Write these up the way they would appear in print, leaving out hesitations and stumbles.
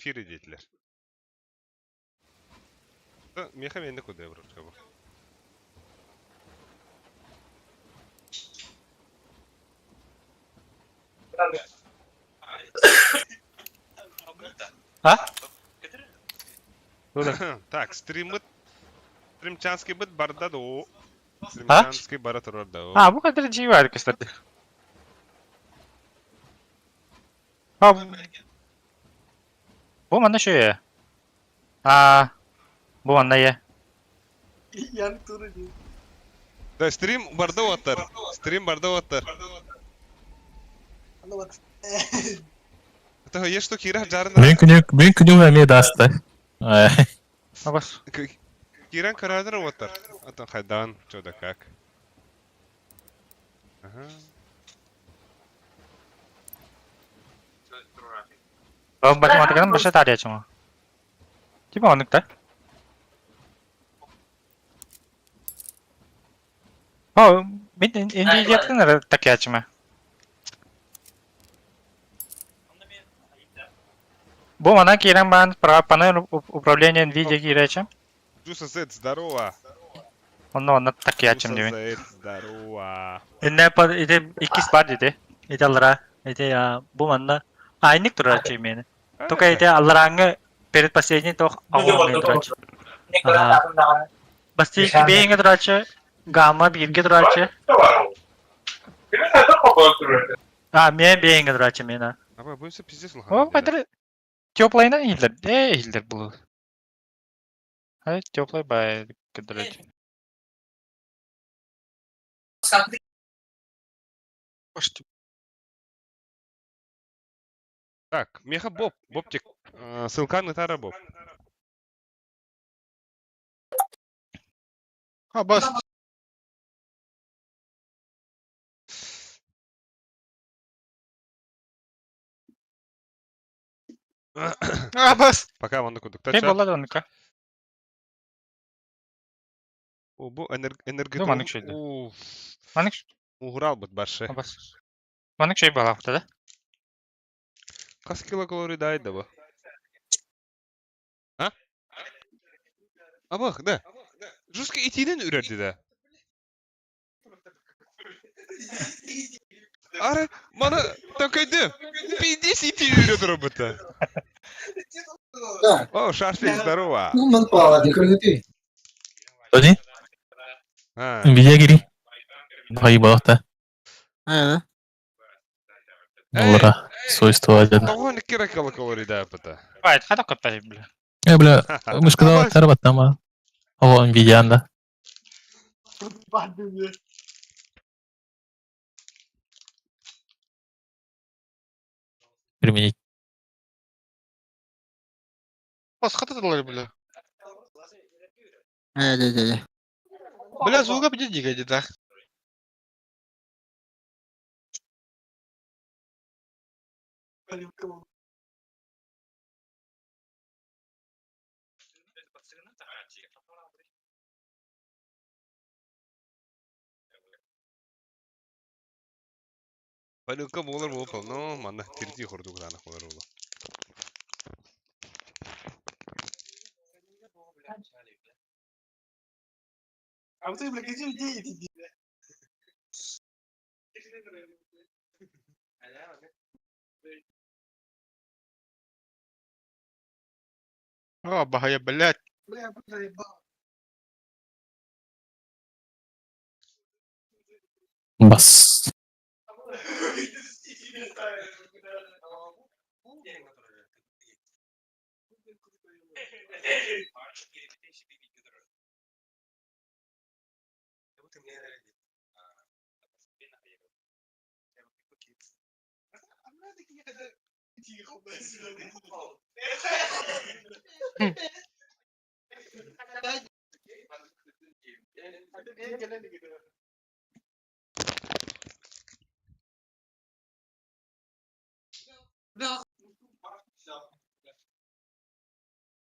Эфире диэтилэр. Миэхэ миэнэ кудай вручка бу. А? Так, стриммыт Стримчанскийбыт барда доо. Стримчанский бара турар доо. А, бу kadar G var кстати. А, бу манна шөйө. А, бу манна е. Да, стрим барда уоттар. Стрим барда уоттар. Это есть что Кира жарын Мен күнү мен күнү эмиэ даста. Абас. Киран карадыр уоттар. Атын хайдан, что да как. Ага. Математикадан баша тарыячың. Типа оннук да? О, мин Nvidia-тын эрэ такыйааччыма. Бу манан киирэн баран панель управления Nvidia киирээчим. Джуса Z, здорово. Онно онно такыйааччым Джуса диибин. Z, здорово. Инне ити иккис бар диди. Ити аллара. Ити бу манна айник турааччы имени. Только ити алларааҥҥы перед последний тох аҕуоҥҥа турааччы. Ага. Басти бэйэҥҥэ турааччы, гамма бииргэ турааччы. А, мен бэйэҥҥэ турааччы мен. Аба, бу пиздец О, улахан. кадыр теплайынан иһиллэр. Ээ, иһиллэр булу. Ай, теплай бай кадыр. Так, меха Боб, Бобтик. Ссылка на Тара Боб. А, бас. А, бас. Пока вон такой Кей болла да оннука. О, бу Ну, маннык шөйдө. Уф. Маннык Уграл бут баршы. бас. Маннык шөй балаахта да. Кас килокалорий дает да бу? А? Абах, да. Жестко итинен үрерди да. Ары, мана такайды. Пиздец ити үреді робота. Да. О, Шарфик, здорово. Ну, мен пала, ты. Тоди? А, Nvidia кири. Бай балахта. А, Олара свойства один. Того не кира килокалорий да бата. Бай, хата көппәй бля. Э, бля, мышкада тарбаттама. О, Nvidia анда. Применить. бас хата бля. Да, да, да. Бля, звука где дигай, да. Палюка болар болуп, но манна тирди хордук дана болар болу. А вот ты, бля, где идеи А, бахая, блядь. Бас.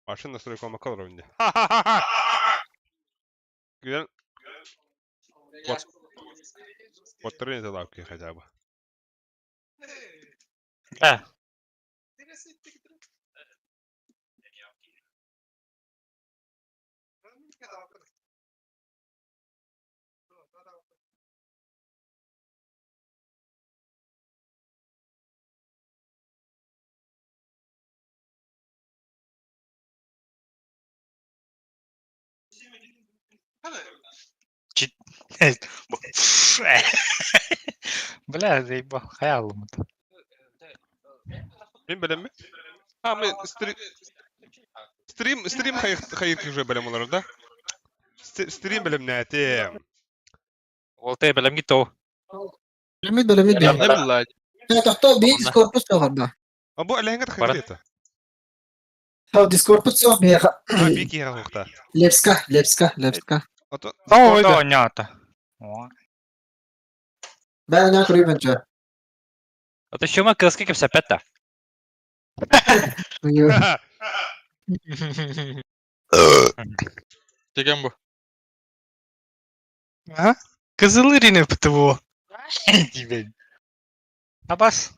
Машина настройка макал ровнее. Güzel. Вот. Вот лапки хотя бы. Да. Бля, заебал, хайалым. Мин билэммин. А, мы стрим стрим стрим хайыр уже билем олар да? Стрим билемнәтим. Ол те билем гитто. Билемит билемит Не блядь. Тохтоо би Дискордпут суох да. А бу әләңгә Бара. тахыр Хау Дискордпут суох биэхэ. А бики хахта. Лепска, Лепска, Лепска. Ото Tamam О, oydu. нята. О. Бээ нэ көрүмэн чэ. Это шума кыска кепсепетта. Деген bu. Aha. Кызыл Ирина ПТВО. Дебил. Абас.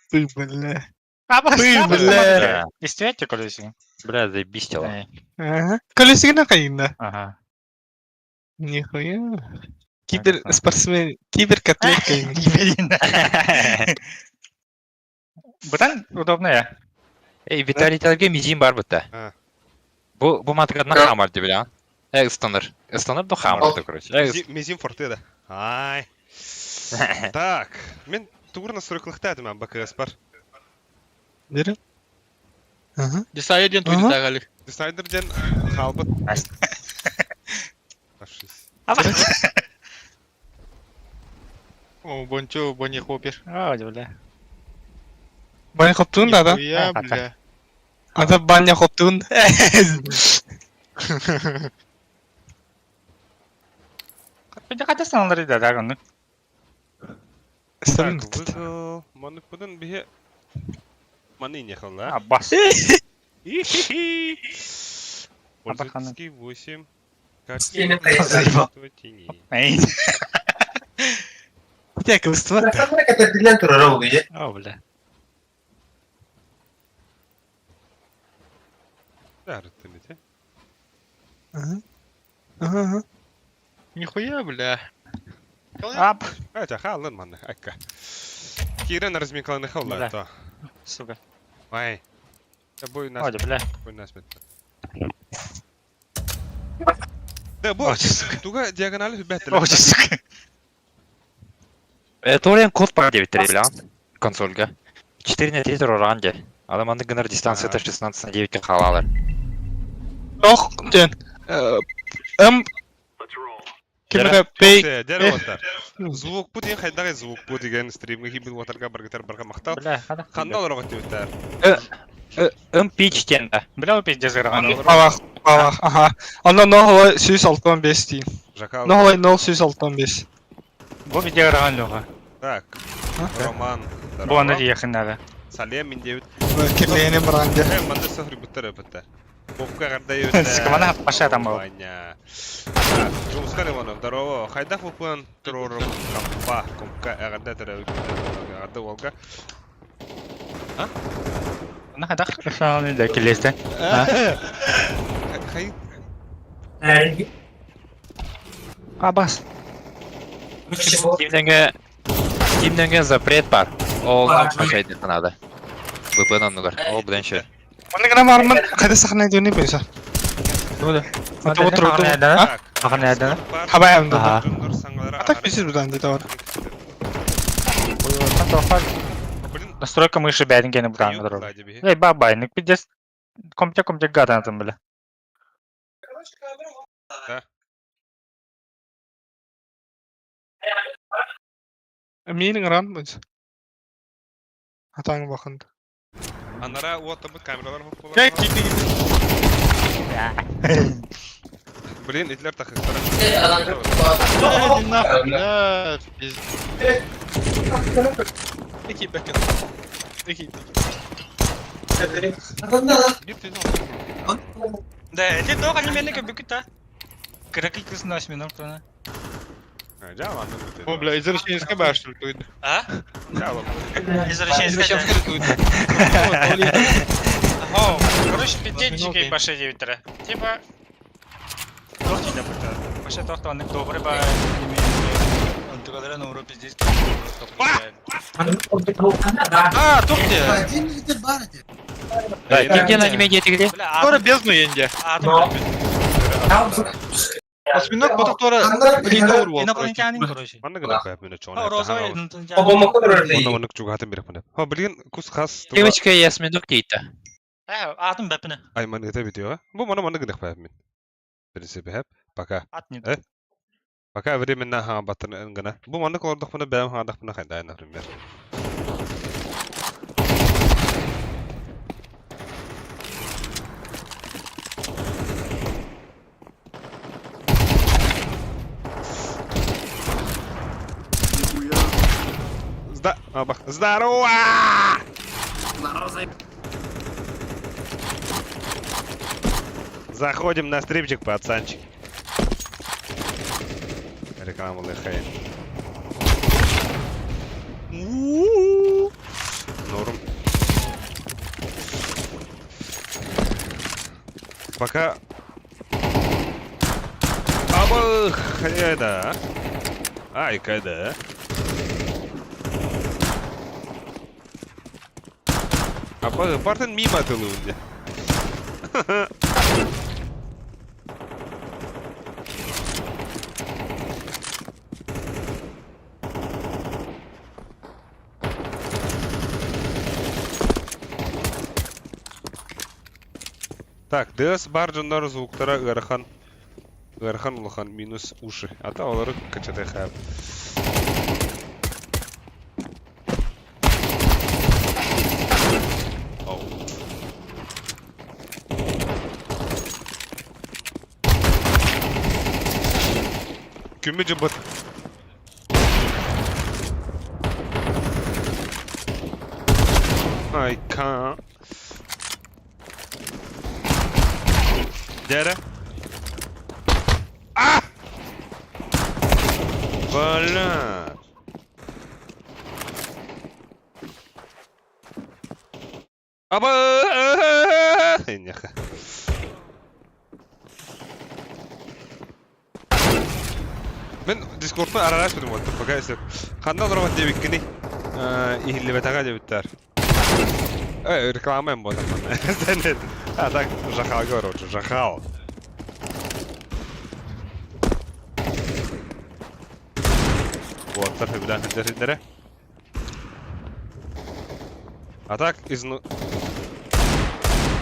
Ты, бля. Абас. Ты, бля. Истиэти колесиго. Бля, заебись тело. Ага. Колесиго кайында. Ага. Нихуя. Киберспортсмен, киберкотлет кайында. Дебилин. Бутан удобно я. Эй, Виталий Талге мизин бар бутта. А. Бу бу матыгадна хамар дип билән. Э, ыстаныр. Ыстаныр да хамар да, короче. Э, Мезим форте да. Ай. Так, мен тугур настройкалыкта этим БКС бар. Дere? Ага. Десайден Ага. туйды тагали. Десайдерден халбыт. Фашист. Абас. О, бончо, бони хопер. О, бля. Баня хоптуун да да. Я, бля. Ата баня хоптуун. Бите ката да, да, ну. Так, выгыл. Маны кудан бихе. Маны не хала. Абас. Ихи-хи. Абаханы. Пользовательский 8. Заебал. Качество тени. Эй. Те кылыстыбат. О, бля. Да, рыттым Ага. Ага. ага. Нихуя, бля. Ап. Хотя халын маны, акка. Кирен разминкаланы халла, Бля. то. Сука. Ай. Да бой нас, О, бля. бой нас мет. Да, бу О, сука. туга диагональ бәттеле. О, сука. Э, Торен код бар дип билән. Консольга. 4 на 3 торанде. Адам аны гынар дистанцията 16 на 9 халалар. Ох, ден. М. Кимре пей. Дәре отар. Звук бу дигән хайдагы звук бу дигән стримге хибил отарга бер гитар барга мактал. Бля, хада. Ханда олар дип М пич тенда. Бля, ол пиздец гырган. Алах, алах, ага. Анда нохолай 165 дейм. Жакал. Нохолай 0,165. Бу видео гырган луга. Так. Роман. Бу аны дияхын надо. Салем мин дип. Кирлейне бранде. Э, манда сохри буттар бутта. Бокка гарда өтә. Сука, мана паша там был. Ваня. Жумскан Иванов, здорово. Хайдах упын трором компа, компка агарда тара агарда Волга. На хадах шаны да келесте. Хай Абас. Кимдәнгә Кимдәнгә запрет бар. Ол пашайды надо. VPN оннугар. Ол беләнче. Маны гына бармын, кайда сахна дүйне бойса. Туды. Ата отыру. Да. Ағын әді. Хабай амды. Ага. Атак бесіз бұдан дейді бар. Настройка мыши бәдін кені бұдан дұру. Эй, бабай, ну пиздец. Компьютер, компьютер гада там, бля. Менің ран бойса. Атаң бақынды. Анара ота бу камералар хоп Кай киді киді. Блин, итлер тахыктара. Иди нахуй, бля. Пиздец. Эки бәкен. Эки. Да, это только не мене көбүк та. Кыракы кыз нос минут туна. О, бля, извращенецкая башня туйды. А? Извращенская туйды. О, короче, пиздец дикой баши девятера. Типа... Вообще то, что он добрый ба, Антугалера нуру пиздец. А, тух те. Один литр бар эти. Да, ким аниме диэтигити? Тора бездну енде. Осьминог потом тора лидер был. Инопланетянин, короче. Манна гына кайып мене чоны. Розовый. Онна маннык чугатын бирек мене. Ха, билген кус хас. Девочка осьминог дейті. Атом бәпіне. Ай, ман это видео. Бу мана маннык гына кайып мен. В принципе, хеп. Пока. Ат не. Пока временно ха батын гына. Бу маннык ордук мына бәм ха дак мына хайда, например. Здорово! Заходим на стримчик, пацанчик. Реклама лыхает. Норм. Пока... Абых, да. Ай, кайда. Апа, партен мимо тылы. Так, ДС баржандар звуктара ыарахан. Ыарахан улахан минус уши. А та олары качатай хайп. Оу. Күмі жыбыт. I can't. Дядя. А! Бля. Аба! Неха. Мен Дискордта аралаш бедим вот, пока если хандан робот дебиккини ихиллебетага дебиттер. Реклама им вот А так, жахал, короче, жахал. Вот, тарфы бля, А так, изну...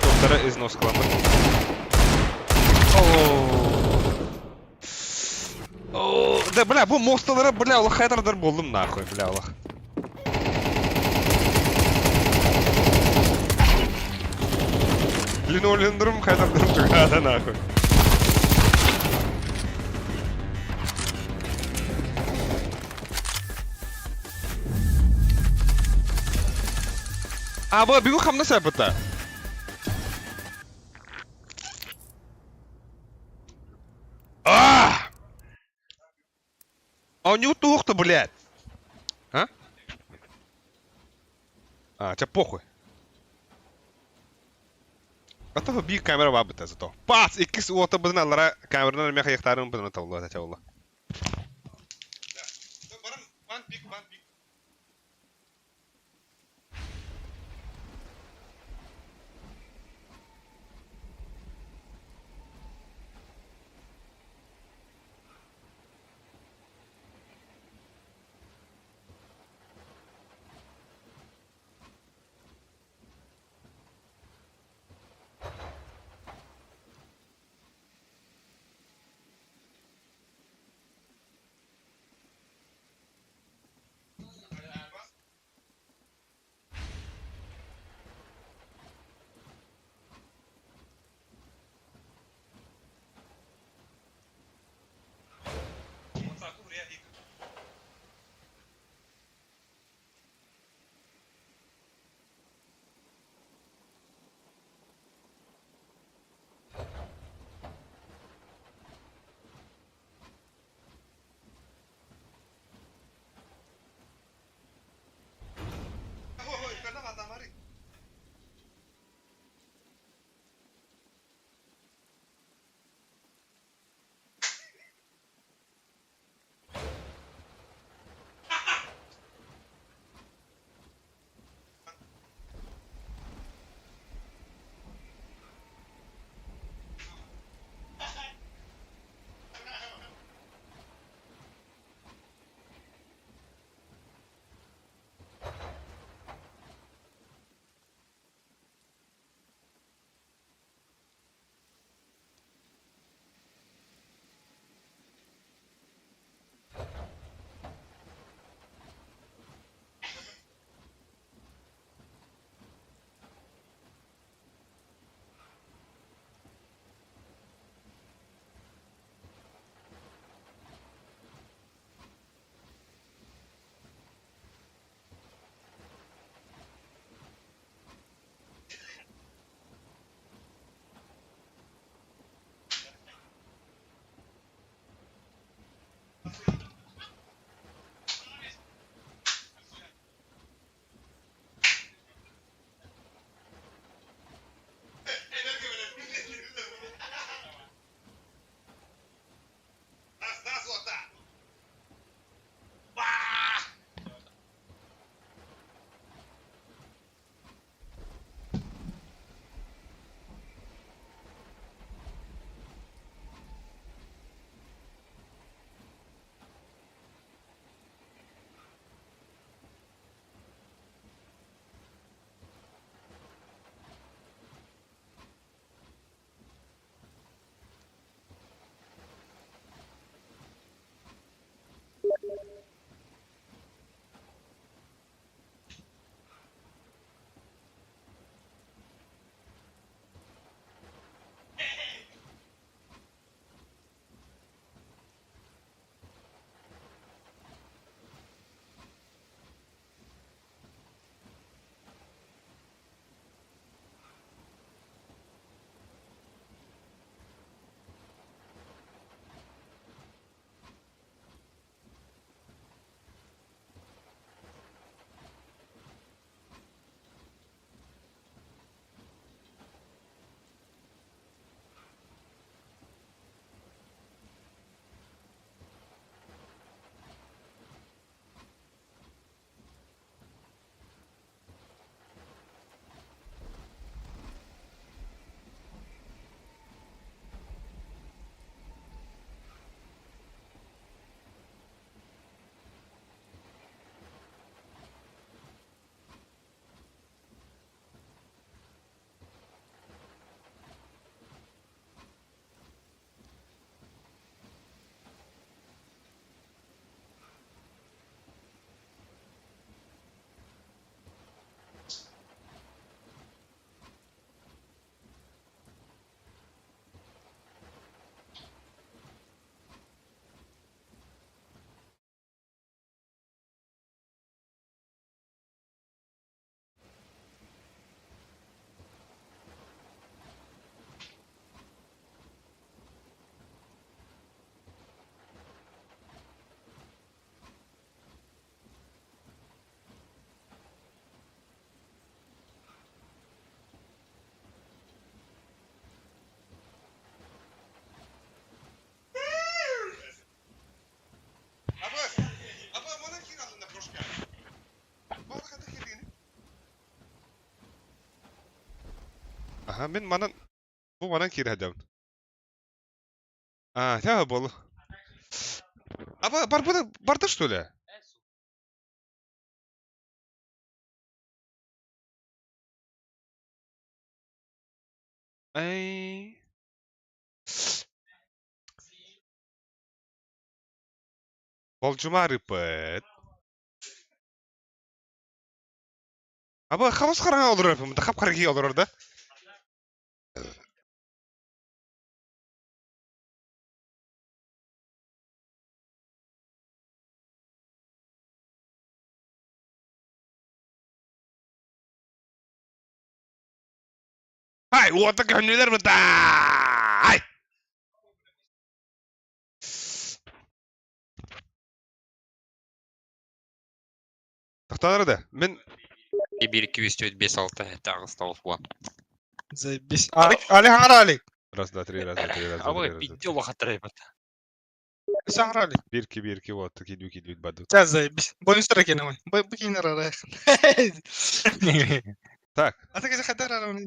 Доктора износ кламы. О, да, бля, бу мосталары, бля, Аллах хайдардар болдум нахуй, бля, Аллах. Линолеумдурум хайдардырым чугада нахуй. А, бу бигу хамна сапыта. А! А у него тухта, блядь. А? А, тебе похуй. А то би камера бабыта зато. Пац! Иккис уота быдын аллара камеранан меха яхтарын быдын тавла та. Аха, мин манан бу манан киирэ сылдьабын. А, тя буолу. Аба барбыта барда что ли? Ай. Болдьумаар ыппыт. Аба хабыс хараҥа олорор эппин, хап-хара киһи олорор да? Ай, уота көһүннүлэр бытай! Тохтоолор да, мин 1, 2, 3, 4, 5, 6, 7, 8, 9, 10. Заебись. Алик, Алик хаҥара Алик. Раз, два, три, раз, два, три, раз, два, Абы три, раз, два, пиздел три. лохотрепет. Саҥара Алик. Бир ки, бир ки, вот, кидүү кидүү баду. Ча заебись. Бонустар екен ой. Бу бу арарайх. Так, Ата кези хатар арам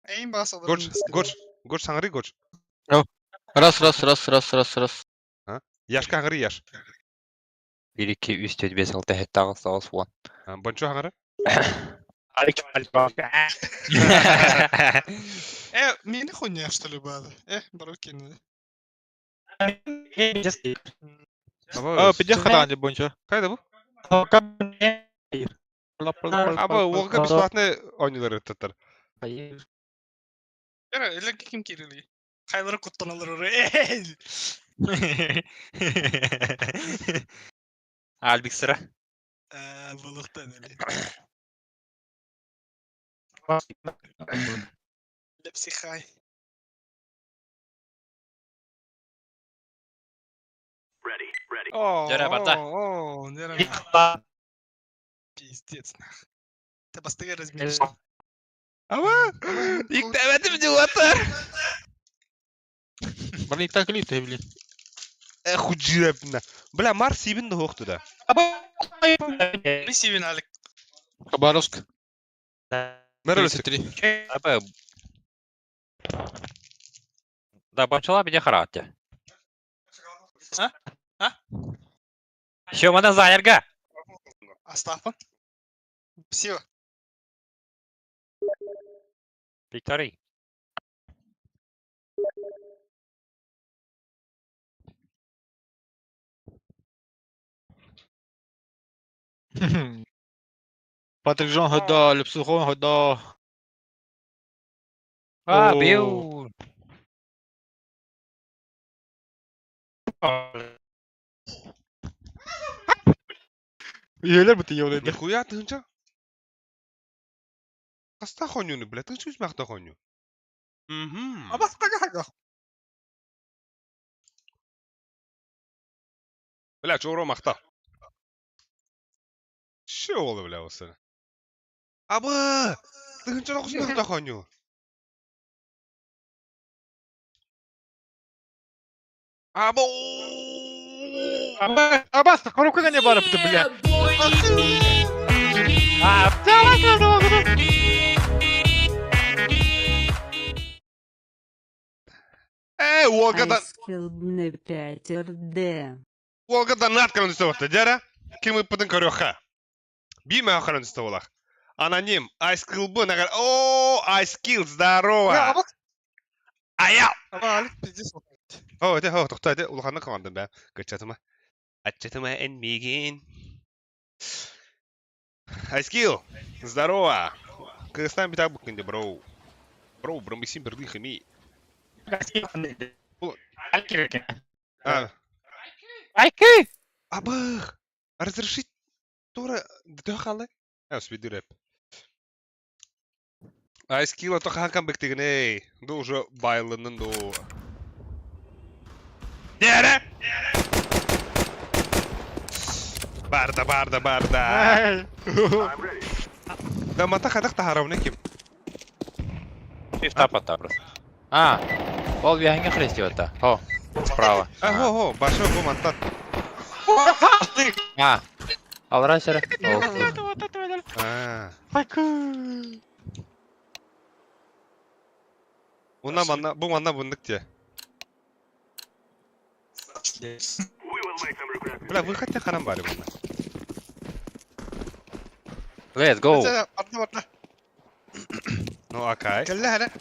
Эйн бас алар. Гоч, Гоч, Гоч саҥарый, Гоч. Раз, раз, раз, раз, раз, раз. Яшка хаҥарый, Яш. 1, 2, 3, 4, 5, 6, 7, 8, 9, 10. Бончо хаҥара. Э, мени хуйня что ли бада? Э, барокин. А, пиде харани бончо. Хайда бу? Аба, уолга бесплатный оонньуулар ыттаттар. Эра, эле ким кирили? Хайлары куттаналар ure. Альбик сыра. Э, булуктан эле. Лепсихай. О, Дьэрэ, барда. о, дьэрэ. Пиздец, нах. Ты бастыгы размеришь. Аба, иктэбэтим дьулатар. Блин, так литы, блин. Эх, худжирепна. Бля, Марс сибин да хоқту да. Мы сивин, Алик. Хабаровск. Мэрэлэсик. 33. Абы. Да, бончола пиде харате. А? А? Еще мана заярга. Астафа. Спасибо. Викторий. Патрик Жон хода, Лепсухон хода. А, О. бил. Үйелер бути йоледи. Нихуя тыһынча? Хаста хонюну, бля, тыһынча үс махта хоню. Мгм. А бастыгы хага. Бля, чоро махта. Шо олы, бля, осы. Абы! Тыһынча тоқус махта хоню. Абы! Аба, абас, коробка не бара, бля. Э, уолга Айскилбне 5 РД. Уолга донат кырын дьэрэ. Ким ыппытын көрүөххэ. Биир мөөхөрөн булах. Аноним, Айскилбы нагар. О, Айскил, здорово! Аба, Аял! аба, Алик пиздец. О, это, о, тохтой, это улаханна командам бә. Кычатыма. Ачатыма эн мигин. Айскил, здорово! Кыргызстан битак буккынде, бро. Бро, бромбисин бирдин хими. А. Абых! Разрешить Тора, дөхалы? А, свиди рэп. Айскила то хакан бектигней. Ду уже байлынын ду. Дәрә! Барда, барда, барда. Да мата хадах тахаравны ким. Шифта пота просто. А, ол вяхинга хрестиота. Хо, справа. А, хо, хо, башы бу мантан. А, алра сера. А. Уна манна, бу манна буннык те. Бля, выход те харам бары bunlar. Let's go. Атна батна. Ну, окей. Кэллэ эрэ.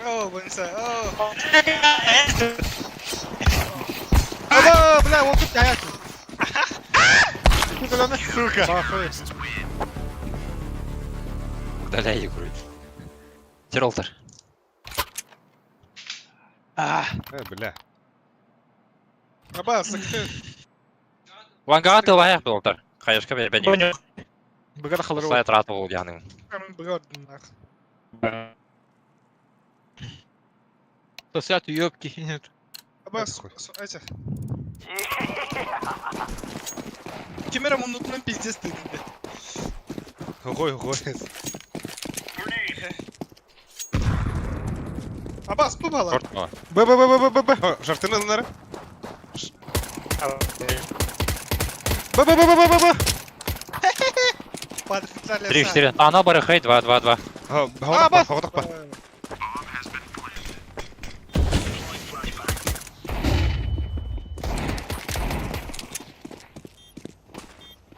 Оо, бынса. Оо. Аба, бля, вот тут я. Сука. Удаляй игру. Тиролтер. Бля. Аба, сыкты. Вангаты лаяк болтар. Хаешка бе бе. Быгар халыры. Сайт рат бол яның. Быгар. Сосят ёбки. Нет. Аба, эти. Кемера муннутунан пиздец ты. Ой, ой. Абас, бу бала. Шорт ма. Б, Б, Б, Б, Б, Б, Б. Жартыны нары. Б, Б, Б, Б, Б, Б, Б. 3-4. Ана бары хей 2 2 2. Хоғытақ бар, хоғытақ бар.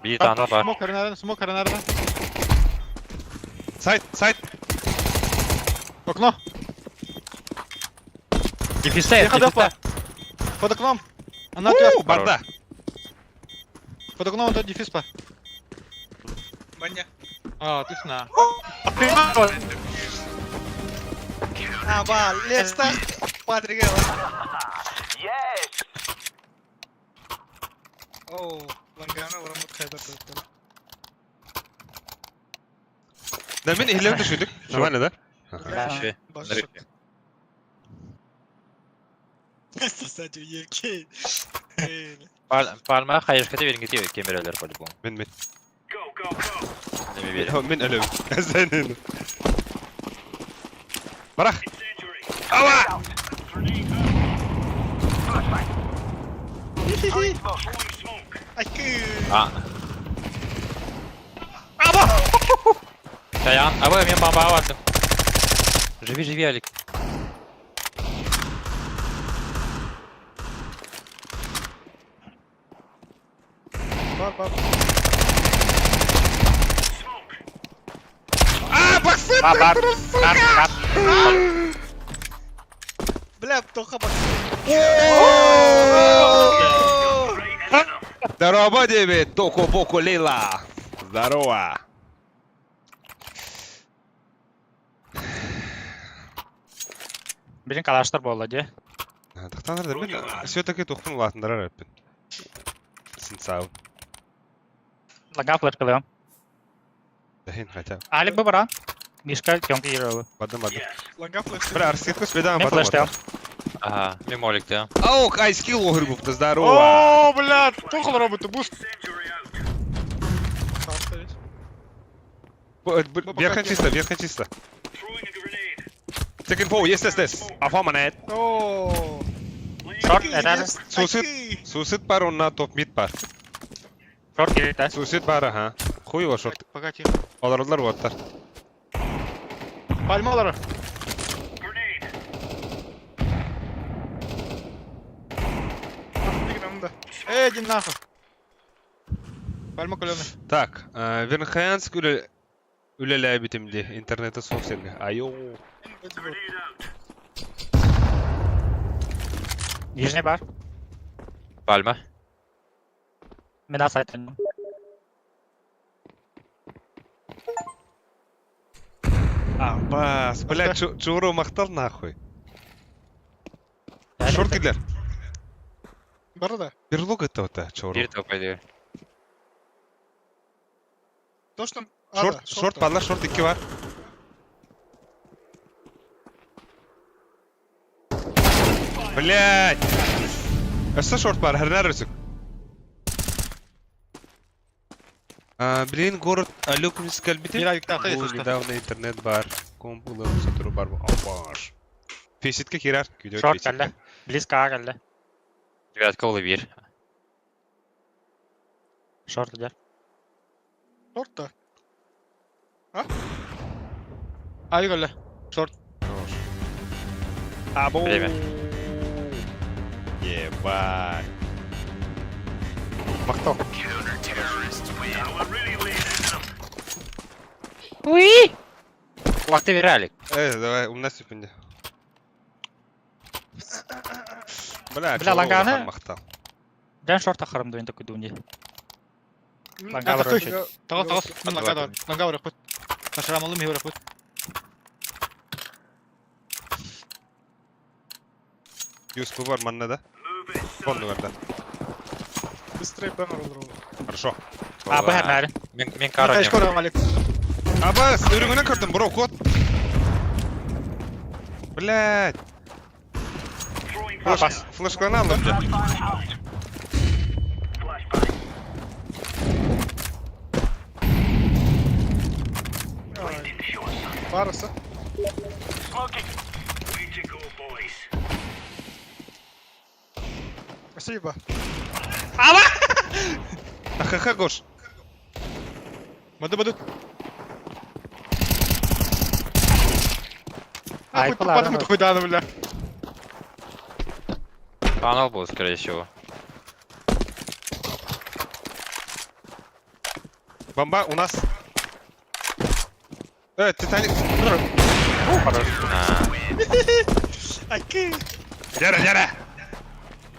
Bir tane var. Смок nereden? Смок nereden? Сайт, сайт. Окно. Дефисте, Тихо, дефисте. Под окном. Она ответ. У, барда. Под окном это дефис па. Маня. А, ты сна. Аба, лепста. Патрик. Оо, лангана урамут хайдар. Да мен илем düşürdük. Нормально, да? Şu. Сосать уебки. Parmağı хаешка да берин кетиyor кемерелер по-любому. Мен, мен. Неме берем. Мен өлөм. Сенин. Барах. Ава! Айкы. А. Аба! Чаян, аба мен бомба бардым. Живи, живи, Алик. Бар, бар. А, баксы! Бар, бар. Бар, бар. Бля, тоха баксы. Здорово, тебе, Токо Боко Лейла. Здорово. Билин калаштар болла де. Тахтанар да мен все-таки тухтун латындар өппүн. Синцау. Лага флешкалыам. Дахин хотя. Алик бы бара. Мишка тёмка ералы. Бадым, бадым. Ланга флеш. Бля, арсетку следам, Мен бадым. флештеам. Ага, мен моликте. Аук, ай скилл охыр здорово. О, бля, тухал роботу буст. Верха чисто, верха чисто. Check info, yes, yes, yes. Афаманет. О. Шорт, это Сусит, сусит бар, он на топ мид бар. Шорт кирит, Сусит бар, ага. Хуй его шорт. Пока тихо. Оларлар боттар. Пальмалар. Эй, иди нахуй. Пальма кулёный. Так, Вернхаянск үлеләй битимди интернеті соқ серге. Айо. Нижний бар. Пальма. Мен асайтын. Абас, бля, чуру мақтал нахуй. Шорт кидлер. Бар да. Берлог это вот, чуру. Bir топ пойду. Точно. Шорт, шорт барла, шорт 2 бар. Блять! Өссө шорт бар, хәрнәр өсүк. Блин, город Алюкмис кэлбитим. Бир аюктахта Бу если что. недавно интернет бар. Комп улым сатыру бар. Абаш. Фейситке кирер. Күйдөт Шорт фейситке. кэллэ. Близко кэллэ. Девятка улы бир. Шорт идер. Шорт да. Ай кэллэ. Шорт. Абу. Время. Ебать. Махтал. Лакты Виралик. Давай, у нас секунде. Бля, Бля, лаганы. Махтал. Дэн шорта харам дуин такой дуни. Ланга Таҕыс, таҕыс. Ланга бар. Ланга бар хут. Нашрамалым хивер хут. Юспы бар манна да? Фонду бар да. Быстрее бэмэр olur. Хорошо. А, б хәрмәре. Мен мен Кайш кара. көрөм Алик. Абас, үрүңүнөн көрдүм, бро, кот. Блядь. Флеш, флешканы алып же. Барысы. Спасибо. ХХ, Гош. Баду баду. Ай, Ай, тупатым хуйданы, бля. Анал был, скорее всего. Бомба у нас. Титаник. А, Аки. Дяра, дяра.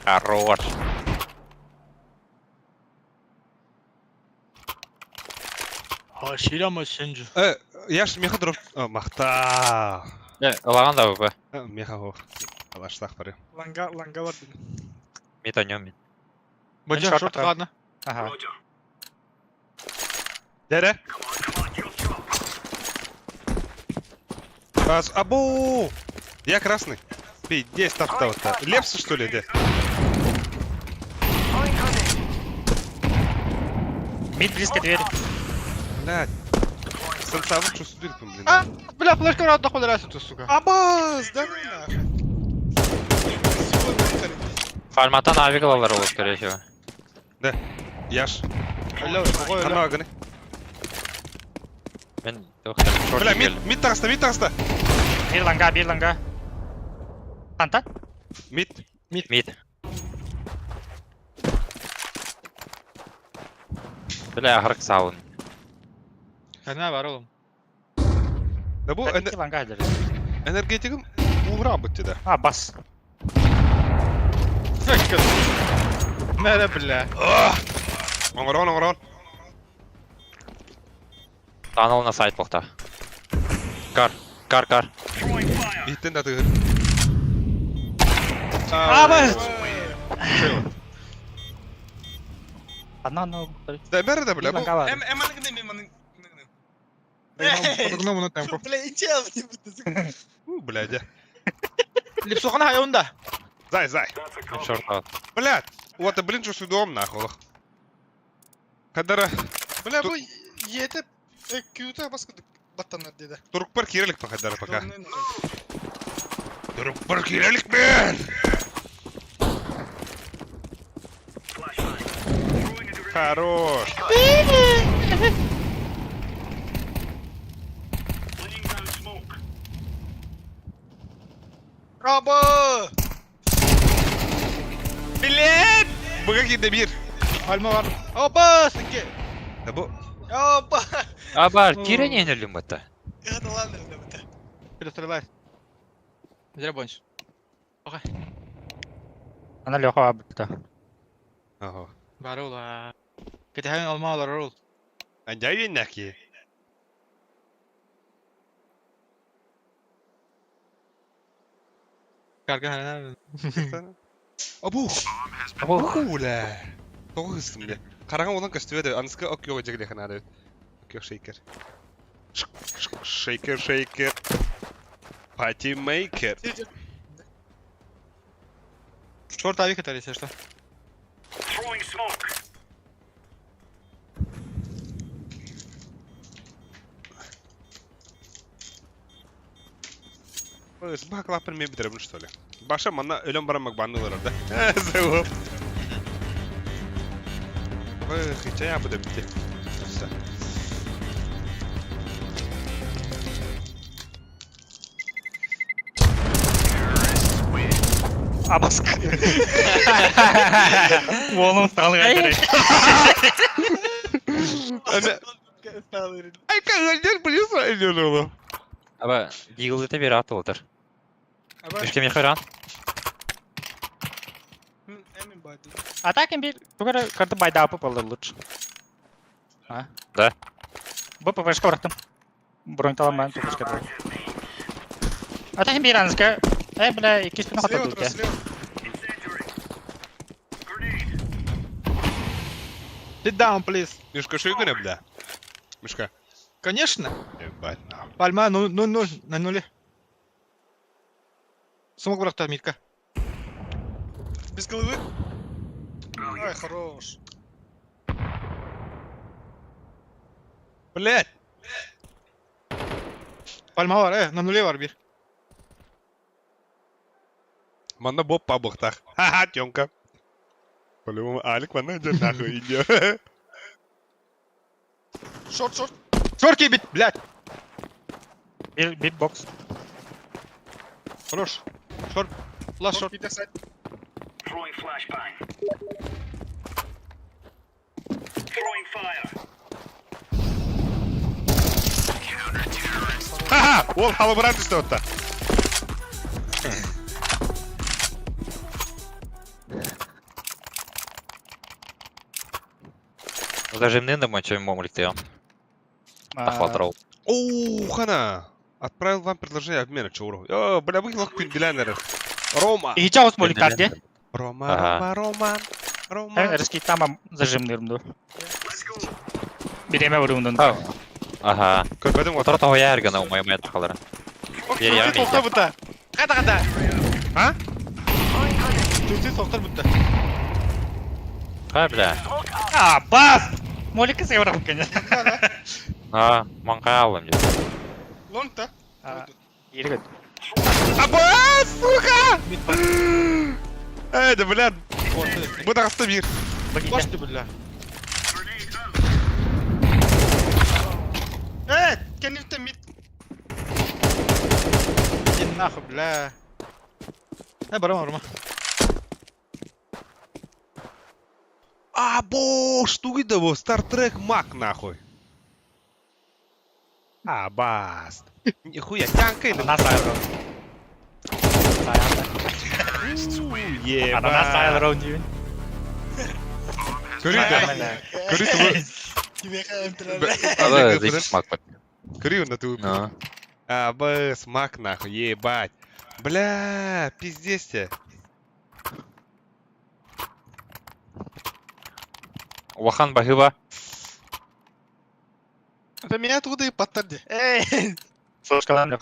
Хорош. Хаширама сенжу. Я ж меха дроп. Махта. Лаган да ВП. Меха хох. Алаштах бары. Ланга, ланга бар дедим. Мид о нем. Бадья шорт шорт тахар. ладно. Ага. Дяра. Ас, абу! Я красный. Пиздец, тап тап тап. Лепсы, что ли, где? Мид близко двери. Блядь. Сенсавы что с дырком, блин. А, бля, флешка рад нахуй нравится, сука. Абас, да ну нахуй. Фальматан авик алалар ол, скорее всего. Яш. Алло, ой, Хана аганы. Мен шорт Бля, мид, мид таҕыста, мид таҕыста. Бир ланга, бир ланга. Анта? Мид. Мид. Бля, харк саун. Хана бар oğlum. Да бу Ики ланга дери. энергетигим угра бутты да. А, бас. Сука. Нере, бля. Оңорон, оңорон. Анал на сайт бохта. Кар, кар, кар. Иттен да тыгыр. Абас! Ана, ну, Да бер да бля. бир ланга бар. Эм, эм, гнем, эм, Подогнул на темпу. Бля, ичел не буду. У, блядь. Липсухана хайонда. Зай, зай. Шорт аут. Блядь. Вот, блин, что судом нахуй. Хадара. Бля, бу ете кюта баскы баттанар деди. Турукпар кирелик по хадара пока. Турукпар кирелик мен. Хорош. Раба! Блядь! Бу какие бир. Alma var. Оба, сыки. Да бу Опа! Абар, кире не нелюм это. Это ладно, ребята. Перестрелай. Зря больше. Ана Леха бутта. Ага. Бар ola. Кетехен алма алар ол. Анжай наки. Карган хана. Абу. Абу ла. Тоҕо хыстым де. Қараған одан көстүбөдө, аныскы ок його жегиле ханары. Ок йо шейкер. Шейкер, шейкер. Пати мейкер. Шорт авик это если что. Бак лапын мен битеремин что ли? Баша манна өлөн барамак баннылар да. Зауып. Хича я буду бити. Всё. Абаск. Уолум стал Ай, как блин, идет. Аба, Дигл это bir at oldur. Мишка мехаран. А так им тугара карты байда попал лучше. А? Да. Бу ПВшка бараттым. Бронь таламан ПВшка. А так им иранска. Э, бля, икки спину Слева, хатадут я. слева. Sit down, please. Мишка, что игры, бля? Мишка. Конечно. Ебать, нахуй. Пальма 0-0 на нуле. Смог брат Митка. Без головы. Ай, хорош. Блять! Пальма var, на нуле var bir. Манна Боб по бухтах. Ха-ха, Тёмка. По-любому Алик манна идет нахуй, идет. Шорт, шорт. Шорт бит, блядь. Bir бокс. Хорош. Шорт. Лast шорт. Ха-ха! Ол халабыран түсті отта. Даже мне на чем момлик Ахватрол. Оу, хана! Отправил вам предложение обмена, чуру. О, бля, вы лох пинделянер. Рома! И чаус молик карте. Рома, Рома, Рома. Рома. Рыски там зажимнырым Биреме вырымдын. Ага. Көрбөдүм Отор того яргана умай май тахалара. Чүлтү тоқтар бұтта. Қайда қайда? А? Чүлтү тоқтар бұтта. Ха, бля. А, бас! Молик севрам, конечно. А, мангалым деп. Лонг та. Иргет. Абас, сука! Эй, да, бля. Бу тағысты бир. Қошты, бля. Эй, кенифте мид. Иди нахуй, бля. Э, барама, барама. А, бо, что это во? Star Trek Мак, нахуй. А, бас. Нихуя, тянка или? Ананас айрон. Ананас айрон деймін. Көрейді. Көрейді. Ала, здесь мак бат. Көрейді на ты. А, бас, мак нахуй, ебать. Бля, пиздец тебе. Вахан бахыба. Это меня оттуда и подтарди. Эй! Слушкалан.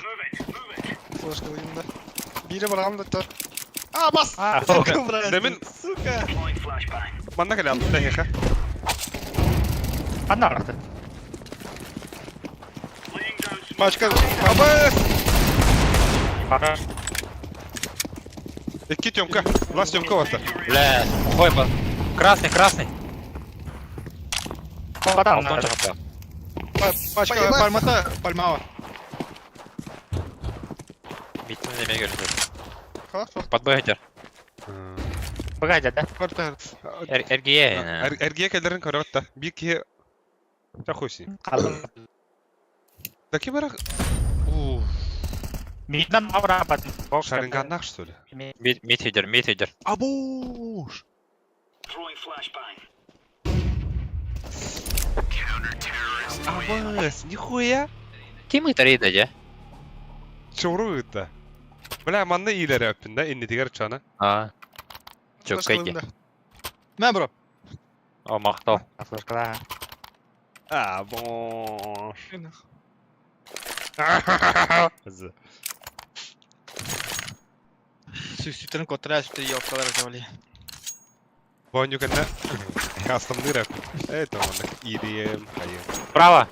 Слушай, да. Бири барам да төр. А, бас! Да мен... Сука! Манна кэлэ алты хеха. Анна арақты. Пачка. Абас! Бара. Икки Тёмка. Лас Тёмка ватта. Бля, ой, ба. Красный, красный. Бадан. Алтон чахапа. Пачка, пальмата, пальмава. Миттин неме көрсөт. Хорошо. Подбой хатер. Бігайда, да? Квартир. РГЕ. РГЕ кэлэрин көрөтта. Бир киһи Тахуси. Таки барах. Уф, Миднан аура батын. шаринганнах что ли? Мит хидер, мит хидер. Абуш! Абас, нихуя! Ким ытарыйда же? Чоуру ыытта. Бля, манна иилere өппүн да, иннитигер чана. А. Чөккөйде. Мә, бро. О, мактал. Флешкала. Абош. Сүксүттерин коттара сүттер ёлкалар жабали. Боню кэннэ кастомныра. Это он EDM хайы. Право.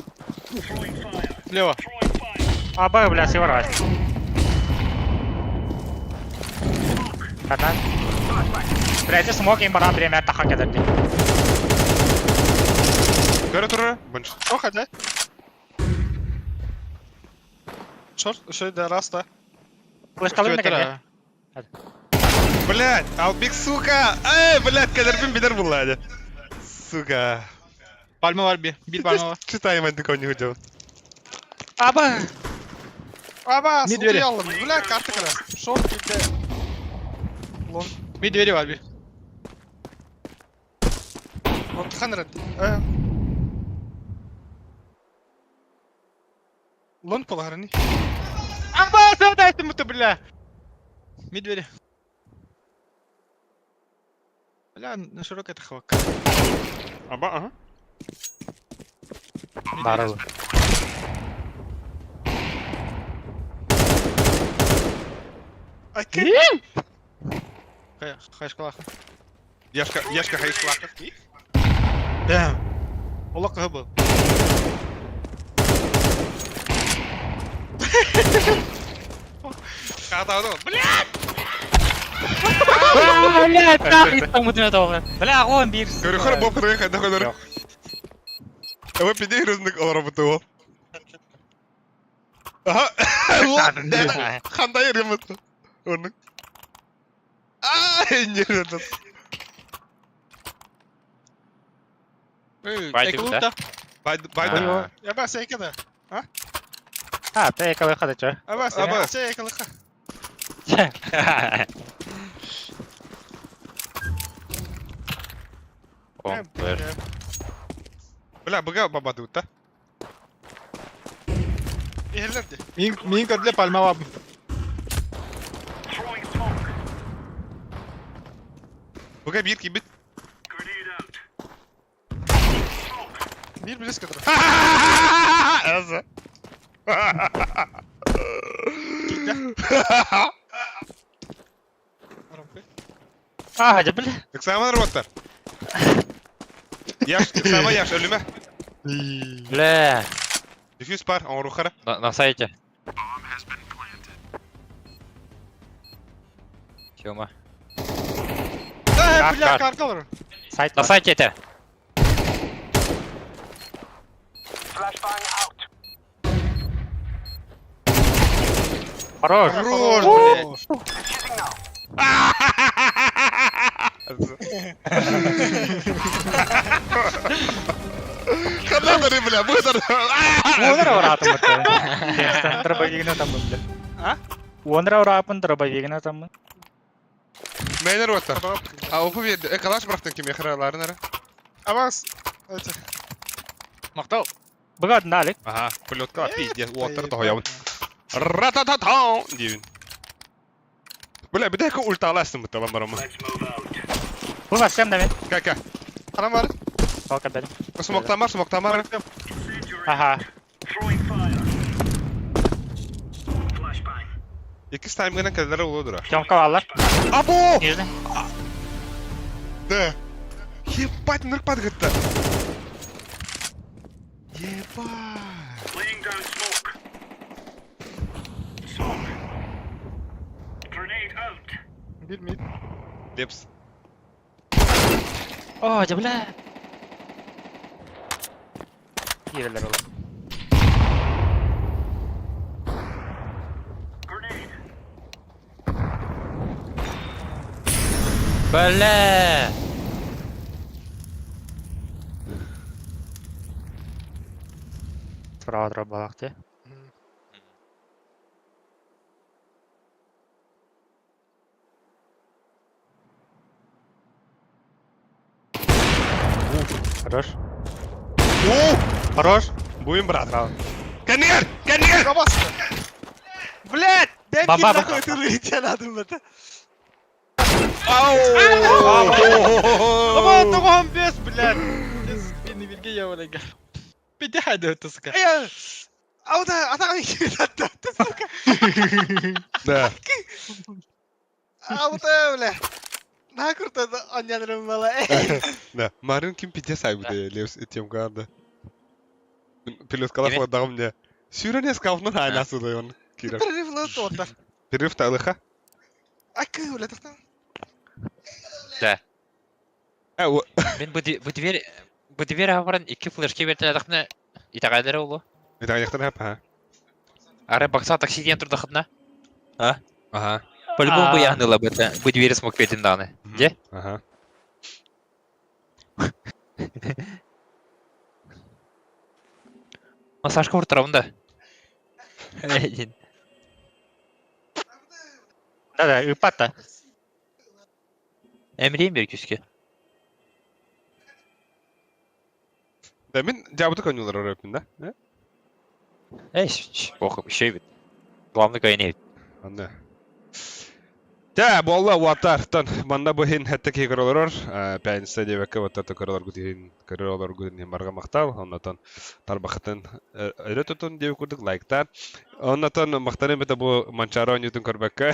Слева. Аба, бля, севрас. Катан. Бля, это смог им бара время таха кедерди. Көрө турар, бунч. Что хотя? Шорт, еще да, раз, да. Флешкалы на кеде. Блядь, Албик, сука! Эй, блядь, кэлэрбин билэр булла дьэ. Сука. Palma var bir. Bir palma var. Читаем антикон не хотел. Аба! Аба, Mid veri. сука аллым. Бля, карта кара. Шорт килде. Лонг. Bir dveri var bir. Отхан рад. Лонг полагарни. Аба, sen de ettin бля. Mid dveri. Бля, на широкой это хвак. Аба, ага. Барыл. Окей. Хайшкалаха. Яшка, Яшка хайшлаха. Damn. Allah kahı Блядь! Бля, так и там вот это. Бля, он бир. Көрөхөр боп кыргы кайда көрөр. Эва пиде рызнык олар буту. Аха. Хандай рымыт. Орнук. Ай, не рымыт. Байды да? Байды, байды. А. Я ба сейкада. А, ты кого ходишь? Аба, Аба. сейкалыха. Он, бля. Бля, быга баба тут, да? Иһэллэр дии. Min, min көрдүлэ palma var. Быга бир кибит. Биир билес кадыр. Аза. А, да бля. Экзамен работар. Яш, экзамен яш, өлүмө. Бля. Диффьюз пар, оңрухара. На сайте. Тёма. Э, бля, Кар. каркалар. Сайт На сайте это. Хорош. Хорош, блядь. Ханадары, бля, быдар. Уонра ураатым бутты. Дробовигна там бля. А? Уонра ураапын дробовигна там. Мейнер работар. А опу берди. Э, калаш бырактын ким эхраларын ара. Абас. Это. Мактал. Быга налик. Ага, пулетка пиздец, уоттар того явын. Ратататау дейбин. Бля, бидеке ульталасың бут алам барамы. Быга сем даме. Кака. Ханам бар. Палка дали. Смоктамар, смоктамар. Ага. Икки таймгынан кәлләре улудура. Тёмка алар. Або! Нижний. Да. Ебать, нырк подготта. Ебать. Биир мид. Лепс. О, да бля. Кирелер ол. Бля. Справа дроп балакты. Хорош. О! Хорош. Буем, брат. Канер! Канер! Абас. Блядь, дай Баба, мне баба. нахуй ты летел надо. Ау! Аба, тоҕоһон бес, блядь. Бини бирге явалага. Бити хайды өттүсүкэ. Эй, ауда атаҕын киирэтэ, сука. Да. Ауда, бля. Накурта аннянрым бала. Да. Марын ким пиздец айбыды, Лепс тем ганда. Пилот калах дагым мне. Сюрен эскафнын айнасы да он. Кирер. Перерыв лотор. Перерыв талыха. Акы, бля, тахтан. Да. Э, о- Мен бу бу дверь бу дверь аваран икки флешки бертеледахна итагайлары улу. Это яктан хап, ха. Ары бакса такси диэн турдахытна. Ага. По-любому А. бы я ныла бы это. Бу двери смог петин даны. Где? Ага. Ну, Сашка уртаравында. Да-да, ыппата. Эмрейм бер күскө. Да мин жабыты конюлар өрөпүн да. Э? Эй, ох, еще бит. Главный кайней. Анна. Тә, буолла уаттартан манна бу хин хэтте киһи көрөлөрөр, пятница диэбэккэ уоттарта көрөлөргүт иһин көрөлөргүт иһин барга махтал, оннотон тарбахытын өрө тутун диэбит курдук лайктаан. Оннотон махтаным это бу Манчаро оонньуутун көрбөккө.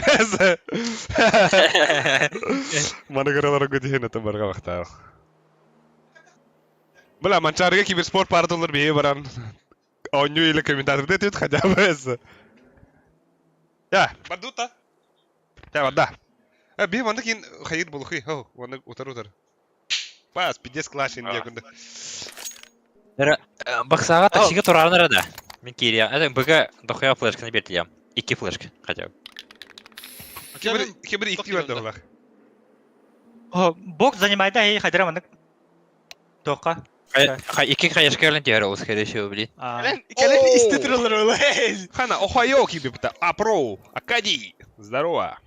Маны көрөлөргүт иһин это барга махтал. Бля, Манчарыга киберспорт паратылар биһи баран оонньуу или комментаторда этибит хотя бы. Я, бардута. Тя, барда. Э, биһи маннык иин хайыр булухуй. Хо, маннык утар-утар. Пас, пиздец клашин диэкунда. Баксага таксига турарын арада. Мин киирия. Это БГ дохуя флешканы бертиям. Икки флешка хотя бы. Кибер кибер икки барда булах. Бок занимайда и хайдара маннык. Тоққа. Икки хаешка элен тиһэр ол скорее всего, блин. Кэлэн кэлэн исти туралар ол. Хана, охайо кибипта. Апро, Акади. Здорово.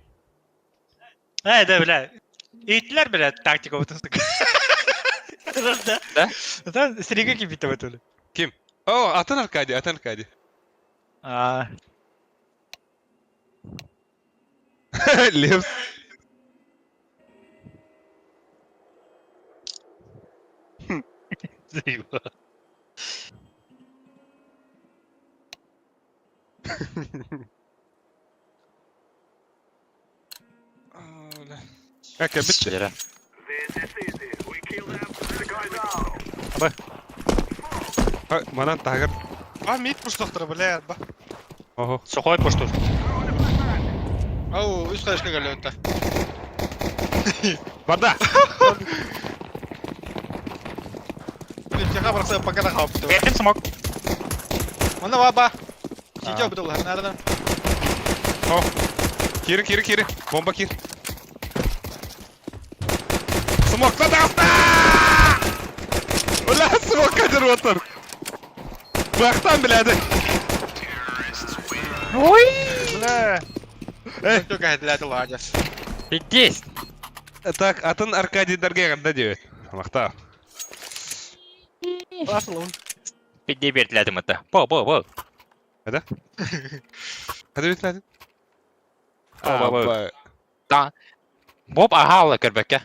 Э, да, бля. Итлер, бля, тактика вот сука. Да? Да? Да, срига кибита вот Ким? О, атын Аркадий, атын Аркадий. А. Лев. Как обычно. Манан тагыр. А, мид пуштохтара, бля, ба. Ого. Сухой пуштур. Ау, үс хаешка галетта. Барда. Блин, тихо бросаю, пока на хауп. Бертим смок. Мана баба. Сидел бы долго, наверное. О. Кири, кири, кири. Бомба кир. Смок тадаста! Бля, смок кадыр отыр. Бақтан біледі. Ой! Бля. Эй. Только для этого ладя. Пиздец! Так, атын Аркадий Даргеганда девет. Мақта. Пидде бердиледим это. Бо, бо, бо. Қайда? Қайда бердиледим? Бо, бо, бо. Да. Боб ага көрбөккө.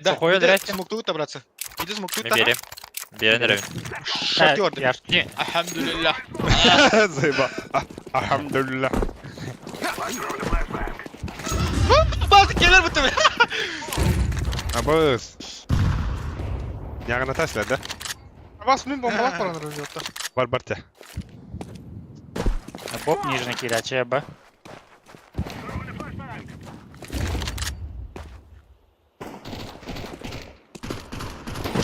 Да, Сухой иди драть. смог тут братцы. Иди смог тут. Мен берем. Берен берем. Шатер. Алхамдулилlah. Заеба. Алхамдулилlah. Базы келер бітті. Абыз. Яғына таслар да? Бас мин бомбалап баран рөлөттө. Бар бар те. Боб нижний киряче, ба.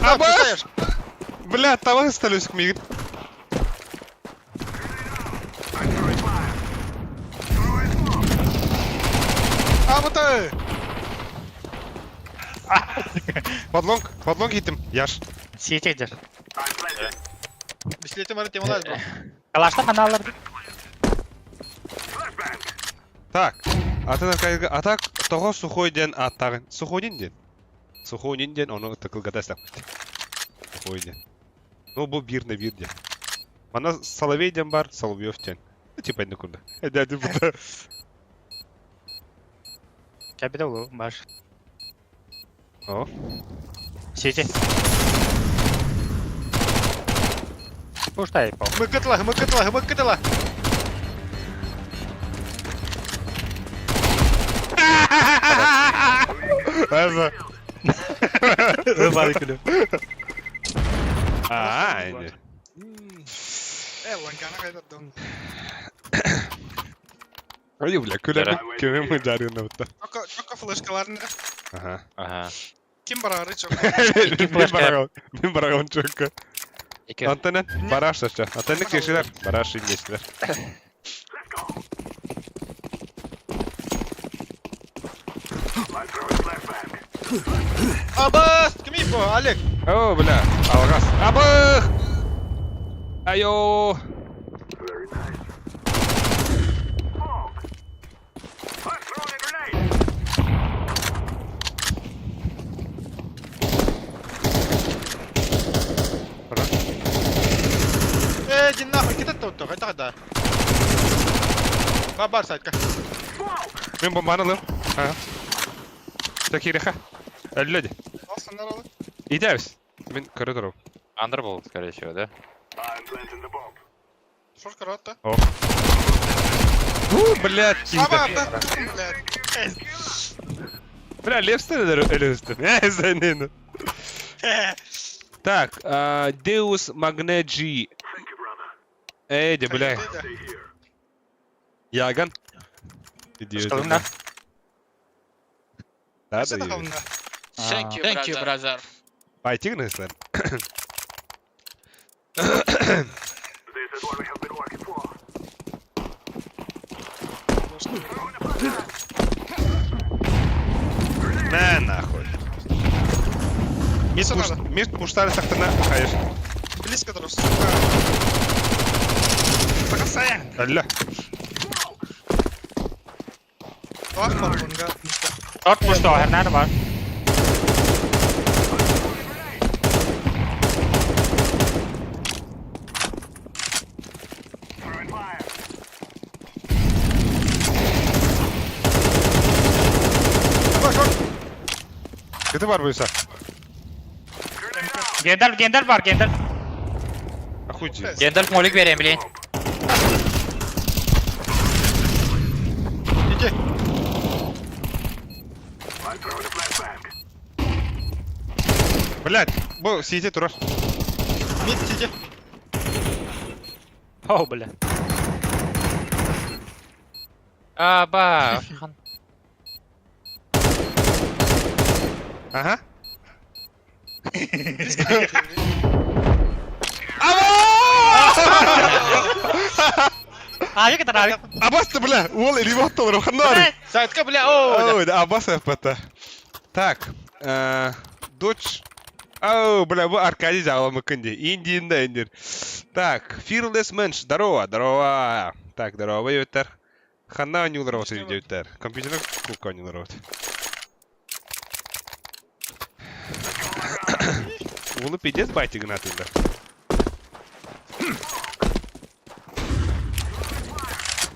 Абыз! Бля, таван сталюск мигит. А, вот Подлонг, подлонг хитим. Яш. Сетедер. Бислете мары темалар бро. Калашта ханалар. Так. Атын Аркадийга атак того сухой ден аттагын. Сухой ден. Сухой ден оны тыкылгата Сухой ден. Ну, бу бир на бир ден. Мана Соловей ден бар, Соловьев ден. Ну, типа не курда. Дядя бута. Капитал баш. О. Сети. Пуштай пол. Мыкытла, мыкытла, мыкытла. Аза. А, не. Э, ланкана кайда дом. Ой, бля, күләм, кемем жарыны бутта. Только, только флешкаларын. Ага. Ага. Ким барары чок. Мин бараган, мин бараган чөккө. Икки. Антонен, бараш сача. Антонен кешилер, бараш индешлер. Абас! Кимий бу, Олег? О, бля, алгас. Абых! Айо! Э, иди нахуй, кидай тут, это да. Бабар сайтка. Мин бомбаны ылым. Ага. Такиреха. Әлләди. Алсыннар алы. Идәбез. Мин коридор. Андер был, скорее всего, да? Шорт каратта. У, блядь, Аба, киде. блядь. Бля, лепстен элестен. Э, сенин. Так, Deus Magne G. Эй, бля. Яган. Идиот. Что на? Да, Все да. тахална. Thank you, Thank you, brother. Пойти гныстер. На нахуй. Мид Всё пуш, надо. мид пуштары сахтана хаешь. Близко дұрыс. Сақасая. Алла. Ах, бар бунга. Шорт пушто, хернаны бар. Аба, шорт. Кыты бар буйса. Гендальф, Гендальф бар, Гендальф. Охуйте. Гендальф молик берем, блин. Иди. Блять, бу сидит турар. Мид сиди. О, бля. Аба. Ага. Близко. Авик это авик. Абас бля, уол ревот толру ханар. Сайтка, бля, о, Ой, да, Абас ФПТ. Так, дочь. Ау, бля, бу Аркадий жагламы күнде. Индиин да индир. Так, Fearless Mensch, здорово, здорово. Так, здорово, өттер. Ханна ойнулар вот видео өттер. Компьютер клубка ойнулар вот. Улы пиздец байтигін атында.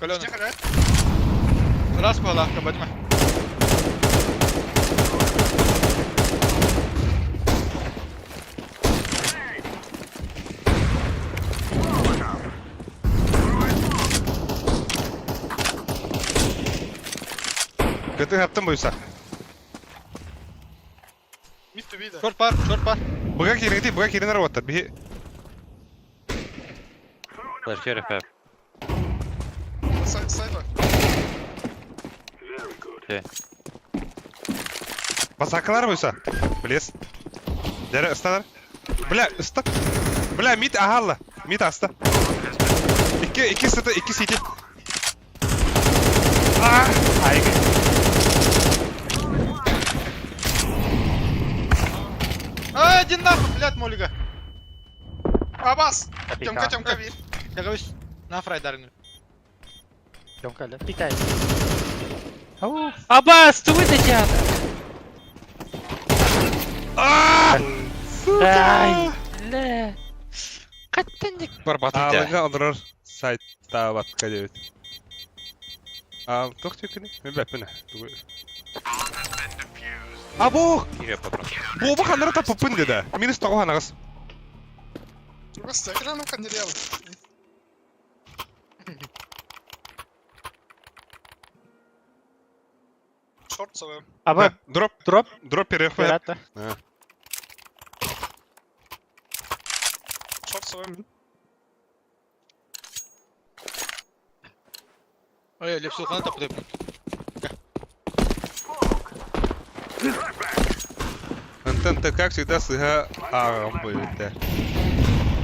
Калена. Жехалят. Раз была, кабадьма. Көтің хаптын бойса. Мид түбейді. Шорт пар, шорт пар. Бұға кереңді, бұға керен арваттар. Бихи. Флешкер ФФ. Сайт бар. Басакалар бойса. Білес. Дәрі ыстанар. Бля, ыста. Бля, мид ахалла. Мид аста. Iki, iki сыты, iki сити. А! Авик. А, иди нахуй, блядь, молига. Абас. Тёмка, Тёмка, бир. Я говорю, на фрайдарину. Тёмка, ля. Питай. Абас, ты выдадят! А! Ай, бля. Каттенник барбатыда. Алыга олорор сайтта батка дебит. Ал, тох текini. Мен бәппін. Або! Кире патрон. Боба ханара тапыппын деді. Минус тоғы ханағыз. Просто экраном канделябр. Шорт совым. Аба, Дроп. дроп. Дроп перехват. Пирата. Шорт совым. Ой, лепсулхана тапты. Антон, ты как всегда сыга ағам бөлді.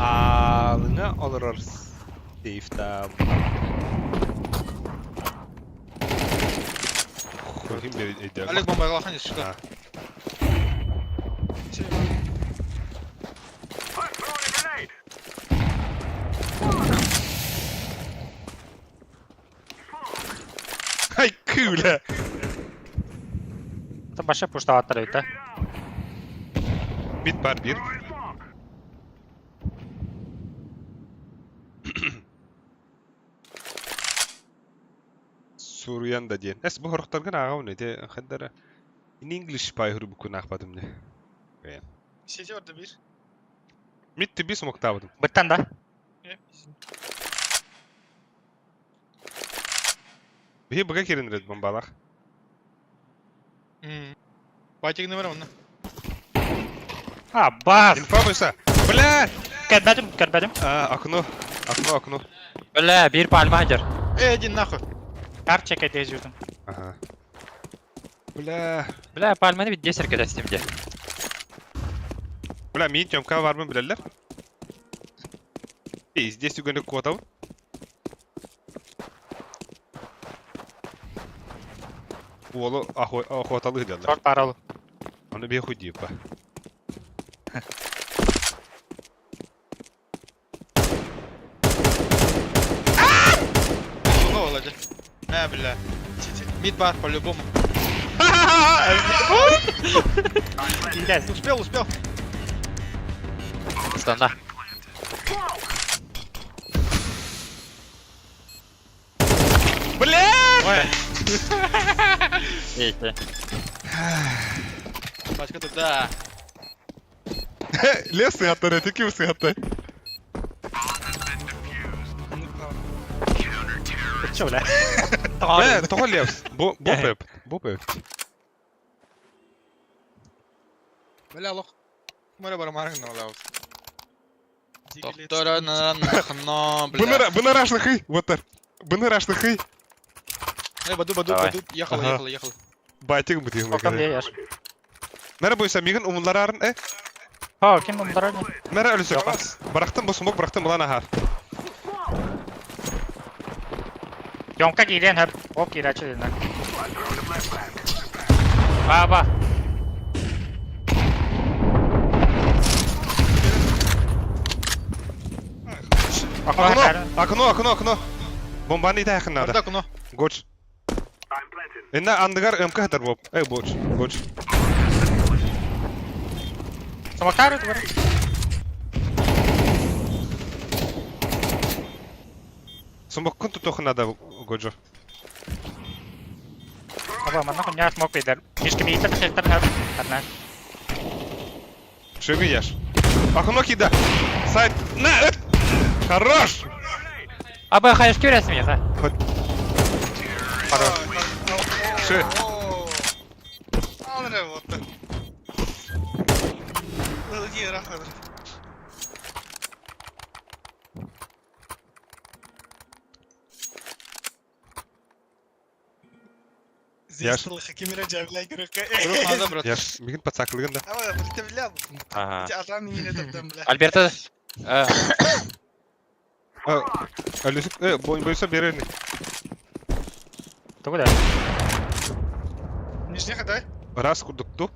Алыңа олорор сейфта. Хим бер Олег бомба алахан что? Ай, күлә. Это баша пуштаваттар өйті. Бит бар бир. Суруян да диэн. Эс бу хорохторгын ааҕабын ити хандара In English пай хурбукун аахпатым не. Сети vardı bir. Митти би смоктаабытым. Быттан да. Биһи быга киринрет бомбалах. Батик номер онна. А, бас. Инфа буйса. Бля! Көрбөтүм, көрбөтүм. А, окно. Окно, окно. Бля, бир пальма дер. Эй, иди нахуй. Кар чекайте жүрдім. Ага. Бля. Бля, пальманы бит десер кедестим де. Бля, мин тёмка бармын билеллер. Эй, здесь үгөнө куотабын. Уолу охоталы дьаллар. Шорт баралы. Аны бе хуй дип ба. Кого Володя? На, бля. Мид бар по-любому. Кийлес. Успел, успел. Стана. Бля! Ой, Эти. бачка туда. Лес сыгаттар, эти ким сыгатты? Че, бля? Бля, тоҕо левс. Бу бу пеп. Бу пеп. Бля, лох. Мара бар марың на лаус. Доктора на на бля. Бына рашлыхый, вот Бына рашлыхый. Эй, баду, баду, Давай. баду. Ехала, Ага. ехала, ехала. Байтик бутыгым. Окам еш. Мәрі бойса мигін умларарын, э? Ха, ким умдарар? Мәрі өлісі. Барақтын бу смок, барақтын булан ахар. Йомка кийлен хөп. Оп кийлачы дедин. Баба. Окно, окно, окно, окно. Бомбаны ите якын надо. Бардак, но. Гоч. Инна андыгар МК хатар боп. Эй, боч, гоч. Самокар это бар. Смок күн тутохын надо, годжо. Аба, манна хуйня смок бейдер. Мишки мийтер хектер хөп. Одна. Шөгі яш. Окно кида. Сайт. На, эт. Хорош! Аба хаеш кюрес мне, да? Хорош. Шö. Анре вот. Ылги рахат. Яш. Друг надо, брат. Яш, мигін пацаклыгын да. Ага. Альберта. Өлісі, э, бойса берерни. Тугу да. Нижний ходай. Раз курдукту.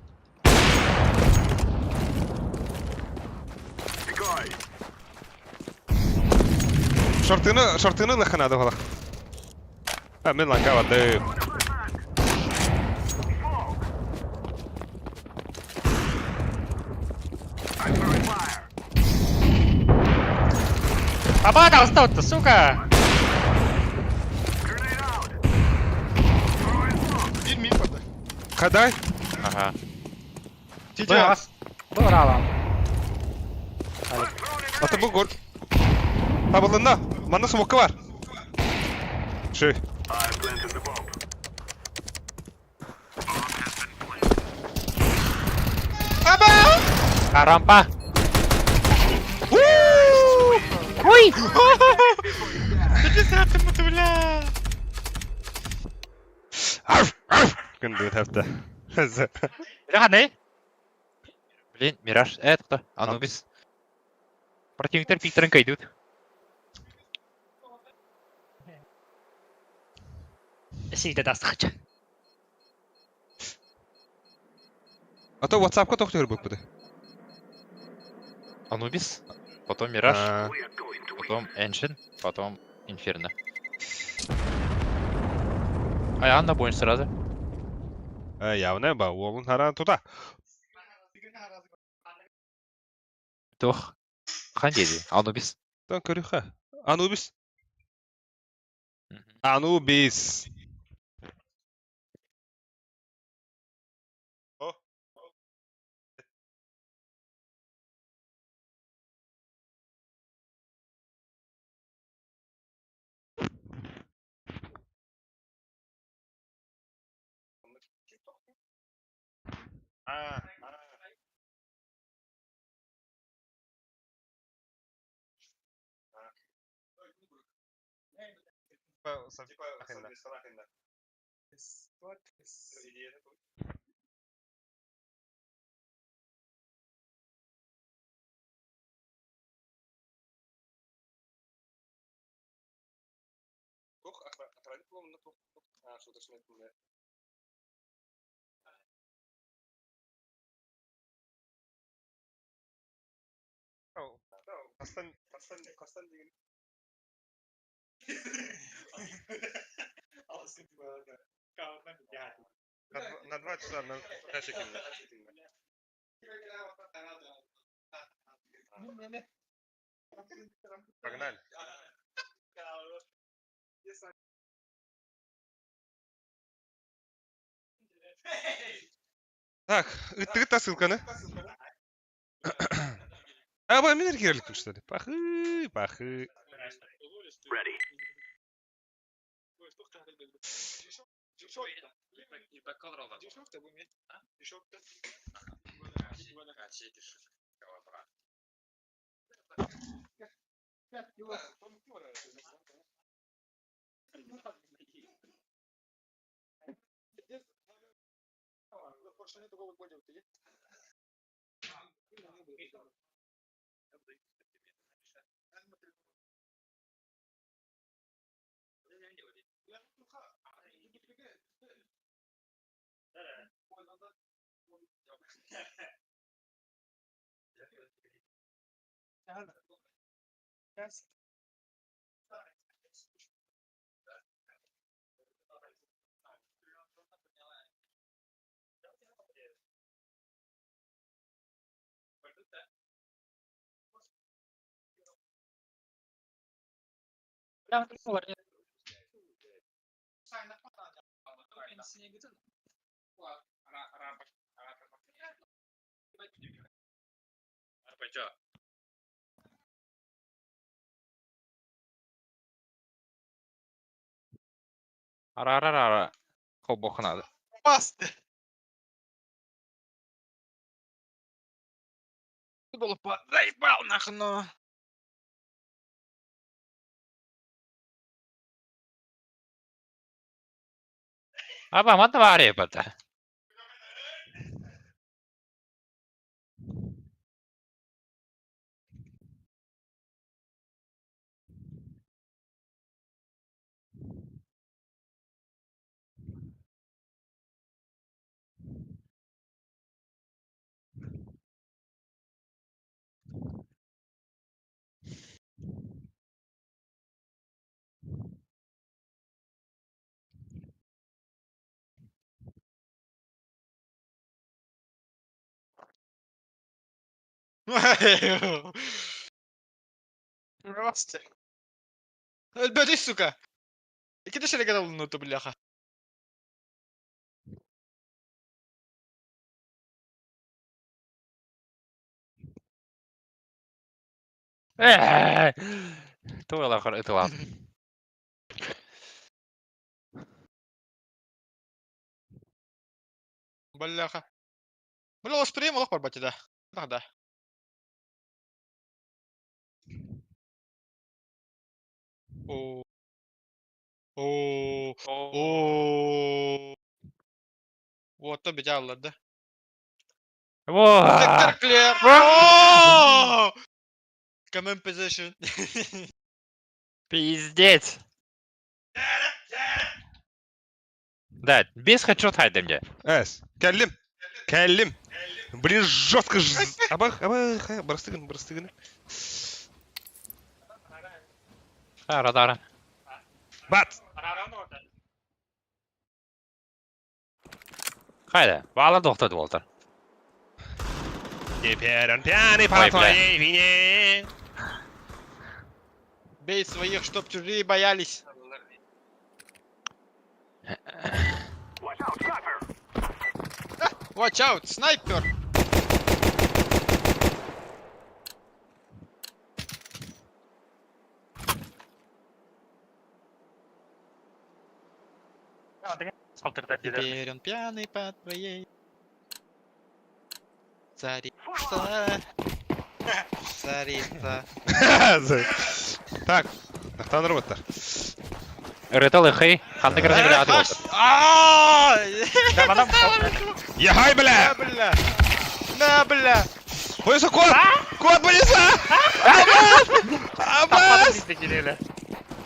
Шортыны, шортыны лыхына да балах. А, мен ланга бады. Аба, да, устал-то, сука! Bir mid vardı. Хадай. Ага. Тити. Был ралам. Ата бу гол. Табылында. Манда смокка бар. Шö. А, рампа. Ой! Тити саттым бля. Арф, арф. Күнді тәпті. Бля, не? Блин, Мираж. Это кто? Анубис. Противниктер пиктеренка идут. Сиде дастахча. А то WhatsApp-ка тохтуур буппуты. Анубис, потом Мираж, потом Эншин, потом Инферно. А Анна будешь сразу. Явно ба, уолун харан тута. Тох. Хан диэди, Анубис. Тон көрүхэ. Анубис. Анубис. На 2 часа, на часик. Погнали. Так, ыттыгыт ссылканы. А, ба, мен кирилик что ли? Пахы, пахы. Ара-ара-ара. Холбох надо. Басты. Заебал нахуй, но. Аба, мата бата. Здравствуйте. Өлбөтүй, сука. Икки шереген олунуту, бляха. Тула ытылан. Бляха. Бля, спрем, олох барбати, да. Да, да. О. О. О. Вот, то бедя да. Во! Сектор clear. О! Command position. Пиздец! Да, без хедшот хайдем мне. Эс, кэллим. Кэллим. Блин, жестко ж... Абах, абах, бырастыгын, бырастыгын. Радара. Бац! Хайда, баала доктор болтар. Теперь он пьяный по Ой, бля. твоей вине. Бей своих, чтоб чужие боялись. Watch out, снайпер! Теперь он пьяный по твоей. Царица. Царица. Так, тахтан роботтар. Ырытал хей, ханны кырны бля аты болтар. Ааа! Ехай, бля! На, бля! На, бля! Бойся, кот! Кот, бойся! Абас! Абас!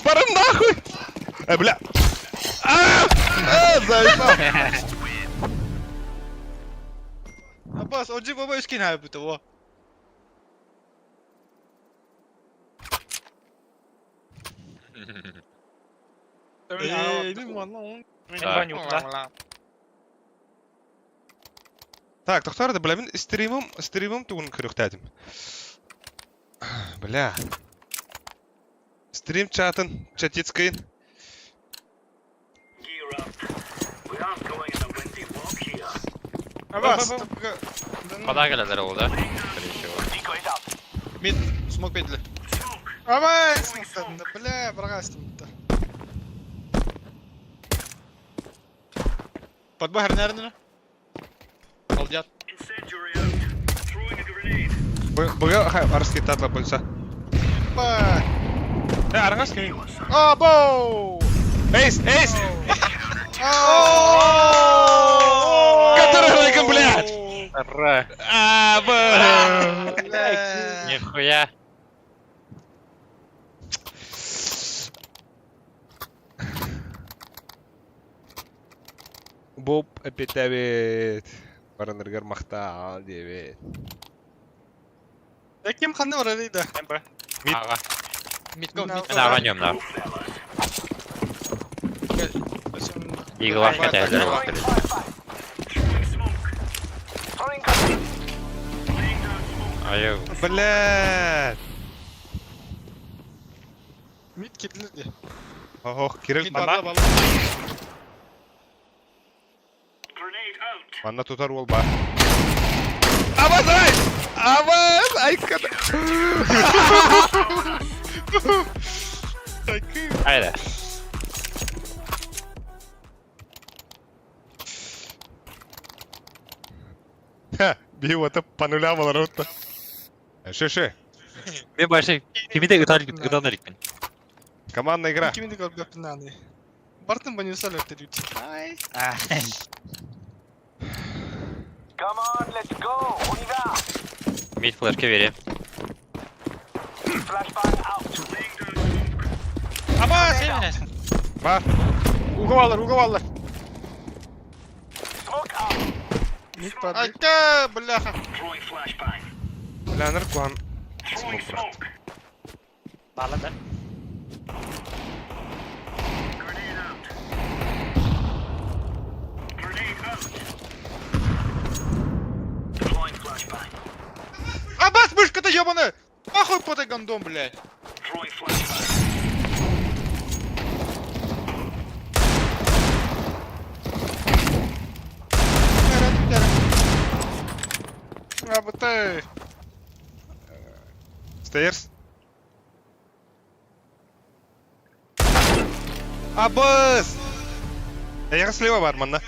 Барым нахуй! Бля! А! А, заебал! Аббас, отжи баба скин хайбыта, во. Так, доктор, да, бля, мин стримым, стримым тугун көрүктәдим. Бля. Стрим чатын, чатицкайын. Абас, Пода келелер ол да. Скорее всего. Мид, смок бедле. Абас, бля, бырагастым. Подбахар, наверное. Алдят. Быга, хай, арский татла больса. Ба. Аргаский. Абоу! Эйс, эйс! О! Который рыком, блядь! Ра. А, бля. Бля. Нихуя. Боб опять Бараныргар махта дебет. Ким ханны бар әлейді? Мид. Ага. Мидко, мидко. Мен ага нем на. Игла хотя бы. Ай, Блядь. Мид кирлерді. Ох, Кирилл, Мид манна. бала, бала. Манна тутар ол ба. Абаз, ай! Абаз! Ай, када. айда. Ха, би вот по нулям олар. Шо, шо. Мен башы кимиде ытар ытан эликпин. Командная игра. Кимди көріп көпін. Бартын банюсал өтті. Ай. Мид флешке вере. Абас, эмне? Бар. Уга балар, уга балар. Мид бар. Айта, бляха. Бля, наркуан. Смок брат. Бала да. Абас, мышка-то ёбаная! Нахуй по этой гондон, блядь. Абытай. Стейрс. Абыз! Я слева бар, манна.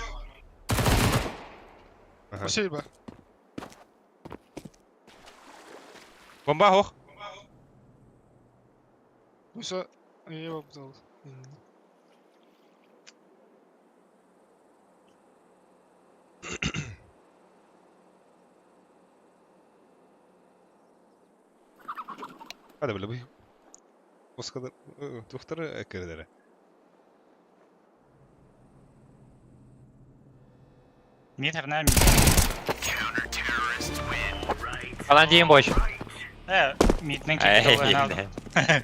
Ага. Спасибо. Бомба, ох. Ну все, я его обдал. Hadi böyle bu. O kadar doktora ekledere. Мид херна мид. Анан дейін бойш. Миднен Эй,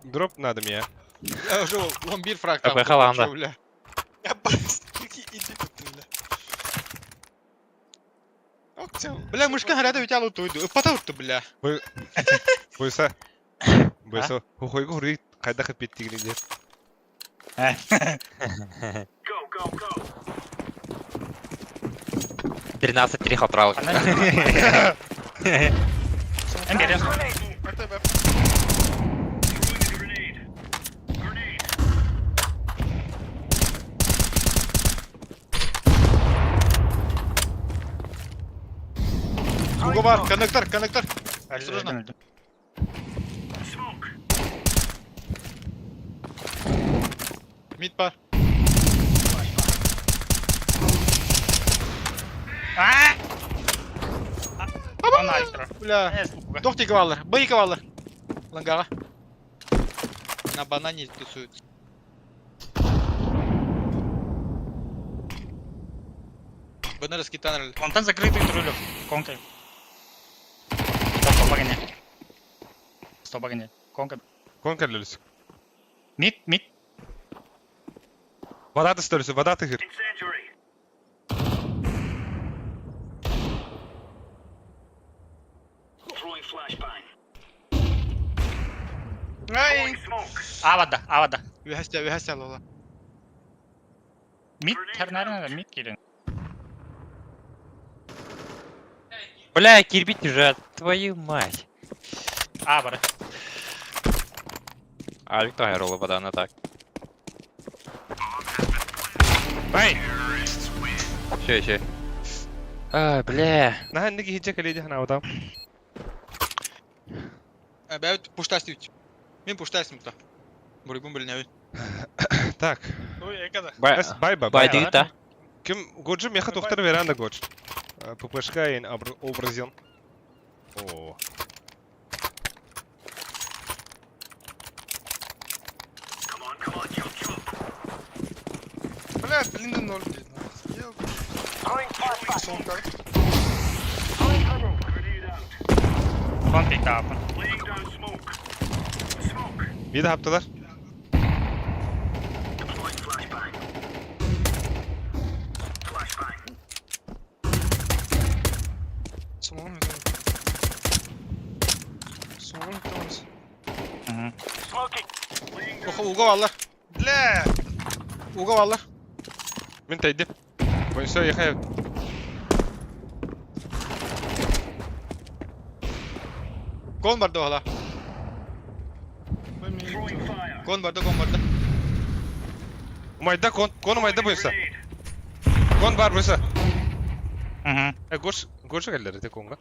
Дроп надо мне. Я уже он бир фраг там. Какой халанда. Бля. Я бас. Иди тут, бля. Бля, мышка горят, у тебя лутуйду. Потом бля. Бойса. Бойса. Хохойго хури кайда хапет тигринде. 13-3 хатрал. Уго бар, коннектор, коннектор. Осторожно. Мид бар. Бля. Тохти кавалар, бэй кавалар. Лангара. На банане тусуются. Баннер скитанрали. Онтан закрытый трулев. Конка. Стоп, погони. Стоп, погони. Конка. Конка лөлүс. Мид, мид. Вода ты стөлүсү, вода ты хыр. Ай! Авада, авада. Үһәстә, үһәстә лола. Мид, тернарина, мид кирин. Бля, кирбить уже, твою мать. А, бара. А, Виктория ролла вода, она так. Бай. Еще, еще. А, бля. Нахан неги хиджа каледи хана удам. Бәбит пуштасты үт. Мин пуштастым та. Бургун билнәбит. Так. Ой, экада. Бай, Бай бай. бай да. Ким годжу меха тухтар веранда годж. ППшка ин образен. О. Бля, блин, ноль, блин. Сон Кон пикапын. Bir de haptılar. Смогу не Охо, уго алар. Бля! Уго алар. Мин тайдип. Бойса яхай. Кон барды ала. Кон барды, кон барды. Умайда кон, кон умайда бойса. Кон бар бойса. Угу. Э, гош, гош келдер те конга.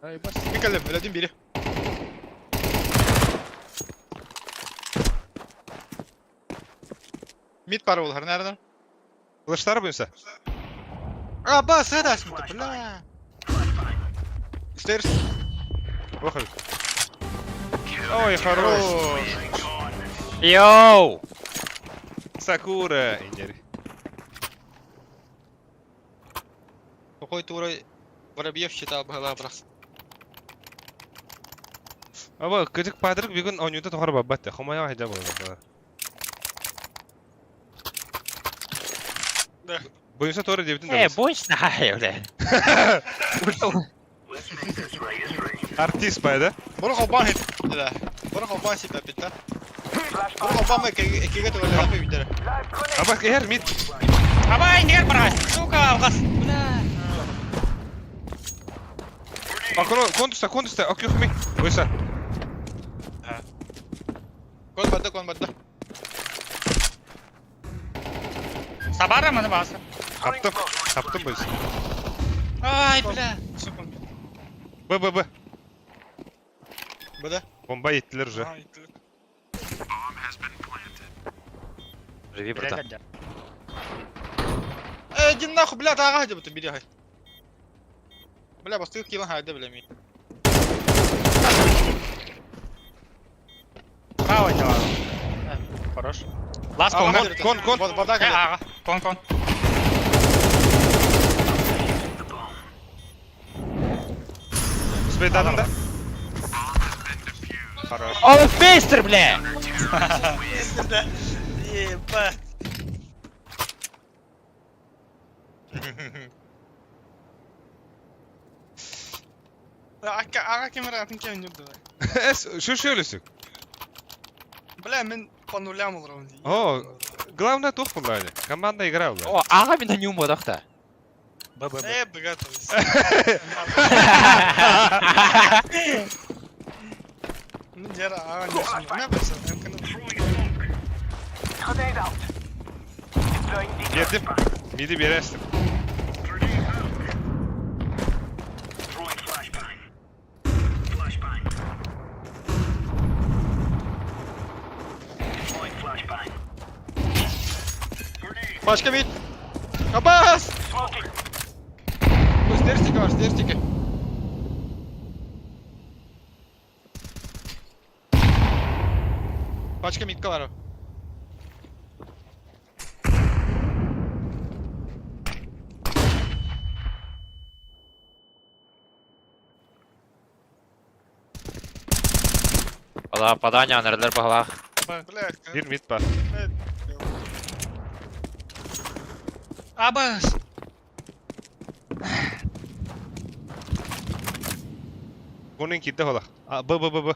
Ай бас. Микалем, өлөдүн бири. Мид бар ол, nereden? Kılıçlar бойса. А, бас, это бля. Stairs. Охай. Ой, хорош. Йоу! Сакура инери. Какой турой воробьев считал бы брас. Аба, кыжык падырык бүгүн онюта тохар баббат. Хомая хайда болду. Да. Бойса торы дебитин. Э, больше на, бля. Артист байда. Бұрық албан хит. Да. Бұрық албан сип әпет, да. Бұрық албан экеге түгелер апы битер. Аба, эр мид. Абай, нер барас. Сука, алгас. Бля. Акро, контуста, контуста, окюхми. Бойса. Кон барды, кон барды. Сабара маны баса. Аптым. Аптым бойса. Ай, бля. Б, Б, Б. Бда. Бомба еттилер уже. Живи, братан. Э, иди нахуй, бля, тага деп ты бери. Бля, бастык килан хайда, бля, ми. Право дело. Хорош. Ласка, Ага, кон. кон, кон. Вода Э, ага. Кон, кон. Сейдадым да? Хорош. О, быстро, бля! Да. Ебать. Ага камера атын кем не давай. Эс, şu şöylesi. Бля, мен по нулям олорон. О, главное тух буллани. Команда играла. О, ага мен не умодахта. Б, Б, Б. Брат. Ну, дера, ага, не Не баса, Girdim. Midi bir estim. Başka bir. Kabas! Bu Sterstiki var, sterstiki. Başka mitka var o. Ала, падання, нерлер баглах. Бля, Bir mid var. Абас! Bununki de hola. A, B B B B.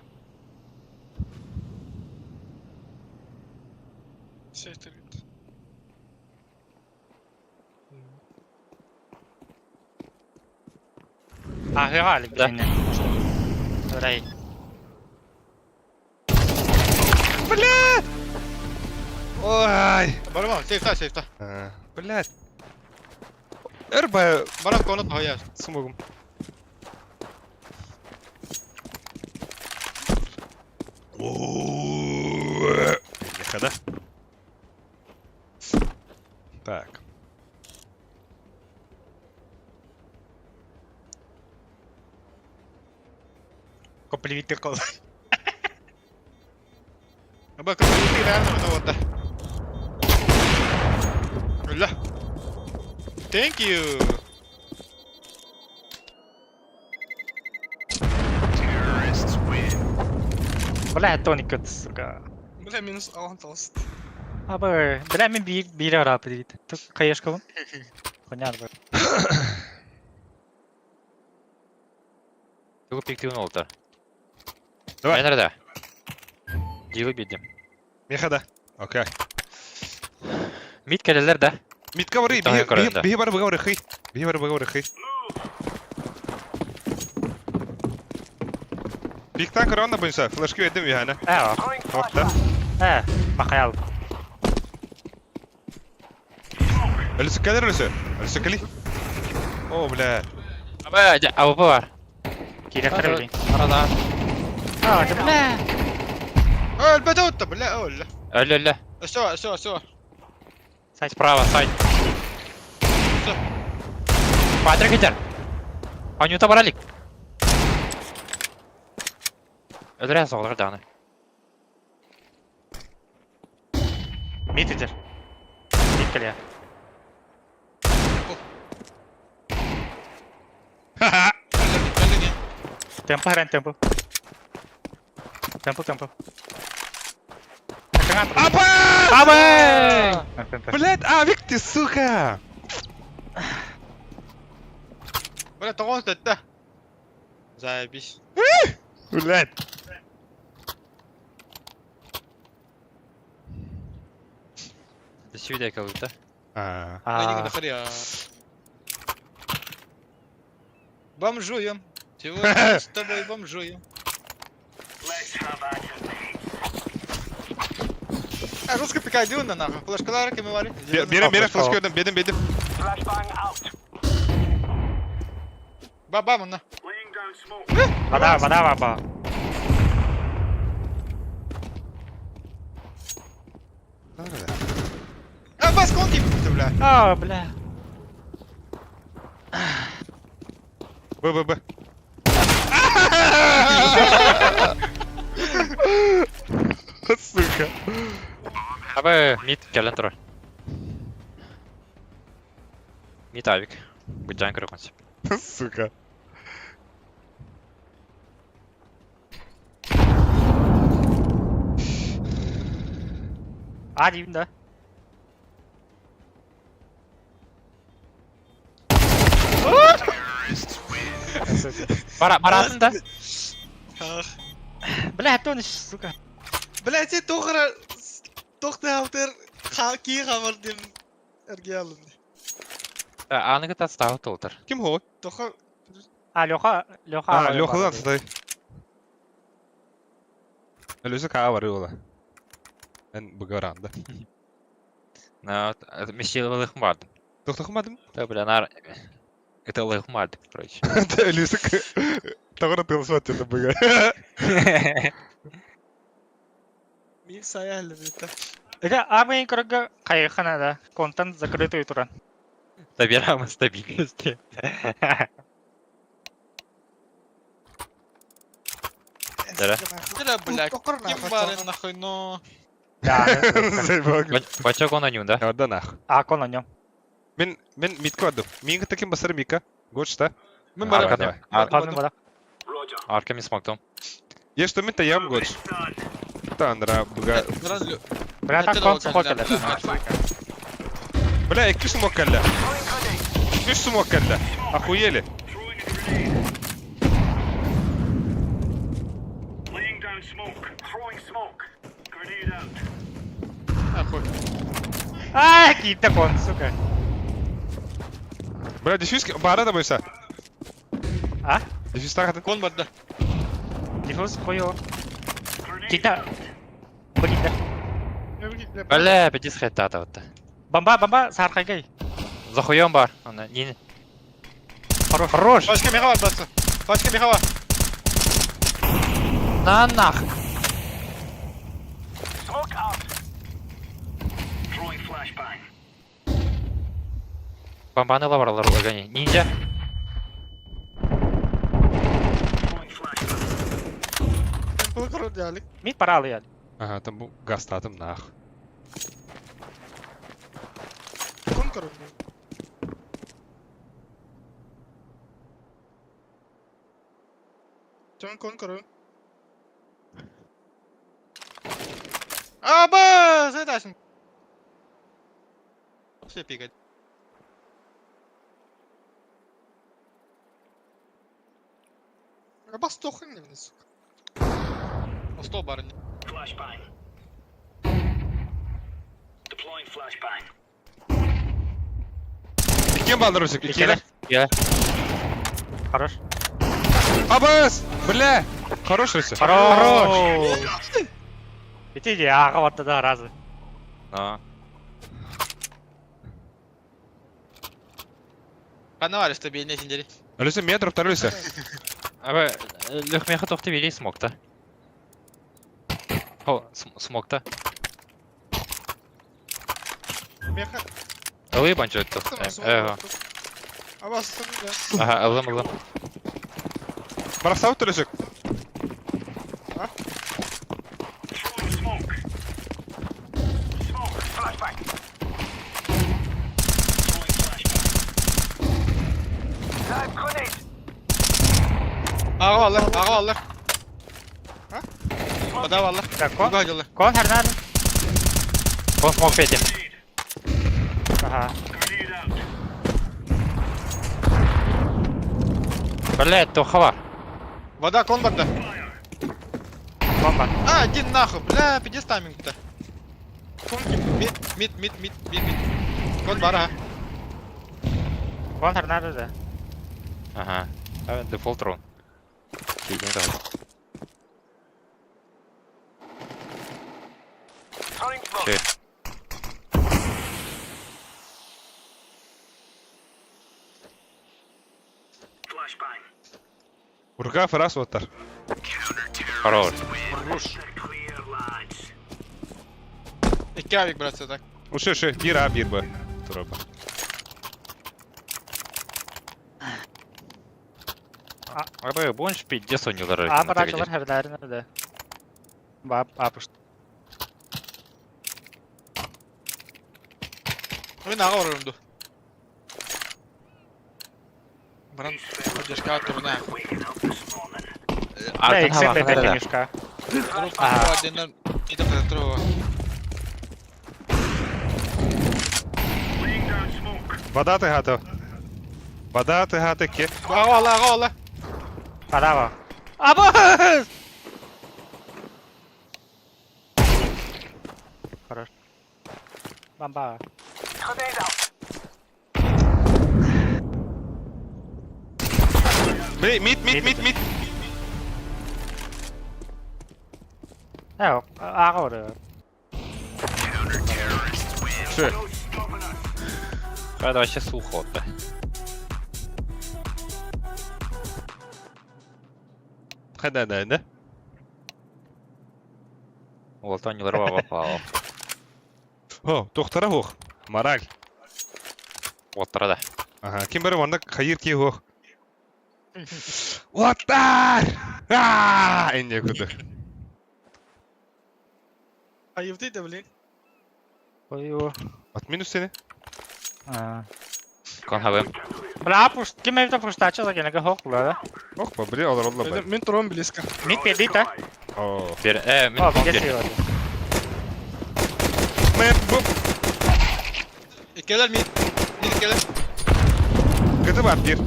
Сектор. Ахыга алик Да. бини. Рай. Блядь! Ой! Бараман, сейфта, сейфта. А, Блядь. Эрба Барам конот хояр. смогум. Хода. Так. Комплимент кол. Бак, ты реально вот да. Ля. Thank you. Бля, тоник сука. Бля, минус алан толст. Абы, бля, мен бир бир арап дейт. Тук каешкабын. Понятно. Тугу пиктивын олта. Давай. Мен nerede? Дилы бидим. Мехада. Окей. Мид келелер да. Мидка бары, Там көрөндө. бихи бары бага бары хый. Бихи бары бага бары хый. Биктан корона буйса, флешки ведем яна. Ә, Тохта. ә, бакаял. Ölüsü kelir ölüsü. Ölüsü keli. О, бля. Аба, АВП бар. Киректер билин. Арада. А, бля. Öl, бета, бля, öl. Өлө, өлө. Все, все, все. Справа, сайт. Патрик кетер. Анюта баралик. Өлөрө соғылыр даны. Мид идер. Мид келе. Темпо, хрен, темпо. Темпо, темпо. Апа! Абы! Блядь, авик ты, сука! Бля, тоғыз дәтті. Заебись. Блядь. Сүйдә калды. А. А. Бомжуем. Сегодня с тобой бомжуем. А, русский пикай, дюна нахуй. Флешкалар кем вари? Берем, берем, флешки өдім, бедім, бедім. Ба, ба, на. Вода, вода, вода. А, бас конти, бля. А, бля. Б, Б, Б. Сука. Абы, мид келен тур. Мид авик. Буджан көрөкөнс. Сука. А диибин да. Бара баратын да. Ах. Бля, это он сука. Блять, сен тоғыра тоқтаутыр ки хамыр дем эрге алын. Аныгы тастағы толтыр. Ким хо? Тоха А, Леха, Леха. А, Лехалан стай. Алёса каа бары ола. Эн быгаранда. На, месиловых мардым. Тохтохмадым? Да, бля, нар... Это лыхмад, короче. Алёса Тагына тылсат это быга. Мин сая әлі Это армия корга кайхана да. Контент закрытый туран. Забираем стабильности. Да. Да, блядь, ким бары нахуй, но... Да. Бачок он на нем, да? Да нах. А, кон на нем. Мен мен митка адым. Мин таким басар мика. Гоч та. Мен Давай, бары. давай. Пазым бара. Арка мен смоктом. Е что мен таям гоч. Та андра быга. Бля, так кон схотели. Бля, икки смок калля. Үс смок калля. Охуели. Нахуй. А, какие-то кон, сука. Бля, дефьюз бара да бойса. А? Дефьюз тагы. Кон бар да. Диффуз хуё. Кита. Бакита. Бля, пятис хэтата вот. Бомба, бомба, сархайгай. Захуем бар. Она не... Хорош. Хорош! Башка меха бар, братцы. Башка меха бар. На нах! Бомбаны лаварлар лагани. Ниндзя. Бұл корот ялик. Мид пора алый. Ага, там бу газ татым нах. Кон корот. Чон кон корот. Аба, зайдасың. Все пикать. Абас тохын не сука. Сто бар. Иккен балдар өсек, иккен. Я. Хорош. Абас! Бля! Хорош өсек. Хорош. Ити ага вот да разы. На. Канавар стабильный сендери. Алёса метр второй өсек. Аба, лех меха тохты бери смокта. О, смокта. Меха. Ылы банчо это. Абас Ага, ылым, ылым. Барасау төлөсек. Аға алыр, аға алыр. Бада алыр. Так, кон. Буга алыр. Кон харнар. Кон смок петим. Ага. Бля, тохава. Вода кон барда. Бомба. А, один нахуй, бля, пиздец тайминг-то. Кон мид, мид, мид, мид, мид, мид. Кон бар, ага. Кон харнар да. Ага. Дефолт рун. Кейден давай. Че? Урга фарас оттар. Хорош. Хорош. Икки авик, братцы, так. Уше, уше, бир А, бир Б. Тураба. Аба, больше пиздец у него дорога. А барачылар харнар да. Бап, апыш. Мен аға барырымды. Баран поддержка турна. Да, иксен бе мешка. Ага. Вода тыһаата. Вода тыһаата ки. Аҕа аҕа ола. Браво. Абы! Хорош. Бомба. Бли, мид, мид, мид, мид. Э, аҕа оры. Все. Это вообще сухо, да. Хада, да, да. Уолтан ньыларба попал. О, тохтара хух. Мораль. Уоттара да. Ага, ким бары манна хайыр ки хух. Уоттар! Аа, энне куду. Айывды да, блин. Ой, о. От минус сени. А. Кон хабым. Бля, пуш, ким эвда пуштача загенеге хок да. Ох, па, бли, олар олар бай. Мен турам близко. Мид педит, а? О. Бер, мин О, кон где бер. сегодня? Мен, бу. Иккилэр мид. Мид иккилэр. Кыты бар, бир.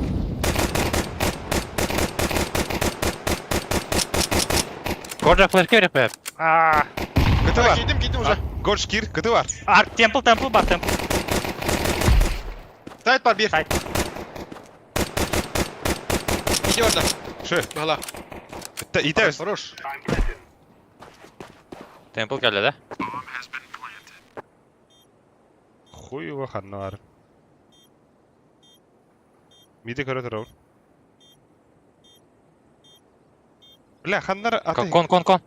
Коржа флешка беріп қояп. А, Кыты бар. Кидим, кидим уже. Горш кир, кыты бар. Арк, темпл, темпл, бар, темпл. Сайт бар бир. Сайт. Иди орда. Шы. Бала. Итәбез. Хорош. Темпл келді да? Хуй его ханна бар. Миди көрө турабын. Бля, ханнар аты. Кон, кон, кон.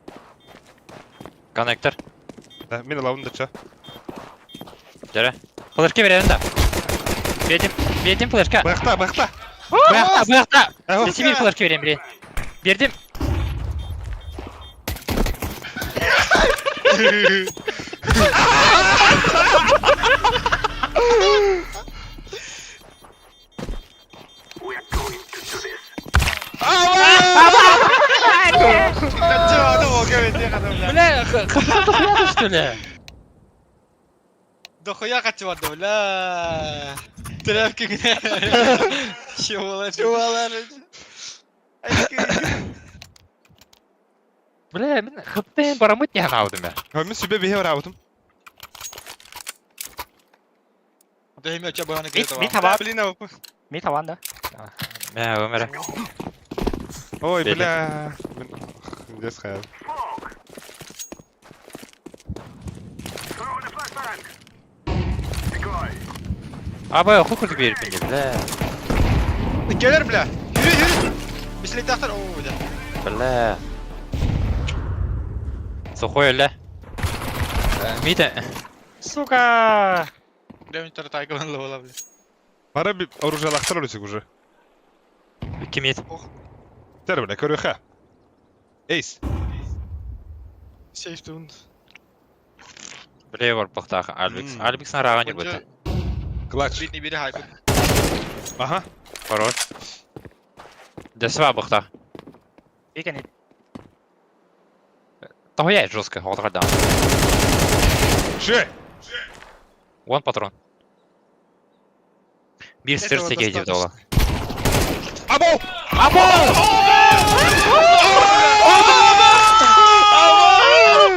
Коннектор. Да, мен алабын да ча. Жаре. Флешка беремін да. Бердим, бердим флешка. Бақта, бақта. Бұяқта, бұяқта. Ау. Мен себе флешка беремін, берейін. Бердим. Бля, хапса дохуя что ли? Дохуя качевады, бля. Тряпки гне. Чувалар. Чувалар. Бля, мен хыптен барамыт не хаудым я. Ха, мен сүбе бихе барабытым. Мид, мид хабар. Блин, а Мид хабан, да? Мә, өмірі. Ой, Беде. бля. Мен Дес хаял. Абай, оқу күрдік беріп менде, бля. Иккилэр, бля. Yürü, yürü. Бислектахтар. О, бля. Бля. Сухой өлі. Миді. Сука! Бля, мен тайкалан лола, бля. Бара би оружиялахтар олесек уже. Ким ет? Тер, бля, көрө ха. Эйс. Сейф тунд. Бля, бар бұқтағы Альбикс. М. Альбикс нараған жүрбөті. Клатч. Битни бири хайп. Ага. Хорош. Десва бұқта. Бекен ит. Тохуя жестко, отға даун. Шы. One патрон. Бир Этого стер теге деп достаточно. ола. Або!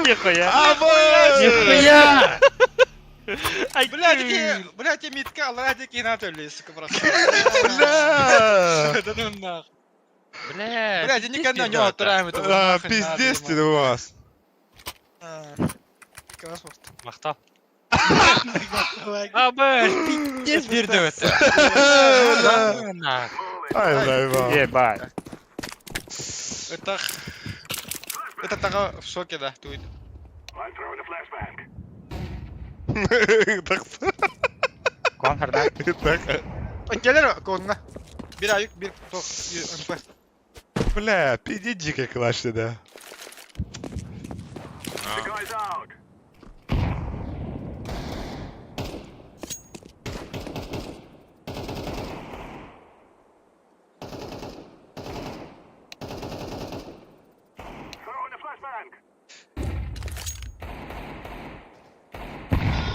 Нихуя. Або! Нихуя! Бля, такие, бля, те митка, алла такие на то сука, просто. Бля! Да ну нахуй. Бля, Бля, я никогда не отправим это. А, пиздец ты у вас. Мақтал. Абы, пиздец берді өті. Ай, заебал. Ебать. Это... Это тага в шоке, да, тут. Так, Кон харда. так. Иккилэр, конна. Бир аюк, бир тох, МП. Бля, пиздец дикая клатч да.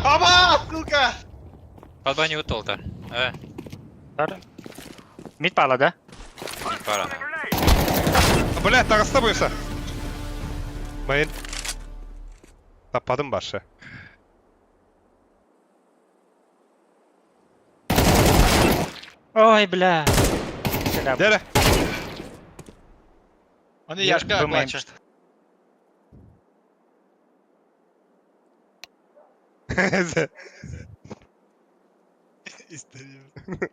Аба, сука! Подбани өтті олдар. Мид баала да? Мид бар ана. Бля, таҕыста буйса. Майын. Таппадым баршы. Ой, бля. Дәрі. Аны Яшка плачет.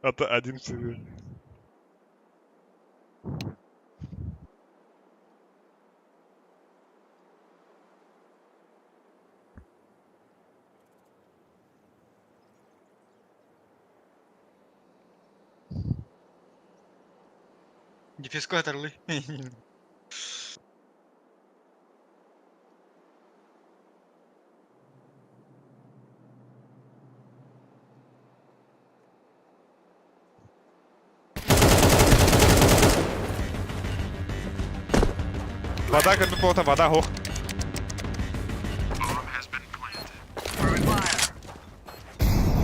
А то один всего. Дефиско оторли. Вода как бы плота, вода хох.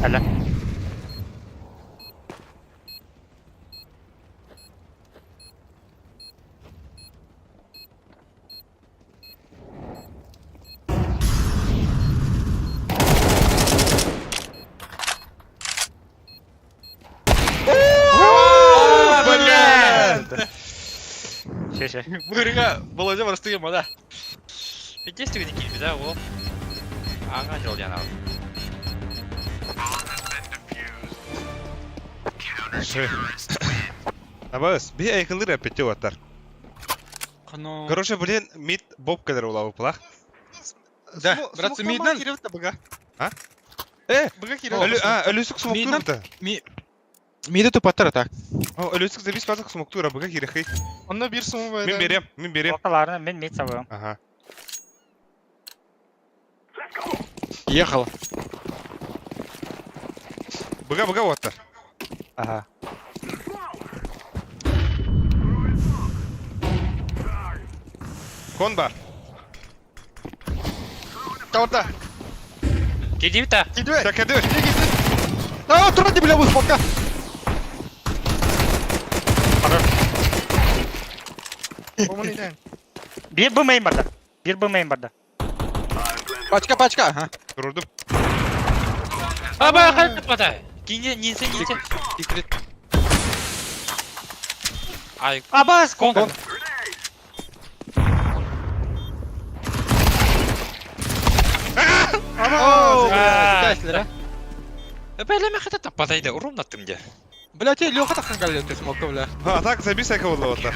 Алла. Блядь! Шеше. Бырга, Володя барыстыгы да. Пиздец ты не да, ол. Аңа жол яна. Абас, би айкылыр әпетте оттар. Короче, блин, мид боб кадр ула уплах. Да, братцы, миднан. А? Э, Быга киреп. а, өлүсүк Миднан- смоктур Миди тупаттар так. О, өлүсүк завис базык смоктура, быга кирехи. Онно бир суму Мин берем, мин берем. Орталарына мен мид сабыйм. Ага. Ехал. Быга быга оттар. Ага. Кон бар. Таварда. Кедибита. Кидү. Так, кеди. А, туран бля, бу смокка. Бир бу мейн барда. Бир бу мейн барда. Пачка, пачка. Ага. Турдум. Аба, хайт пата. Кине, нинсе, нинсе. Секрет. Ай, Абас, кон. Кон. О, бля, Бәлеме хата таппатайды, урумнаттым де. Бля, те Леха так галил, ты смокка, бля. А, так забис айкылыр оттар.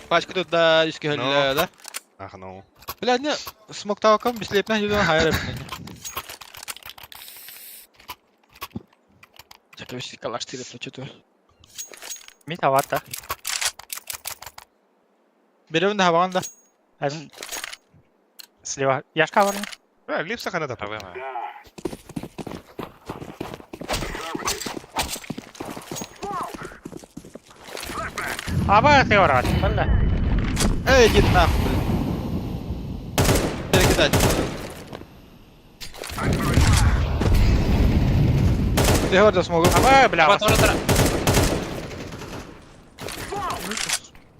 Пачка тут да, иске да. Ах, ну. Бля, не, смок тавакам, бислепна, юдон хайр. Чакай, калаш тире плачу. Мид аватта. Берем да хаван да. Один. Слева. Яшка бар. Бля, липса хана тапа. Проблема. Аба, ты орат. Бля. Эй, иди нахуй, блин. Перекидать. Ты говоришь, смогу. Аба, бля. Аба, тора, тора.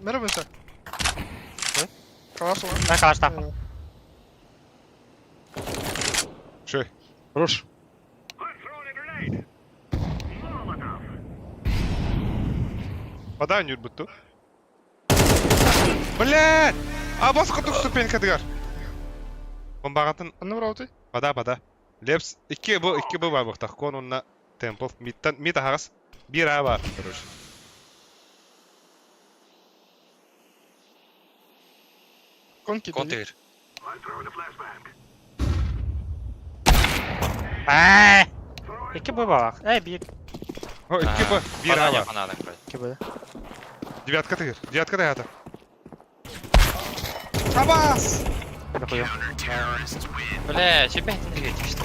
Merhaba sen. Калаш Мен калаш таппын. Шой. Хорош. Вода не бутту. Блядь! Абас кутук ступенька дигар. Бомбагатын Анны брауты. Вода, вода. Лепс, 2 Б бар бұқтақ. Кон онна темпл. Мидтан, мид ағас. Бір А бар, короче. Кон киди. Контр. Ай. Эки бу балак. Эй, бир. О, 2 Б, бір А бар. Фанада, короче. Эки бу. Девятка тыгыр. Девятка тыгыр. Абас! Дохуя. Бля, тебе это не видишь, что?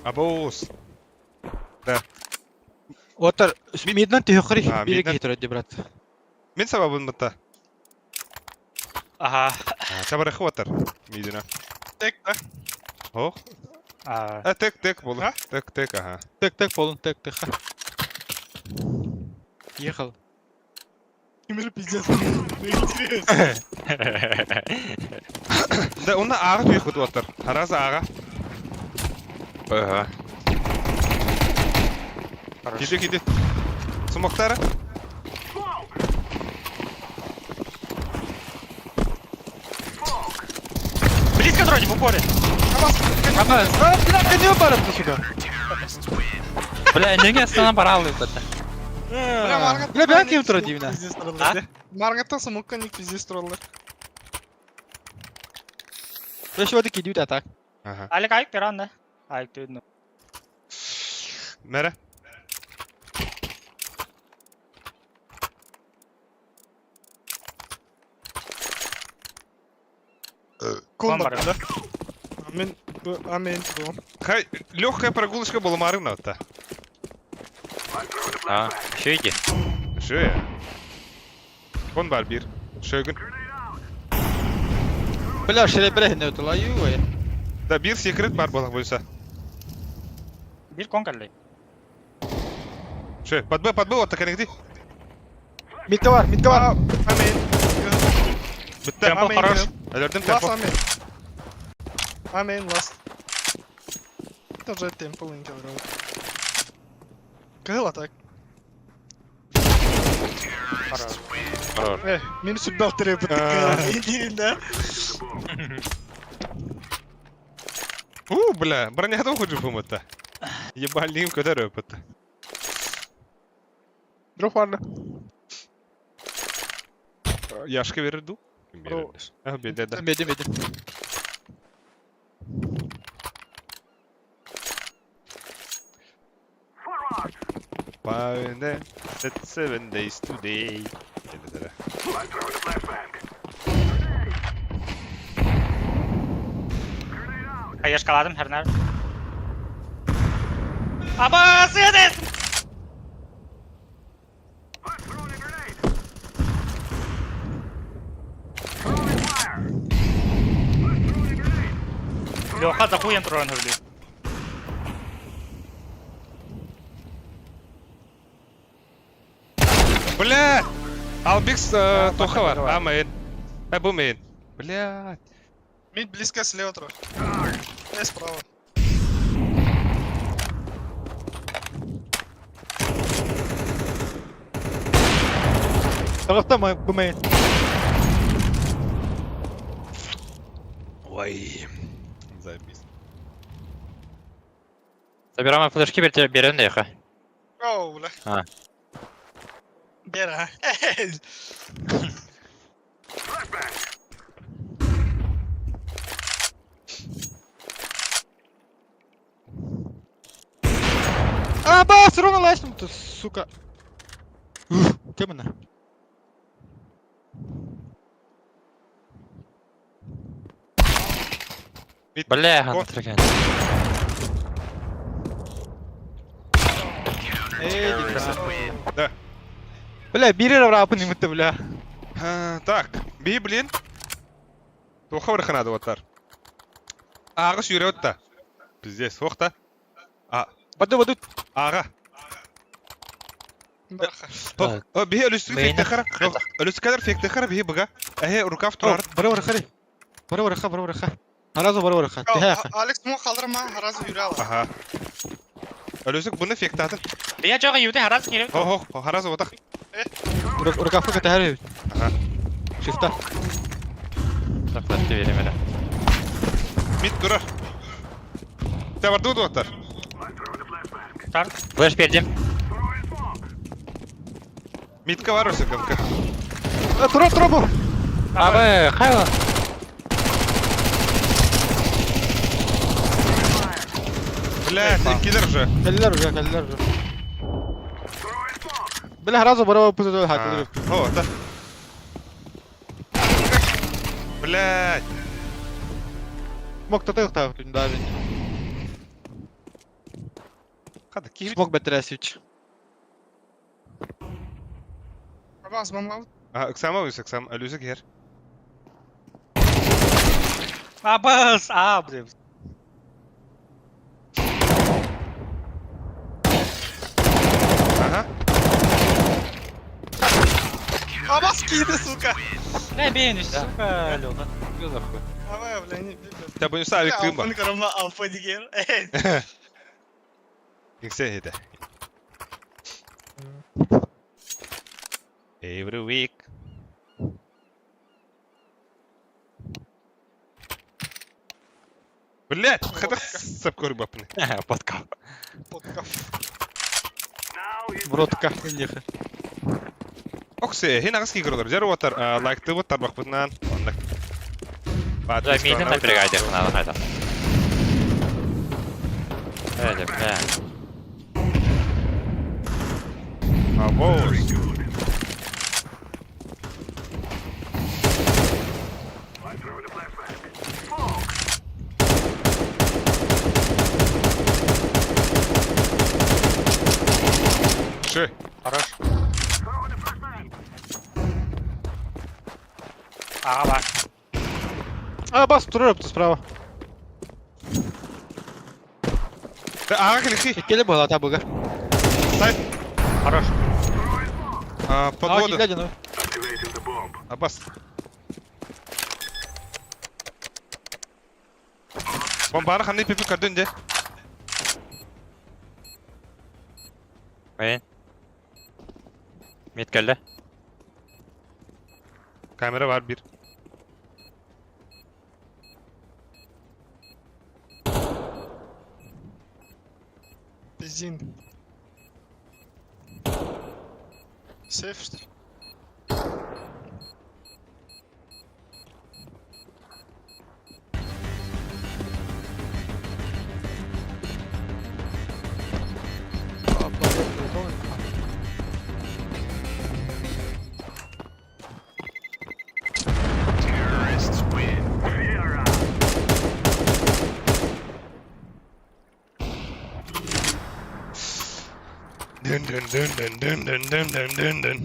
Абоус. Отар, миднан ты хохри, А, бир миднан. гитра, брат. Мен сабабын бұтта. Ага. Чабарахы оттар. Мидина. Тек да. Ох. А, А, тек, тек болу. А? Тек, тек, ага. Тек, тек болун, тек, тек. Ехал. Тимир пиздец. Ну интересно. Да, онна ага түйек бут оттар. Хараза ага. Ага. Киди, киди. Сумоктара. Близко дрони, в упоре. Ама, а, не барып сука. Бля, неге астана баралы бата. Бля, Маргат. Бля, бя кем тура дивна. А? Маргаттан смокка ник пиздец тураллар. Бля, шо ди кидют атак. Ага. Алик айк перан да. Айк түйдүн. Мере. Кон Кон бар бар. да. Амен, б, амен, б. Хай, легкая прогулочка была марына та. А, еще иди. Шö я. Кон бар бир. Шөгүн. Бля, шере бре не отла ю. Да, бир секрет бар болак болса. Бир кон калли. Шö, подбы, подбы, вот так где. Митка бар, митка бар. Амен. Бітті. Темпо Амен. хорош. Әлердім Лас темпо. амен. Амен, лас. Тоже темпо линк Кыгыл атак. Хорош. Э, мин сүрбэ алтыры да? У, бля, броня хочу бумата. Ебальник көтөр өпөттө. Дроп барда. Яшка берерду. Ким берерди? А, беде да. Меди, меди. Five, that's 7 days today. Деді. Каяшкаладым хернер. Аба, сыдыс! Леха за хуем туран хөвлү. Бля! Албикс тоха бар. А, мейн. А, бу мейн. Бля. Мид близко слева тура. Э, справа. Тарафта ма бу мейн. Ой. Заебись. Забираем флешки, берем да Оу, бля. А. Бера. А, ба, все равно лайсным ты, сука. Кем она? Бля, О. ана Эй, Да. Бля, бери рапы не мытты, бля. А, Так, би, блин. Тоха бар ханады оттар. Ағы сүйре отта. Пиздец, оқта. А, Баду, баду. аға. Баха. О, о, би өлүстүк Мейні. фекте хара. Өлүстүк кадar фекте хара би быга. Эхе, рукав турар. Бара бара хари. Бара бара ха, бара бара ха. Харазу бара бара ха. Тихо. Алекс мо қалдырма, разы юре ала. Аха. Өлүстүк буны фектатын. Бия жога юде хараз киреп. Хо, хо, харазы отақ. Рукавка катахари. Ага. Шифта. Флешки берем эле. Мид турар. Та бар дуду оттар. Тар. Флеш бердим. Мидка бар өсі кымка. Тура, тура бу. Абы, хайла. Бля, киллер же. Каллар уже, каллар уже. Бля, харазу бара бара пузо хат. О, да. Блядь. Мог тата та да. Хада, киһи Смог бетресич. Абас, бамлау. А, Ыксама өс, Ыксам, өлүсүк ер. Абас, а, блин. Абас киирдэ, сука! Не бейн, сука, Лёха. Давай, бля, не бля. Та бу савик тыын ба. Алфаны карамла алфа дигер. Иҥсэ иһитэ. Every week. Блять, хата сап көрбөппүн. Подкап. Подкаф. Бродка, иннеха. Оксе, хин аҕыс киирэр дьэр уотар лайктыбыт тарбахпытынан. Оннук. Да, миитин напрягайте, надо хайда. Эдэ, бля. Абоус. Ши. Хорош. Аҕа бар. А, бас, турар өптө справа. Да, аҕа кэлихи. Иккеле была та быга. Сайт. Хорош. А, А, подводы. глядя, ну. Абас. Бомбаны ханны пипи көрдүн де. Мин. Мид кэллэ. Камера бар bir. Бензин. Сейф, что ли? А, блядь, готовы. Dün dün dün dün dün dün dün dün dün dün.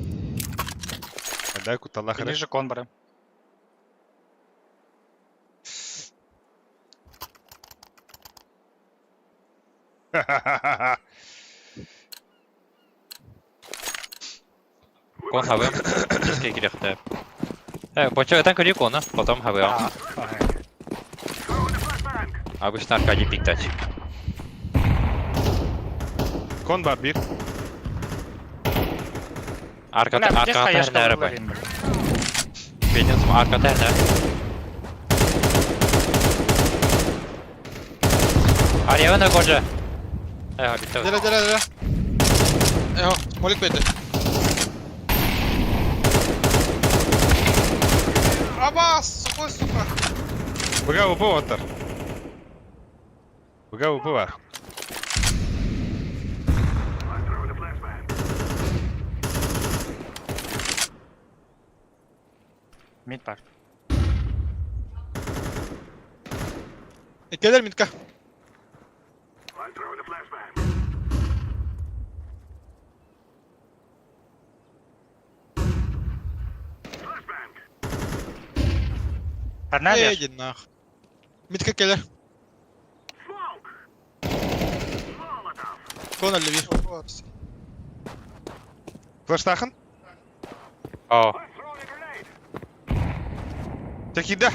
Дай куталла хара. Ниже кон бары. Кон хавым. Киске кирехте. Боча это көрүк оны, потом хавым. Обычно Аркадий пиктач. Кон бар bir. Арка Бля, арка где стоишь, тернер бай. Бенин арка тернер. Ариана кожа. Битте. Дера, дера, дера. Эхо, молик бейте. Абас, сухой, сука. Быга УП оттар. Быга УП бар. Мид бар. Иккелер мидка. Арна бер. Эй, нах. Мидка келер. Кон аллеви. Флештахын? О, Текиде.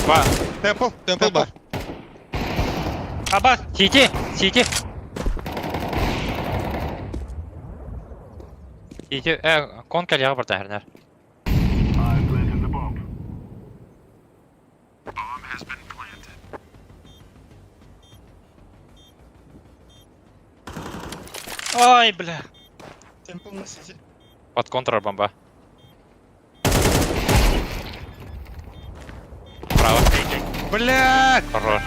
Ба. Темпл. Темпл бар. Абас. Сити, Сити. Сити, кон кэлиэҕэ барда хэрнэр. Ой, бля. Темпл на сити. Под контр бомба. Право. Блядь! Хорош.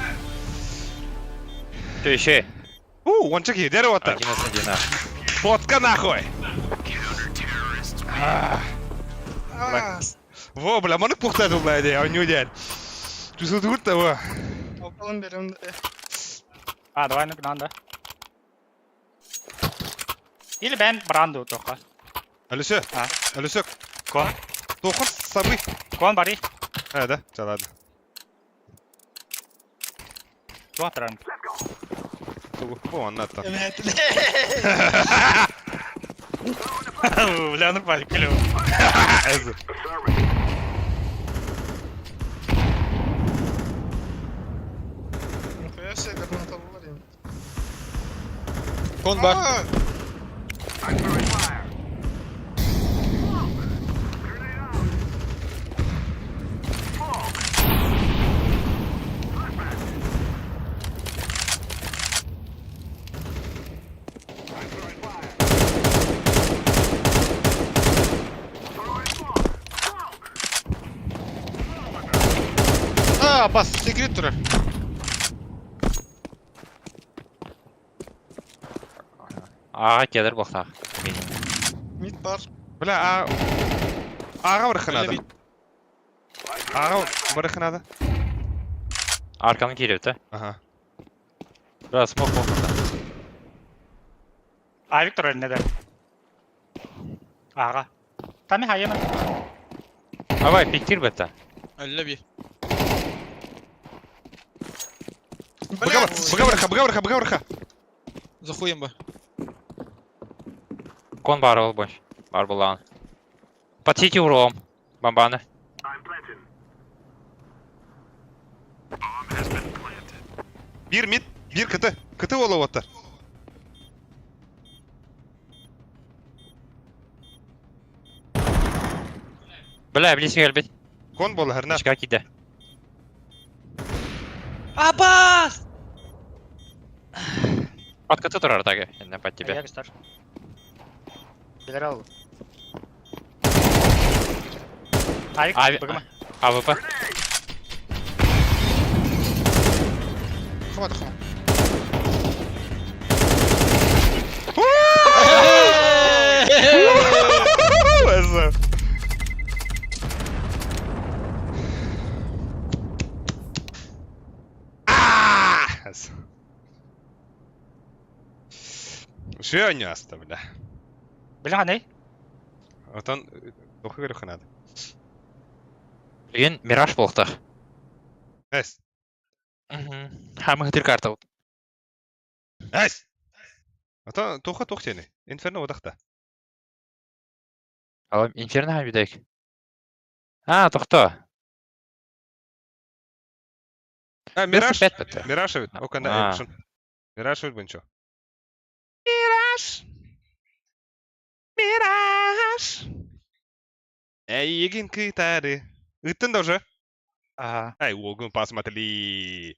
Ты еще. У, он чеки, дерево оттар. 11-1. Фотка нахуй! Абас. Во, бля, маны пухтатыл, блядь, я не удел. Чувствую того. Алпалын берем. А, давай ну надо. Или бен бранду только. Алюсе, А? Алюсе, Кон. Тохын сабы. Кон бари. А, да? Все, ладно. Туа тран. Во, он надо. Бля, нормально, клево. Нихуя себе, граната варим. Кон бар. А, бас, секрет турар. Ага, кедр бохтах. Мид бар. Бля, а... Ага барыхынады. Ага барыхынады. Арканы кирип, Ага. Бля, смок мок. А, Виктор önüne de. Aga. Tami hayır. Давай, пиктир бета. Әллә би. Быга быга барыха, быга барыха, быга барыха. Захуем ба. Кон бар ол больше. Бар булан. Подсети уром. Бомбаны. Bir mid, bir kıtı. Kıtı ola ottар. Бля, близко gelбит. Кон бола херна. Очка киде. Абас! От кыты турар тагы. Инне под тебе. Ayak ister. Biler al. Авик, Ави- быгма. АВП. Хват, хват. Эзэ. Аа! Эзэ. Шөнө аста, бля. Билен ne? Отон тохы көрөхынады. Блин, мираж болтах. Эс. Хамы хытыр карта. Эс. Отон тоха тохтени. Инферно одақта. Алам инферно хам бидек. А, тохто. А, мираж. Пять бетте. Мираж бит. Оканда А. экшн. Мираж бит бунчо. Мираж. Мираж. Эй, егин кытары. Ыттын да уже. Ага. Ай, уогун посмотри.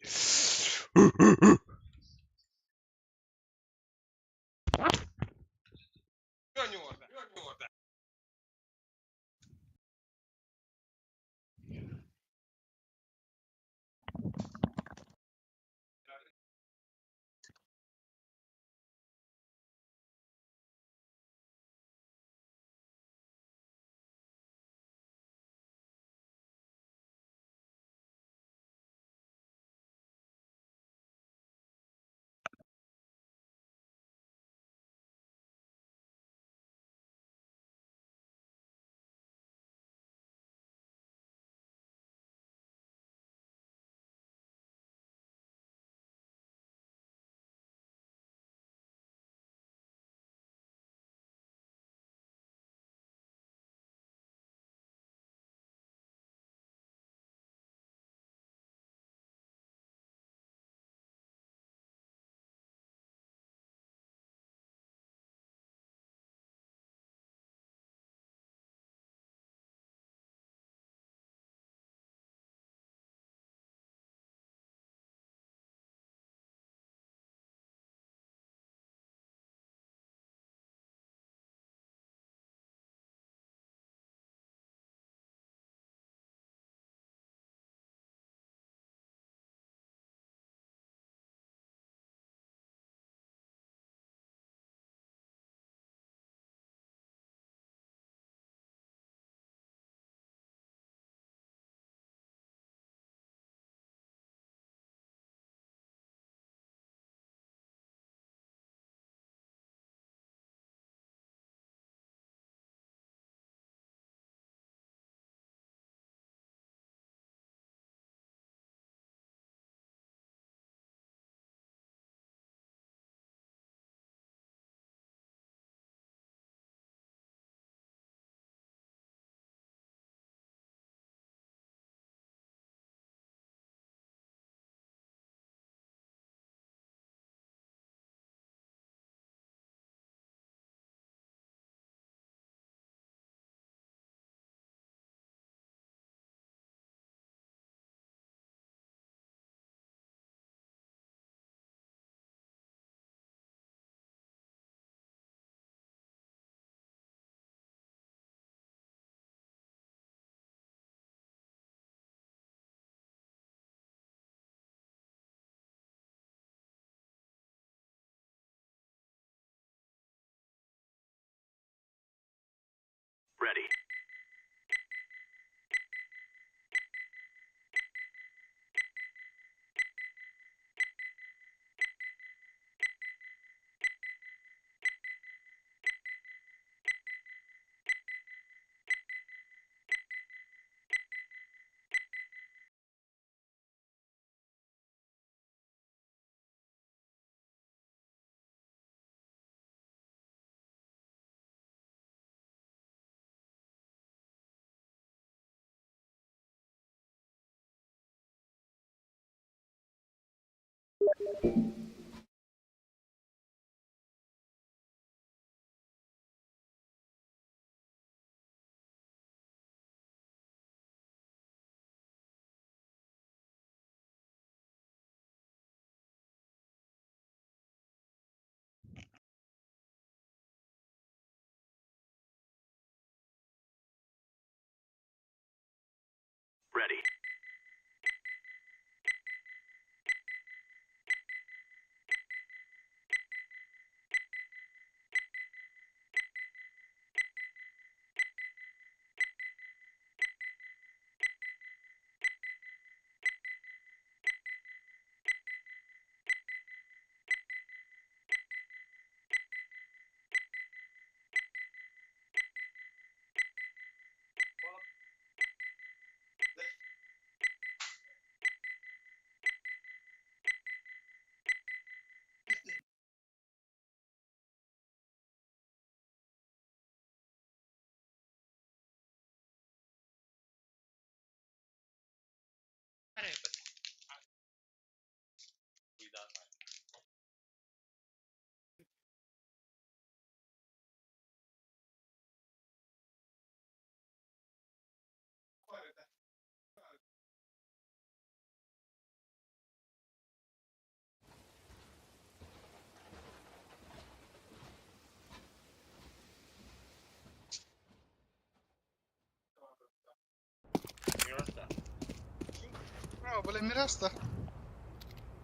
Браво, бля, мираж-то.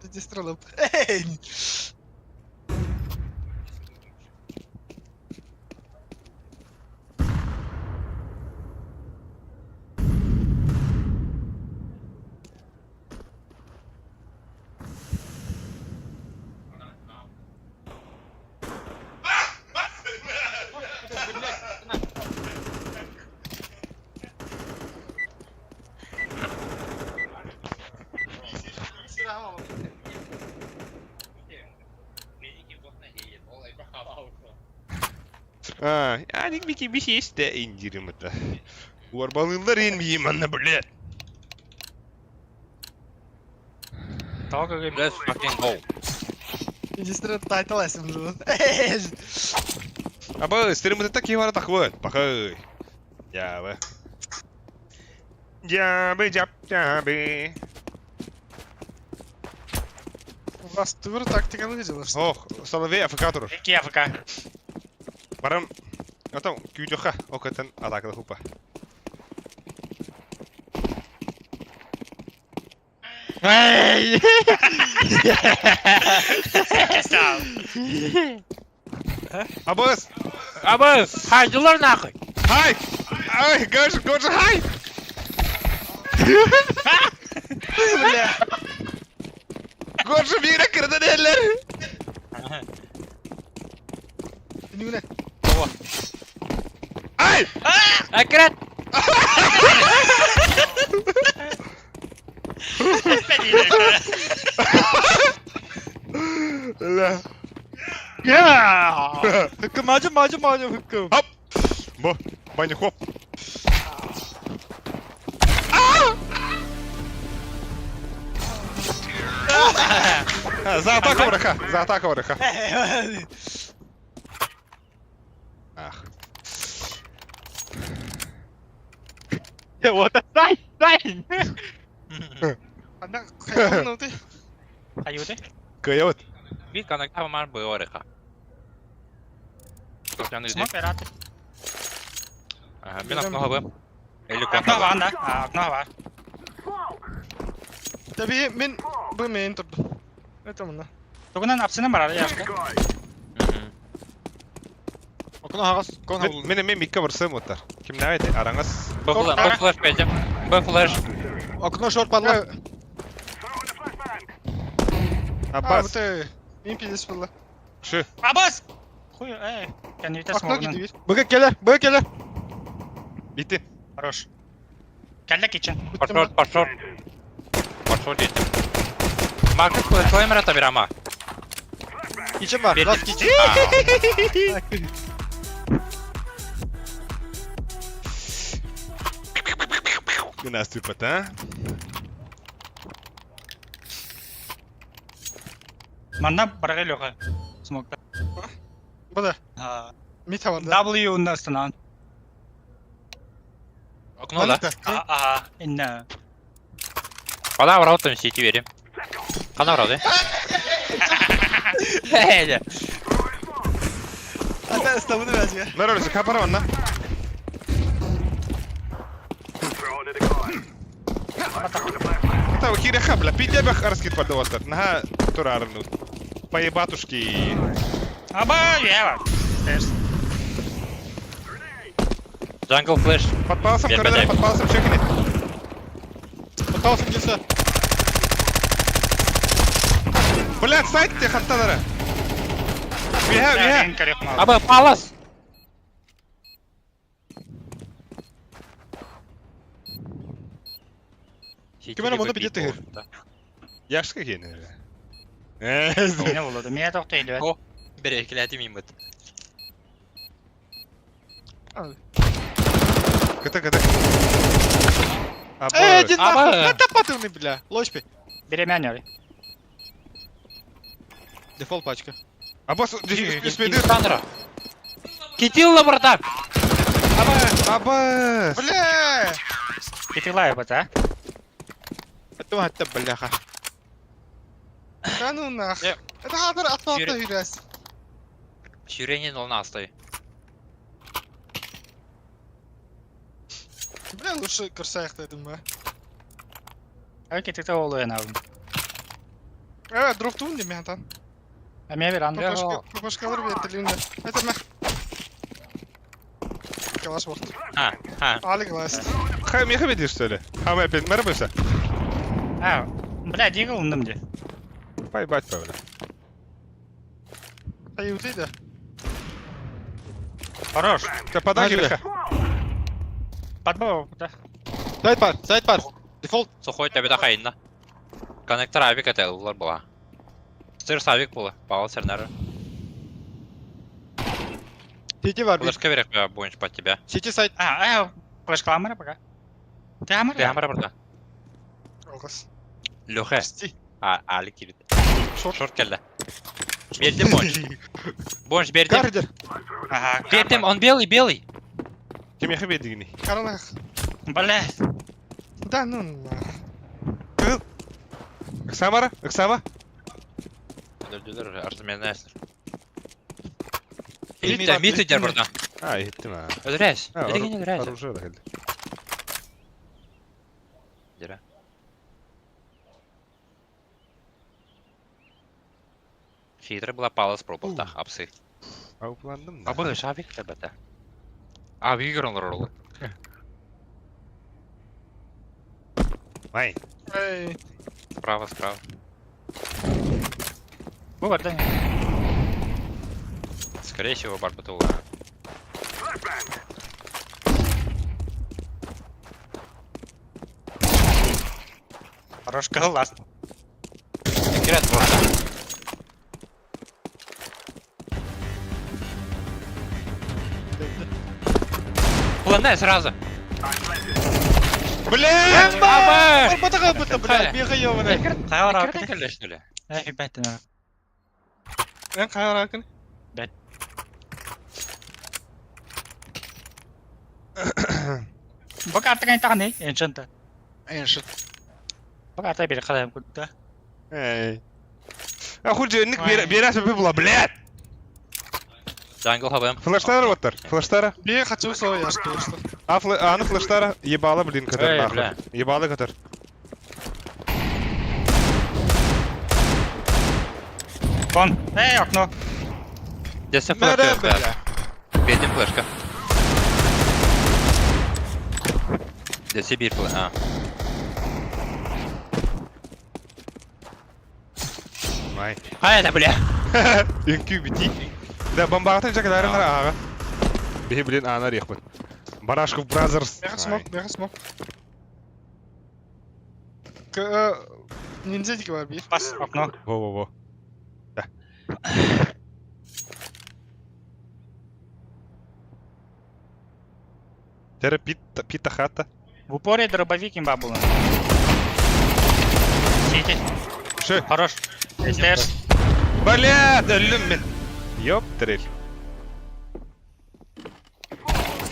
Ты здесь стрелы. Эй! Аник бики бихисте индирим это. Уорбалылар инмиим анна, блядь. Let's fucking go. Индистрет тайтл эсим. Аба, стримы такие вара тахват. Пахай. Ябы. Ябы, жап, жабы. У вас тур тактика выглядела, что? Ох, соловей АФК турар. Икки АФК. Барам, отон күүтүөххэ, окотон атаакала хупа. Эй! Абыс! Абы, хайдылар нахуй. Хай! Ай, Гоша, Гоша, хай! Бля! Гоша, биирэ кырдан эллер! Нүнэ. Ай! Аккурат. Ля. Я! Хыкым мажым мажым мажым хыкым. Хоп! Бо, баня хоп. А! За атаку враха, за атаку враха. Ах. Вот, дай, дай! Ана хайван ты. Хайуды. Кыйабыт. Бит коннекта мар быорыха. Смок вераты. Ага, мин окно хабы. Или Окно бар, да? А, окно бар. Таби мин бу мен турду. Это мына. Тугунан апсынан барар яшка. Окно хагас, кон хабыл. Мен мен микка барсам оттар. Ким навет араңас. Б флеш, Б флеш петя. Б флеш. Окно шорт падла. А, Аббас. вот э. Мин пиздец было. Шы. Абас! Хуй, эй. Кәнүтә Окно смогнан. киди. Б келе, Б келе. Битти. Хорош. Кәллә кичен. Пошел, пошел. Пошел дети. Маркет флеш лаймера табирама. Кичен бар, лас кичен. Наступат, а? Манна бараҕа Леха. Смокта. Бу да. Мид хабарда. W уонна ыстанаҕын. Окно, да? Аха, инна. Кана барабыт там сити берем. Кана барабыт, э? Ата ыстабыны бәзге. Нөрөлүсү капара онна. Та кире хабла, пидя бах раскид подаваттар. Наха турарну. Поебатушки. Аба, ева. Стерс. Jungle flash. Под паласом, Бер, коридор, бер. под паласом чекни. Пытался килсе. Блядь, сайт те хаттанара. Биха, биха. Аба, палас! Ким эрэ муну билет тыгыр. Яшка киэнэ. Не болду? Меня тохто илбет. О, Берекеләти мин бит. Кыта, кыта. Э, иди Аба. нахуй. Это патывный, бля. Лочпи. Беремен яри. Дефолт пачка. Абас, спиды. Сандра. Китилла, братан! Абас. Бля! Китилай бата. Это хатта бляха. Да ну нах. Э. Это хатыр атмалта Юрий. хүрәс. Сюренин ол настой. Бля, лучше кырсайық дедім ба. Ай китите олу эн абым. Э, дроптуун дем мен Эме бир анда. Папашка, папашкалар бертилинде. Это мах. Калаш борт. А, а. Али гласт. Хай, меха видишь, что ли? А мы опять мэрбыся? А, бля, дигл ундым де. Поебать, бля. Ай, утейді. Хорош. Да подай, Нажми. Подбол, да. Сайт бар, сайт бар. Дефолт. Сухой тебе да хайна. Коннектор авик это улар була. Сыр авик була. Павел Сернер. Сити бар. бир. Флешка берек я будешь под тебя. Сити сайт. А, э, флешкаламара пока. Ты амара? Ты амара, братан. Алғас. Леха. Сти. А, али кирит. Шорт. Шорт келді. Бердим бонж. Бонж бердим. Кардер. Ага. Бердим, он белый, белый. Кем меха видишь? Каранах. Бля. Да ну нах. Самара? Оксама? Мид, мид идер, братан. А, иттим а. Öldürәс. А, Öldürген öldürәс. Оружие да келди. Дера. Хитрый была палас пробовал, да, апсы. Аупландым да. Абы шавик табата. А, выиграл ролл. Май. Эй. Справа, справа. Бу бар да. Скорее всего, барбатула. Хорош кыллас. Кират просто. Плане сразу. Блядь! Абы! Барбатага быта, бля. Бега ёбаный. Кайра. Кират келді, что ли? Эй, бәт. Эн қайракын. Бәт. Бу карта кайта каны? Энчанта. Эншит. Бу карта бир калам күттә. Эй. А хуй же, ник берәс была, блядь! Джангл хабым. Флештара вот Флештара. Бе хочу слово я что что. А, фле... а, ну флештара. Ебало, блин, катар, Эй, нахуй. бля. Ебало, катар. Вон. Эй, окно. Десе Мәре, флешка. бля. Бердим флешка. Десе bir флеш. А. Май. А это, бля. Үнкүү бити. Да, бомбағытын жакаларын ага. Бе, блин, ана рехмет. Барашков Бразерс. Бега смок, бега смок. К ниндзя бар бир. Бас окно. Во-во-во. Да. Тера пита, пита хата. В упоре дробовик имба было. Сити. Ши. Хорош. Стерс. Блядь, өллүм мин. Ёп, трель.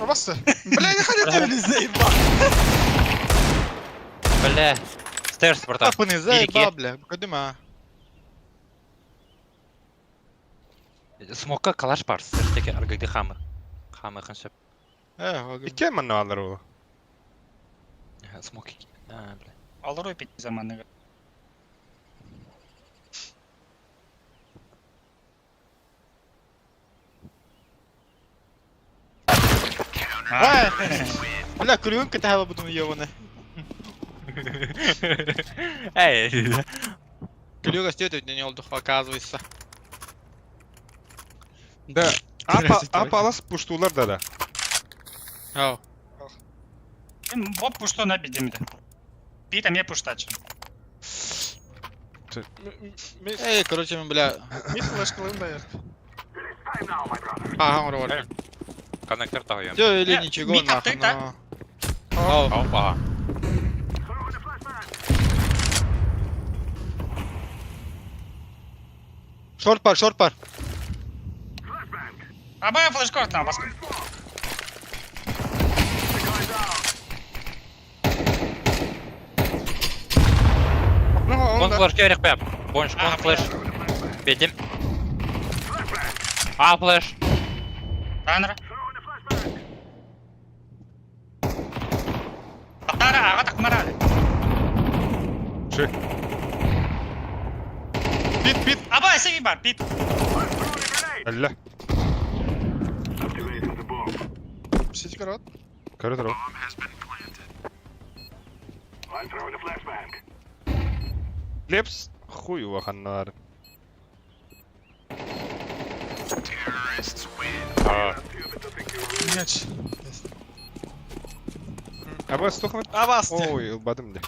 Басты. Бля, не хотел тебя заебал. Бля. Стерс, братан. Апны заебал, бля. Кадыма. Смокка калаш бар. Стерстеке аргыгды хамы. Хамы ханшып. Икки манна алар ол. Смок. А, бля. Алыр өпет заманы. Бля, күлүгүн кэтэһэ бутун ебаны. Эй. Күлүг өстүөт не олдух, оказывается. Да. Апа, апа алас пуштулар да да. Ау. Боп пушто на бидемде. Би там я пуштач. Эй, короче, мен, бля. Мид флешкалыйм да ярд. Ага, он Коннектор тагыям. Все или ничего, Мид нахуй. открыт, да? Ау. Опа. Шорт пар, шорт пар. Аба флешкор там баскы. Кон флеш керек бәп. Бонш, кон флеш. Бетим. А, флеш. Танра. Тара ага такмара. Ши. Бит, бит. Аба сеги бар, бит. Алла. Сеть корот. Көрө туру. Лепс хуй улаханнар. Мяч. Аба стухмат. Абасты. Ой, ылбадым де.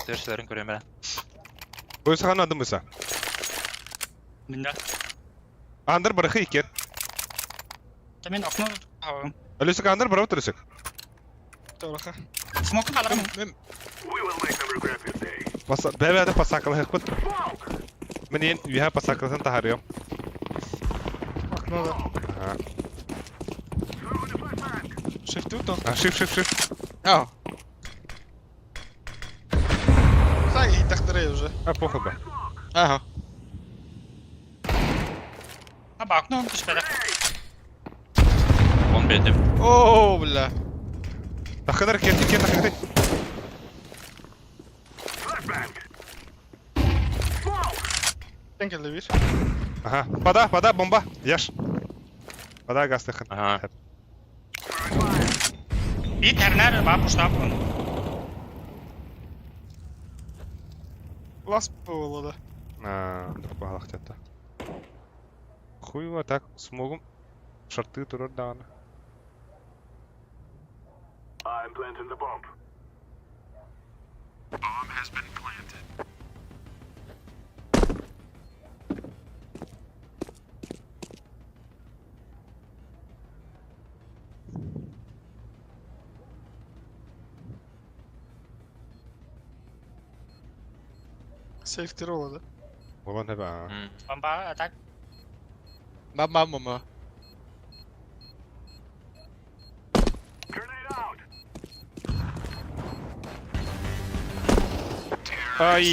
Стерслерин көрөм бля. Бойса хана адымыса. Минда. Андыр барахы икен. Мен окно алым. Алысык андыр барап тұрысык. Тораха. Смок алырым. Мен Паса, бәбәді пасакылы хықпыт. Мен ең үйә пасакылысын тахарыйым. Окно да. Ага. Шифту то. А, шиф, шиф, шиф. Ау. Сай, и тахтыры уже. А, похуй ба. Ага. Аба окно түшпеді. Он бетим. О, бля. Тахынар кет, кет, тахынар. Тен келді bir. Ага. Бада, бада, бомба. Яш. Бада газ тахын. Ага. Би тернер ба пушта бун. Лас было да. А, друг тета. Хуево так смогу. Шарты турар дааны. Сейфти ролла да. Болан хэбэ. Бомба атак. Бам бам бам. Ай,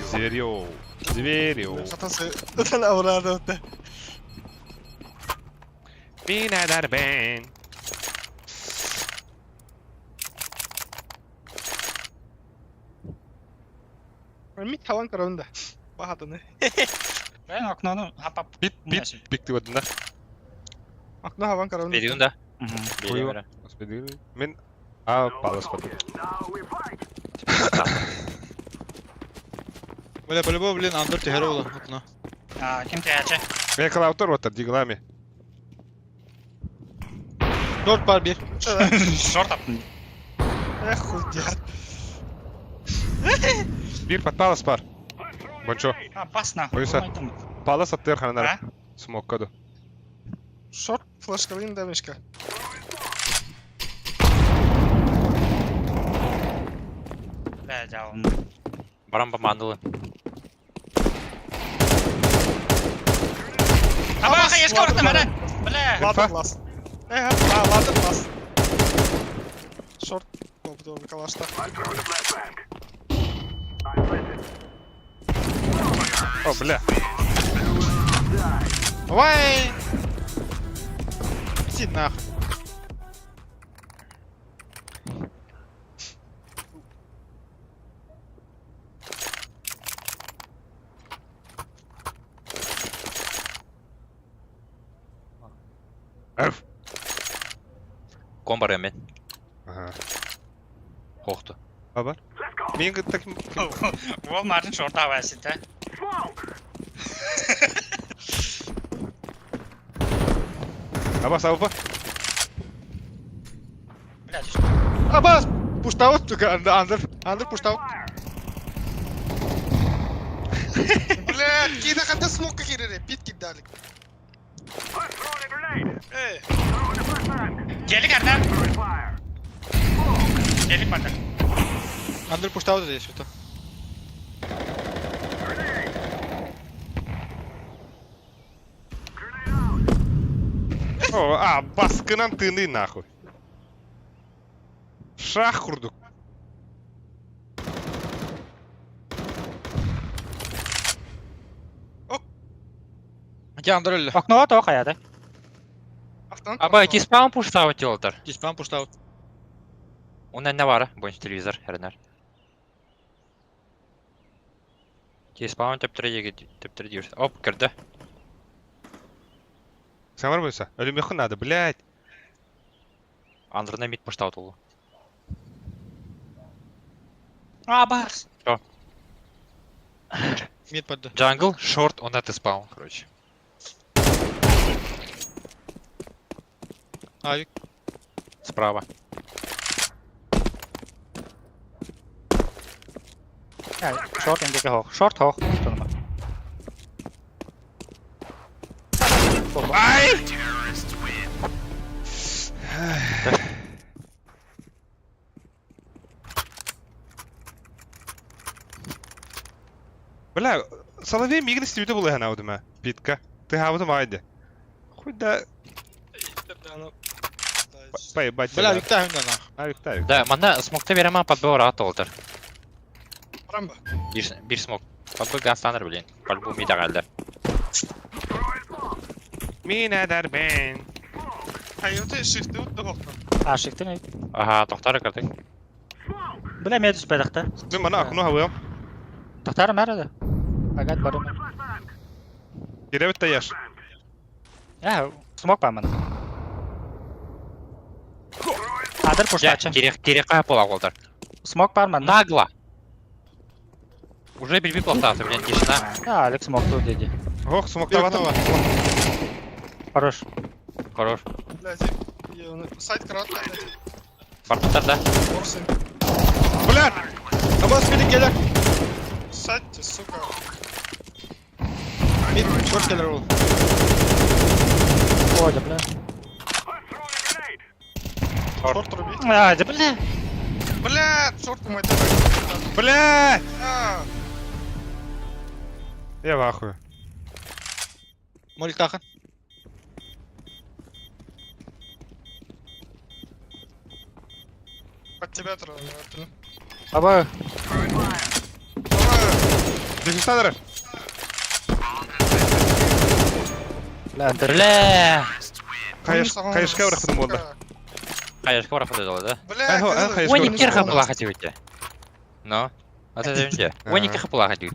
зверё. Зверё. Хатасы. Өтен аврады өтті. Минадар бен. Мид хаван корон да. Бахатыны. Мен окнону хапап. Бит, бит, бик деп өтін да. Окно хаван корон. Бериун да. Хуево. Мен а палас бат. Бля, по-любому, блин, андыр тихер ола. Окно. А, ким тяче? Мен клаутор вот диглами. Шорт пар bir. Шорт аптым. Эх, хуй дед. Бир пат палас бар. Бончо. А, бас нахуй. Боюса. Палас аттыр ханар. Смоккаду. Шорт флешкалыйм да мишка. Бля, жауын. Баран бамаанылын. Абаха, я скоро там, ара! Бля! Ладер лас. Э, а, ладер лас. Шорт. Добро, калашта. О, бля. Давай! Иди нахуй. Эф. Кон барыам мен. Ага. Хохту. Бар. Мин кытта ким Уол Мартин шорта авайсыта. Абас, ауфа. Блядь, Абас! Pushed out, under, under pushed out. Бля, кида хата смока кирире, пит кидали. Э, Гелик ардан. Гелик бата. Under pushed out здесь что-то. О, а, баскынан тыны нахуй. Шах курдук. Я under өллө. Окно то хаяды. автан. Аба, ити спаун пуштаут делалар. Диспан pushed out. Онан не бара, бойынша телевизор, әрінер. Ти спаун тептірі тептірі дейірсі. Оп, кірді. Самар бойса. Өлімеху надо, блядь. Андырына мид пуштаут олу. Абас. Мид подды. Джангл, шорт, он это спаун, короче. Авик. Справа. Шорт эндеке хох. Шорт хох. Ай! Бля, Соловей мигн стивді були гана удума. Питка. Ти гавдум айди. Хуй да... Поебать. Бля, викта хюнда нахуй. А, викта, викта. Да, мана смокта берема подбор ат олтыр. Рамба. Bir смок. Подбор гастаныр, блин. По-любому мид ағалды. Мина дарбен. Хайоты шифты утты хохта. А, шифты не. Ага, тоқтары кірдік. Бля, мен түспедікті. Мен мана окно хавыам. Тоқтары мәреді. Агат барым. Керебет таяш. Я, смок бар мана. Адыр пуштачы. Керек, керек қая пола олтыр. Смок бар мана. Нагло. Уже билби плохтасы, блин, тишина. А, Алекс смок тут деди. Ох, смоктаватым. Хорош. Хорош. Блядь, сайт кратко, блядь. Барпыттар да. Орсын. Бля! Абас мид келер. Сядьте, сука. Мид, шорт келер ол. Ой, да, бля. Шорт руби. А, да, бля. Бля, шорт мой Бля! А, Я в ахуе. Молик тахан. под тебя трогаю. Аба. Дефистадор. Бля, Бля! Кайышка барахтым болды. Қаяшқа барахтым деді да? Бля, Ай, ай, кызыл. ай, Он екі хапыла хотел өте. Но. А ты где? Он екі хапыла хотел.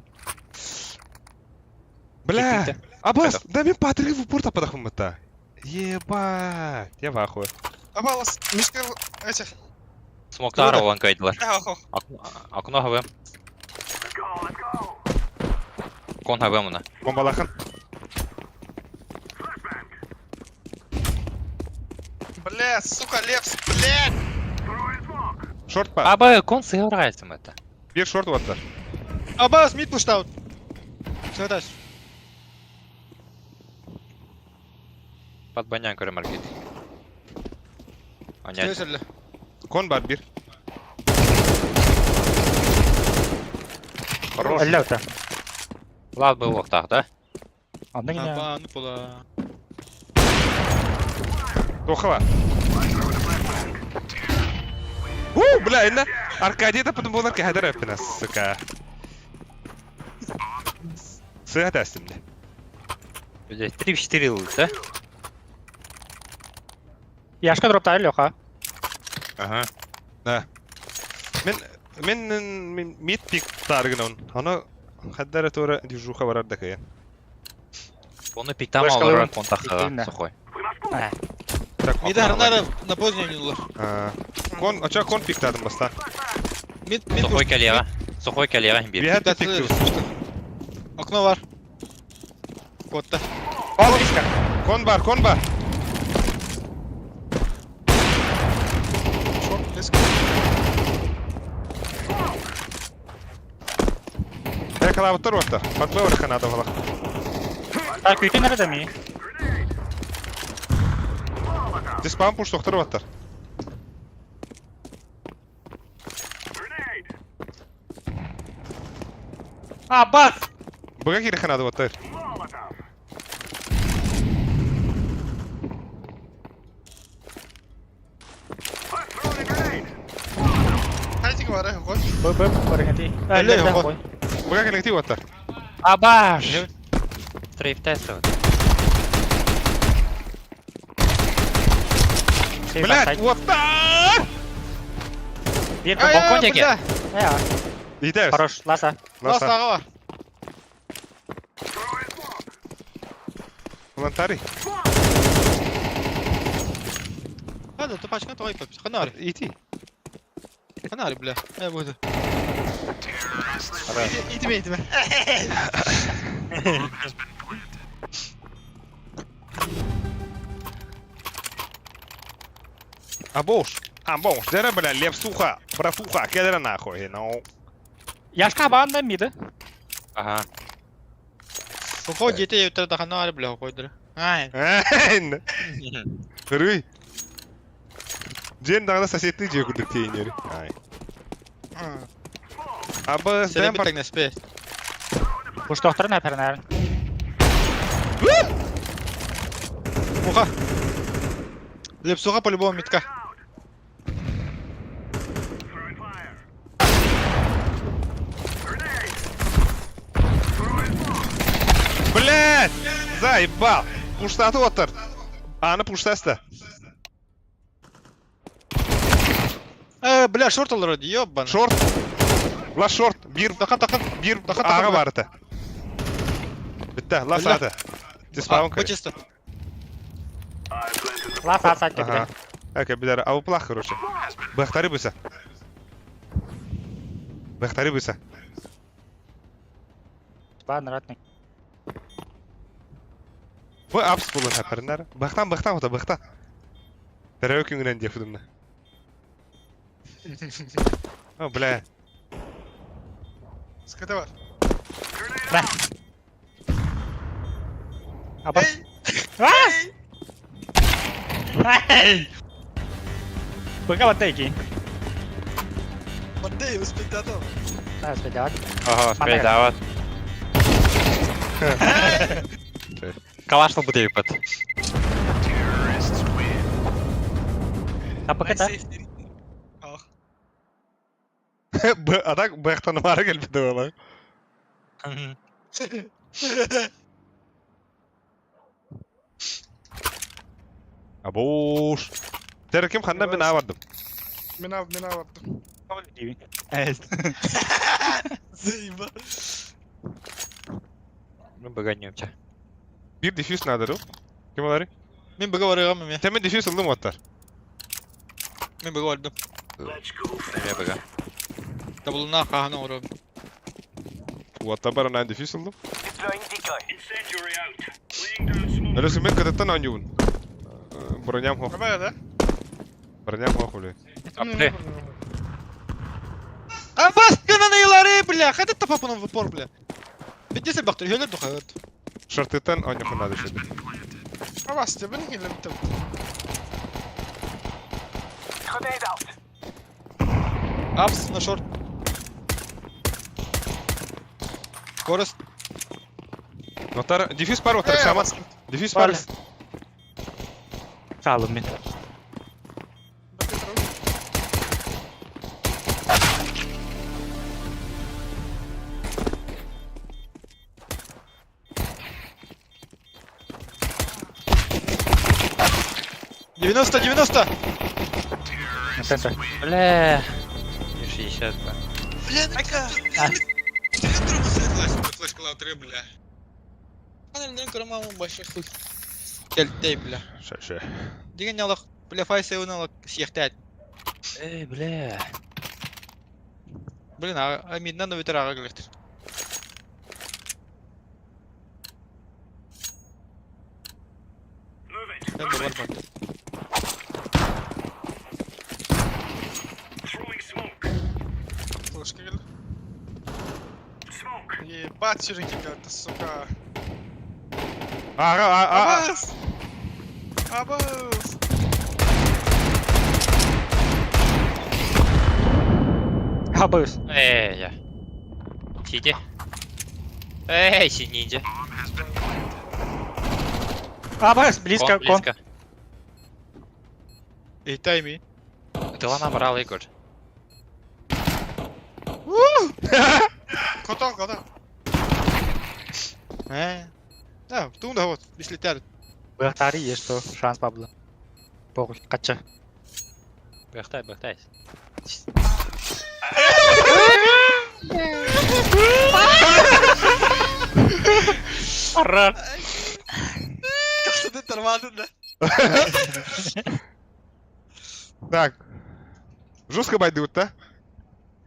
Бля! Абас, да мен Патрик в упор тападахым бата. Ебать, я в ахуе. Абалас, мишка этих. Смоктар олан кайдылар. Да, ох. Окно хавым. Кон хавым уна. Бомбалахан. Бля, сука, лепс, блядь. Шорт па. Аба, кон сыграется это. Бир шорт ваттар. Абас, мид pushed out. Светаш. Под банян көрі маркет. Аня. Сөйле. Кон бар бир. Хорош. Әллә өтә. Влад был лохтах, да? Анда гына. Аба, ну пола. Тухала. У, бля, инна. Аркадий да потом был Аркадий рэпина, сука. Сыга тәстим де. Блядь, 3 в 4 лут, да? Яшка дроптар Леха. Ага. Да. Мен мен мен мид пик таргын Аны хәддәре туры дежуха барар да кая. Оны пиктам Флешка алыр алырым. контактыга, Пиктейм да. сухой. Так, Мид арнары на поздний ойнулар. Кон, ача кон пиктадым баста. Мид, мид. Сухой коллега. Сухой коллега бир. Биһәт пиктю. Окно бар. Котта. Кон бар, кон бар. Шорт, близко. Э, калабыттар вакта. Батбы бар канада бала. Так, күйтен nerede mi? Диспаун пуш тоқтар ваттар. А, бас! Быга кире канада ваттар. Хайтик бар, э, қой. Б, б, барыгати. Әллә, қой. Быга кире ваттар. Абаш! Стрейф тест. Блять, ваттар! Бир Ай, балкон ай, деге. бля. Э, Итәбез. хорош, ласа. Лас Ласа. тағы бар. Плантари. Hadi топачка тоғай көп. Қанары. Ити. Қанары, бля. Э, буду. Итме, итме. Абош. Абош. Дәрә, бля, лепсуха, братуха, кедра нахуй, ну. Яшка банда миді. Ага. Сухой дети өтір да қанары, бля, қойдыры. Ай. Эн. Рый. Ден дагы соседти же күрдүк тейинери. Ай. Абы, Сені бір тәңнеспе. Пуш тоқтырын әперін Уха. Лепсуха по-любому митка. Блять! Заебал! Пуштаты оттыр. Аны пуштасты. Э, бля, шорт алыр еді, ёбан. Шорт. Ла шорт. Бир Тақан, тақан. бир Тақан, ага тақан. барыты. Битте, ла Бля. саты. Диспаун А, чисто. Ласа асат Ага. деп. Әке, билер, а уплах, короче. Бахтары буса. Бахтары буса. Ба, наратный. Бу апс булын хәпернәр. Бахтан, бахтан ота, бахтан. Дәрәү күңнән дип худымны. О, бля. Скрыты бар. Абас. Ай! Ай! Быга батта екен. Матей, успектатор. Да, спектатор. Ага, Мана спейдават. Калашнал буде выпад. А пока та. Ах. А так бахтан бары келип бала. Абош. Теркем ханна мен авардым. Мен ал, мен алаттым. Evet. Заеба. Мы быганемся. Бир диффьюз надо, Ким алары? Мен бұға барығам мен. Темен диффьюз ылдым оттар. Мен бұға бардым. Я быга. Табылына қағына ұрып. Уатта бар анан диффьюз ылдым. Әлесі мен кататтан ойнайбын. Броням хох. Кабая, да? Броням хох, бля. Апли. Абас, кананы бля. Қайда тапапын в упор, бля. Бетесе бақтыр, хөлер духа. Шортыттан ойнап надо шеді. Абас, тебе не келіп Апс на шорт. Скорость. Нотар, дефьюз бар отыр, шаман. Дефьюз бар. Хаалым мин. 90, 90! Центр. Бля. 60, да. Бля, ну как? Флешка 3, бля. Кэлтэй, бля. Ше-ше. Деген ялах, бля, файса алак сиэхтээт. Эй, бля. Блин, а миднан өтер ага келектир. Бар бар. Флешка келді. Ебать, сюрики келді, сука. Ага, а, а, Абас! Абас! Хабыс. Эй, я. Сиди. Эй, си ниндзя. Абас, близко, кон. близко. Эй, тайми. Дела набрал, Игорь. Котал, котал. Э. Да, тунда вот, бислетер. Быхтари есть что, шанс бабла. Похуй, кача. Бэхтай, бэхтай. Ара. Касыды тармадын да. Так. Жестко байдут, да?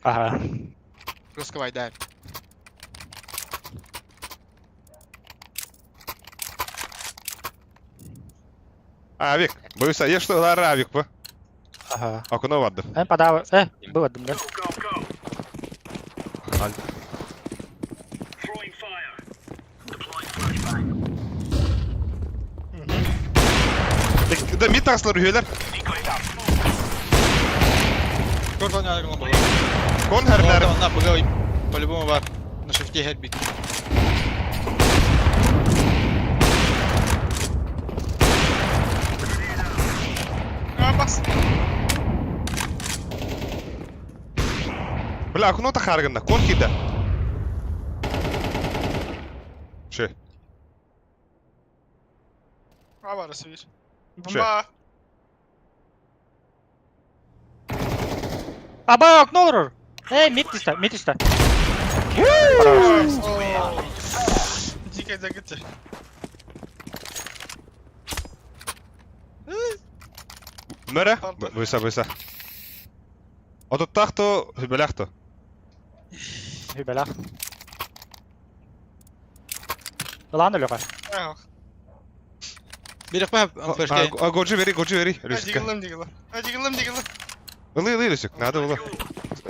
Ага. Русковай, да. Авик. Боюсь, я что, лара авик, по. Ага. Окно вадды. Подава. Было да. Да мид таслар үйелер. Кордон яргылан болар. Кон хәрнәр. Онна быгай по-любому бар. На шифте хербик. Абас! Бля, окно тахарганда. Кон кида. Ше. Абарасы bir. Бомба! Аба, окно олор. Эй, мид иста, мид иста. Дикая загытыр. Мөрө. Буйса, буйса. Ототтахто, беляхто. Хүбелах. Ылан өлөҕө. Ах. Бирек па, флешка. А, годжи бери, годжи бери. Рүсікке. Дигілім, дигілім. Дигілім, дигілім. Ылы, ылы, Рүсік, надо было.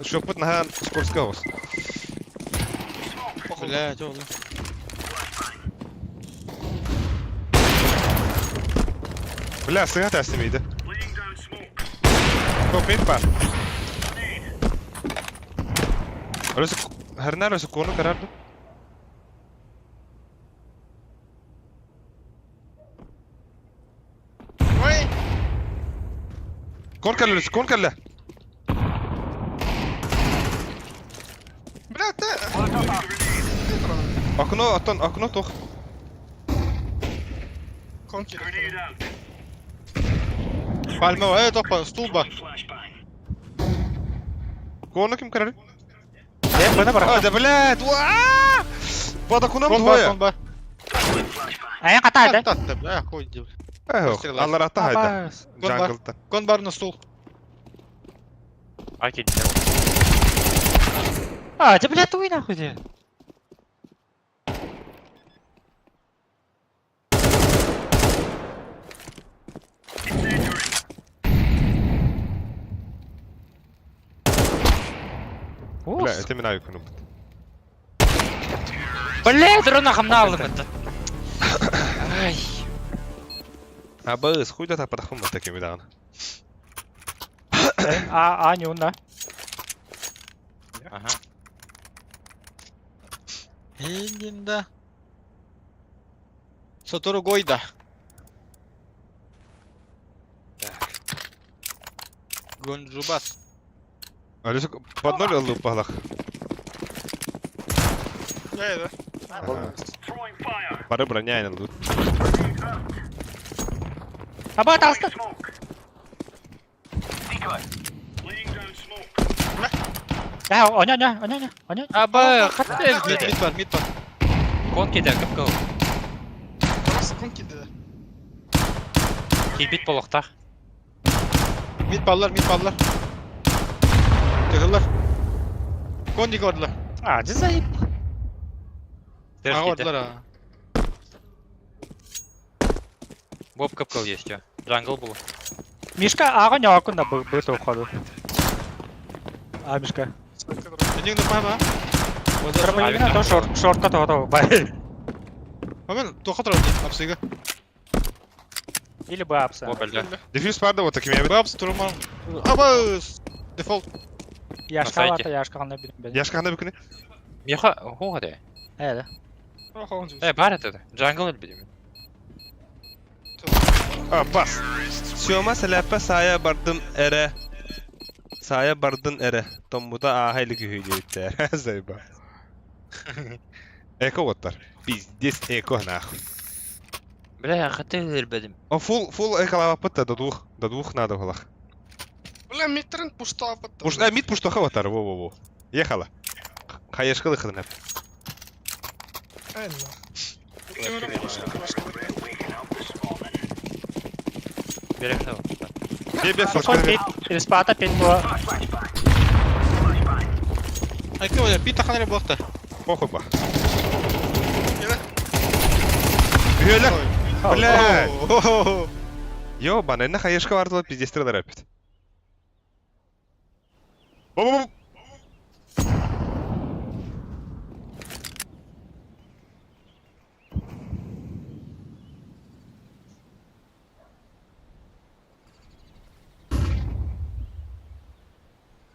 Шопыт нахан скорска ос. Бля, тёлы. Бля, сыға тәстемейді. Топ мид бар. Рүсік, хәрнәр Рүсік оны карарды. Ой! Кон кәлі Рүсік, кон кәлі. Бля, ты! Окно, аттан, окно тоқ. Кон керек. Пальма, эй, топа, стул ба. Кону ким карары? Э, бына бар. А, да блядь, уа! Под окном Кон бар, двое. кон бар. Аян ката да. Татты, бля, хуй дел. Эх, аллар ата хайда. Абас. Кон бар. Джанглта. Кон бар на стул. Окей, А, да бля, туй нахуй де. Бля, это мен авик күнім. Бля, дрона хамналым это. Ай. Абыз, хуй да тападахым вот такими даган. А, а, не он, да. Ага. Индинда. Сотору Гойда. Гонжубас. Алисик под ноль ыллы палах. Я это. Бары броня ыллы. Аба таста. Я, оня, оня, оня, оня. Аба, хатты Мид, мид бар, мид бар. Кон киде, кып кыл. Просто кон киде. Килбит болохтах. Мид баллар, мид баллар. Тыгылар. Кондик ордылар. А, заеб. Ага ордылар а. Боб кып кыл есть. Джангл был. Мишка ага не акун да быты уходу. А, Мишка. Эниң да пама. То шорт, шортка то то. Бай. Амен, тоха турар апсыга. Или бапса. Боб әлде. Дефьюз барды вот такими. Бапс турман. Аба дефолт. Яшка сайте. вата, яшка гана бирим. Яшка хана бүкүнэ. Меха, хуга де. Э, да. Э, бар это. Джангл әлбе. А, бас. Сёма сәләппә сая бардым эре. Сая бардын эре. Томбута аха или күһүйдүттэр. Зайба. Эко оттар. Пиздец эко нахуй. Бля, хатты әлбедим. О, фул, фул эколава пытта до двух. До двух надо было. Бля, мидтрен пушта пытта. Пуш, а, мид пуштоха ватар, во-во-во. Ехала. Хаешкалы хыдынап. Ай, нах. Беректе. Бе-бе, Кон флешка. пит, респата пит бу. Айка оля, пит таханары булакта. Похуй ба. Бля, бля. Ёбаный, на хаешка вартыла пиздец трелер опять. Бу-бу-бу.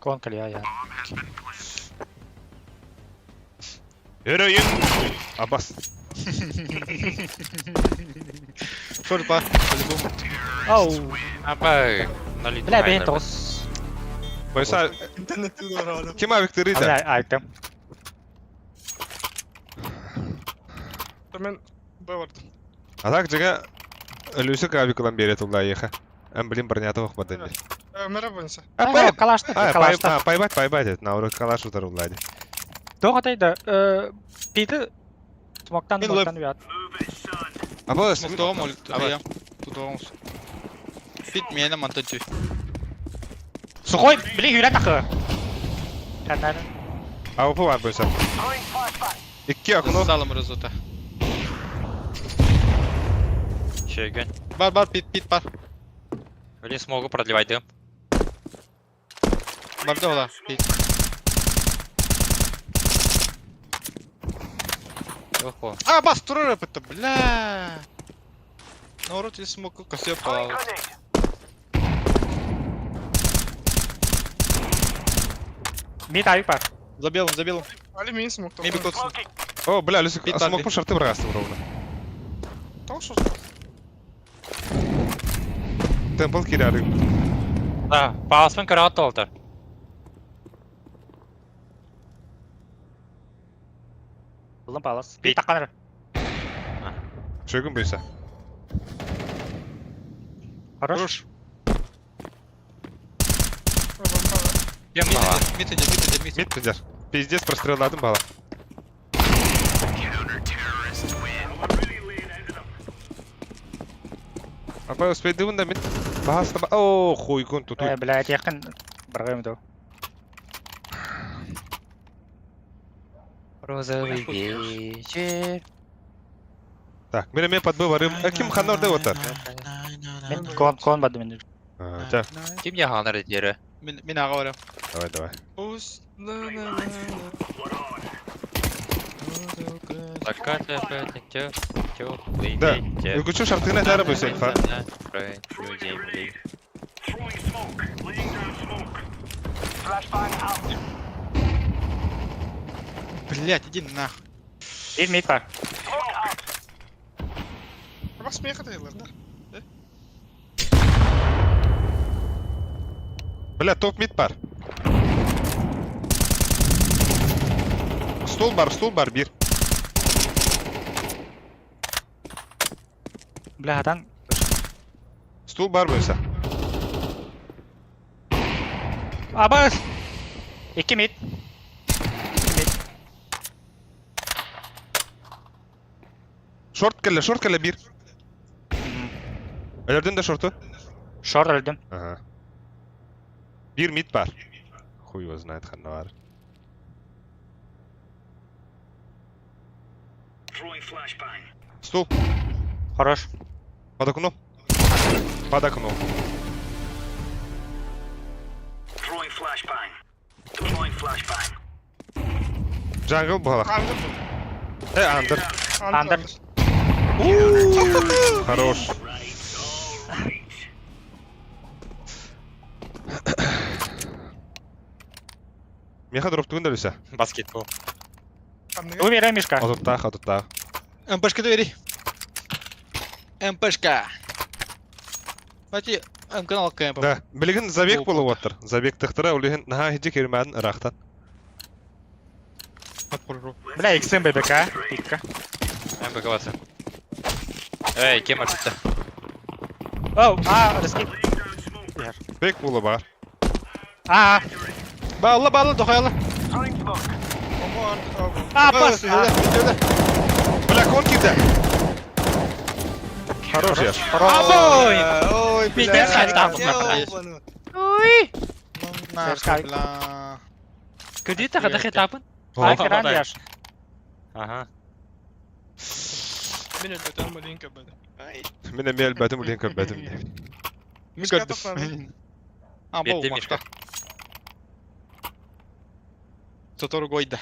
Кон калия я. Өрөйүн. Абас. Шорт бар. По-любому. Ау. Аба, налит. Бля, бейн тос. Бойса, Интернет турар. ким авик Бля, айтым. Мен Б бардым. А так жига Люсик авикалан берет улла еха. Эм, блин, бронята бадынды. Мера бойынша. А, пай, Калашты, а, калашты. пай, пайбать, пайбать, на урок калаш утар улла. Тоғатайды, питі смоктан Мен смоктан вят. Абас, Муктоом ол. Я. Тутоом. Пит мені монтажы. Сухой, блин, юрэ тақы. Канар. АВП бар бойса. Икки окно. Салым разота. Шеген. Бар бар пит пит бар. Блин, смогу продлевать дым. Бар да ола. Пит. Охо. А, бас турар это, бля. Наоборот, я смог косё пал. Мид авик бар. За белым, за белым. Алюминий смог. Меби кот. О, бля, Люсик, Пит а смог барби. по шарты брастым ровно. Тоқ шорт. Темпл киряры. Да, паспын көрі олтар. Булын палас. Пит. Пит тақаныр. Шөгін бойса. Хорош. Кем бала? Мид иде, мид иде, мид. Мид пиздец. Пиздец простреладым бала. Апай успейдыбын да мид. Бахаста ба. О, хуйкун тут. Э, блядь, якын баргайм дау. Розовый вечер. Так, мен мен подбыл барым. Ким ханор да отар? Мен кон кон бады мен. Так, Ким яғанар еттері? Мен мен аға барам. давай, давай. Пусть. На-на-на-на. Закат опять теплый Да. ветер. Үкүчү шартына тары бойса инфа. На краю земли. Блять, иди нахуй. Bir mid var. Бас меха тайлар да. Бля, топ мид бар. Стол бар, стол бар, bir. Бля, хатан. Стол бар бөлсө. Абас! İki mid. İki mid. Шорт келе, шорт келе bir. Өлөрдүн да шорту. Short öldüm. Ага. Bir mid бар. Хуй его знает, ханна бар. Стул. Хорош. Под окном. Под окном. Jungle была. Андер. Андер. Андер. Хорош. Меха дроп тугун дөлүсэ. Баскетбол. Уверен, Мишка. Отуттаах, отуттаах. МПшка двери. МПшка. Бати, М-канал КМП. Да, билигин забег болуп оттар. Забег тыктыра улиһин наһаа хиджи кермәдин ырахтан. Бля, XM ББК. Пикка. МП классы. Эй, кем это? Оу, а, рискip. Бек болу бар. А, Bağla bağla дохаяла. а, пас. Бля, кон кирде. Хорош яш. Абой! Ой, Пиздец, бля. хайта. Уй! Нахуй, бля. Кредит хата хетапын. О, Ай, кран яш. Ага. Мен өлбөтөм билин көбөдө. Мен эми элбэтим улиһин көрбөтүм. Мишка Мишка тоқтады. А, бол, Берди Мишка. Сотору гойда.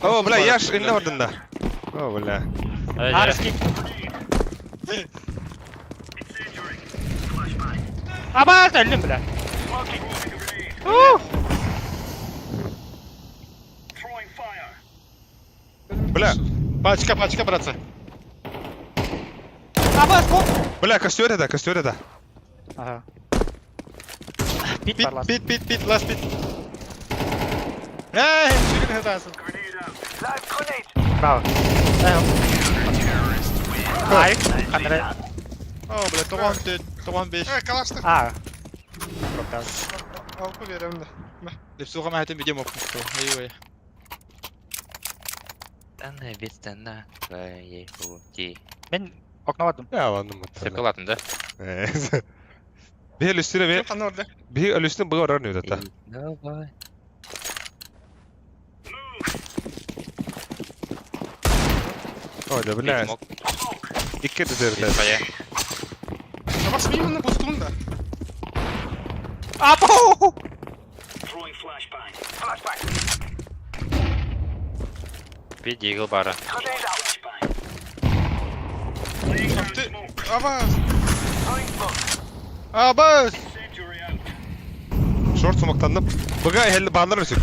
О, бля, яш инне бардын да. О, бля. А, рискip. Абас, өлдүм, бля. Бля, Пачка, пачка, братцы. Абас, кол. бля, костер это, костер это. Ага. Пит Пит, бар лас. пит, пит, пит, лast пит. Эй, чигин хатасың. Браво. Ай, Андре. О, бля, тоған төрт, тоған беш. Э, калашты. А. Алпы берем да. Деп суға мәтін видео оқып. Ой, ой. На твоей пути. Мен окно бардым. Я ладно, Все ладно, да? Бихел үстүнө бе, Кана орда. бихел үстүнө буга орар нүдө та. Давай. Ой, да, бля. Смок. Икки десе бля. Твоя. Бас меймін бустун да. Апо! Би дигл бара. Ты Абас. Абас! Шорт сумактандым. Буга хел бандар үсүк.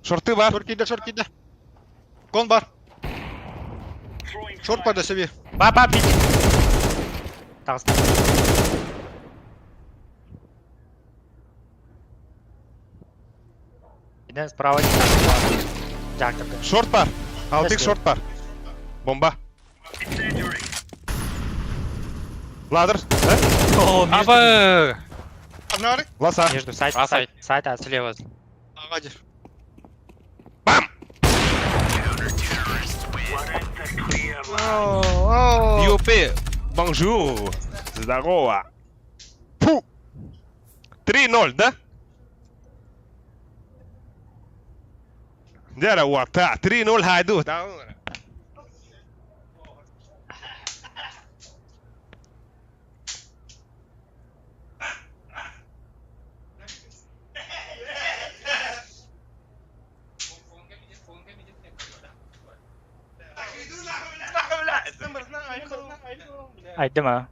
Шорты бар. Шорт киді, шорт киді. Кон бар. Шорт бар да себе. Ба, ба, пит. Тағыста. Иде справа. Жактырды. Шорт бар. Алтык шорт бар. Бомба. Ладыр. О, Аба! Ана Ласа. Между сайт, А, сайт, сайт, а, Слева. Ага, Бам! Юпи. Бонжур. Здорово. Фу. 3-0, да? Дера, уата. 3-0 хайду. Айдым а.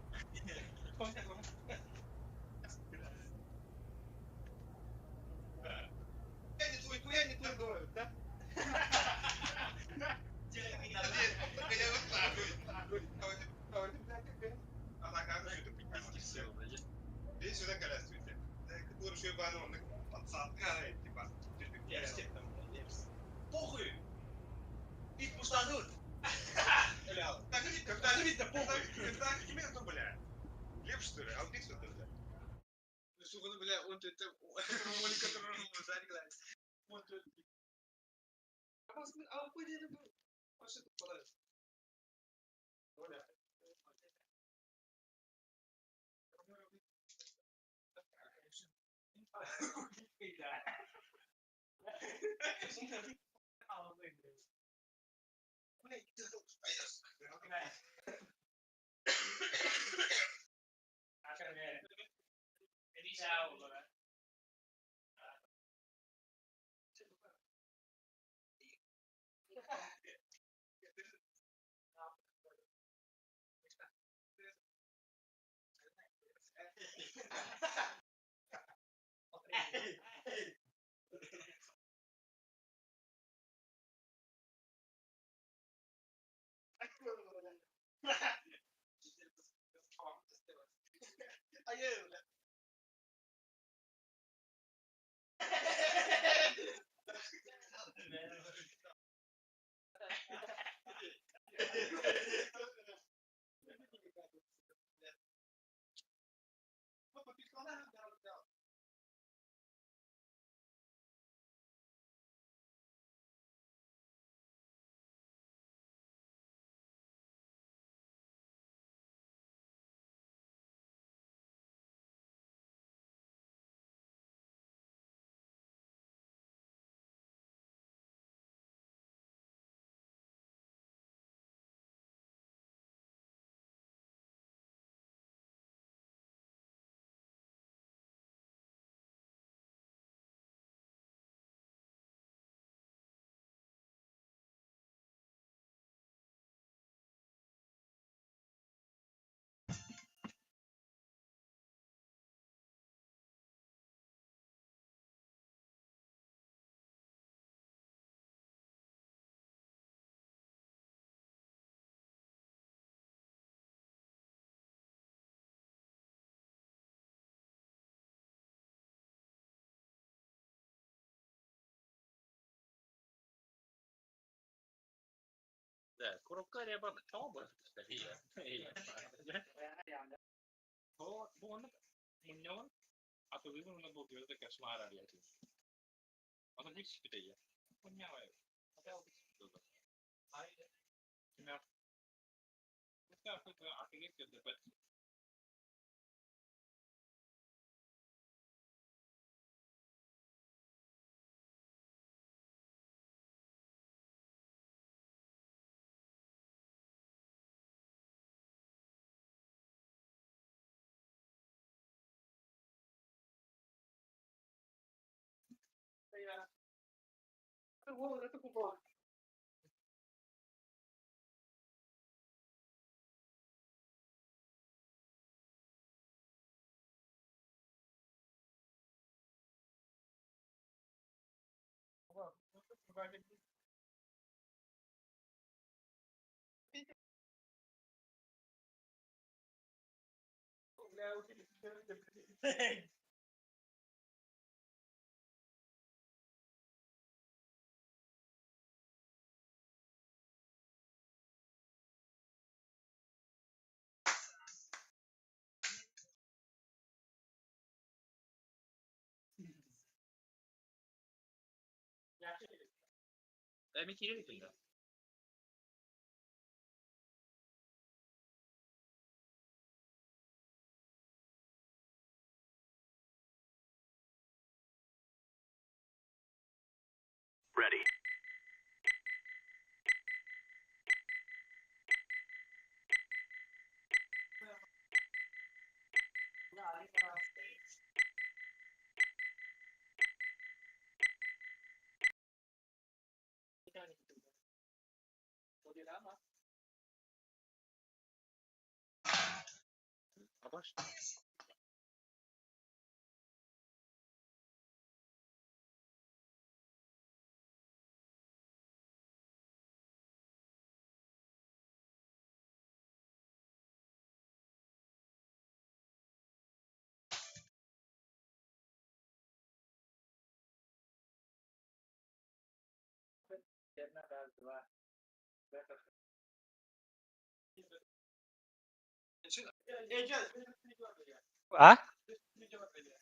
А?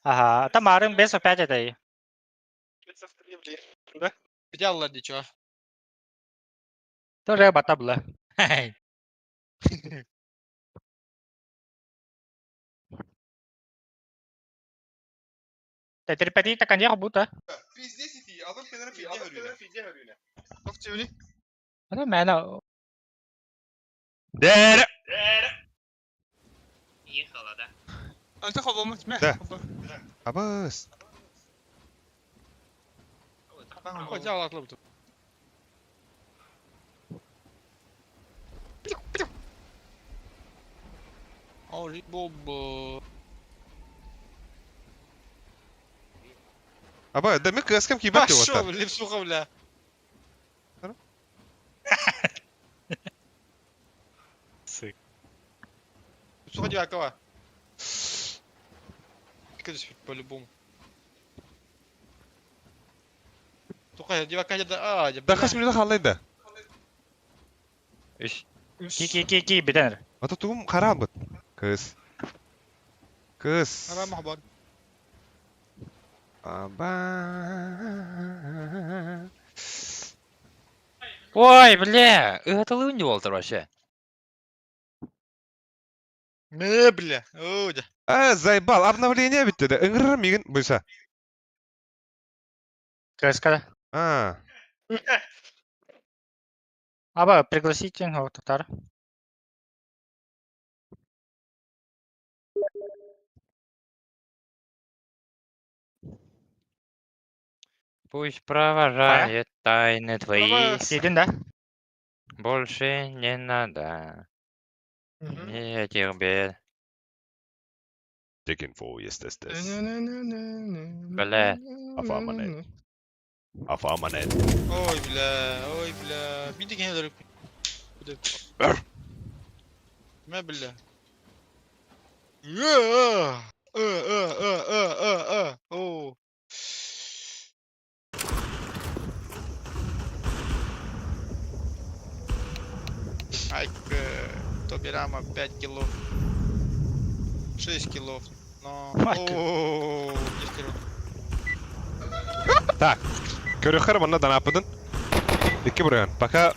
Ага, там Арын 5 опять это и. Идеал ничего. Тоже бата была. Терпети так они будто. Это мена. Дәрі! Антон Да. Абыс. Аба, да мы каскам кибет Пошел, вот. лепсуха, бля. Сык. Лепсуха Дьякова. По-любому. Тука, девака, а, Да хас минута халайда. Үс. Ки ки ки ки битенер. Ата тугум харабыт. Кыз. Кыз. Аба. Ой, бля, это не Уолтер вообще. Не, бля. О, да. А, заебал, обновление битте да. Ыңгырыр мигин буйса. КСК. А. Аба, пригласите вот татар. Пусть провожает тайны твои. Сидин, да? Больше не надо. Мне этих бед. Taken for yes this this. Бля. Афаманет. Афаманет. Ой, бля, ой, бля. Биди генерик. Ме, бля. Э, э, э, э, э, э, О. Ай, Тобирама 5 килов. 6 килов. Но... О, 10 килов. Так. Көрөхөр манна данапыдын. Икки бурган. Пока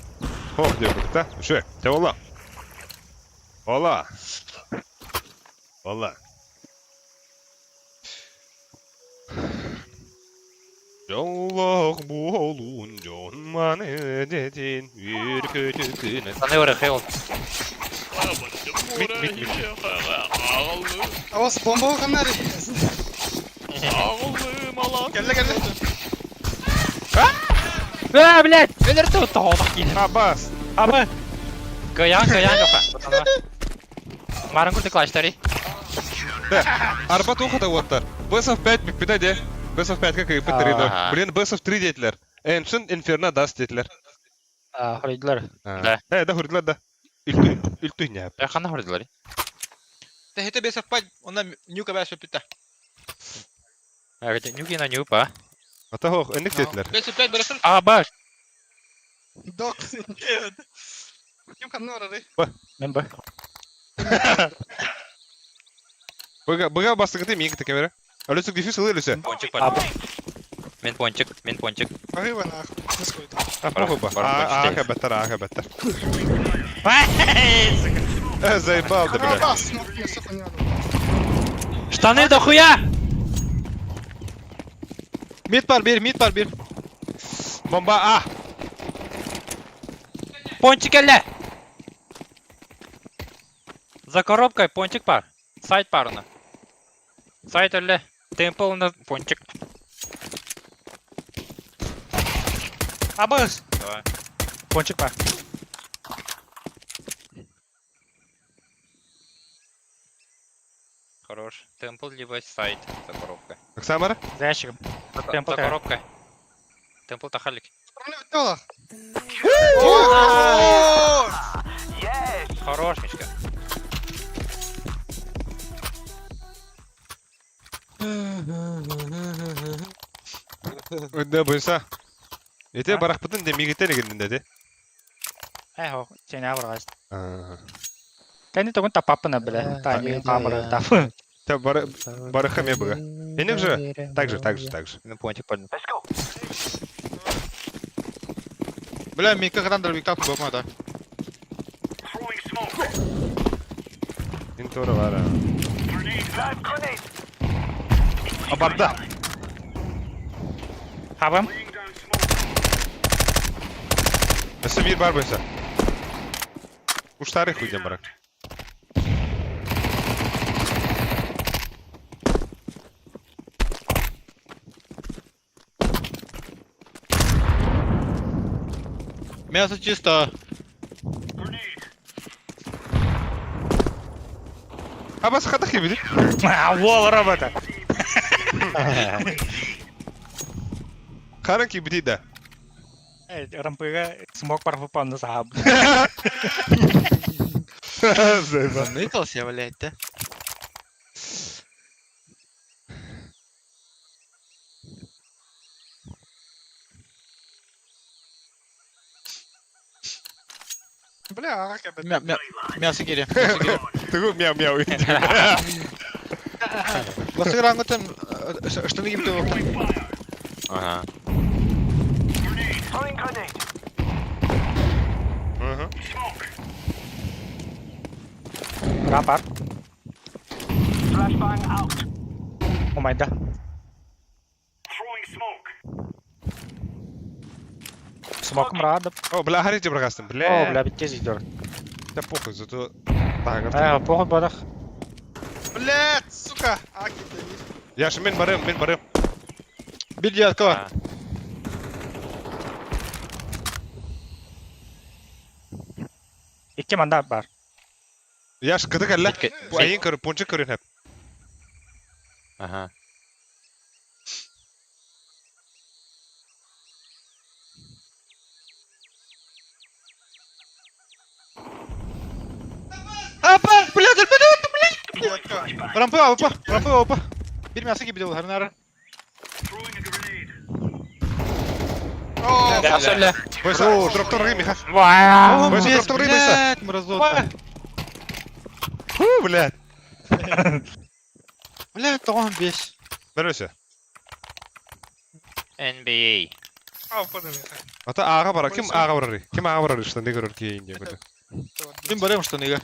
хох деп да. Үшө. Те болла. Ола. Ола. Жоллох болун жонманы дедин үркөтүкүнө. Пацаны, урахил. Мит, мит, мит. Авас бомба канары. Кэллэ кэллэ. А, блядь, өлөр тоғық кейді. Абас. Аба. Кыян, кыян, жоқа. Марын күрді клаштары. Да. Арбат ухата уоттар. Бесов 5 микпита де. Бесов 5 как и Ага. Блин, Бесов 3 детлер. Ancient Inferno даст детлер. А, хоридилар. Да. Э, да хурдилар да. Үлтү, үлтү не. Я хана хурдилар. Да это без совпать, он нам нюка без пята. Нюки на нюпа. Ата хох, энник детлер. Без 5 бәрәсен. А, баш. Док. Ким каннары? Мен б. Быга, быга бастыгыты миң текемере. Алюсүк диффюз ылы үлүсө. Пончик бар. Мен пончик, мен пончик. Арыва нахуй. Насколько? А, похуй ба. Бар, А, а, беттер, а, беттер. Э, заебал да, бля. Абас, ну, все понятно. Штаны дохуя! Мид бар бир, мид бар бир. Бомба А. Пончик әлі! За коробкой пончик бар. Сайт барына. Сайт әлі. Темпл на пончик. Абыз. Давай. Пончик бар. Хорош. Темпл либо сайт за коробкой. Оксамара? За ящиком. Темпл За та. коробкой. Темпл тахалик. Хорош, Мишка. Да, буйса. Ити барахпытын де мигитен эгиннин деди. Э, хо, сене баргас. Кэнни тогун тапаппына биле. Тани камера тап. Та бары барыха ме быга. Эник же? Так же, так же, так же. Мен пончик пальну. Бля, мика хатан дробик так бопма да. Интора вара. Абарда. Хабам. Өссө бир бар бойса. Уштары хуйден барак. Мясо чисто. Абас хата хибиди. Вол робота. Харан кибиди да. Э, рампыга смог парфупан сахаб. Зайба. Заныкался, блядь, да? Бля, ага кэбет. Мя, мя, мясо гири. Мясо гири. Тугу мяу мяу. Басты ранготан штаны гиб ты Ага. Мгм. Рапар. О май да. Смоком рада. О, бля, харите брагастым. О, Бля. бля, бит тез идет. Да похуй, зато А, похуй бодах. Блядь, сука! А, кидай. Я ж мен барым, мен барым. Бир девятка бар. Икки манда бар. Я ж кыдык әллә. Битке- Бу айын көрүп, пончик көрүн хәп. Ага. Апа, блядь, блядь, блядь. Рампы опа, рампы опа. Бир мясо гиби дол, харнара. О, Да, бля. Бойса, дроптор рымиха. Вау. Бойса, дроптор рымиха. Блядь, мразота. Фу, блядь. Блядь, тоғын бес. Бәрөсө. NBA. ау, подумай. Ата ага бара, ким ага барар? Ким ага барар штаны көрөр кейин деп көтө. Мен барам штаныга.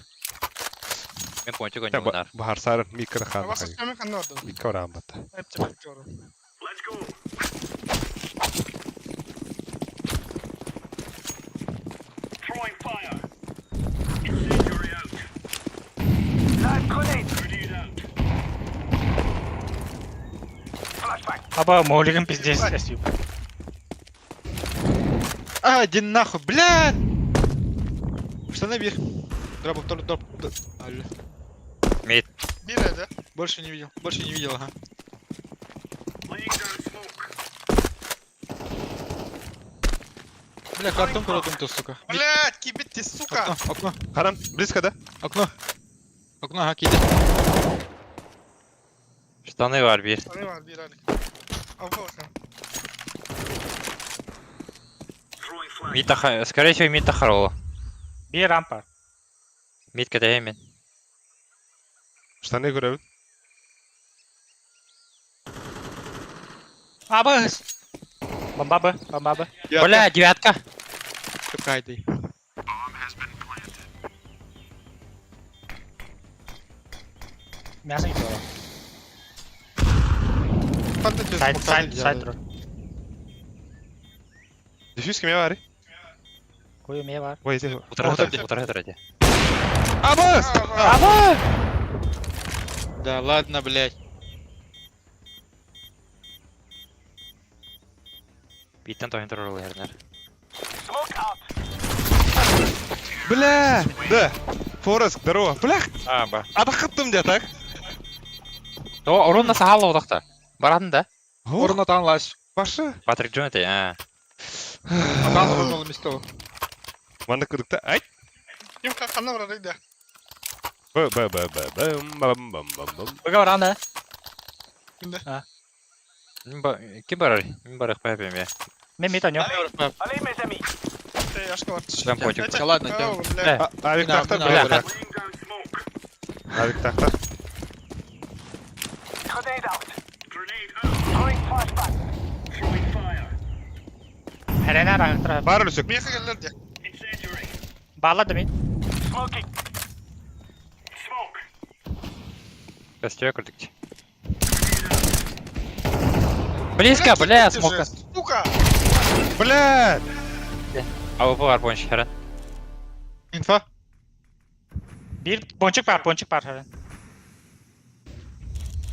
Мен пончик Та ойноймун. бахар сарын микро хан. Абас ками ханна орду. Микро рамбата. Эпче баккору. Аба, молигин пиздец. А, иди нахуй, блядь. Штаны бир. Дроп, дроп, дроп. Алло. Мид. Бир эди. Больше не видел, больше не видел, ага. Бля, картон куда-то, сука. Блядь, кибит ты, сука! Окно, окно, Харам, близко, да? окно. Окно, ага, киди. Штаны бар бир. Аны бар бир али. Ау, бакам. Мид аха, скорее всего, мид ахарола. Бир рампа. Мид кәдәймен. Штаны көрөбүт. Аба. Бомба б, бомба б. Бля, девятка. Какая ты? Мясо идет. Фантазия Сайт, смоктан сайт, делает. сайт. тур. Диффюз киме бар? Кой ме бар. Ой, иди. Утыра О, тұр, утыра тұр эти. Абас! Аба! Да ладно, блядь. Биттен тойын тұр ол ернер. Бля! Да. Форест, здорово. Бля, А, ба. атақыттым де, так? О, урон сахал одақта. Баратын да? Орна танлаш. Башы. Патрик Джон эти, а. Атан орнол место. Манда күдікті. Ай. Ким ханна бар эди. Б б б б б бам бам бам бам. Быга баран да. Ким барар? Мен барақ пәпем я. Мен мид анё. Яшка бар. Прям котик. Да ладно, тем. Бля. Авик тахтар, Бля, бля. Авик тахтар. Хәрәнә рахтра. Бар өлүсүк. Меха келдер де. Бала да мид. Костер крутить. Близко, бля, ты же, смока. Сука! Бля! АВП бар бойынша хәрән. Инфа. Bir бончик бар, бончик бар хәрән.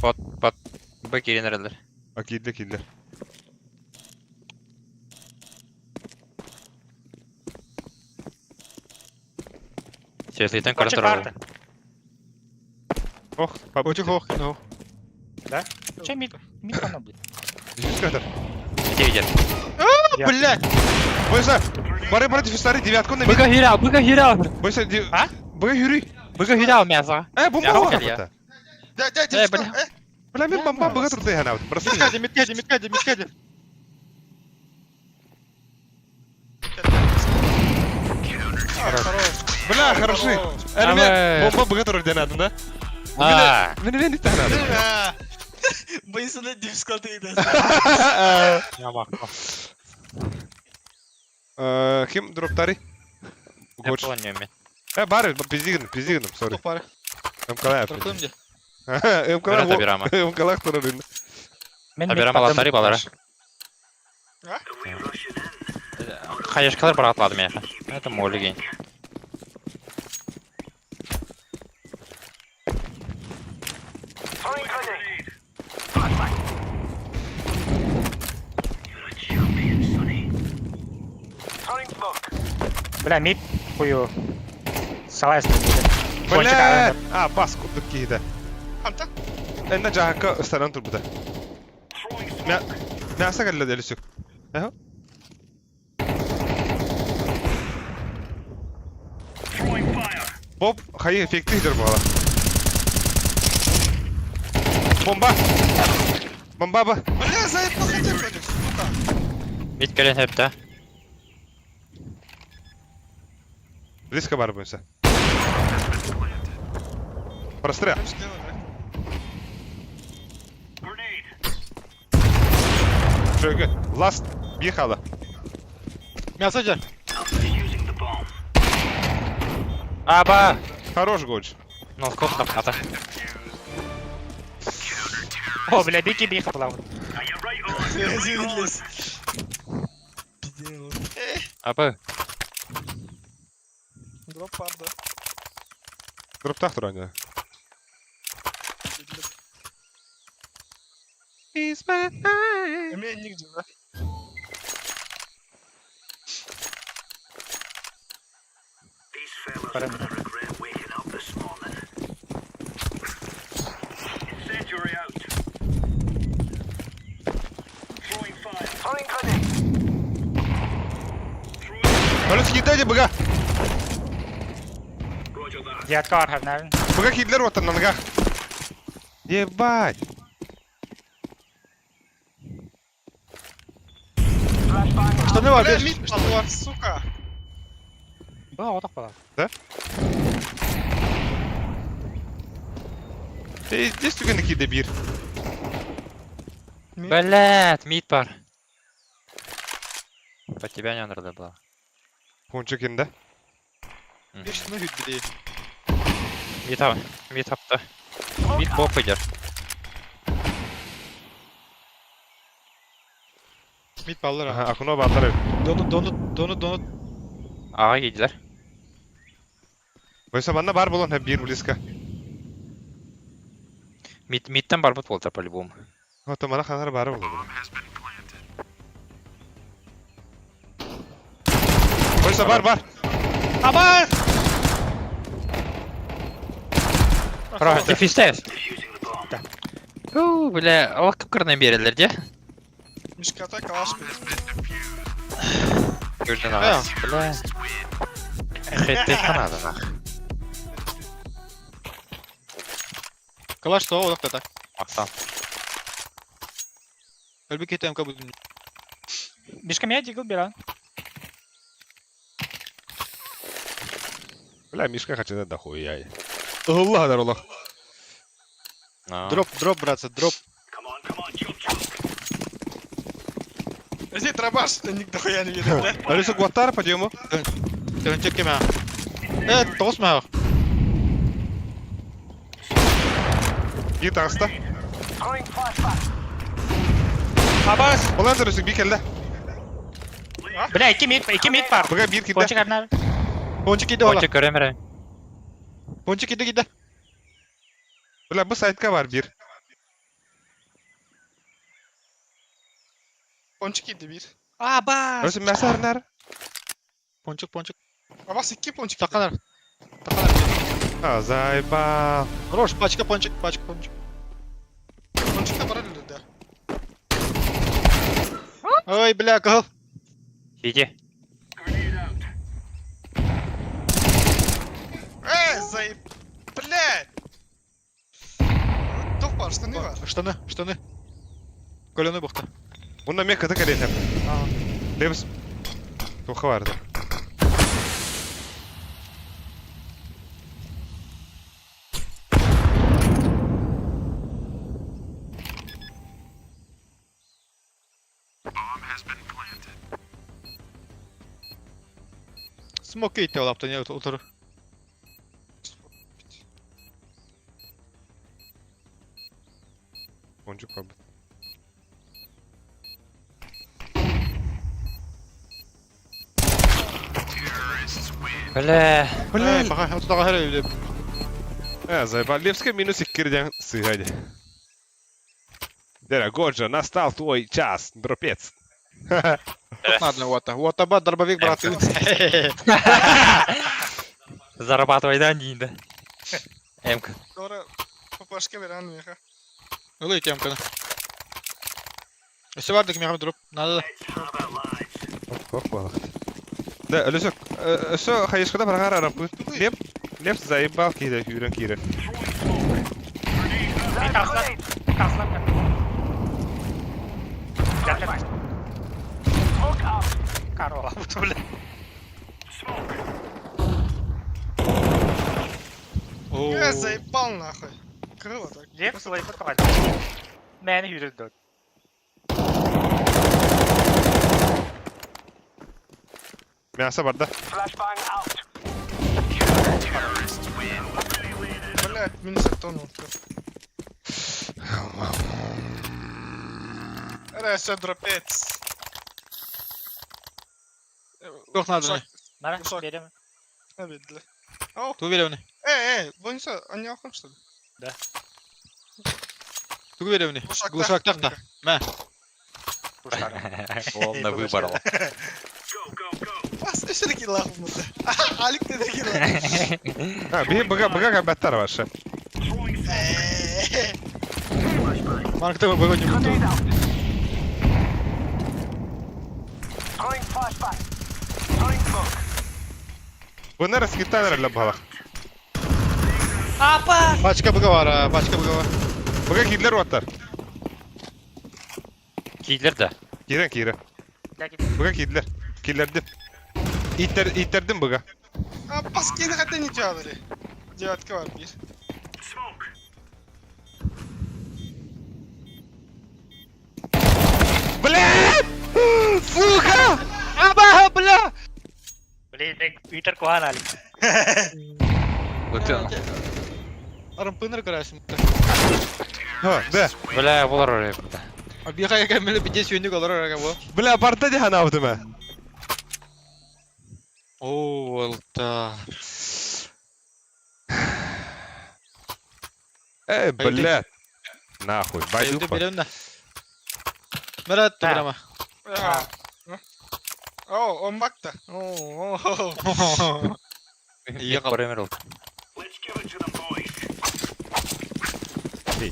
Бот, бот. Б киренерелер. А киирдэ киирдэ. Светлитен көрін Бончик тұрады. барды. Ох, Очень ох, ну. Че мид? Мид ана будет. Дефюз Где видят? Блять! Бойса, бары бары дефюзтары девятку на мид. Быга хирял, быга хирял. Бойса, А? Быга хүрүй. Быга хирял мясо. Бомба Я бар хоккей, бата. Дя, дя, Э, дя, бля. э, Бля, мен бомба быга турды хана. Просто. Миткади, миткади, миткади, миткади. А, хорош. Бля, хороши. Хорош. Әлме бомба быга турды хана, да? А, Мен мен итте хана. Бля. Быйсыны дивскалды иде. я махну. Ким дроптари? Я Гоч. понял, мен. Бар, пиздигн, пиздигн, сори. Пары. МКЛ. Тракуем где? МКЛ. Бера табирама. МКЛ турды. Мен мид Табирама бардым. латари балара. А? Хаешкалар баратлады мяха. Это молигин. Бля, мид хую. Салай Бончик Бля! ара. А, бас курдук киһитэ. Анта? Энна жаһакка ыстанан турбута. Мя Мяса кэллэ дэлүсүк. Эһэ. Боб хайы эффекти хидер буала. Бомба! Бомба ба! Бля, за это хотел, сука. Мид келен хепте. Близко бар бойса. Прострел. Прям сделай, бля. Шөге. Last бихала. Мясо где? Аба! Хорош гоч. Ну, скоп там хата. О, бля, бики биха была. Аба. Дроп пар, да. Дроптах туран. Эме нигде, да? Өлүс киирдэ быга. Девятка бар хәрән. Быга киирдилер оттан нага. Ебать. Штаны бар, Бля, беш. мид Штаны бар. сука. Бу отак була. Здесь түгенде киирдэ бир. Блядь, мид бар. Под тебя не надо было. Пончик инде. Беш штаны хүт бідей. Мид ап, мид апта. Мид боб идет. Мид баллар. Аха, акуно баалар. Дону, дону, дону, дону. Ага, кийдилер. Бойса манна бар болон бир близко. Мид, мидтен барбыт болтар по-любому. Ото мана ханар бар болон. Бойса бар бар. Аба! Хорош, дефистес. Фу, бля, алак кырна берелер де. Мишката калаш, блядь. Көрден ағас, бля. Хетте ханады нах. Калаш то, олақ та так. Мақтан. Өлбі кетем ка будем. Мишка меня дигл бера. Бля, Мишка хочу да хуя. Аллах дар Аллах. Дроп, дроп, братцы, дроп. Эти дробаш, ник дохуя не видно, бля. Алиса Гуаттар, подъему. Тönчек кеме. Э, тоғыз мә. Git ağızda. Абас! Olan dönüsün bir kelle. Бля, икки мид бар. Быга bir килде. Пончик арнар. Пончик иде ола. Пончик көрөм эрэ. Пончик иде киде. Бля, бу сайтка бар bir. Ponçik yedi bir. Абас! Ölsün mesar ner? Пончик, пончик. Абас iki ponçik. Таканар. Таканар. Ha, zayba. Хорош, пачка пончик, пачка пончик. Ponçik de var herhalde. Ой, бля, кал. Иди. Э, заеб... Блядь! Тух бар, штаны бар. Штаны, штаны. Колены бухта. Bunda me kıtı kalete. Лепс. Туха vardı. Смок ите олапта не утыр. Boncuk var. Бля. Бля, пока, отуда хәрә үлеп. Э, заебал. Лепска минус иккирден сыгadi. Дера, Годжа, настал твой час, дропец. Тут надо вот. Вот аба дробовик, брат. Зарабатывай, да, Нинда? Эмка. Doğru. Başka bir an меха. Ылый темка. Өсө бардык меха дроп. Надо. Kork balık. Да, Ölüsök, өсө хайышкада баргар арапы. Леп, леп заебал кире, хүрен кире. Таслап. Таслап. Корова, бля. Э, заебал нахуй. Крыло так. Лепс лайф открывать. Мэн хүрүн Мясо барда. Блядь, минус тонул. Э, все, дропец. Тох надо. Нара, Ушак. берем. Обидно. О, Ту веревни. э, э, бойынша, они охом, что ли? Ту веревни. Глушак Глушак тахта. Мә. Он на выборал. Бас, еще таки лаху мында. Алик те таки лаху. Ha, bir быга быга габаттар var. Марк ты выгодни буту. Bunlar скиттан эреле балак. Апа! Пачка быга бар, пачка быга бар. Быга кирлер ваттар. Кийлер да. Кирен кире. Быга кирлер. Кирлердим. İtter itterdim быга. А, бас кейді қайта не жабыры. Девятка бар bir. Бля! Сука! Аба, бля! Блин, Питер Куан Алик. Вот он. Арымпыныр көрәсің. Ha, да. Бля, булар орай буда. Абиха яка меле биде сүйүнүк олар орага бу. Бля, барда дихан авдым ә. О, алта. Эй, бля. Нахуй, байду. Bayıldı берем да. Мират Да. прямо. О, он бакта. О, о, Ехал. Көрөмөр ол.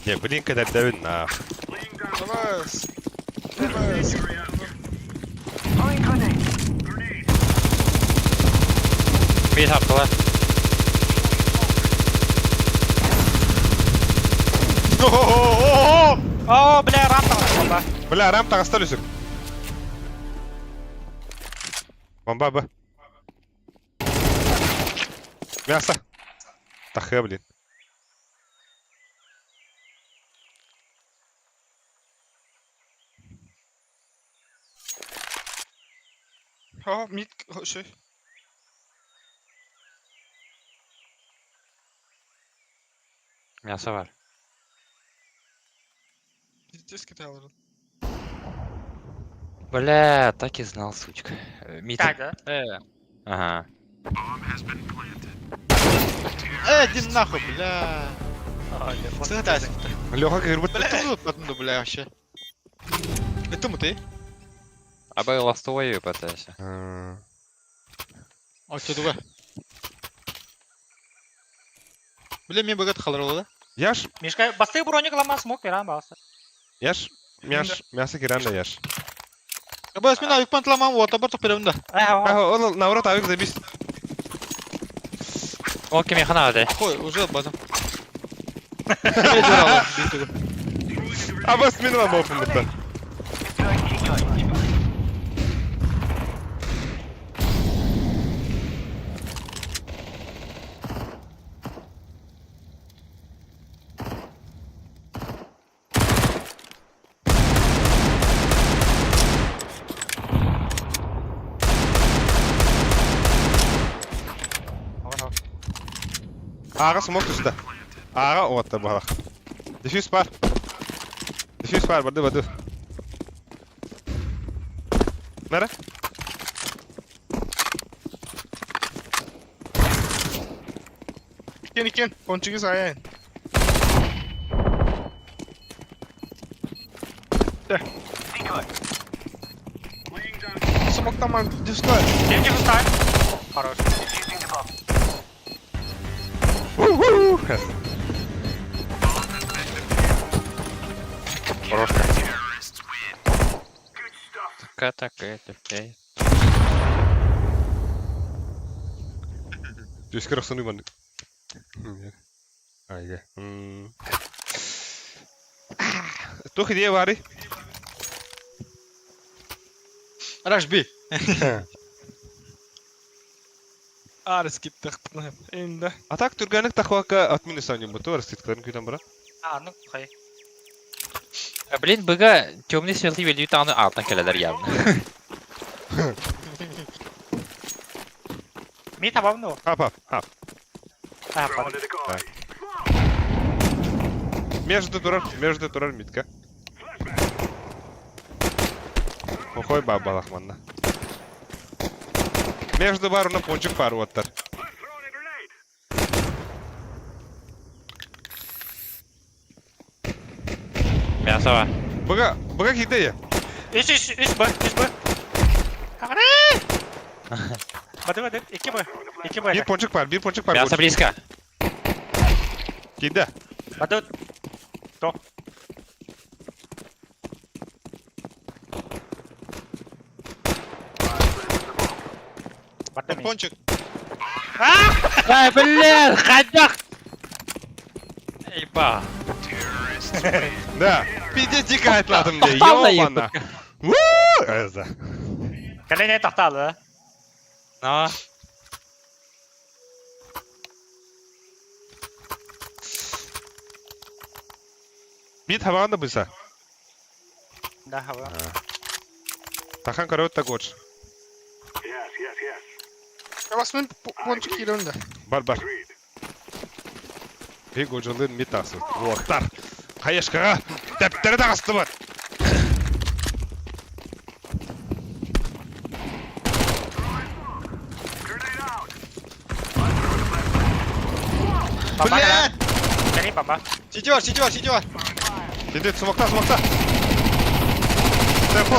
Не, блин, когда давид нахуй. Давай. Давай. Мид хаптыла. О, бля, рампа. Бля, рам тағыстар үсік. Бомба Б. Мясо. Тахы, блин. О, мид, şey. Мясо бар. Пиздец китайларын. Бля, так и знал, сучка. Мид. Так, да? Ага. Э, иди нахуй, бля. Сыгытайсың. Леха кырбыт. Бля, это бля, вообще. Это мы ты? Абай ластовой пытайся. А что дуга? Бля, мен бөгет қалыр олы да? Яш, Мишка, басты броник лама смог веран басы. яш, мяш, мясо киран да яш. Абай, мен авик пантламам, вот, абар тоқ беремін да. А, ол наоборот авик забис. Ол кеме хана ады. Қой, уже базам. Абас мен лама опын бұттан. Аға смок түсті. Аға отты балақ. Дефьюз бар. Дефьюз бар, барды, барды. Нара? Икен икен, пончиги саяйын. Смоктаман дисклай. Демчик устань. Хорош. Уху! Хорошка. Такая такая такая. Түскер охсуну бан. Айга. Тух идея бары. Раш би. Арыс кетті қытны. Енді. А так түргәнік тахвака от минус анюм буту раскидкаларын күтәм бара. А, ну, хай. А, блин, быга темный светлый велью таны артан келелер явно. Ми табам ну. Хап хап хап. А, пад. Между турар, между турар митка. Охой баба лахманна. Между баруна пончик пару оттар. Мясо бар. Быга, быга киде я. Үс, үс, үс Б, үс Б. Бады, бады, 2 Б. 2 Б. Bir ponчик бар, bir пончик бар. Мясо близко. Киде. Бады. То. Бады ми. Пончик. Ай, блин, ходяк! Ейба. Да. Пиздец дико айтладым де. Тоқталды Ёбана. Вуу! Эза. Кәле тоқталды. Но. Бит хаваганда быса. Да, хава. Тахан караут так оч. Абас мен пончик киремді. Бар бар. Биг ожолын митасы. Уоттар. Хаешкаға тәптері тағасты бар. Бля! Кәле баба. Сиди бар, сиди бар, сиди бар. Киде смокта, смокта. Темпо.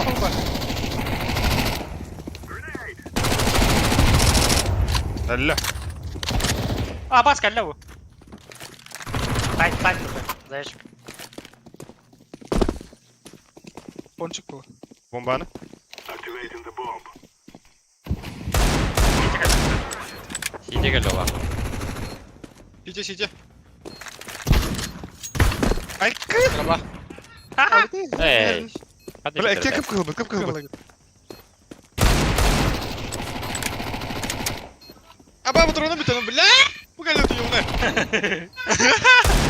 Әллә. А, бас кәле бу. Сайт, сайт. Знаешь. Пончик был. Бомбаны. Сиди келе Сиди, сиди. Айкы. Раба. Эй. Бля, кеп кылбыт, кеп кылбыт. Патроны бүтэн, бля! Бу кэлэ туйугуна.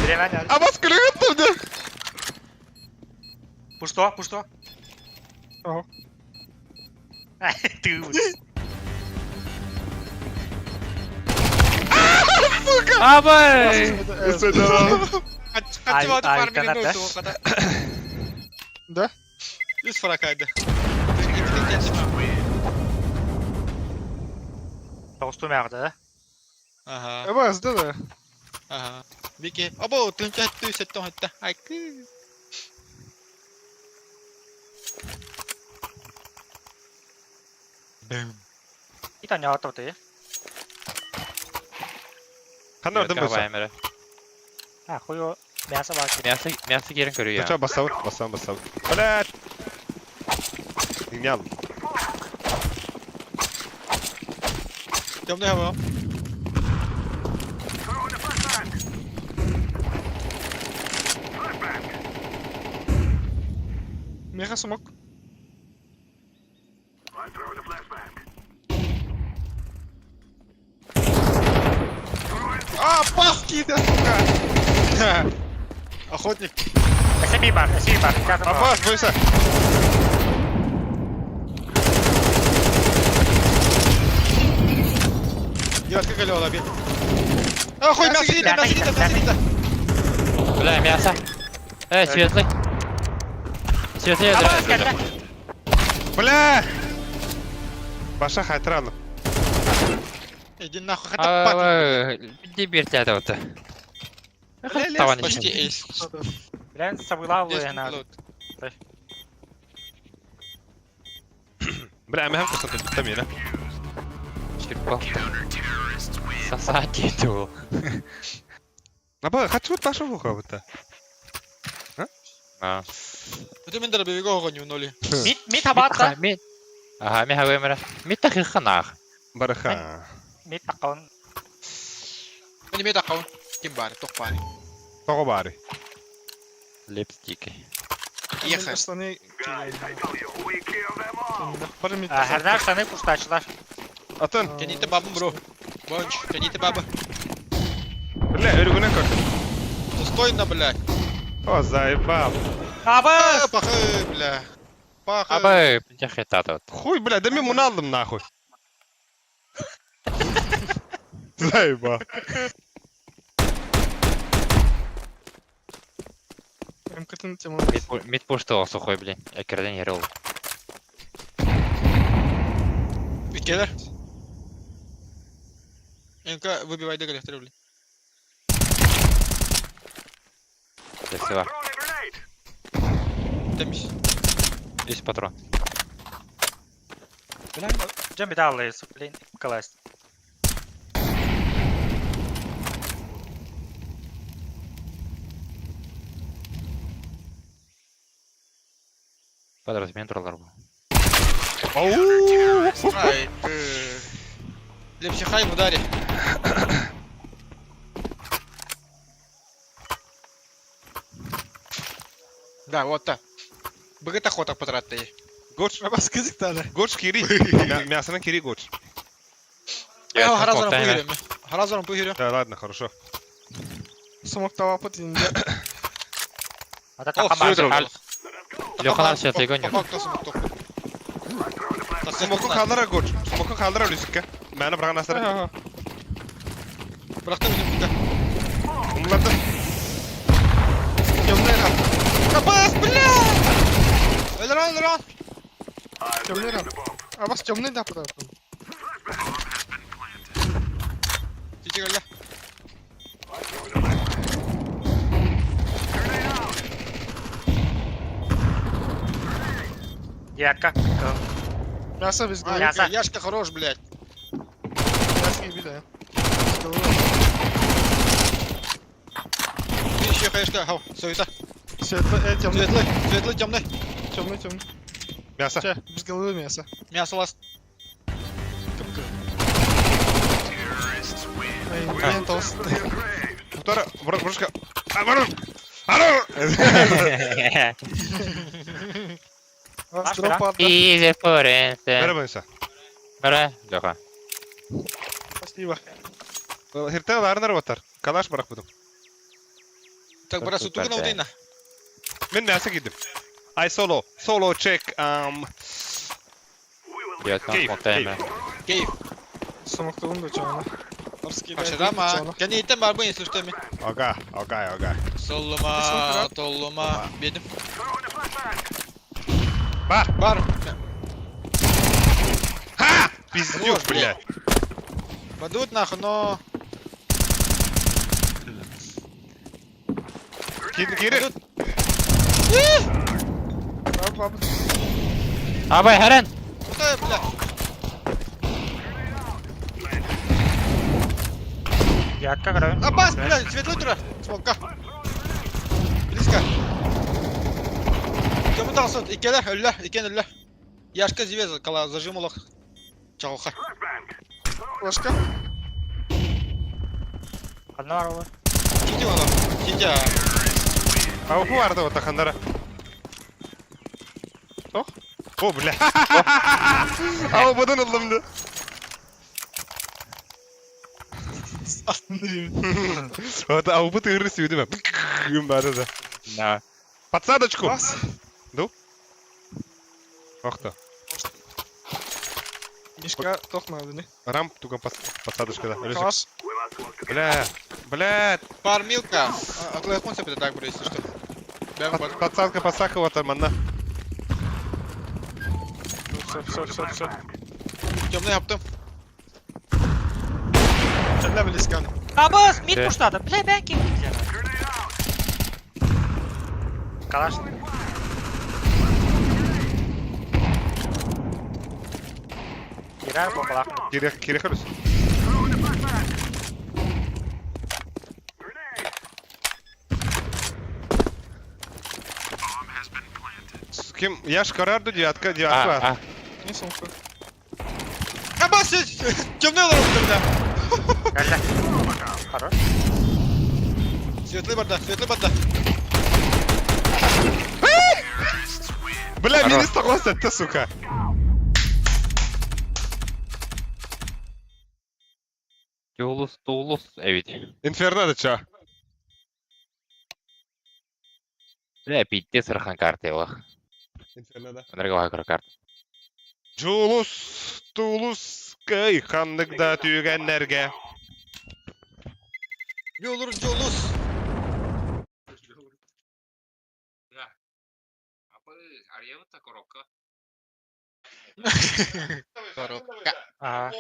Bilemen Абас күлүгүт да. Пушто, пушто. Ага. Ты. Абай! Качы бады Ай, фарминг канат, өтү када. Да? Үс фракайды. Тоғысту мягда, да? Ага. Эбас, да, да. Ага. Бики. Або, тынча хэтты, сеттон хэтта. Айкы. Бэм. Итан яғаты ты. Ханна орден болса. А, хуё, мясо бар. Мясо, мясо керен көрү я. Ча басабыт, басам, басабыт. Блядь. Гениал. Темный хава. Меха смок. А, паски, да, сука! Охотник. Эсеби бар, эсеби бар. Абас, бойся. Девятка голела обед. А, хуй, мясо сидит, мясо сидит, мясо сидит. Бля, мясо. Светлый. Светлый, Абас, да. кәллә. Бля! Баша хайтралым. Иди нахуй, хотя пак. Иди бертя вот. Почти эйс. Блин, сабыла на. Бля, мен хам кусантым битта мені. Черпал. Сосать иду. Аба, хочу ташу буха битта. А. Это мен дробовик гоню ноли. Мит, мит хабатта. Мит. Ага, ми хавемера. Мит тахиханах. Бараха. Мит таққын. Мен мет аккаунт. Ким бар, ток бар. Того бары. Липстики. Ехай. Штаны. Бары мид. Хәрнәр штаны пуштачылар. Атын. Кените бабым, бро. Бонч, кените баба. Бля, өргүнен көрдүм. Достойно, блядь. О, заебал. Абас! Пахы, бля. Пахы. Абай, тахитата вот. Хуй, бля, да мен муну алдым нахуй. Заебал. МКТ тема. Мит пушто сухой, блин. Я керден ерол. Келер. МК выбивай дыгали, блин. Спасибо. Темись. Есть патрон. Блин, жан бит аллайыз, блин, калас. Подразмен троллар был. Ау! Ай, Лепсихай в ударе. Да, вот так. Быгыт охота потратили. Гоч, Абас кызык тады. гоч кири. Мясоны кири гоч. Я харазором пугирю. Харазором пугирю. Да, ладно, хорошо. Смок тавапыт инде. Ата О, таққа всё, бар. Лёханар светлый гоню. Смоку kaldıra гоч. Смоку kaldıra Lüsükке. Мені бұраған асыры. Быракта минем бит. Умларды. Темный раб. Капас, бля! Элрон, Элрон! Темный раб. Абас темный да потом. Титигәллә. Девятка. Мясо без головы. Мясо. Яшка хорош, блядь. Мясо и беда. Без головы. Ты еще, конечно, хау, суета. Светлый, темный. Светлый, светлый, темный. Темный, темный. Мясо. Че, без головы мясо. Мясо ласт. Ай, блин, толстый. Втора, брошка. Ару! Ару! Вас дроп падла. Изи форенсе. Бері бойынша. Бері, Лёха. Спасибо. Хиртен ларнар батар. Калаш бырахпытым. Так, бара сутугун аудайна. Мен мясо кидим. I solo. Solo check. Вьетнам Кейв, контейнер. Кейв. Смоктугун да чана. Пашарама. Кәне итен бар бу, если что ми. Ага, ага, ага. Соллума, толлума. Бедим. Бар. Бар. Ха! Пиздюк, Хорош, бля. Бадут нахуй, но... Кири, кири. Абай, Харен! Куда, бля? Ятка көрөбүн. Абас, бля, светлый тура. Смокка. Близко. Кому там Икеле, өллө, икен өллө. Яшка зивез, кала зажим олох. Чалха. Флешка. Ханна бар ол. Тити олох. Тити. А уху арда вот хандара. Тох? О, бля. А бұдан ылдым да. Вот, а убыты ыры сүйді ме. Бары да. Да. Подсадочку. Бас. Охта. Мишка тохмады не. Рамп туган подсадочка да. Калаш. Бля. Бля. Фармилка. Атлай концепт это так, бля, если что. Бэм, бар. Подсадка, подсадка вот манна. Все, все, все, все. Темный аптым. Кәллә близко. Абас, мид Де. пуштады. Бля, бән ким Калаш. Кирер бомбалак. Кире, кире хөрүс. Ким? Яш карарду девятка, девятка. А, а. Не смокка. Абас, темный олох, бля. Кәллә. Хорош. Светлый барда, светлый барда. Бля, Хорош. минус тоғыз ты, сука. Тулус, Тулус, эвит. Инферно да чё? Бля, пиздец рахан карты лох. Инферно да. Энерговая карта. Жулус, Тулус, кай ханнык да түйгәннәргә. Жолур, жолус. Коробка. Ага.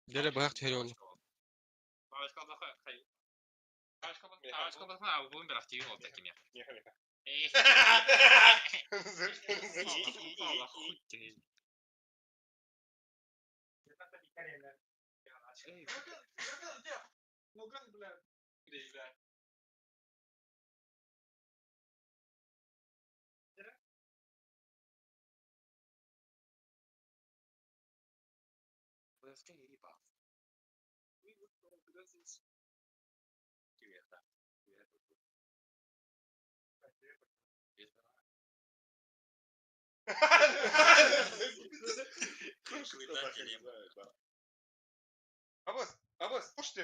Дере быһах түһэр ол. Абас, абас, ну что?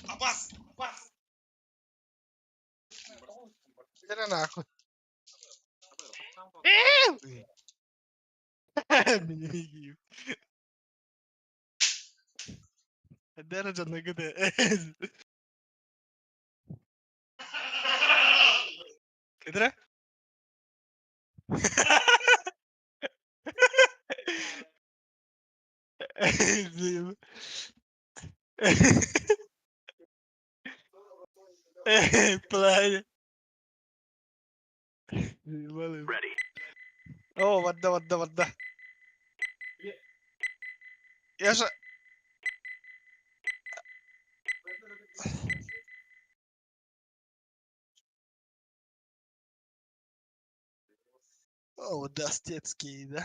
Абас! Абас! Иди нахуй. الدرجة انه كده. كده. طلع. Oh, what the, what the, what the. Я же... О, да, степский, да.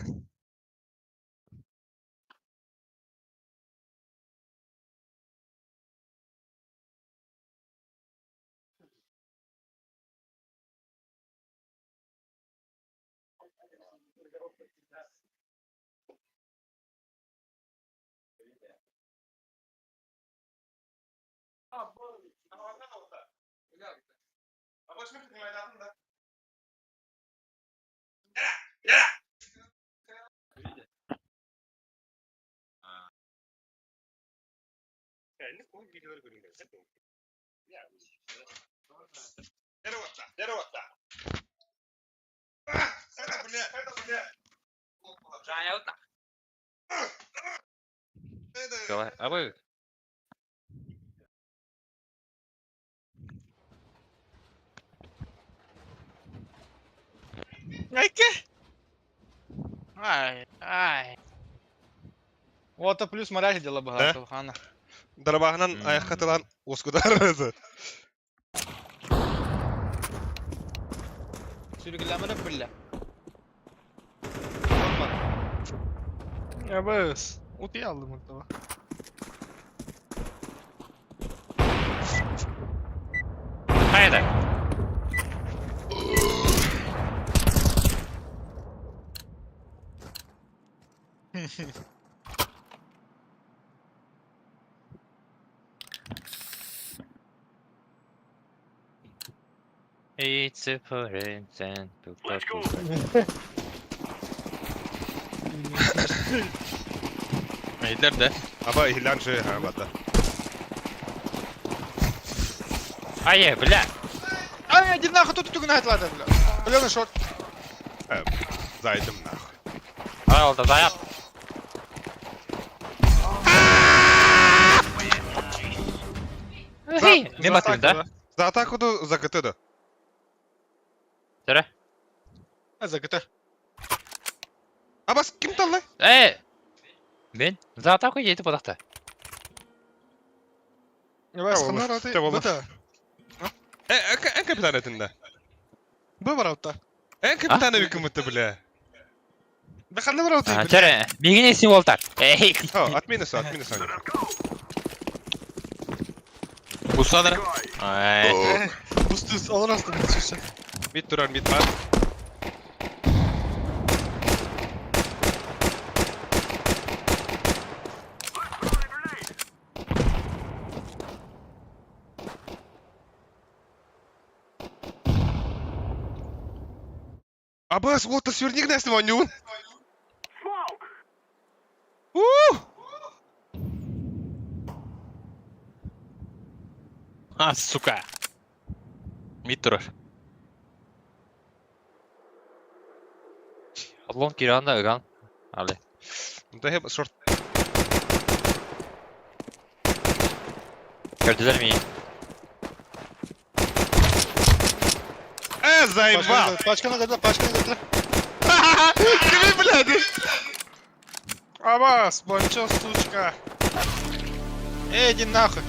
Давай, а вы? Айке! Ай, ай. Вот плюс моряк дела богато, хана. Дарабаһынан аяққа оскудар. Sürgülemene бля. Ya bas. Ultiyi aldım ortada. Haydi. It's a and Let's go. Meyler de. Аба иһиллән шөй ха бата. Ай, бля. Ай, иди нахуй, тут тугун айтылады, бля. Бля, на шорт. Зайдым нахуй. Ай, oldu dayan. Не батым да? За атаку да за КТ да. Töre. А, за КТ. Абас ким таллай? Э! Мен за атаку жетип одакта. Ya bas. Ханар аты. Быта. Э, эн капитан этинде. Б бар аутта. Эн капитан биким бля. Да ханна бар ауты. Töre, мигине символтар. Эй. О, отмена отмена. Бусадыр. Ай. Бустус алыр астын сүрсө. Мид турар, мид бар. Абас, вот сверник на вонюн. А, сука. Мид турар. Лонг киранда ыган. Але. Да хеп шорт. Көрдүлөр ми? Э, заебал! Пачканы көрдүлөр, пачканы көрдүлөр. Кими блядь? Абас, бончо, сучка. Эй, иди нахуй.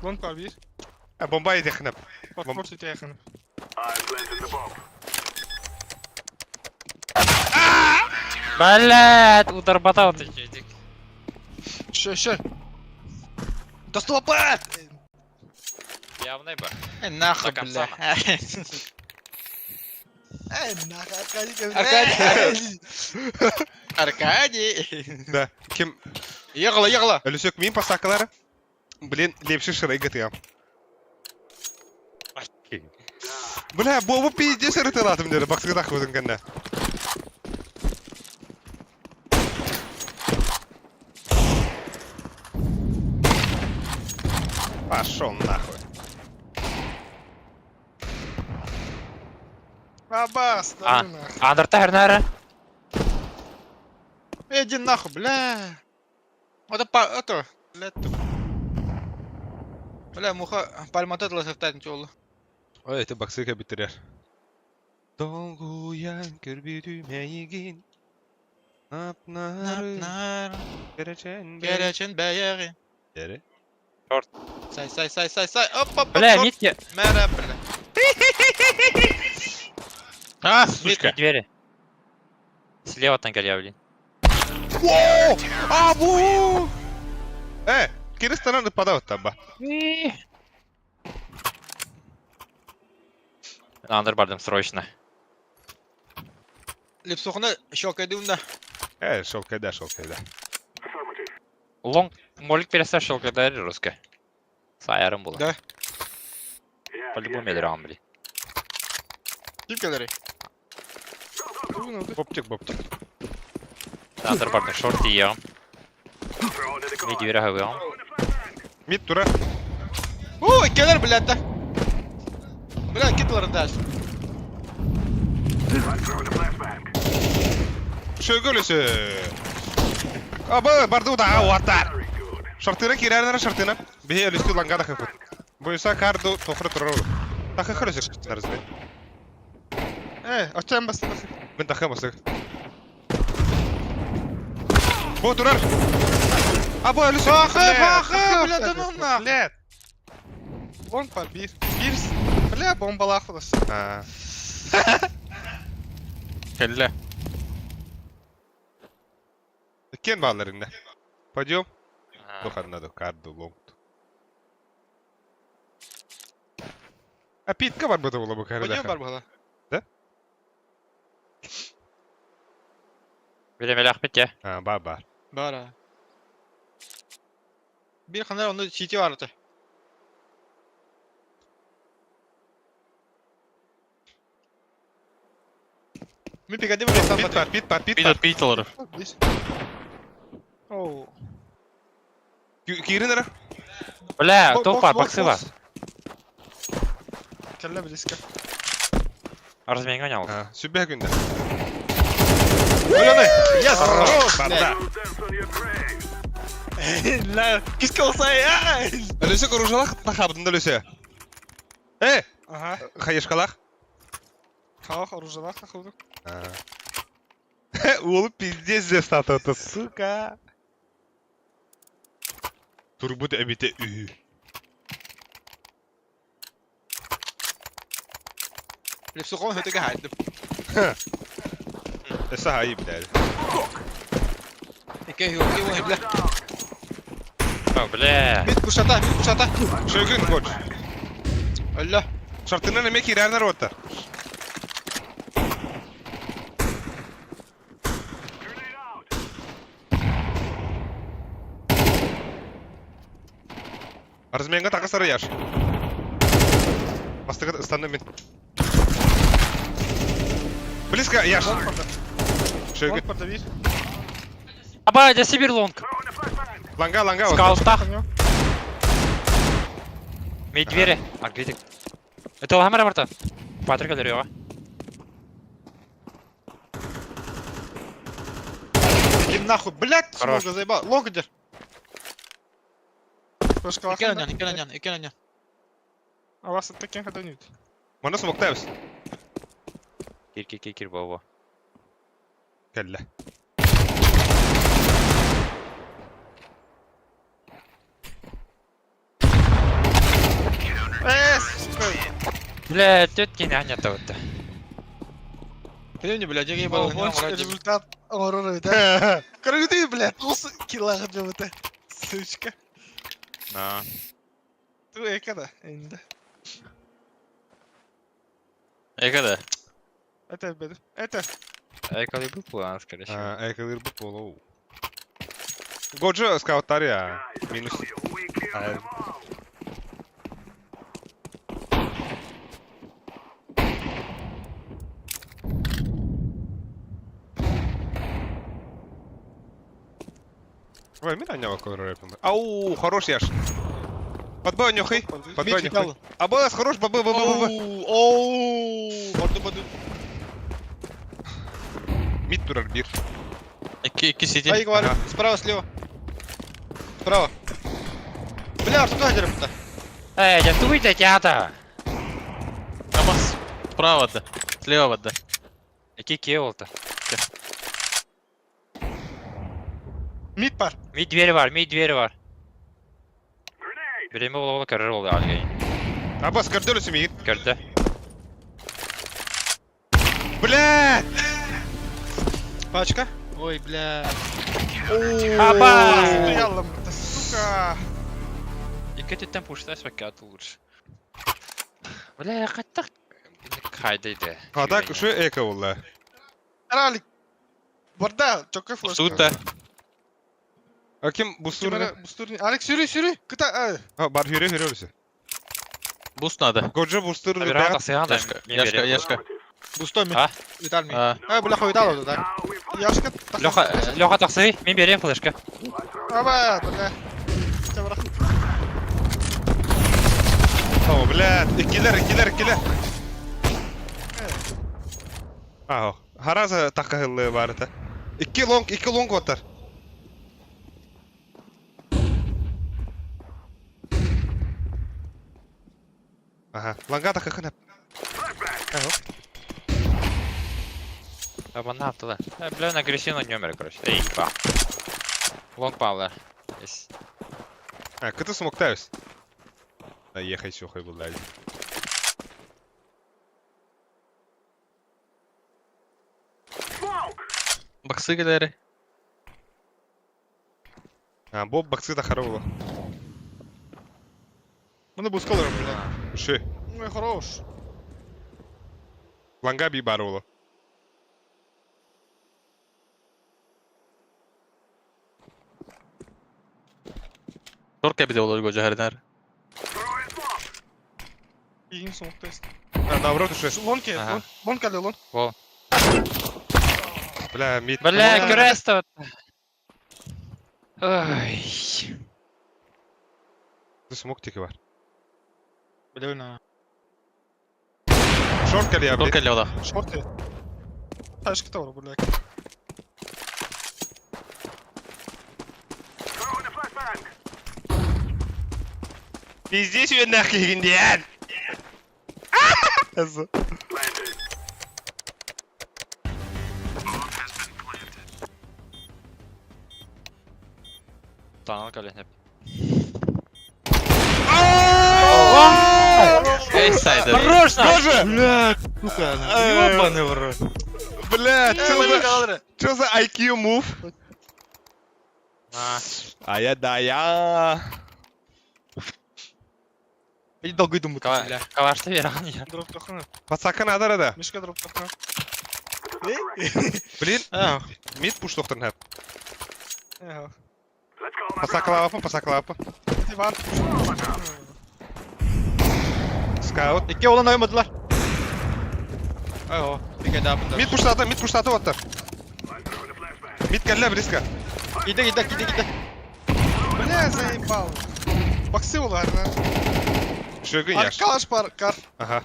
Лонг бар bir. Э, бомба идехнеп. Bak force yakın. Блядь, удар батал ты чедик. Шö, шö. Да стопат! Явный бар. Эй, нахуй, До конца. бля. Эй, нахуй, Аркадий. Аркадий. Аркадий. Да. Ким? Ехала, ехала. Өлүсөк мин пасакалары. Блин, лепши шырайга тыам. Бля, бу пиздец ырытылатым деді, бақсыгы тақы өзің кәнді. Пошел нахуй. Абас, А. да ну нахуй. Андырта хернары. Иди нахуй, бля. Это па, это, блядь, ты. Бля, муха, пальмата тыласыптайтын чолу. Ой, это бақсыга бітірер. Долгуян көрбүтүмәйгин. Апнары керечен бе. Керечен бәйәги. Дере. Сай, сай, сай, сай, сай. Оп, оп, оп. Бля, шорт. митки. Мәрә, бля. А, сучка. Двери. Слева там я, блин. О! Абу! Э, киристанан ыппада таба. Андыр бардым срочно. Лепсухны щелкайды унда. Э, шелкайда, шелкайда. Лонг молик пересашил, когда русская. Саярым было. Да. По-любому я блин. Ким келери? Бобчик, бобчик. Андыр бардым шорт ем. Не двери гавел. Мид тура. О, келер, блядь, да. Бля, китлар дальше. Шөгөлүсү. Аба, барды уда, уаттар. Шартына кирәрнәр шартына. Бихи өлүстү лангада хыфыт. Буйса карду тохры турар. Тахы хөрөсү нарызбы. Э, очам басты. Мен тахы басык. Бу турар. Аба өлүсү. Бахы, бахы, бля, да ну нахуй. Блядь. Вон по бир. Бирс. Бля, бомбалахлас. А. Кэллэ. Кен балларында. Пойдем. Тухарнадо карду лонг. А питка бар бу була бу Пойдем, карда. бар была. Билем эле ахмет я. А, бар бар. Бара. Bir ханар onu чити vardı. Ми пигады в Пит бар, пит бар, пит Пит бар. пит олар. Оу. Кирин ара. Бля, Бокс, топ бар, бокс, баксы бар. бокс. Келле близко. Разменге ойнал. А, сүбә күндә. Өлөне. Yes. Хорош, барда. Ла, киска olsa ya. Өлүсө коружалах тахабдын да өлүсө. Э, Ага. хаешкалах. Хах, оружалах тахылды. Ул пиздец здесь статуя, сука. Турбут эбите ү. Лепсухон хөтөгө хайды. Эсэ хайы блядь. Эке юки вон бля. О, бля. Мит кушата, мит кушата. Шөгүн коч. Өллө. Шартынан эме кирәрнәр оттар. Разменга тагы сары яш. Бастыгы станды мен. Близко, яш. Шөгүн. Лонг барда бир. Аба, да Сибирь лонг. Ланга, ланга. вот. Скаутах. Мей двери. А, где Это ламера барта. Патрик алыр Иди нахуй, блядь, Хорош. смога заебал. Лонг где? Башка Экен онян, экен онян, экен онян. Алас аттакен хада нүт. Мана смоктайбыз. Кир, кир, кир, кир, баба. Кәллә. Э, сука. Бля, тетки не анята вот. Ты не, блядь, я ебал. Результат орору, да? Короче, блядь, ус килага жабыта. Сучка. На. Ту экада, энде. Экада. Это беду. Это. Экалы был план, скорее всего. Экалыр бу полоу. Годжо скауттар я. Минус. Ой, мен анява көрөрөпүм. Ау, хорош яш. Подбой нюхай. Подбой нюхай. Абас, хорош, бабы, бабы, бабы. Оу, барды барды. Мид турар бир. 2 сити. Ай, говорю, справа, слева. Справа. Бля, что ты делаешь-то? Эй, да туй-то тята! Абас. Справа да. Слева да. Iki кеолта. Мид бар. Мид двери var, мид двери var. Birimi ola ola karar oldu Algay'ın. Абас, көрдөрүсү мигин. Gördü. Бля! Пачка. Ой, бля. Аба! Стояла, сука. İki tütten puşlar bak atı olur. Бля, каттак. Kaydıydı. А так, şu эко болла. Ралик. Барда, чокка флешка. Сута. А ким бустурны? Бустурни. Алекс, сюрü, сюрü. Кыта, ай. А, бар хүрө хүрө өрүсү. Буст надо. Годжо бустурны. Бир сыган да. Яшка, Яшка, Яшка. Бустой мид. А? Виталь мид. А. Ай, бля, хуй да. Яшка. Леха, Леха таксы, мен берем флешка. Аба, бля. Чабра. О, бля, икилер, икилер, икилер. Ао, хараза такахылы барыта. Икки лонг отар. Ага, ланга такахына. Бана аптыла. Бля, он агрессивно нөмір, короче. Эй, ба. Лонг паула. Есть. А, кыты смоктаюсь. Да ехай сюхай, блядь. Баксы келери. А, боб баксы да харовла. Мына бускалар, бля. Ши. Ой, хорош. Ланга би барула. Торка биде болор Годжо харинар. Игин смоктайсың. А, наоборот, уже. Лонг, Ага. лонг, лонг, лонг. Во. Бля, мид. Бля, крест. Ой. Смок тики бар. Бля, на. Шорт кали я, Торка лева. Шорты. Ташка тавр, бля. Пиздец, я нахуй индиан. Танал кале. Эй, сайдер. Хорош, Боже! Бля, сука, ёбаный в рот. Бля, чё за IQ move? А я да я. Иди долго думаю, бля. Калашты веран я. Дроп тохна. Пацака надо рада. Мишка дроп тохна. Блин, А, мид пуш тохтан хэп. Ага. Пацака лапа, пацака лапа. Ты вар. Скаут. Икки olan oymadılar. Ай, о, bir kere daha bunda. Мид пуштаты, мид пуштаты оттар. Мид калля близко. Gide gide gide gide. Бля, заебал. Баксы олар, Шөгін Ар яш. калаш бар, кар. Ага.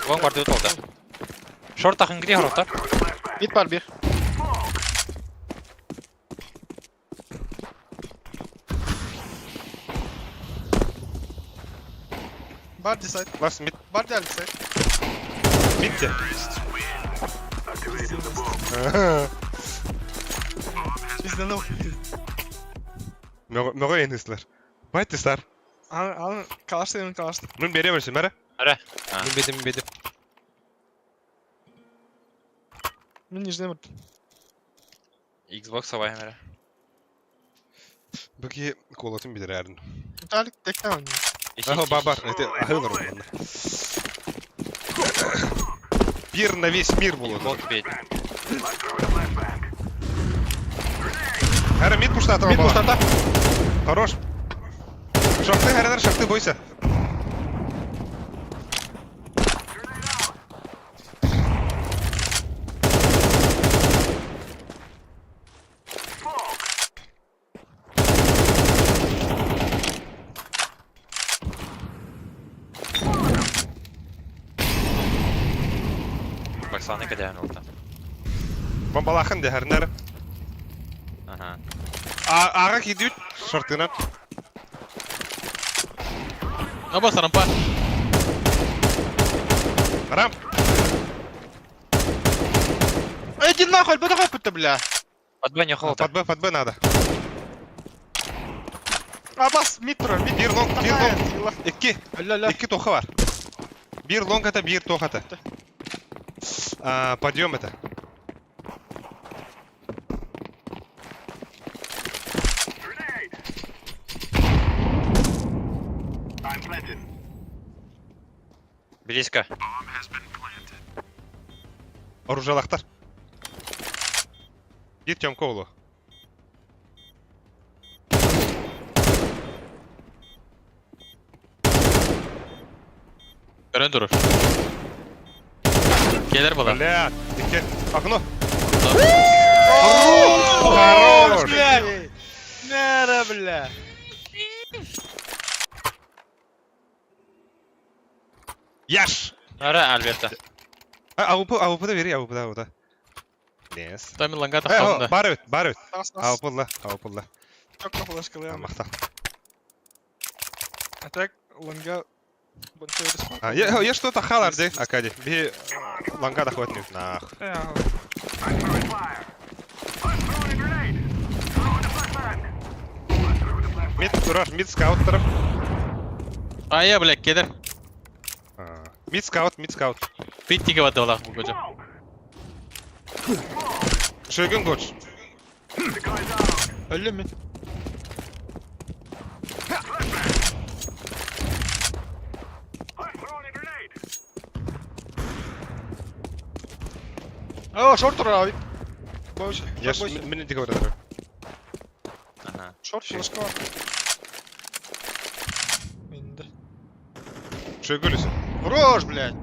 Лонг барды олды. Шорт тахын гри хороттар. Mid var bir. Бар десайт. Лас мид. Бар десайт. Мид те. Пизданул. Мөгө енислер. Байтыстар. Аны, калаш дедим, калаш. Мын бере берсин, бәрі? Бәрі. Мын бедім, мын бедім. Мен не ждем. Xbox сабай мера. Бүки колотын бидер әрін. Виталик тектен ойнıyor. Аһы бабар, это аһылар манна. Пир на весь мир буолуо. Вот бейт. Хара мид пуштата Мид бала. пуштата. Хорош. Шахты, Харенер, шахты, бойся. Баксаны кэдээн ылта. Бомбалахын де Харенер. Ага. Аға кидют шортынан. Аба сарампа. Рамп. Иди нахуй, бля, давай пыта, бля. Под Б не холода. Под Б, под Б надо. Абас, мид турар, мид. Бир лонг, бир лонг. Икки. Ля, ля. Икки тоха бар. Бир лонг это, бир тох это. А, подъем это. Близко. Оружалахтар. Бир Тёмка олу. Көрөн турар. Келер бала. Бля, икки. Окно. Хорош, Хорош. бля. Нера, бля. Яш. Ара, Альберта. А, АВП, АВП да бери, АВП да, АВП да. Нес. Тами ланга Э, тахталында. о, бар эбит, бар эбит. Тас, тас. АВП ла, АВП ла. Чокка флешкалыам. Махта. А так, ланга... Бончо респаун. А, я, я что-то халар, де, Акади. Би ланга да хватит, нах. Э, ага. Мид турар, мид скаут тарaf. Ая, бля, келер. Мид скаут, мид скаут. Питтиге бады бала бу көжө. Шөгін гоч. Өллө мин. О, шорт турар abi. Бойся, Я ж бойся. мен не говорю. Ага. Шорт флешка бар. Минде. Шөгілісі. Хорош, блядь.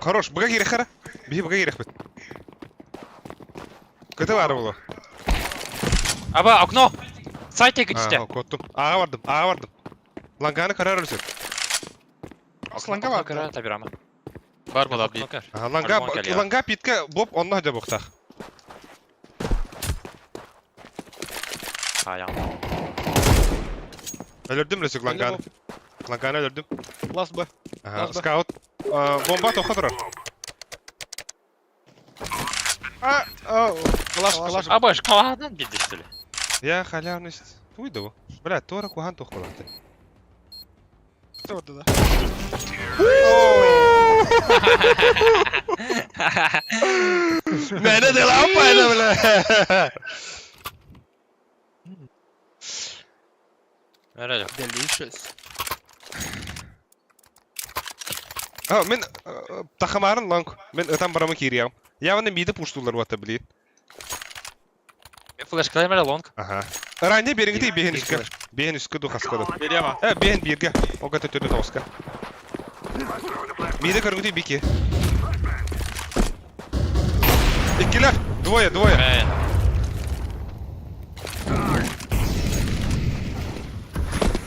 Хорош, бұға керек қара. Бі бұға керек бит. Көті бар бұлы. Аба, окно! Сайте гүчтэ. Коттум. Аға бардым, аға бардым. Ланганы карар өсір. Ланга бар. Кара, табирама. Бар бала би. Ланга, Альбом кэлиэ. ланга питке боп онна хадя боқтақ. Аян. Өлірдім лөсік ланганы. Ланганы өлірдім. Ласт Б. Ага, Ласт Б. скаут. А, Бомба тоқа тұрар. А, о, Калаш, калаш. Аба, шкаладан билди, что ли? Я халявность. Туйды bu. Бля, тора кухан тоқ болады. Кто вот да? Мені де лампа, бля. Ара, Delicious. А, мен тахамарын ланг. Мен ытан барамы кириям. Я ваны миді пуштулар вата, блин. Флешкалар лонг. Ага. Ранее берингти бehen Bir үскә. Бehen үскә ду хаскады. Берема. Э, бehen бирге. Ога төтө тоска. Миді көргүтү бики. Иккилер, двое, двое. Э,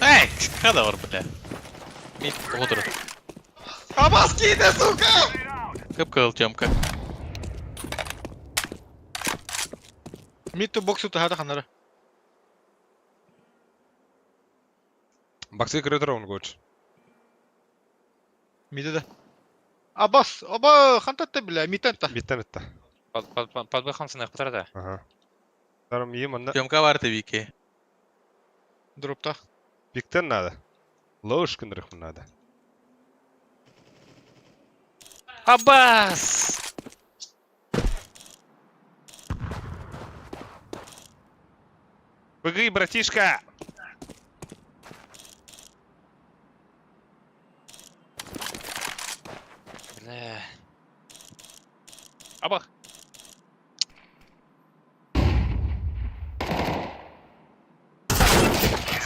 Эй, када бар, бля. Мид отур. Абас кийди, сука! Кып-кызыл Тёмка. Мид ту боксу тахата ханара. Баксы көрө турар гоч. Миде да. Абас, аба, хантатта, бля, митента. Биттен этте. Под, под, под, под Б хамсыны да. Ага. Дарым ием анда Тёмка бар тебики. Дропта. биктен надо. Лош күндөрөх надо. Абас! Быгый, братишка! Бля. Абах.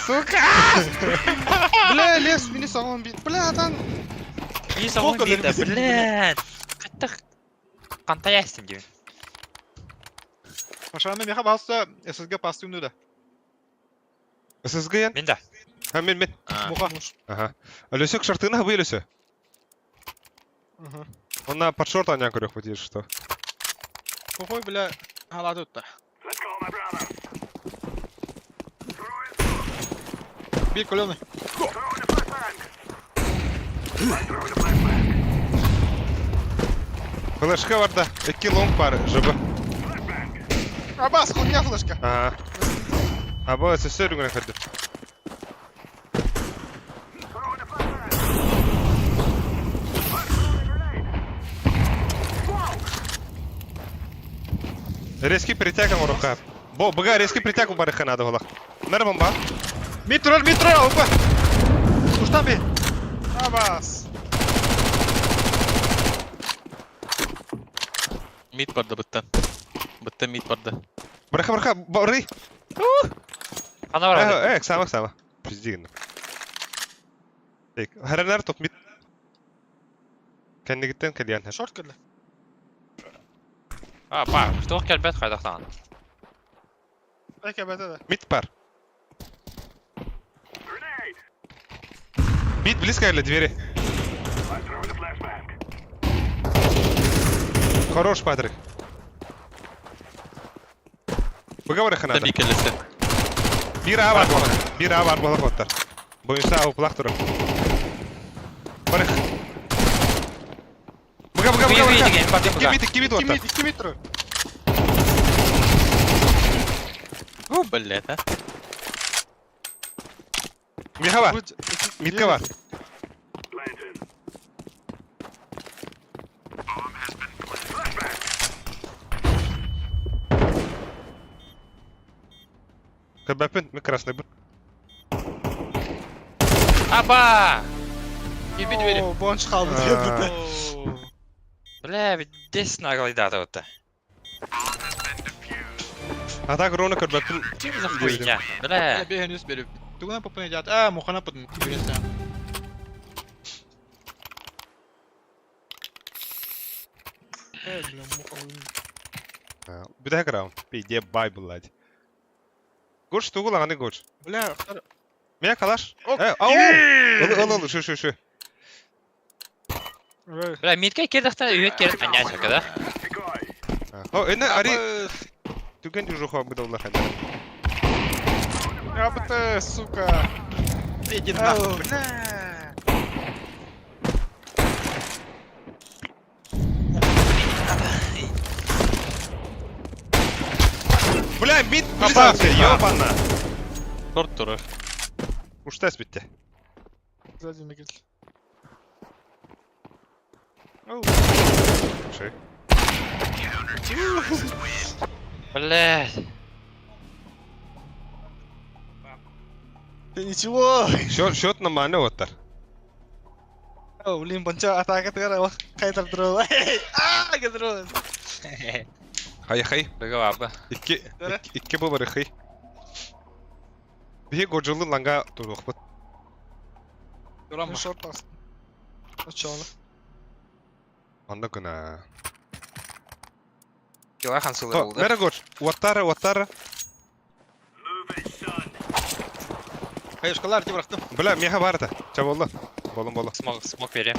Сука! Бля, лес, мини саҕан бит. Бля, там. И саҕан биирдэ, блядь. Хаттах. Хантай астым диэн. Машаны меха баста ССГ пастым да. ССГ ян? Мин да. Ha мен мен. Муха. Ага. Өлөсөк шартына хабы өлөсө. Онна под шорт анян көрөх бит что. Похуй, бля, халаты тутта. Бир коленый. Флешка барда. Икки лонг бар жыбы. Абас, хуйня флешка. Ага. Аба СССР үгүнэ көрдүм. Резкий притяг оҥоруохха. Бо, быга резкий притяг барыхха наада буолах. Нэр бомба. Мид турар, мид турар, опа. Уштан би. Абас. Мид барда быттан. Быттан мид барда. Быраха, быраха, бары. Хана бар. Э, э, сама, сама. Пизди гынным. Так, харанар топ мид. Кэннигиттэн кэлиэн. Шорт кэллэ. А, па, туох кэлбэт хайдахтаан. Эке бэтэ да. Мид пар. Мид близко для двери. Хорош, Патрик. Выговори Быттан ханада. би кэллэсэ. Бир А бар болар. Бир А бар болар оттар. Бойынша ауплақ тұрып. Барых. Быга, быга, быга, быга. Икки мид, икки мид Икки оттар. мид, икки мид турар. О, блядь, а. Миха бар. Мидка бар. Кабапын, мы красный был. Аба! Кирби двери. О, бонч хаалбыт. А. Бля, ведь 10 наглайдата вот. А так ровно кабапын. За хуйня. Бля. Бля, бегай, нюс бери. Тугана попын идят. А, мухана потом. Э, бля, муха. Бүтэһик раунд. Пиде бай, блядь. Гош тугу лаганы гош. Бля, Меня калаш. Ок. Э, ау! Ыл, ыл, ыл, шу, шу, шу. Эй. Бля, мидке кирдахта үйөт кирдах анясыка, да? О, эне ари түген дюжуху абыдаллар хәлләр. АБТ, сука. Иди нахуй, бля. Бля, мид близался, ёбана. Шорт турар. Уштас битте. Сзади мигель. Ши. Бля. Ты ничего. Счет, счет на мане оттар. О, блин, бонча атака тыгара, кайтар дрон. А, дрон. Хай, хай. Быга баба. Икки, Дөрө. икки бу бар хай. Бие гожилы ланга турухпут. Турам. Шорт тас. Начало. Анда гына. Дела хансылы То, болды. Мера гоч. Уаттара, уаттара. Хайышкалар, ти бырахтым. Бля, меха барда. Чаболла. Болон боло. Смок, смок берем.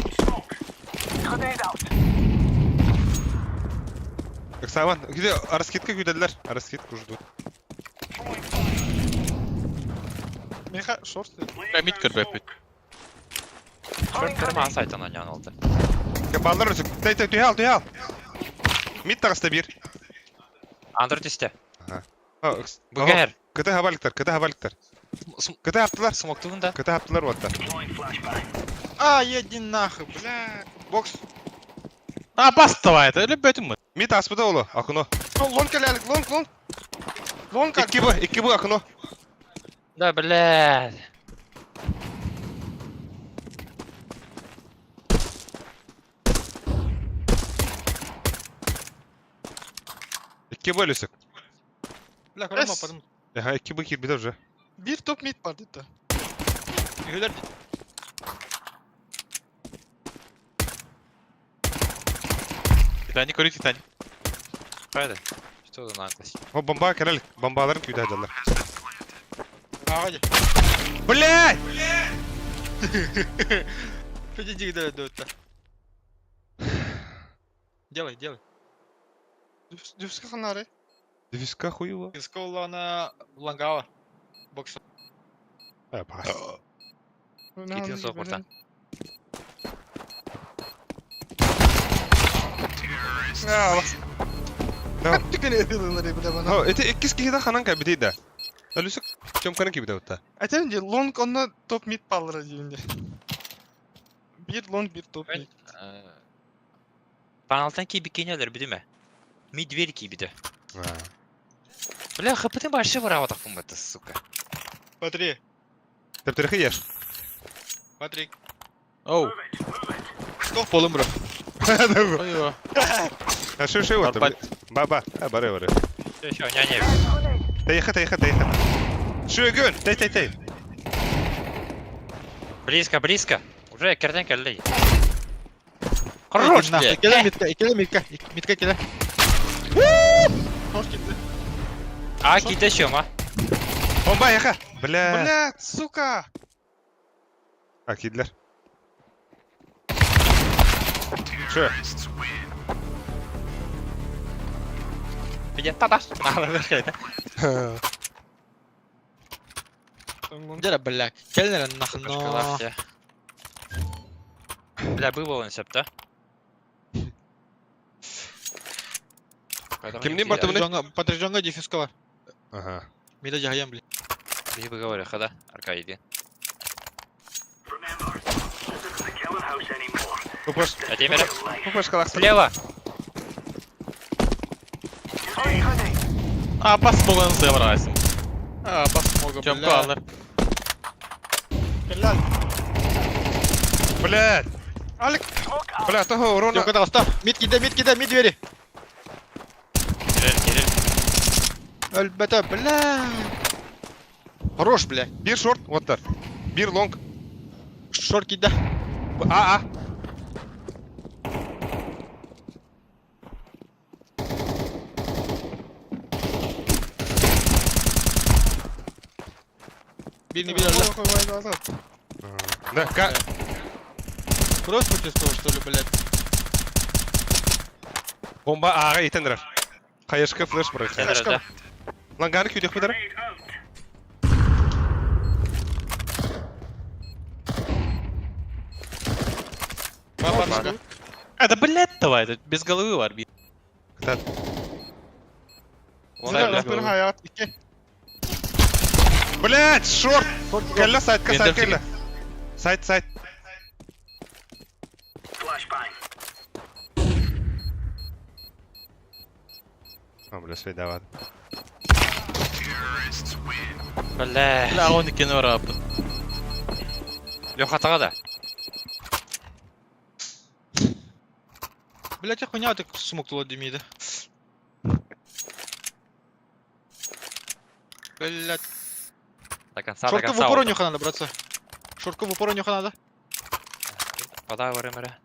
Саван, где раскидка күдәләр? Раскидку ждут. Меха шорт. Бля, мид көрбөппүт. Шорт кырма сайтан анян oldu. Баллар өсөк. Тай тай түйал, түйал. Мид тагыста бир. Андр түсті. Бугер. Бугер. Кыты хабаликтар, кыты хабаликтар. Кыты аптылар. Смоктугун да. Кыты аптылар оттар. А, иди нахуй, бля. Бокс. А, бас давай, это любэтим мы. Мид аспыда олу, акуно. Лонг кэлэлик, лонг, лонг. Long Икки бу, икки бу окно. Да, блядь. Икки бу өлүсүк. Бля, көрөм Эс. аппадым. Эха, икки бу киирбитэ уже. Bir top mid var dedi. Үһүлэр Титаник көрүү Титаник. Хайда. Что за наглость? О, бомба кэлэл, бомбаларын күүтэ дьаллар. Ага дии. Блядь! Иди да да Делай, делай. Düfska ханары. Девиска хуева. Исколана Лангава. Бокс. А, пас. Китин соқ бурдан. Да. Түкene ediyorlar бile bana. О, это иккис киһи ханан кэбитий да. Өлүсүк Тёмканы кибитэ утта. Айтайын же long онно топ mid баллары дейінде. Bir long bir top mid. Паналтан ки бикинелер бидиме. Ми дверь ки биде. Бля, хпт вообще барабатах это, сука. Смотри, Тэптэрхи еш. смотри. Оу. Стоп полым бро. Ой, А шо шо вот. Барбат. Баба, а бары бары. Все, все, няня. Тейха тейха тейха. Шөгөн, тей тей тей. Близко, близко. Уже керден келли. Хорош, бля. Келе митка, келе митка, митка келе. Hoş gitti. А, ките шема. Бомба яха. Бля. Бля, сука. А кидлер. Шо? Бля, тадаш. Дера, бля. Келнер нахуй. Бля, был он септа. Кимнин батымны? Патрижонга дефюзка бар. Ага. Мида жахаям, бля. Биһи говорю, хада, Аркадий. Тупаш. А теперь Тупаш калакса. слева. А, бас болан сыграйсың. А, бас мога, Тёмка бля. алыр. Келал. Блядь. Алик. Бля, того урона. Тёмка, давай, стоп. Мид киде, мид киде, мид двери. Кирилл, Кирилл. Өлбәтә, бля. Хорош, бля. Бир шорт, оттар. Бир лонг. Шорт киде. А, а. Бирни бир өлді. Да, ка. Кросс почувствовал, что ли, блядь? Бомба ага итендер. Хаешка флеш брать. Кирилл, да. Ланганы күйдек бідір. Бабашка. А, да блядь давай, это без головы var bir. Кытат. Он, Бля, бля. Bir hayat iki. Блядь, шорт. Кэлле сайтка, Вендер сайт кэлле. Сайт, сайт. А, бля, свей давад. Бля. Бля, он икени var abi. Леха тага да. Блядь, я хуйня так смог тула демида. Блядь. До конца, до Шорка в конца. упор нюха надо, братцы. Шорку в упор нюха надо. Подай варемере.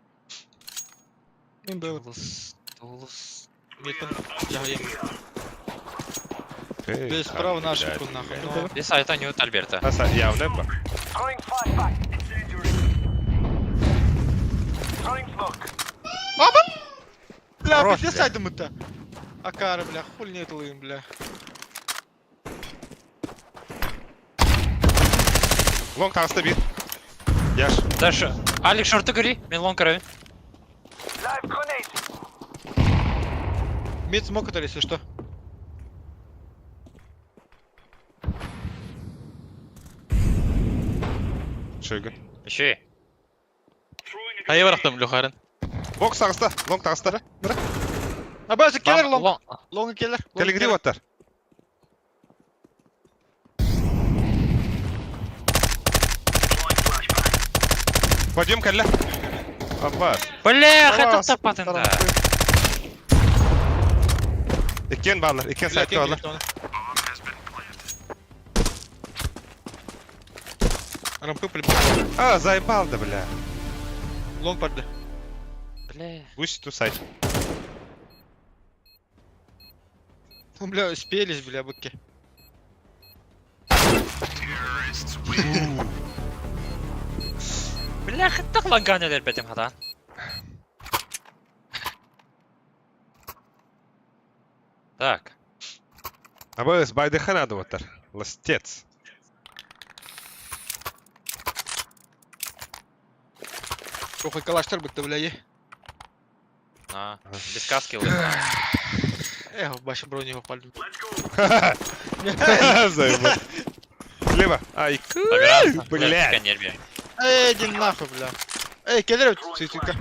Мен бе. Тулус, тулус. Без права на ошибку, нахуй. но- Здесь это не от Альберта. Аса, явно ба. Бля, Хорош, пиздец бля. сайдым-то. Акара, бля, хуй не это лым, бля. Лонг таста бир. Яш. Дальше. Алик, шорты гори. Мен лонг карабин. Мид смог это, если что. Шөйгін. Еще и. Хайы барақтым, Лөхарын. Бокс тағыста, лонг тағыста. А база келер лонг. Лонг. Лонг келер. Кәлігіде оттар. Подъем кэллэ. Аппа. Бля, хотел тапатын да. Иккиэн бааллар, иккиэн сайтка бааллар. Рампы по-любому. А, заебал да, бля. Лонг барды. Бля. Пусть ту сайт. Ну, бля, спелись, бля, быки. Бля, хаттах ланган өлөрбөтүм хатан. Так. Абыс, байдыха надо вот Ластец. Похуй, калаштар быкты, бля, е. А, без каски лык. Эх, баша броню попали. Заебал. Слева. Ай, Блядь. блядь. Нерви. Эй, иди нахуй, бля. Эй, келер цицика.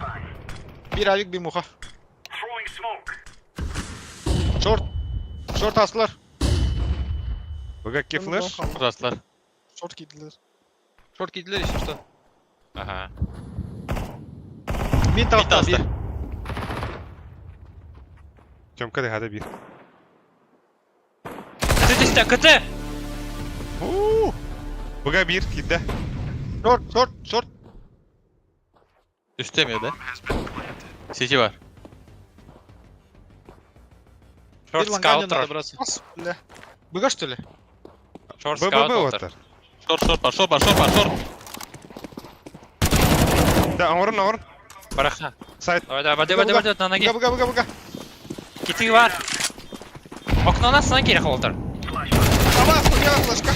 Bir авик, bir муха. Шорт. Шорт astılar. Вы какие флеш? Rastlar. Short giydiler. Шорт giydiler işte usta. Ага. Mid tarafta astılar. bir. Тёмка, ты бир. Ты здесь КТ! Буга бир, кидде. Шорт, шорт, шорт. Üstemiyor da. Сети var. Шорт Bir лангане скаут. надо браться. Бас, бля. Быга что ли? Шорт БББ скаут. вот. Short short var short var short var short. Да, орын, орын. Бараха. Сайт. Давай, давай, воды, воды, воды, на ноги. Быга, быга, быга, быга. Киты бар. Окно нас на гире холтер. Аба, хуя, флешка.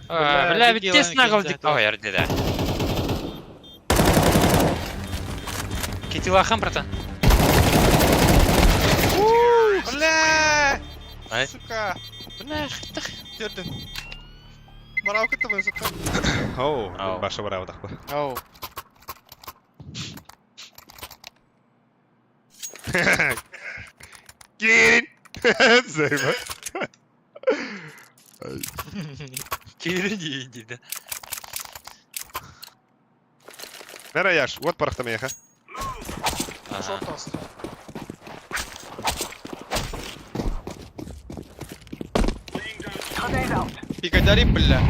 Бля, Бля, ведь дикие тесно ланки, голдик. да. Ой, ярды, да. Киты лахам, братан. Бля! Ай. Сука. Бля, Терден. Барау кытты ben сатта. Оу, Ау. баша бара вот Ау. Кирин! Заебал. Кири, иди, да. Нера Яш, вот парахта меха. Ага. Short asты. Пикадари, бля.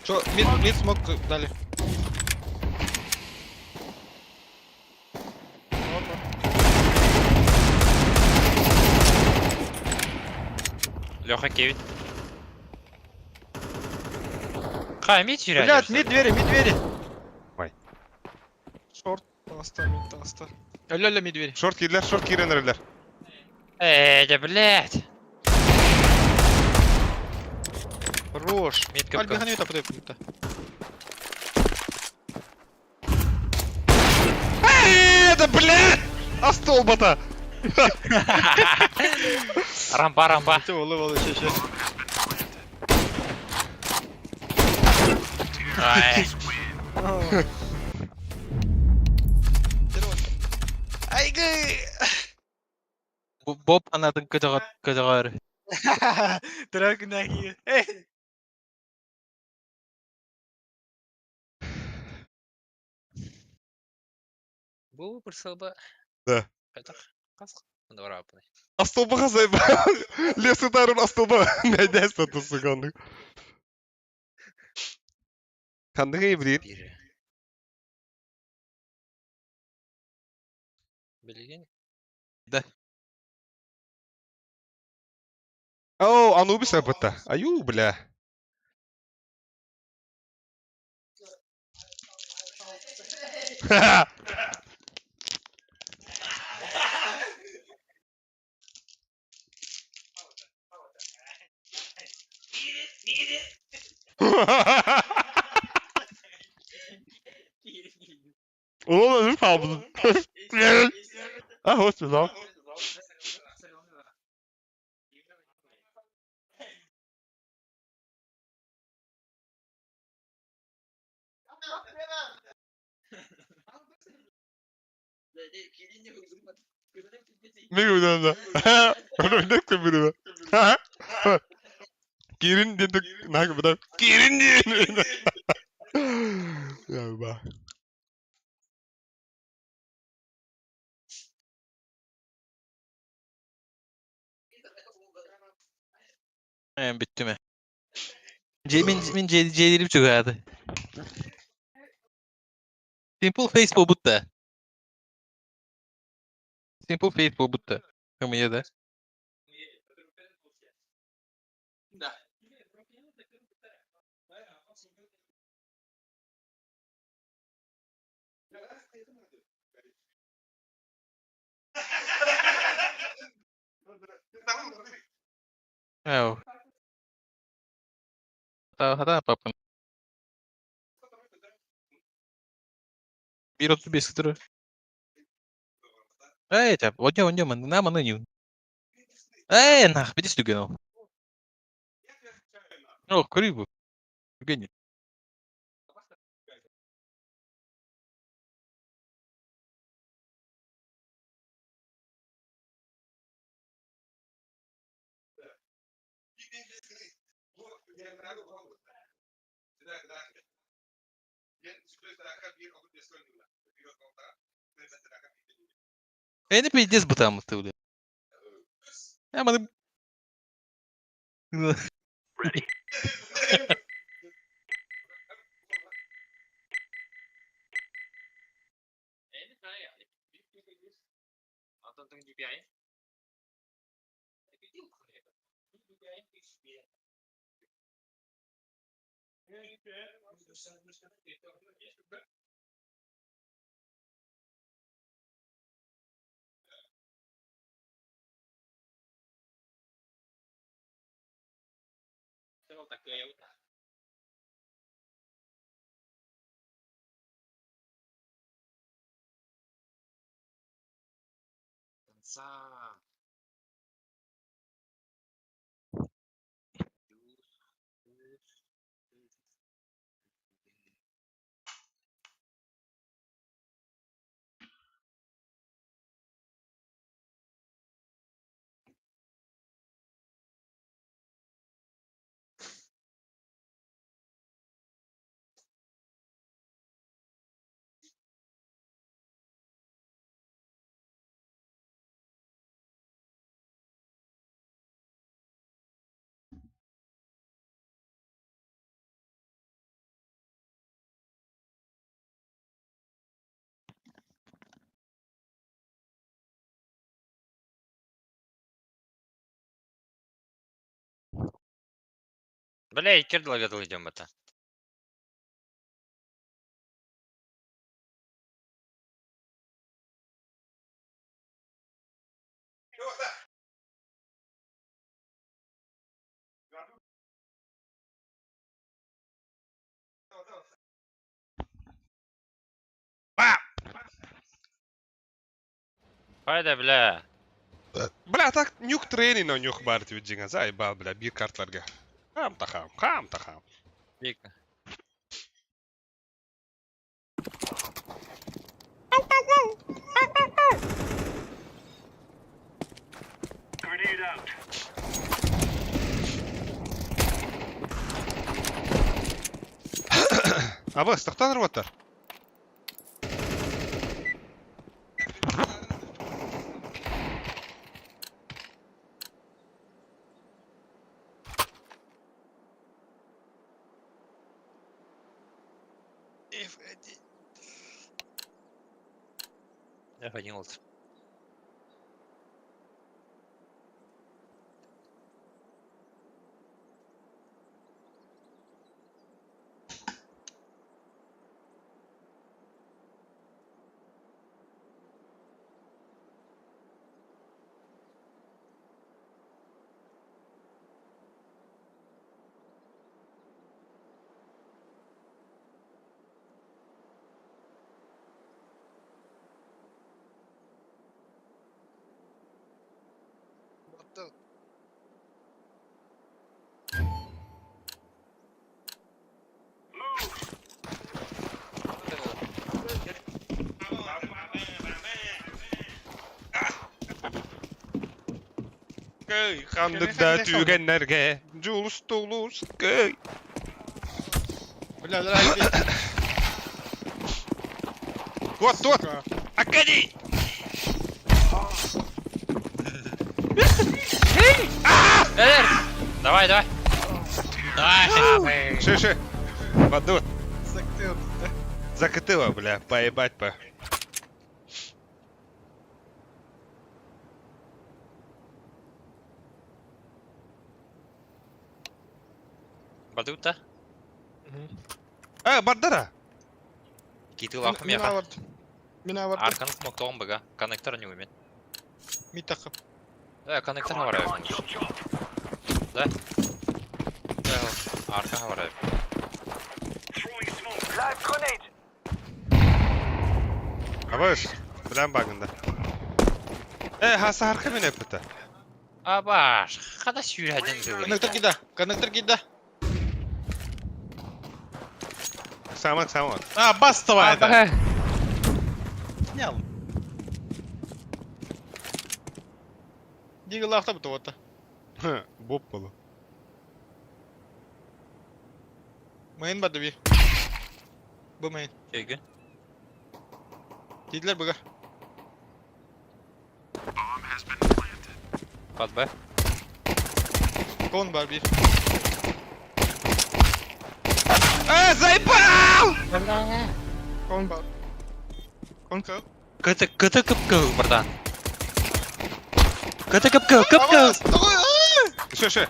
Шо, мид, мид смог дали. Леха Кевин. Хай, мид теряешь. Блядь, мид двери, мид двери. Short asты, mid asты. Алло, алло, мид двери. Шорт кидлер, шорт киренерлер. Эй, да, блядь. Хорош. Мид капкан. Альбихан это подойдет. Это, блядь! А столба-то! Рампа, рампа. Ты улывал еще, еще. Ай. Айгы! Боб анатын көтөҕөр. Драгнаги. Эй! Бу бұрсылба. Да. Қайтақ. Қасық. Онда бар апны. А столбаға заебал. Лес ударын а столба. Мәдәс татысы қандық. Қандық еврей. Бири. Билген. Да. Оу, Анубис апыта. Аю, бля. Ха-ха. Ulan ödüm kaldı. Ah, hoş lan. Ne güzel. Ne kömürü. Киирин диэн наһаа көрбүтэ. Киирин диэн. Яба. Бүттүм ээ. Дьиэ мин мин дьиэ дьиэлиирим чугаһаата. Simple face буолбут да. Simple face буолбут да. Кымыйа да. Эу. Хата папын. 1.35 турар. Эй, тап, онньо онньо манна маны ньун. Эй, нах, битис түгэн ол. О, көрүй бу. Түгэн. Эни пиздец бытааммыт бля. Э, маны Бля, иккер длагатыл идем это. Хайда, бля. Бля, так нюх тренинг на нюх бар тебе дьиҥэ заебал, бля, биир карталарга. Хам та хам, хам та хам. Вика. Абы, стахтан рваттар. F11. Кый, ханнык да түгэннэргэ дьулус тулус кый. Бля, бля, иди. Вот, вот! Акади! Давай, давай. Давай. Ши, ши. Воду. Закытыл. Закатыла, бля, поебать по. Бадута. А, бардара! Китыл ахмеха. Мина бар. Аркан смог тоғын бага. Коннектор не умеет. Мид тақып. Да, коннектор говорю. Да? Да, арка говорю. Абаш, білән багында. Э, хаса арка мен өпіті. Абаш, хада сүйрәден дылы. Коннектор кида, коннектор кида. Самак, самак. А, бастовая это. Снял. Дигл авто вот. Боп было. Мейн бар деби. Бу мейн. Чөйгүн. Дидлер буга. Бат Б. Кон бар бир. Э, заебал! Кон бар. Кон кыл. Кыты кыты кып кыл братан. Кыты кып кыл кып кыл. Еще, еще.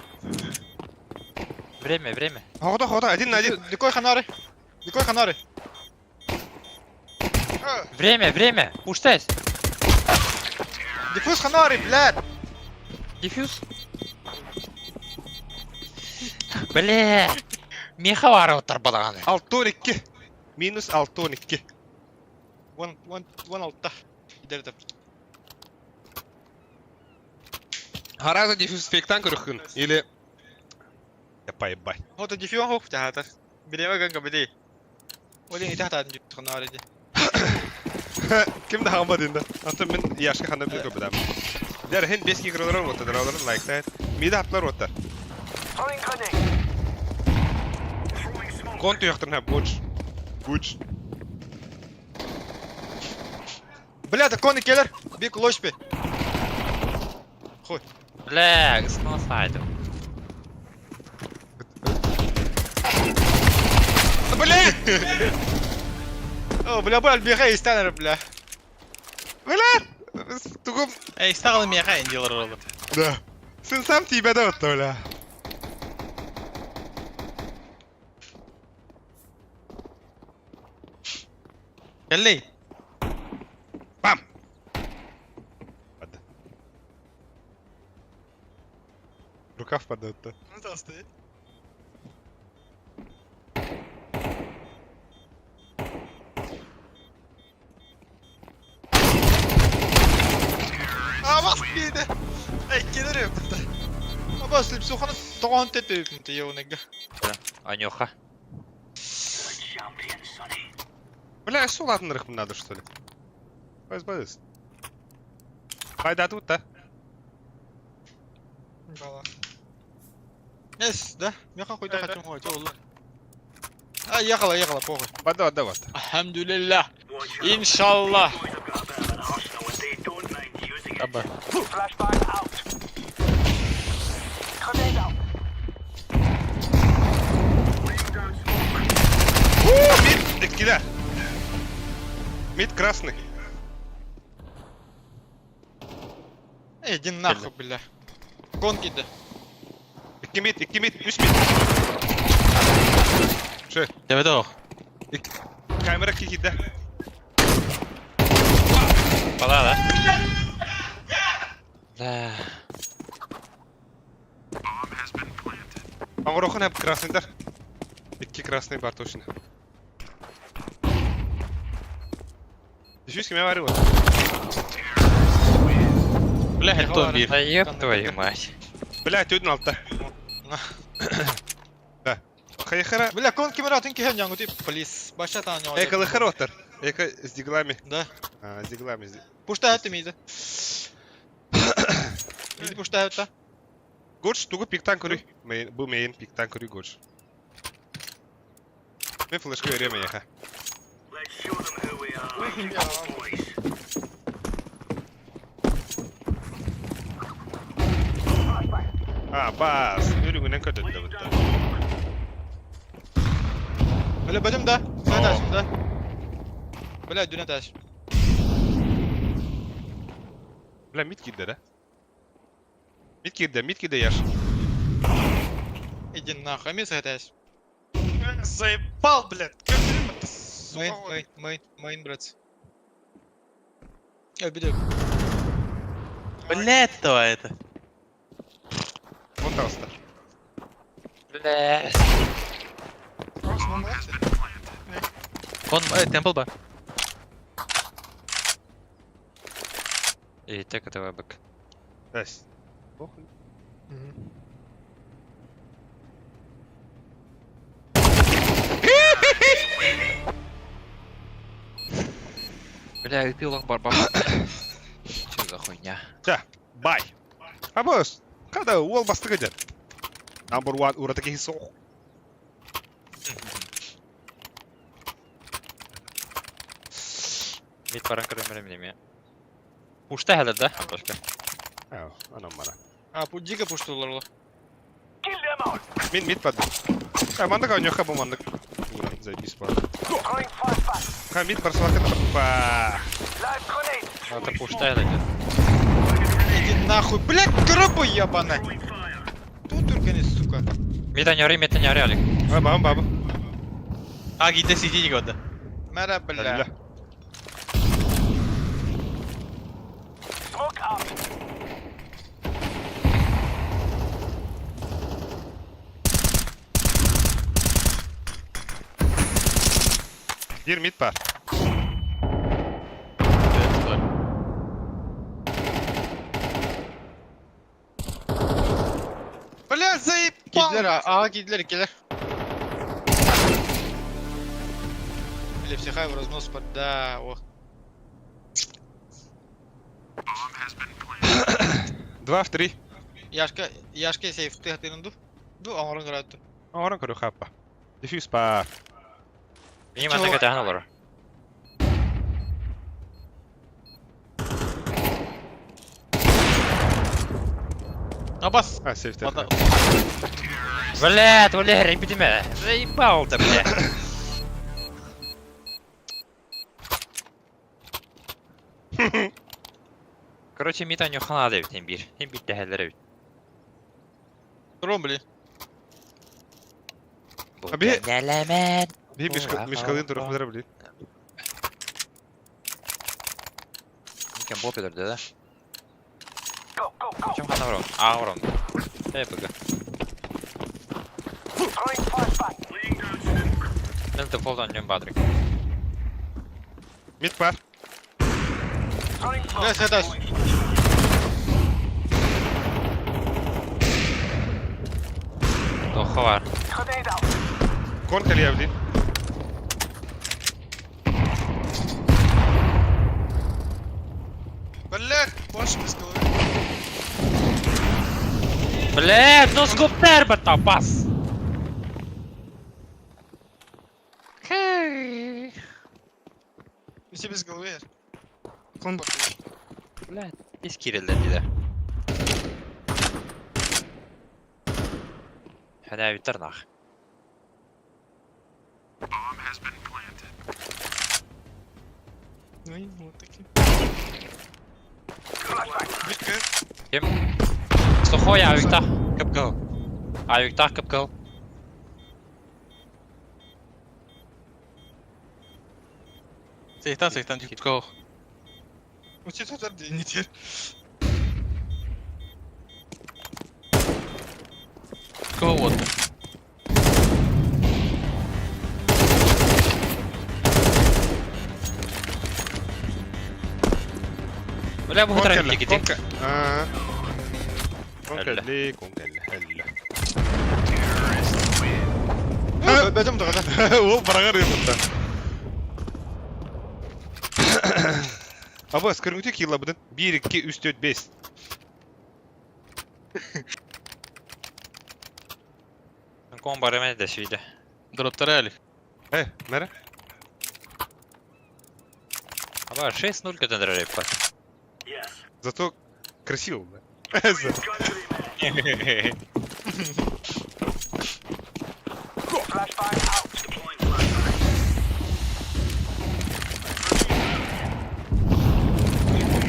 Время, время. Хода, хода, один на один. Дикой ханары. Дикой ханары. Время, время. Пуштайс. Диффуз ханары, блядь. Диффьюз. Бля. Меха бар отыр балаганы. 6-12. Минус 6-12. One, one, one алтта. Gider de. Хараза диффьюз фейктан көрүхүн. Или... Я поебать. Хота диффьюз хоп тахата. Биреме ганга биди. Олин ити хататын жүт ханары ди. Ким да хамба динда. Аты мен яшка ханда бир көбүдам. Дер хин 5 килограмм оттар, алар лайктар. Мида аплар оттар. Кон туяктан ха буч. Буч. Бля, да коны келер. Бик лошпи. Хуй. Бля, сносайды. Бля! О, бля, бля, бега истанер, бля. Бля! Тугум. Эй, стагалы меха инделер oldu. Да. Сен сам тебя да отто, бля. Келли. Бам! Ладно. Рукав падает. Ну да, стоит. А, бас биди. Эй, келер өпті. Абас, липсуханы тоғын тепе өпті, еуныга. Анюха. Бля, что ладно рыхм надо, что ли? Баз баз. Пайда тут, да? Бала. Эс, да? Меха хуйда хочу мой, олы. А, ехала, ехала, похуй. Бада, да, вот. Алхамдулилlah. Иншаллах. Аба. Мид, кида. Мид красный. Эй, иди нахуй, бля. Кон киди. Икки мид, икки мид, үс мид. Ше, Дебе ох. камера кида. Бала, да? Да. Аңырохын хәп красный дар. Икки красный бар точно. Диффьюз кеме бар вот. Бля, хеттон бир. Да ёб твою мать. Бля, төдін алтта. Да. Хайхара. Бля, кон кемера атын кихен янгу тип, полис. Баша тан янгу. Эка лыхар оттар. Эка с диглами. Да. А, с диглами. Пушта хәтті мейді. Мейді пушта хәтті. Горш тугу пиктан көрүй. Мейн, бу мейн пиктан көрүй Горш. Мен флешка берем эйиэхэ. А, бас, үрүҥүнэн көтөттө бытта. Бля, бөтүм да. Сэ этажым да. Бля, дүн этаж. Бля, мид киирдэ да? Мид киирдэ, мид киирдэ Яш. Иди нахуй, эмиэ сэ этаж. Заебал, блядь! Как время ты, сука, Мейн, вот. мейн, мейн, мейн, братцы. Я беду. Блять, давай это. Вон таҕыста. Бля. Кон, темпл бар. И так это бык. Эс. Похуй. Бля, ыпилах барбах. Че за хуйня? Бай. Абыс. Хада уол бастыгы дьэ. Number one ураты киһи суох. Мид баран көрөмөр эмне. Пушта хәлер да, Антошка. Ау, анам мана. А, дико пуштулар ола. Мин мид бад. А, мандык ойнуохха бу маннык. Ура, заебись бар. Ха, мид барсалака па. Это пушта хәлер. Иди нахуй, блядь, крабы ебаная. Тут только сука. Мид аньори, мид аньори, Алик. А, бабам, бабам. А, гидде сидите года. Мэра, бля. Биир мид бар. Бля, заебал! Кидлер, а, кидлер, киллер. Или психай в разнос под... Да, ох. Два в три. Яшка, Яшка сейф, ты хатырын ду? Ду, аңырын каратты. Оҥорон көрү хаппа. Дефьюз бар. Мин манна кэтахан олорор. Абас. А, сейф Мата- Блядь, Валерий, битиме. Заебал ты, бля. Короче, мид аньохана да бит бир. Бит дәһәләр бит. Ром, бли. Аби- Нәләмән. Би мишкалын турух бер бли. Икән бот өлөрдө да. Чем хана урон? А, урон. Эй, бг. Мен дефолт аньон бадрик. Мид бар. Бля, сэ этаж. Тоха бар. Кон кэлиэ бли. Бля, больше без головы. Блядь, ну скуптер бата бас. Все без головы. Кон бар. Блядь, из кирилдер диде. Хәнә битер нах. Ну и вот такие. Мид Ким? Сухой авикта кыпкыл. Авикта кыпкыл. Сейфтан, сейфтан, go. У тебя тут не теперь. Go вот. Бля, бу Кон хытар кэллэ. бит Кон кэ. Аа. Кон кэлли, кон кэллэ. Хэллэ. Бөтүм да. Ол барагар ыпытта. Абас, көрүңүтү килла быдын. 1 2 3 4 5. Кон барымен де şeyde. Дроптара әлі. Э, мэре. Аба 6-0 көтөн реппа. Зато красиво, бля.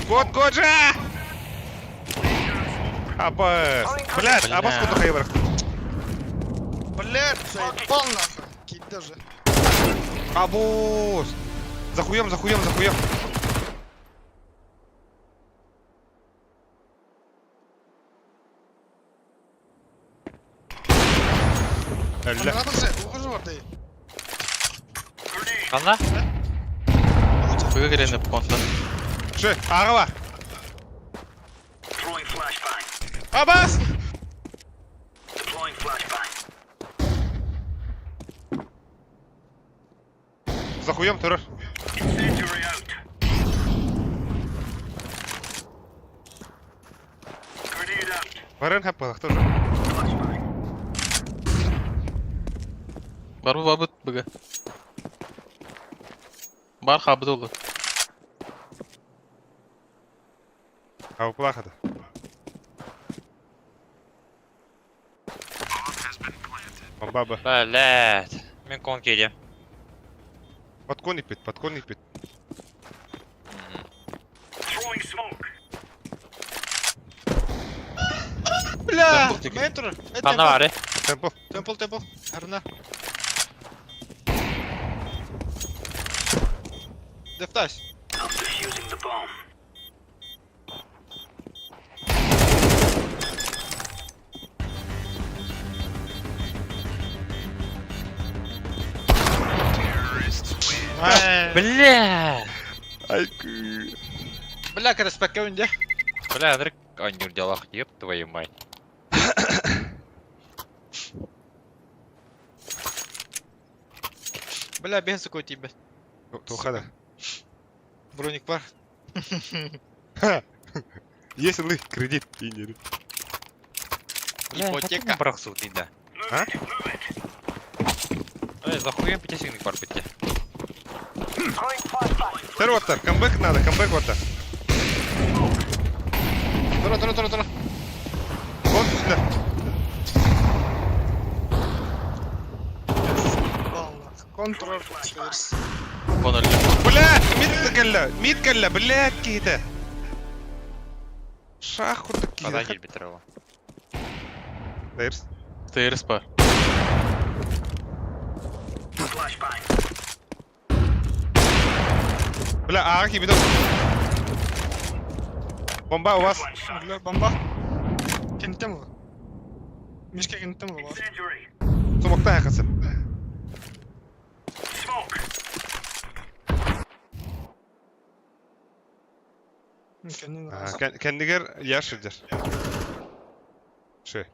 Кот Годжа! Абас! Блядь, абас Бля. куда хайбар. Блядь, заебал нахуй. Кида же. Абус! За хуем, за хуем, за хуем. Әллә. Надо же, ухожу в ты. Канна? Быга келені контла. Шы, ағы бар. Абас! За хуем тұрыр. Барын хап балақты уже. Бар бу бабыт быга. Бар хабыт олы. Ау, плахады. Бомба Блядь. Мен кон кейде. Подконник бит, подконник бит. Бля! Темпл тики. Ментор! Канна бар. Темпл. Темпл, темпл. Арна. Дефтась. Бля. Ай, Бля, креспекке үнде. Бля, Андрей анюр делах, еб твою мать. Бля, бен сукой тебе. Тухада. Броник бар. Есть ли кредит? Инер. Ипотека. Брахсу да. А? Эй, за хуем пятисигник бар бітті. Второй камбэк надо, камбэк вот так. Тура, тура, тура, тура. Вот сюда. Контрол стейрс. Кон әлі. Бля, мид кэллэ, мид кэллэ, блядь, киһитэ. Шах курдук Када киһи. кел бітір ол. Стейрс. Стейрс бар. Бля, аға киһи Бомба у вас. Бля, бомба. Кентем ол. Мишка кентем ол. Сумокта хайқасы. Кәндігер яшырдыр. Шы.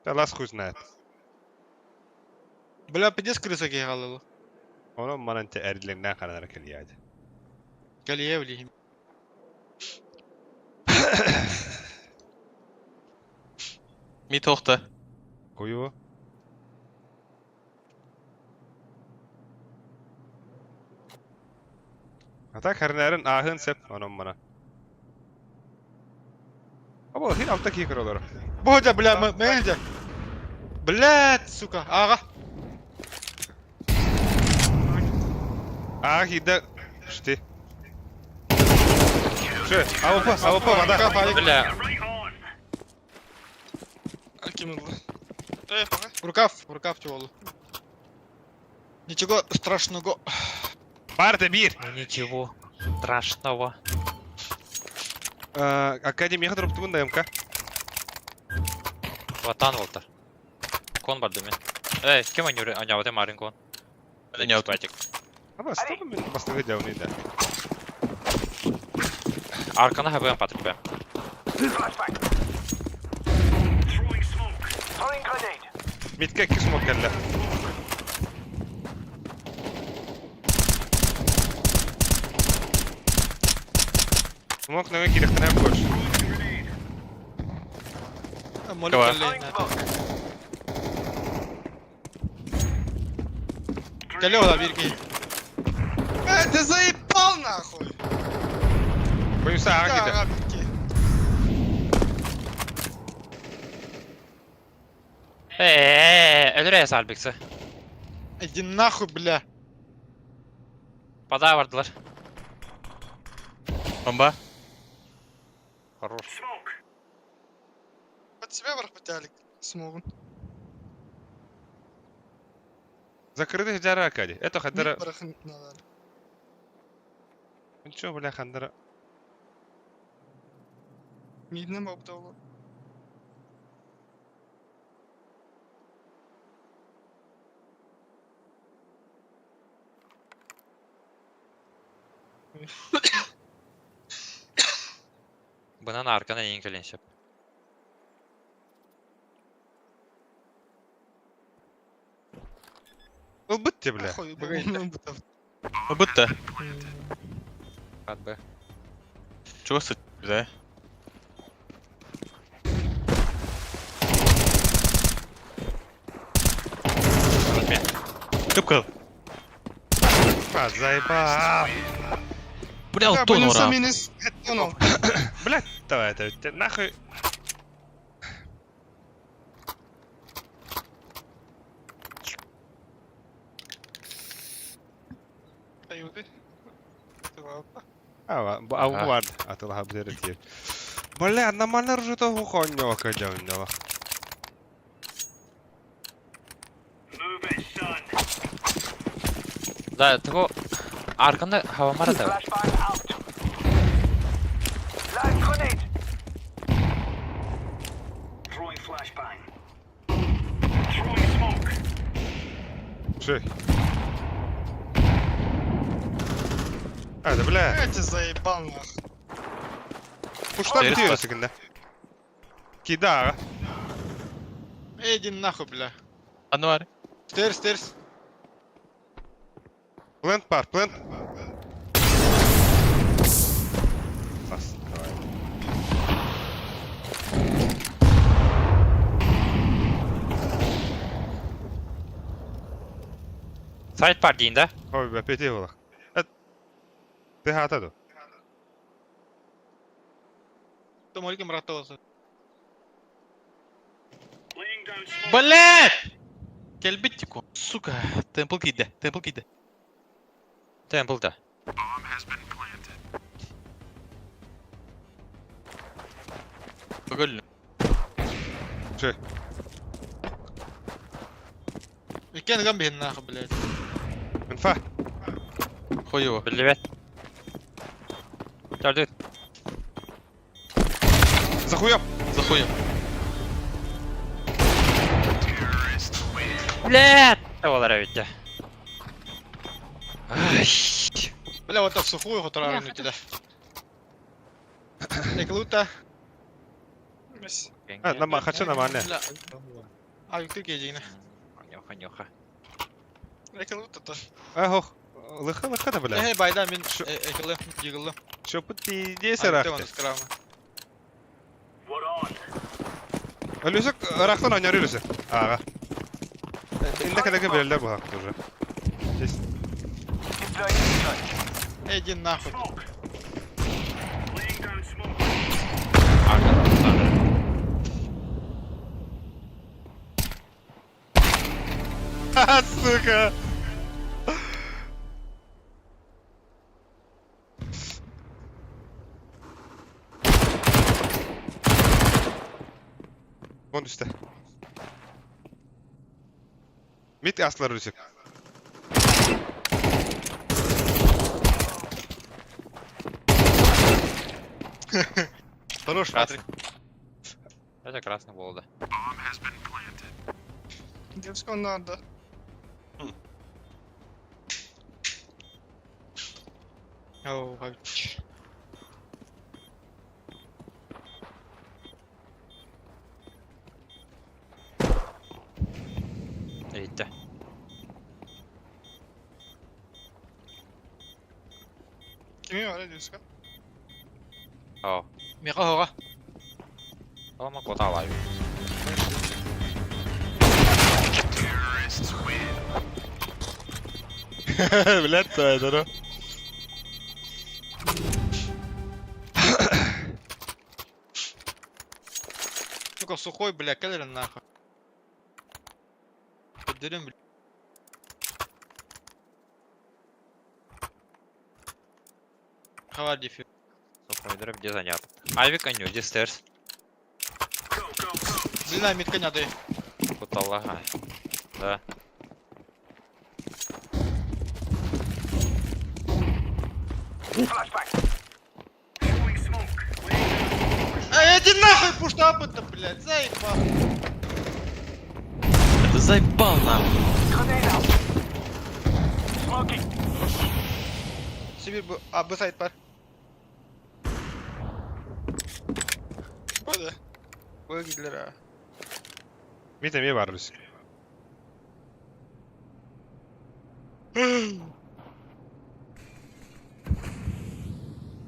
Да лас хуй знает. Бля, пиздец крыса кейгалылы. Оны манан те әрділіңнен қаранар келияды. Калие влихим. Ми тоқта. Кою. Ата карнарын ахын сеп онон мана. Аба хин алта кийкер олар. Бодя, бля, менеджер. Блядь, сука, ага. А хида шти. Ше, АВП, АВП вода. Бля, Ким ылла? Э, пока. Рукав, рукав чего Ничего страшного. Барда бир. ну ничего страшного. Академия дроптугун да МК. Ватан болтар. Кон бар деме. Эй, кем анюр аняуты марин кон? Аняуты. Батик. Аба стоп мен бастыгы жауны да. Аркана хабын патрик бе. Митке кисмо келле. Смок нөҥө кириэхтэрэ больше. Молик Кого? каллейна. Кэлэ ола бир киһи. Э, ты заебал нахуй! Боюсь, ага Да, киде. ага, битки. Eee, ölür ya Salbix'i. Иди нахуй, бля. Бада vardılar. Бомба. Хорош. Под себя барах Смогут. Закрытых жара Аркадий. Это хандара. Барах надо. Ничего, бля, хандара. Миднем обдолу. Bunun arkana en кэлин сөп. Ылбыт те, бля. Нахуй, Бля. Бытта. Ат Б. Чего сыт, да? Кып-кыл. А, заебал. Бля, вот тон ура. минус хеттонол. Бля, давай, это те- нахуй. А, а Ага. var. Атылаха бдерет. Бля, нормально оружие того хоньо кадённого. Да, того arkanda hava mara da. Шей. А, да бля. Я тебя заебал нахуй. Пушта Через битиyor секунда. Кида. Иди нахуй, бля. Анвар. Стерс, стерс. Плент пар, плент. Бас, давай. Сайт бар дейін да? Ой, бля, пяти было. Ты хата Томоликом братался. Блядь! Кэлбит тику. Сука. Темпл киде. Темпл киде. Темплда. Погоди. Шей. Иккен гамбин нахуй, блядь. Инфа. Хуево. Билбет. Төрдүт. За хуем. За хуем. Блядь! Тавалар битте. Ай. Бля, вот в сухую которая у тебя. Эклута. А, нама, хочу нормально. Бля. А, ты кедина. Нюха, нюха. Эклута-то. Ах, лыха, лыха да, бля. Эй, байда, мин Шо- эклы, дигылы. Чё пиздец, А, ты рахты. он скрама. Алюсек, рахтан ойнар үлүсек. Ага. Инде кәләгә беләләр бу хакта уже. Здесь. Иди нахуй. Arkada Ха, сука. Вон üstte. Mid aslar үлүсек. Хорош, смотри. Это красный болды. Девушка надо. Оу, как. Итте. Kimi var девушка? О. Меха хога. Ома кота лайв. Блядь, то это, да? Сука, сухой, бля, кэлэрин нахуй. Поддерем, бля. Хавар дефи. Сухой где занят. Авик, аню, где стерс? Блин, мид коня дай. Куталага. Да. Эй, иди нахуй, пуштап это, блядь, заебал. Это заебал нахуй. Сибирь, б... а, Б сайт пар. Куда? Б Гитлера. Мид эмиэ баар бис.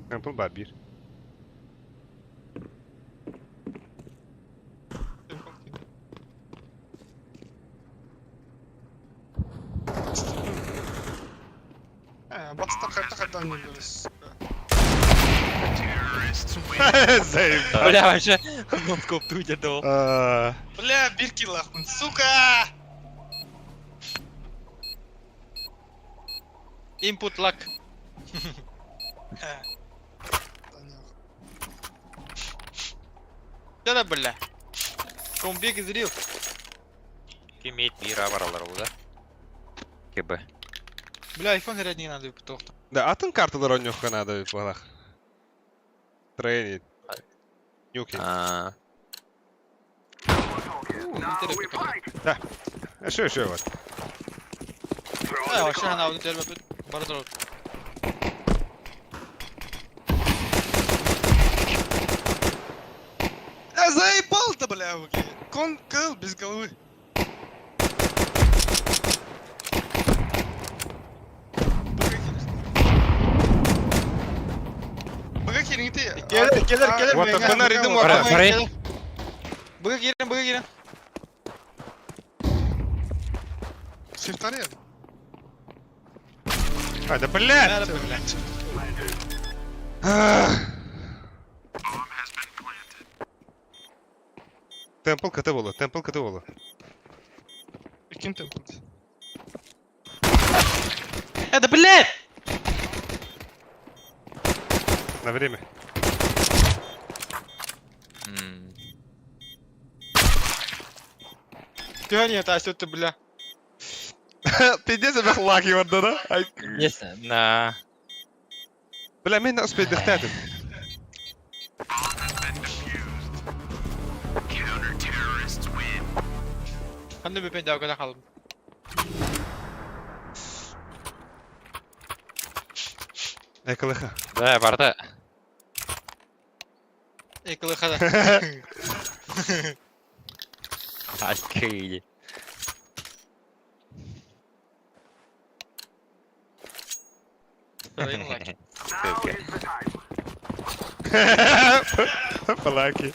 Темпл бар биир. Э, баста хайта хайта не вырос. Заебал. Бля, вообще, нонскоп ты удерживал. А, Бля, бирки лахман, сука! Input lag. Да, бля. Комбик из рил. Имеет мира баралар да? КБ. Бля, айфон ряд не надо потохто. Да, атын карталар онньуохха наада эбит буолах. Трейнит. Нюки. А, Еще, еще вот. Да, вообще она вот бардро. Я заебал-то, бля, окей. Кон кыл без головы. Бага херни ты. Келер, келер, келер. Вот, бына ридым Бара, вот. бара. Бага кирен, бага кирен. Сифтаре. А, да блядь! Да, блядь. Темпл КТ было, темпл КТ было. Ким темпл? Это, блядь! На время. Ты нет, а что ты, бля? Пиздец, я лаги вот, да? Ай, Есть, на. Бля, мен успеть дыхтетим. Ханды бепен даугана халым. Эколыха. Да, барда. Эколыха. Айкы. Полаки.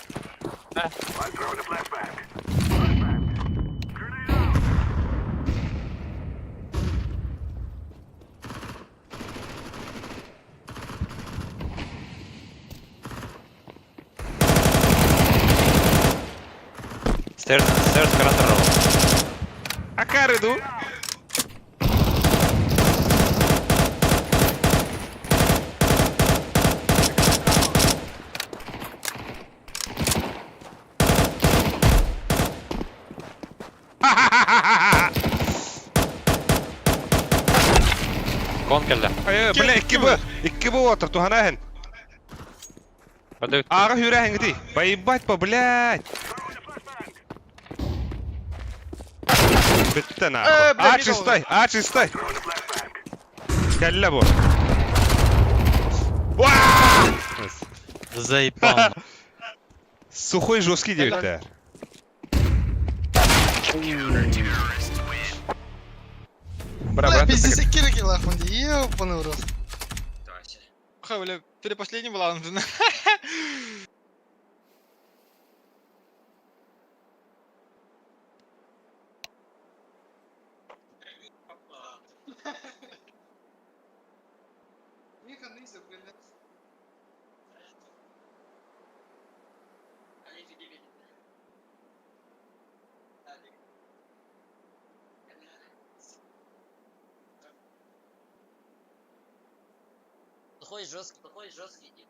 Стерс, стерс, контрол. Акары ду. Кон келді. Ай, бля, 2Б. 2Б отыр, туханаһын. Подают. Ага хүрәһин гди. Поебать по, блядь. Бітті нахуй. Э, бля, А мидл. чистай, а чистай. Кәллә бу. Уа! Заебал. Сухой жесткий девять. Бра, Бля, брат, пиздец, кирки лахман, ёбаный в рот. Ха, бля, перепоследний была. Плохой, жесткий, плохой, жесткий тип.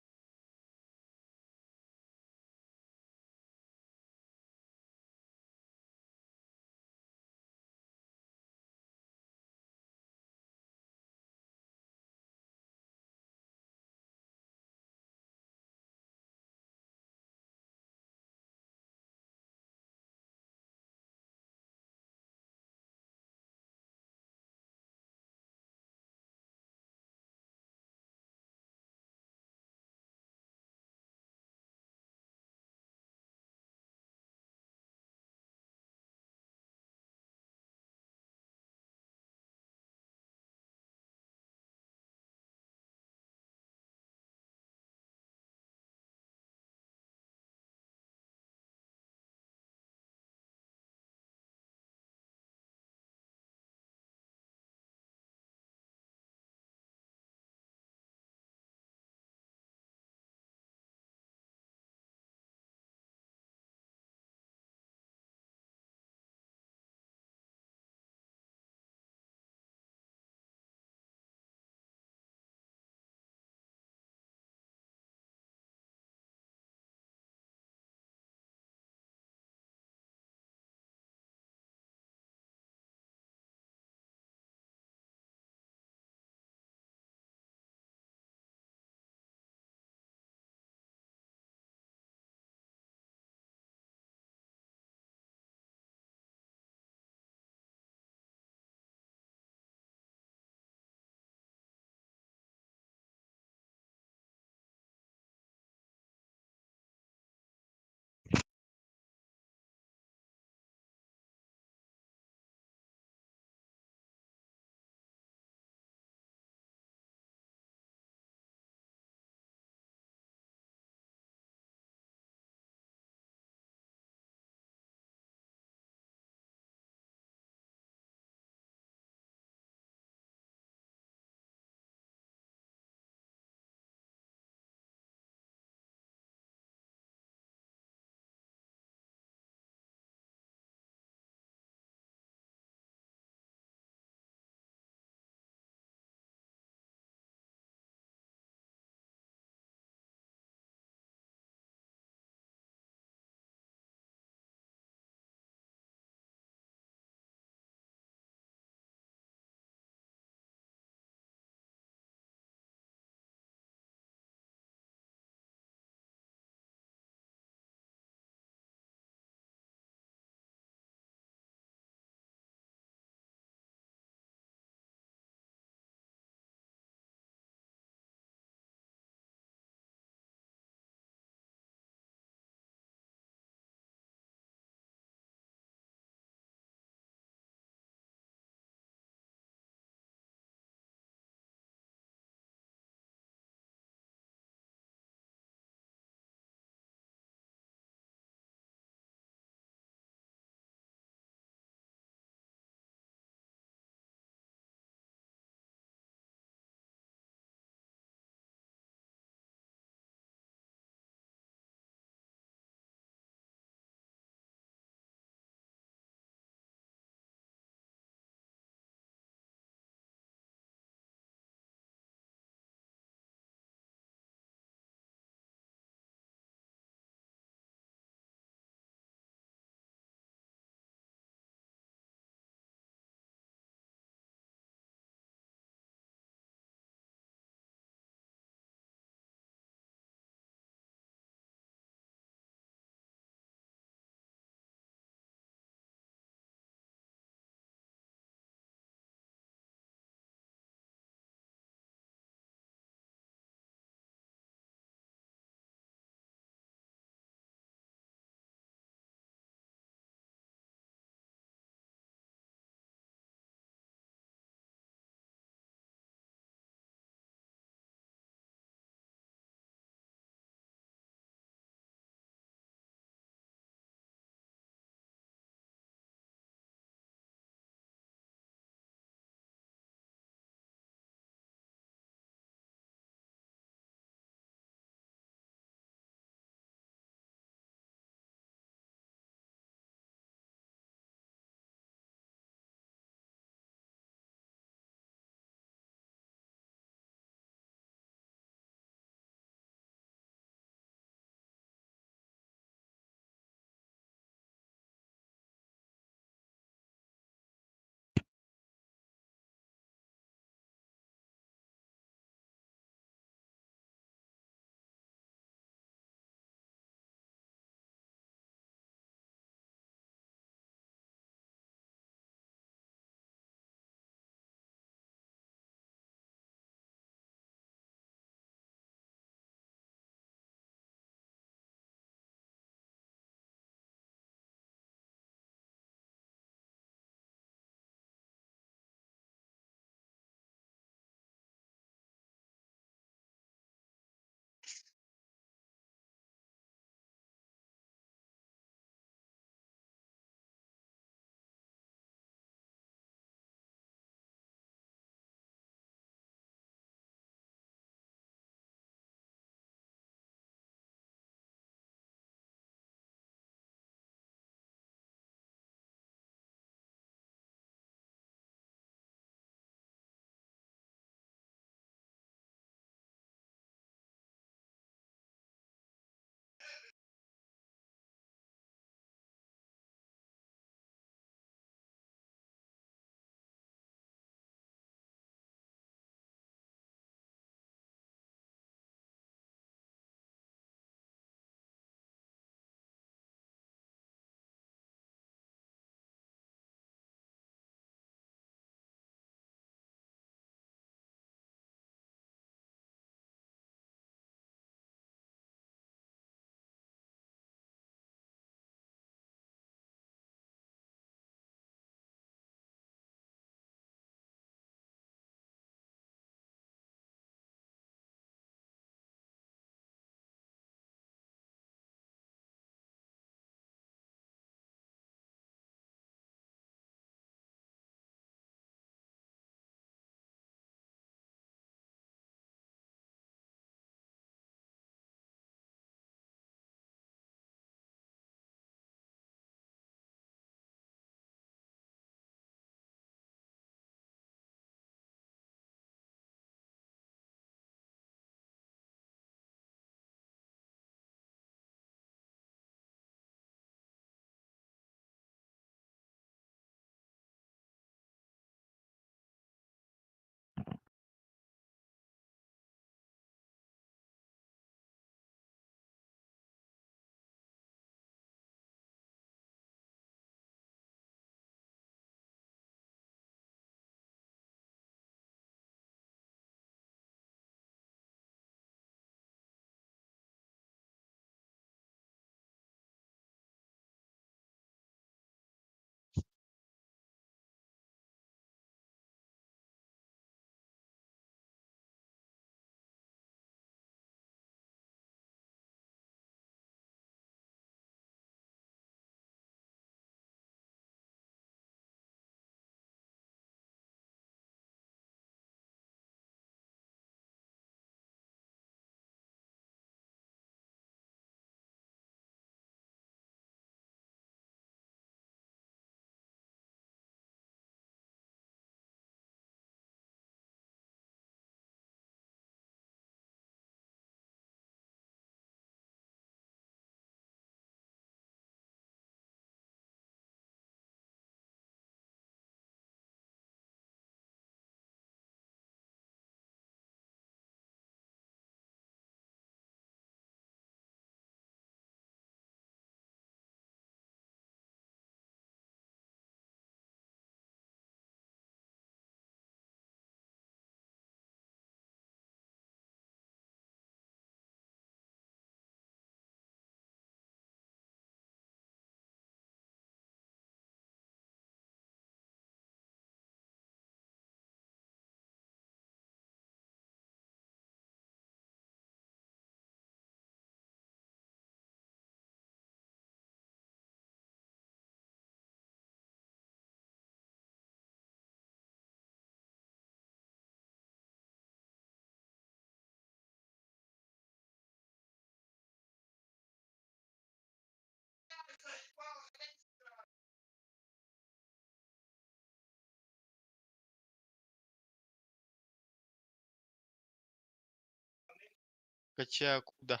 Кача куда?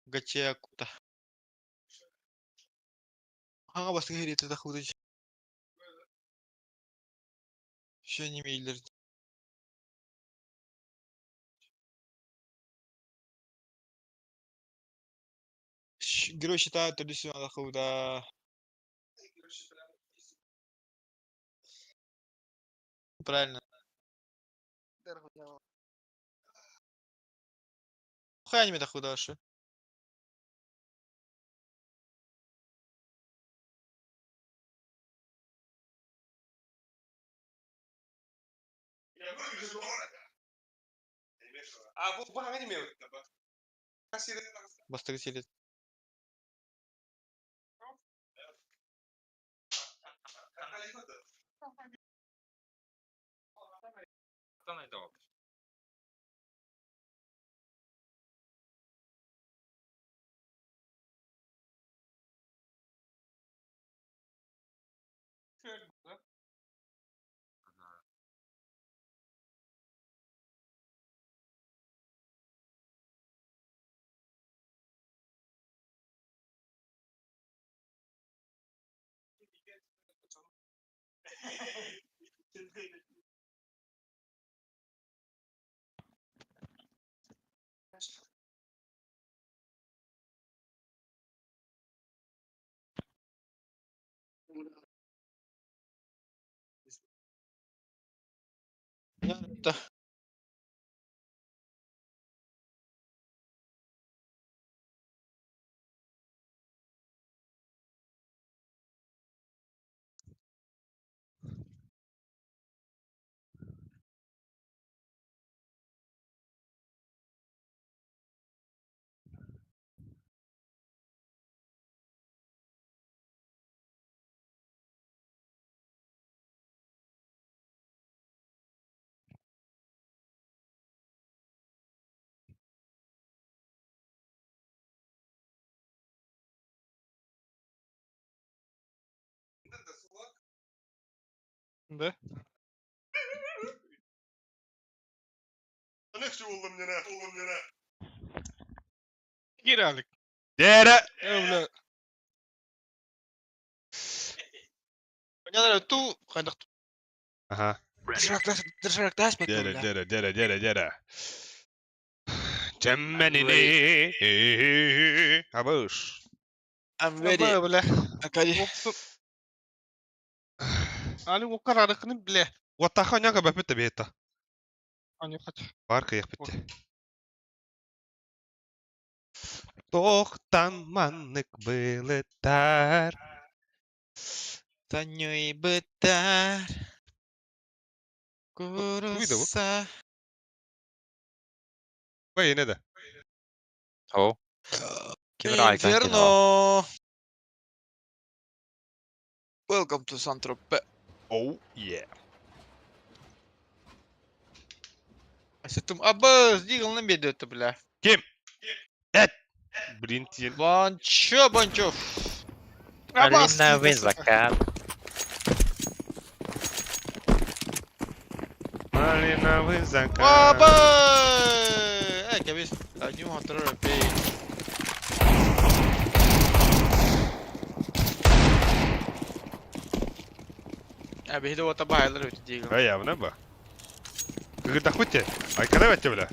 Гача куда? Хаҥа бастакы иһириэтэ тахыбытый. Все не имейлер. Герой считает традицию тахыбыта. Правильно. Хуя не тахыбыта вообще. Бастакы сиэлит. Да. Да? Киралик. Дээрэ! Э, бля. Понятно, ту хайдах Аха. Дыршарактас Дээрэ, дээрэ, дээрэ, дээрэ, дээрэ. Чэммэнини абыш. I'm ready. Бля, бля. Акади. Али окар арыкны бля. Уоттаха няга бэппит бэйэтэ. Ани хат. Бар кыйах битте. Тохтан маннык былыттар. Танюй бытар. Тугуй да бу? Куруса. Бай не да. О. Ким райкан кино. Inferno. Welcome to Saint-Tropez. Oh yeah. Сытым абыз дигл на беде это бля. Ким? Эт. Блин, тиен. Банчо, банчо. Малиновый закат. Малиновый закат. Абыз! Э, кабис. Одним отрыв пей. А биһиги уота баайлар өтө дигл. А явно ба. Кыгытахпыт те. Айкара бәтте бля.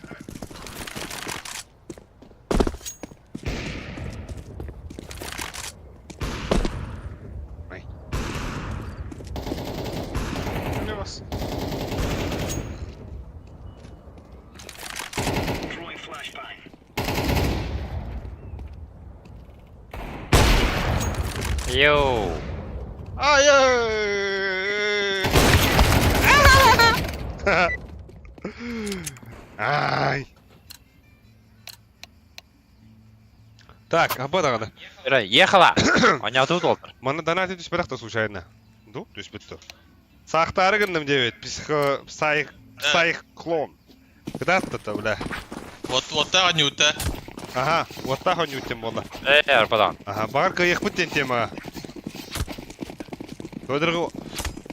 Не вас. Йоу. Ай ай. Ай. Так, аба даганы. Ра, ехала. Аня тут олтыр. Маны донат түс бірақ та случайно. Ду, түс бітті. Сақтары гындым девет, психо, псайх, псайх клон. Кыдатты-то, бля. Вот вот та Анюта. Ага, вот так он ютем бола. Э, арпадан. Ага, бар кыйық біткен тема. Көдіргі,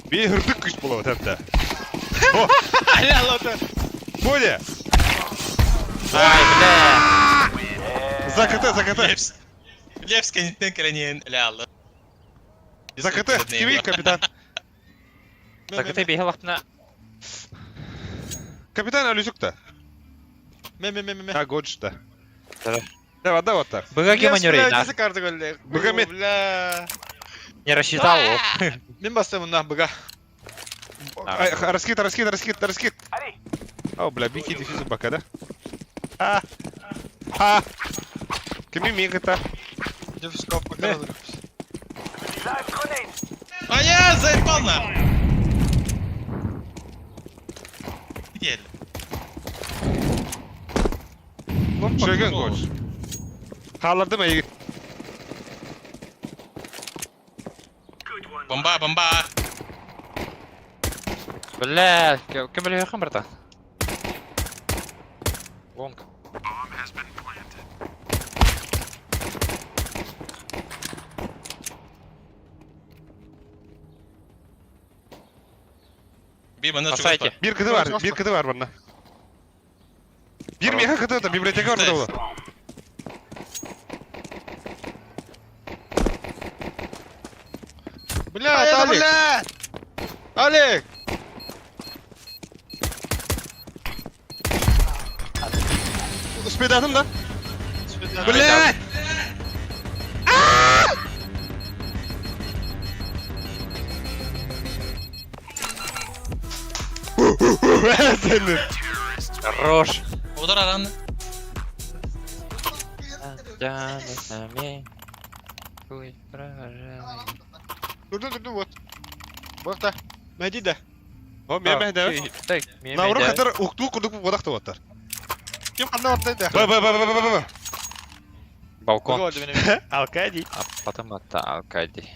бей үрдік күш бола өтәпті. Аля, лота. Боля! Ай, бля! За КТ, за КТ! Лепс. Лепс кэнниттэн кэлэн иһэн өлө хаалла. За КТ! Кими, капитан? Так это бейхел ахтына. Капитан Алюсюк-то. Ме ме ме ме. А, Годж, да. Да. Давай, да, вот так. Быга гемонер на. Быга мид. Бля. Не рассчитал. Мин бастым мына быга. А, Раскид, раскид, раскид, раскид. О, бля, бики дефизу бака, да? А! А! Кими мига-то? Дефископ пока. А я заебал нахуй! Еле. Шөгөн Годж. Хаалардым эйги. Бомба, бомба! Бля, кем бля яхам, братан? Лонг. Би, мана На сайте. Бир КТ бар, бир КТ бар манна. Бир меха КТ это, библиотека бар было. Бля, это Алик. Алик! Успедатым да? Блядь! Сенин. Хорош. Удар аран. Дурду, дурду, вот. Бакта. Мәди да. О, мен мәхдә. Науру хатар укту курдук бодакты боттар. Ким кандай орда да? Б б б б б б. Балкон. Алкади. А потом это Алкади.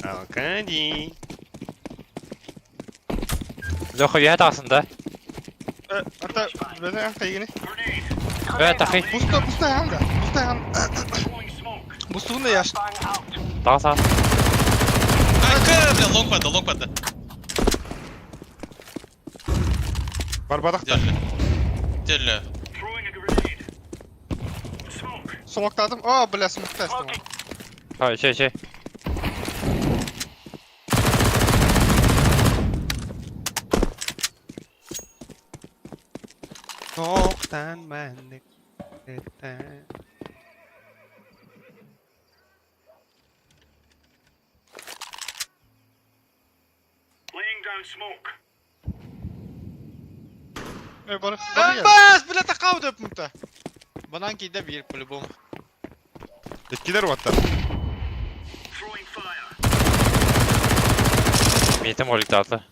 Алкади. Леха, я это да? Ата, бля, ата игини. Тахи. Буста, буста ханга. Буста хан. Бустугунда яш. Таса. Айка, бля, лонг бады, лонг бады. Барбадак та. Деле. Деле. Смоктадым. О, бля, смоктастым. Ай, чей, чей. Токтан мәнник. Э, бар. Бас, бля, такау деп мунта. Банан кийде бир по-любому. Эткилер баттар. Митим оликтаты.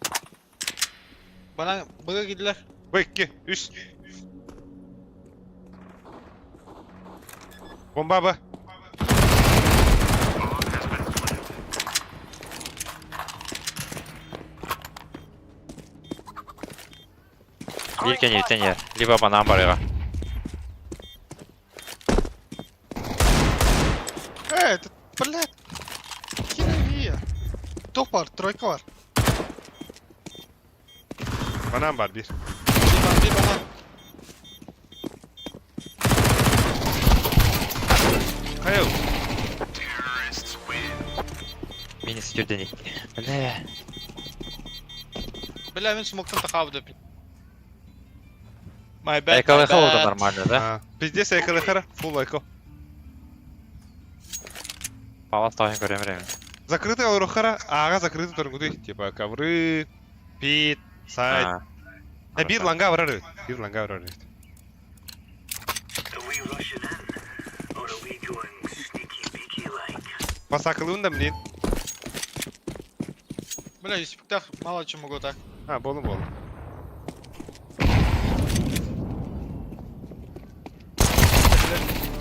Банан быга кийдилер. Б 2 3. Бомба Б. Биркен ертен ер. Либо банан бар яга. Э, это, блядь. Херня. Топ бар, тройка бар. Банан бар бир. Bir banan, bir banan. Кайыл. Мини сүрден икки. Бля. Бля, мен смоктан такау деп. My bad. Эколэха oldu нормально, да? А, Пиздец, эколэхара. Фул эко. Палас тайын көрем реме. Закрытый алрухара, ага, закрытый торгуды. Типа ковры, пит, сайт. А бир ланга барар. Бир ланга барар. Басакылыын да блин. Бля, испиктах мало чем могу так. А, болу болу.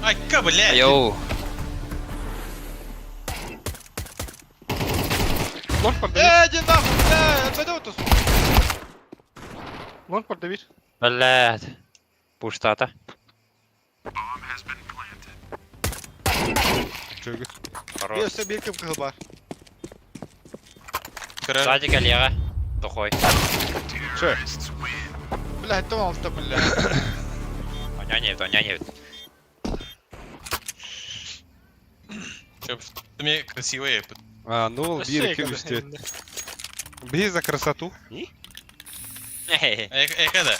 Айка, бля! Йоу. Лонг бар Э, иди нахуй, бля, бля, вот тут. Лонг бар бир. Блядь. Пуштата. Чөгү. Bir өсө bir ким кыл бар. Сзади коллега. Тохой. Чэ. Бля, это алта, бля. Оня нет, оня нет. Чё, мне красивые. А, ну, бир, 2, 3, 4. Бей за красоту. Эка да.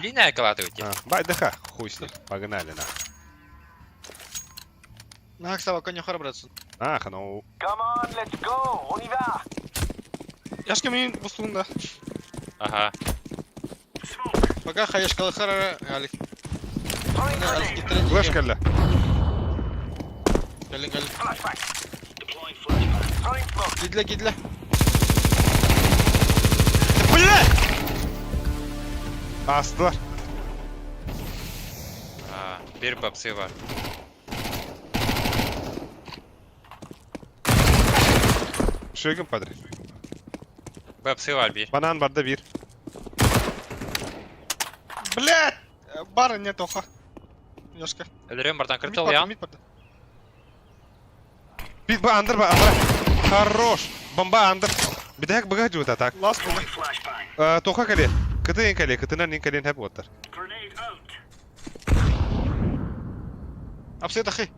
Длинная калатывайте. А, бай, дыха, хуй с ним. Погнали, на. На, кстати, коню храбраться. Ах, ну. Яшка мин бустугунда. Ага. Пока хаешка хара, Алик. Флеш кэллэ. Кэлин, кэлин. Кидле, кидле. Бля! Астылар. А, bir бапсы бар. Шөгін падре. Бапсы бар bir. Банан барда bir. Бля! Бара нет оха. Яшка. Өлөрөм бартан Мид кыртыл барды, ян. мид барды. Бит ба андыр ба андыр. Хорош. Бомба андыр. Бидәк быга жута так. Лас болды. Э, Тоха кале. Кыты ен кале, кытынан ен кален хәп оттар. Апсы тахи.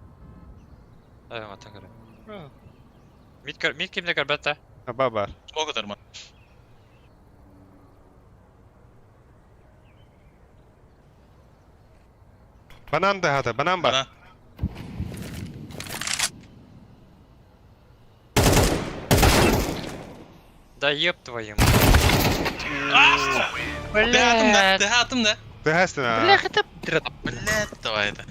Мид көр, мид кимде көрбәттә? Аба бар. Смог атарма. Банан да хата, банан бар. Банан. Да еб твою мать. Дэхэ атым да, дэхэ атым да. Дэхэстен а. Бля, это Блядь, давай это.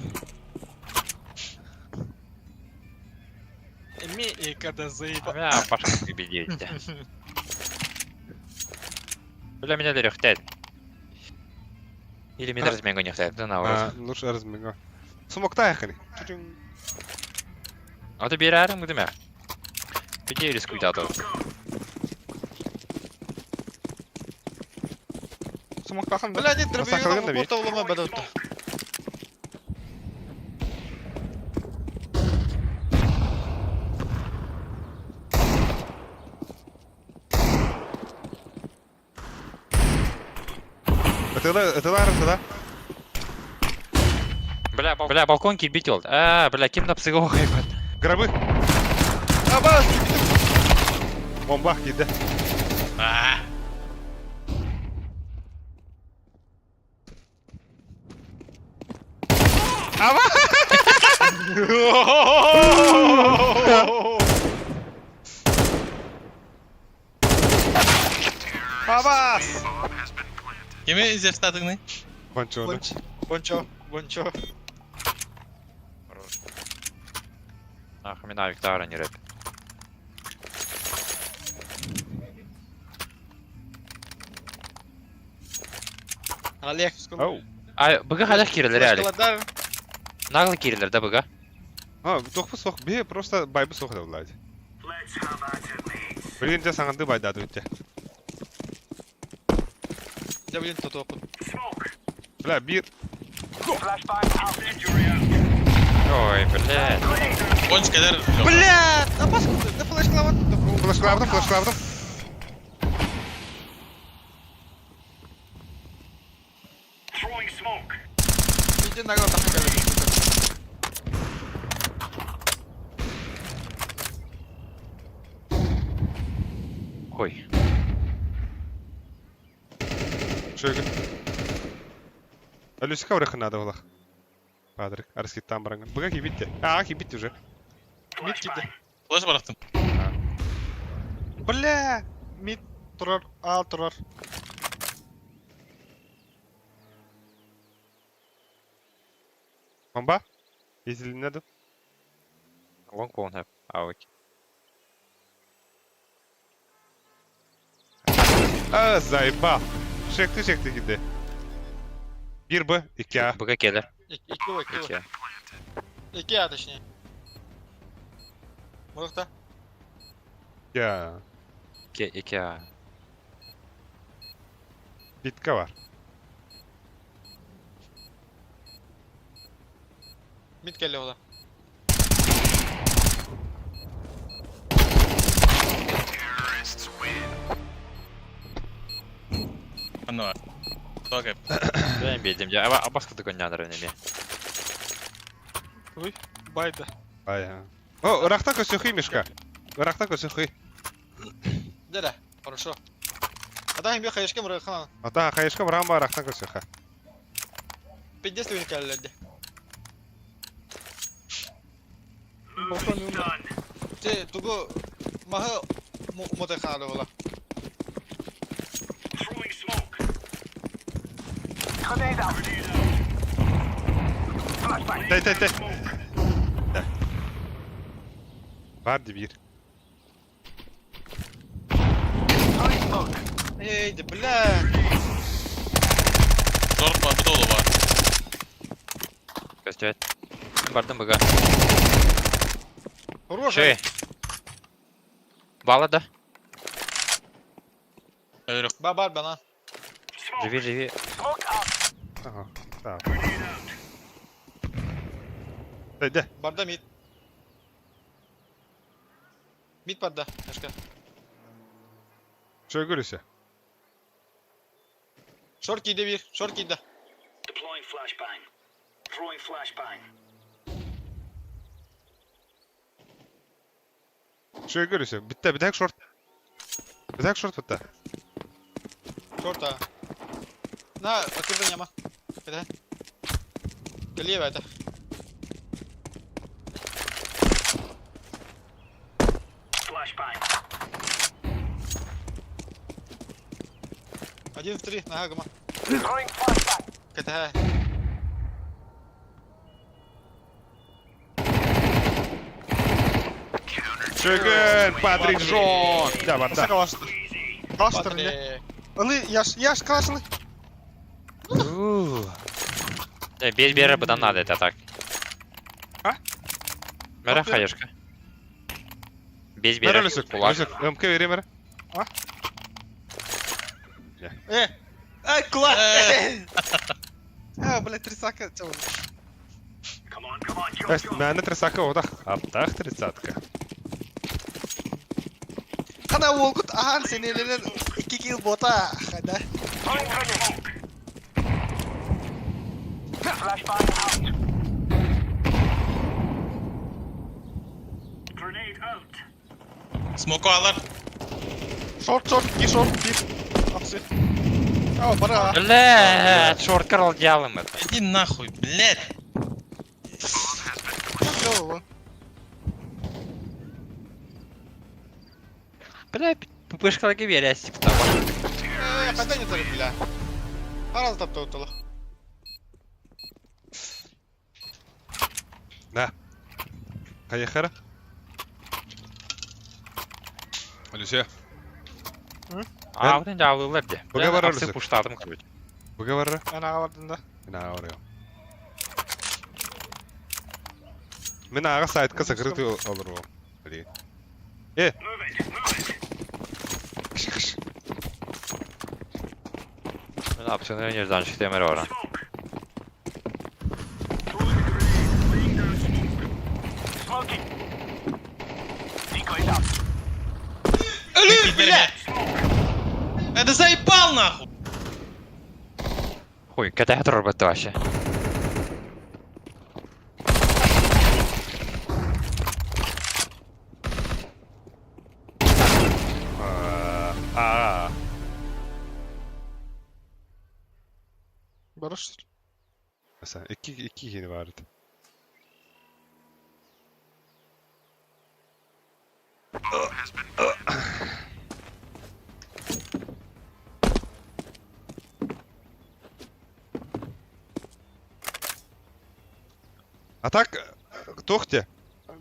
Эми и когда заеба. Бля, пошли победить. Бля, меня лерехтет. Или меня разменго не хтет, да на А, Лучше разменго. Смокта яхани. А ты берәрің гүдіме? Беде рискуйт аты. Смоктахан да. Бля, нет, Сахаргын да дробовик бей. порта улама бадатта. Ытыла, ытыла, ытыла. Бля, бля, балкон кирбит ол. А, бля, кем напсыға хайбат. Гробы. Аба, Бомба киде. А, Аба! Абас! Кеме изерстатыңны? Кончоны. Бончо, бончо. Нахуй, мен авиктара не рэп. Олег, Оу. А, быга халях кирилер әлі. Флешкаладар. Наглы кирилер да быга. А, тохпу сох, бе просто байбы сох да влади. Блин, я саңанды байдады өтте. Я, блин, тут опыт. Бля, бир. Ой, бля. Конч кәдәр. Бля, а паскуда, да флешкалават. Флешклавдым, флешклавдым. Иди на глаз, тахи Ой. Шөгін. Алюсика врыхы надо было. Падрик, арски там баранган. Быга кибитте. А, кибитте уже. Мид киде. Флеш бараттым. Бля! Мид турар, а турар. Бомба? Изилинеди. Лонг won't have. Авик. А, заебал. Шекти, шекти киде. Bir B, 2 A. Быга келер. Iki, iki, Iki. iki А, точнее. Мурахта. Ya. İki, iki A. Bitka var. Mid келе ола. Аны. Ток. Мен билдим. Я абас кытык өнняныр өнеме. Ой, байда. Ай, а. О, ырахта көсөхүй, Мишка. Ырахта көсөхүй. Дere. Хорошо. Ата хим хайышка мыры хана. Ата хайышка баран бар ырахта көсөхэ. Пиздец уникаллерди. Балкон юнда. Те тугу махы мотай ханады була. Тэй тэй тэй. Бар дибир. Эй, да бля. Шорт бар, бу бар. Көстөт. Бардым быга. Хорош. Шей. Бала да. Өлөрөх. Ба бар бана. Живи, живи. Ага. Так. Тэй де. Барда мид. Мид барда. Ашка. Чөй көрүсө. Шорт кийди бир. Шорт кийди. Чөй көрүсө. Битте битек шорт. Битек шорт битте. Шорт а. На, открыто няма. Это. Лево это. Один в три, на гама. КТ. Чөйгөн Патрик Жон. Да, барда. Калаштыр. Калаштыр не? Патрик. Ылы, яш, яш, калашлы. Без бера быдан надо это так. А? Мера хаешка. Без бера. Мера лүсүк. Кулак. Лүсүк. МК берем мера. Э. Эй, кулак. А, блядь, тридцатка. Чего? Мәне тридцатка одах. Аптах тридцатка. Хана уолгут ахан сенелерин 2 килл бота. Хада. Смоку алар. Шорт, шорт, ки шорт, бир. Апсы. А, бара. Бля, шорт карал дьялым это. Иди нахуй, блядь. Всё, Бля, пупышка верясь, типа там. Э, хада не тары, бля. Хараз тапты утулу. Да. Каяхара. Алюся. А, вот энэ алылар де. Быга барар Апсы лүсүк. пуштадым, короче. Быга барар. Ана бардын да. Мен ага барыам. Мен ага сайтка закрытый олору. Блин. Э. Кыш кыш. Мен апсыны неждан чыкты мэр бара. Өлүр, блядь. Это заебал нахуй. Хуй, кәтә турар бетте вообще. А. Барыш. Mesela iki iki yeni vardı. Атак тохте.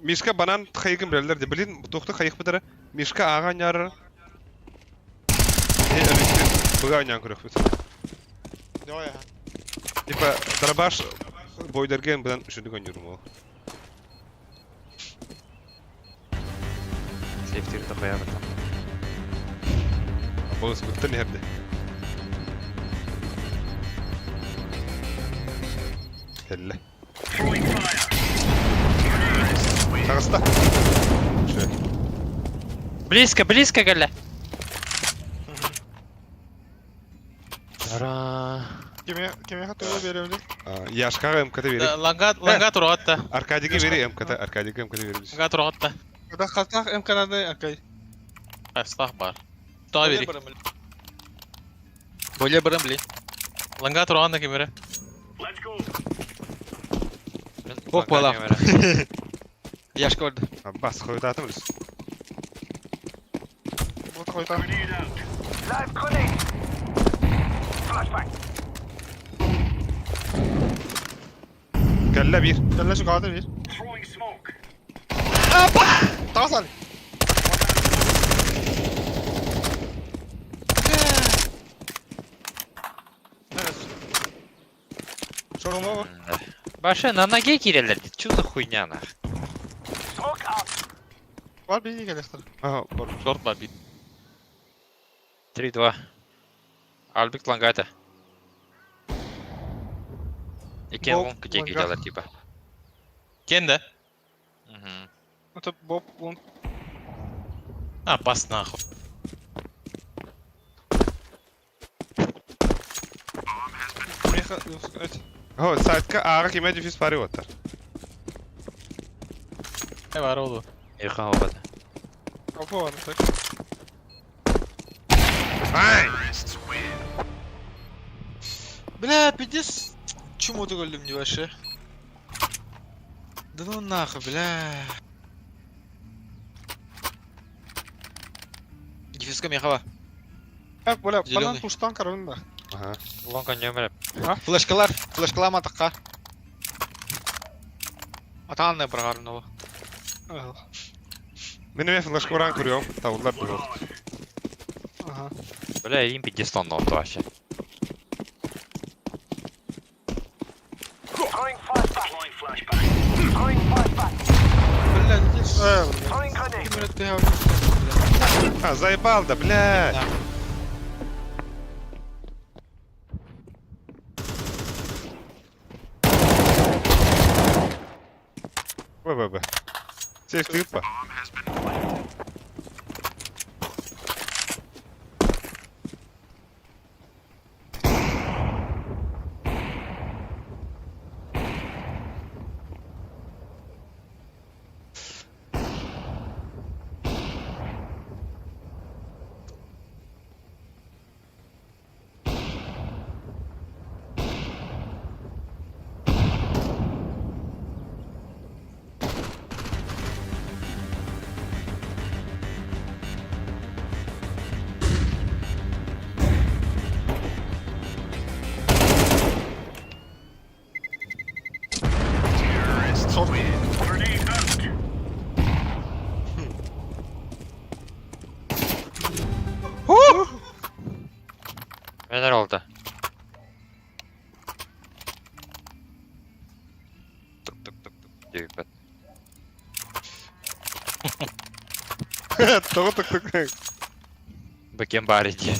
Мишка банан хайгым билер де. Блин, тохты хайых битер. Мишка ага няр. Э, Буга нян көрөх бит. Давай, ага. Типа дробаш бойдерген белән үшүндүк ойнорум ол. Сейфтир тапая там. Болыс бүттен херде. Келле. Тагыста. Шö. Близко, близко, Галя. Ара. Кими кимиэхэ тугу биэрэбиний? Яшкаҕа МКТ биэри. Ланга ланга туругатта. Аркадийга биэри МКТ, Аркадийга МКТ биэри. Ланга туругатта. Когда хатах МК-нады Аркадий. Хастах бар. Таа биэри. Более барам, блин. Ланга туруганда кимере. Бок балам. Яшка орды. Бас хойутаатым үс. Вот хойта. Кэллэ биир. Кэллэ чугаһата биир. Таҕыс али. Шорума бар. Баша, на ноге киирэллэр дии. Чё за хуйня нах? Бар биир кэлиэхтэр. Ага, бар. Шорт бар бит. 3-2. Альбик лангата. Иккен Боб лонг где ланга. кидалар типа. Кенде. Мгм. Это Боб лонг. А, бас нахуй. Меха, эти. О, сайтка ааҕа кимэ дефис пары оттар. Э бар oldu. Иха опыт. Опа, ладно, так. Ай! Бля, пиздец. Чему ты голым не вообще? Да ну нахуй, бля. Дефиска мехава. Э, бля, Зелёный. банан пуштан карабин да. Ага. Лонга нөмірі. Флешкалар, флешкалар матаққа. Атаанны бұрғарын ол. Ага. Мин эмиэ флешка уран көрүөм. Табыллар буолуох. Ага. Бля, им пиздец тонна отто вообще. Бля, здесь... Э, бля. Кимер ты А, заебал да, блядь. Б, Б, Б. Сейф тыпа. Neler oldu? Tık tık tık tık diyor ben. Тоҕо тык тык. Бэкен бары диye.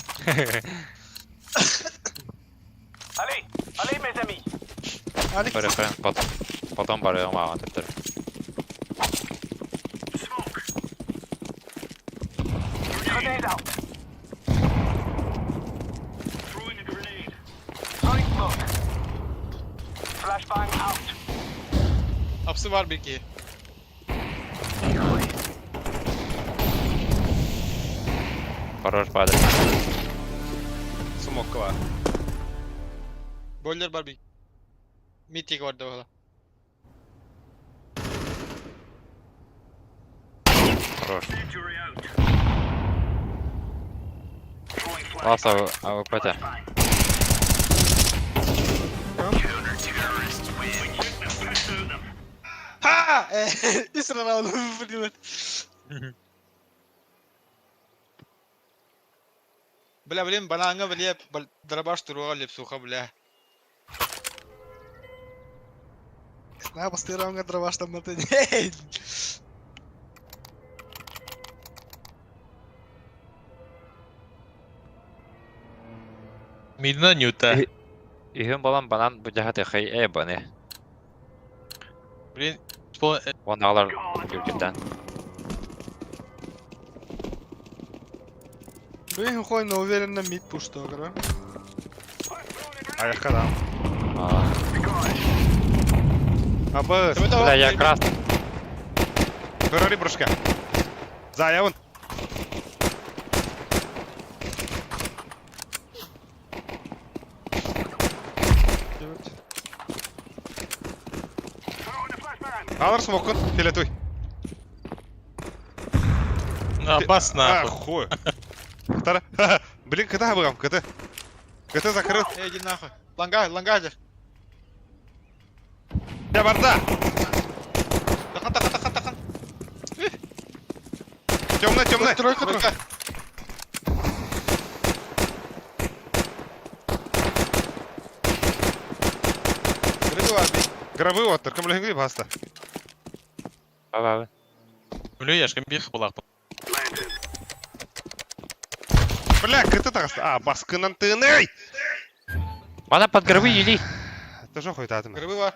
Алекс. Бары френ потом. Потом бары ama атып Апсы бар bir ki. Хорош падает. Смокка бар. Бойлер бар bir. Митик бар да бала. Хорош. Ласа АВП-то. Ха! Үс раунд, блин. Бля, блин, бананга, бля, дробаш туруга лепсуха, бля. На, бастыра аңга дробаштан маты. Мидна нюта. Үһүн балан банан бу жаһат эхэй э баны. Блин, Он алар күргүттэн. Блин, хуй, но уверенно мид пушта, игра. Ayakka да. Абы. Бля, я красный. Көрөрі бұрышка. Заявын. Алыр смокын, фиолетовый. На, бас нахуй. Хуй. Вторая. Блин, КТ быгам, КТ. КТ закрыл. Эй, иди нахуй. Ланга, ланга же. Я барда. Тахан, тахан, тахан, тахан. Темная, темная. Тройка, тройка. Гробы вот, только блин, баста. Ба-ба. Үле яшкын бир булак. Бля, КТ тагаста. А, баскынан тыны. Мана под гробы или. Это же хуй татым. Грибы бар.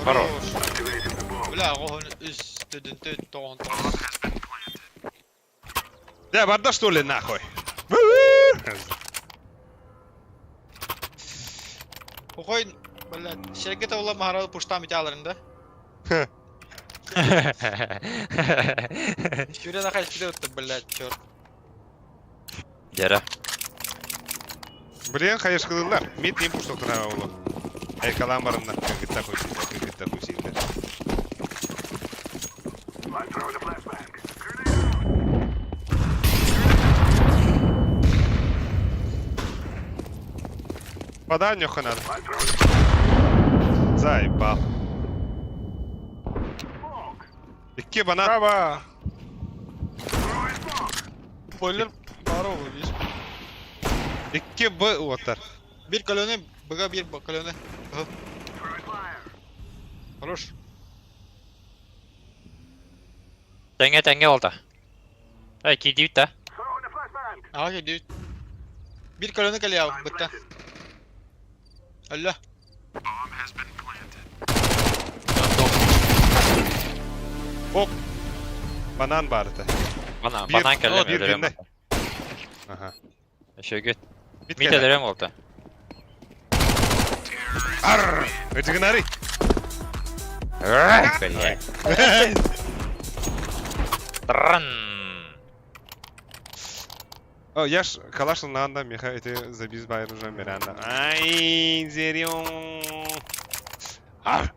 Хорош. Бля, оғын үс, төдін төт, тоғын тоғыз. Я барда что ли нахуй? Охой, бля, шеркет ола махарал пуштам ите аларында. Шүре нахай шүре өтті, бля, черт. Дера. Блин, конечно, кылылар. Мид не пушток тына олу. Эй, калам барында. Кыргытта хуй, кыргытта хуй синдер. Вода нюха надо. Заебал. Икки банан. Браво. Бойлер бар ол, видишь. Икки Б оттар. Bir koloni, бга bir koloni. Хорош. Тәңге тәңге oldu. Эй, кидибит да. Ага, кedi. Bir koloni калия бітті. Алла. Ок. Банан барды. Бана, Bir- банан келем bir öldürüyorum. günde. Ага. Еще гөт. Бит Мит келе. öldürüyorum oldu. Арр! Өтігін Бля. Тран. О, я ж калаш нанда меха эти забиз байр уже Миранда. Ай, зерём. Ар!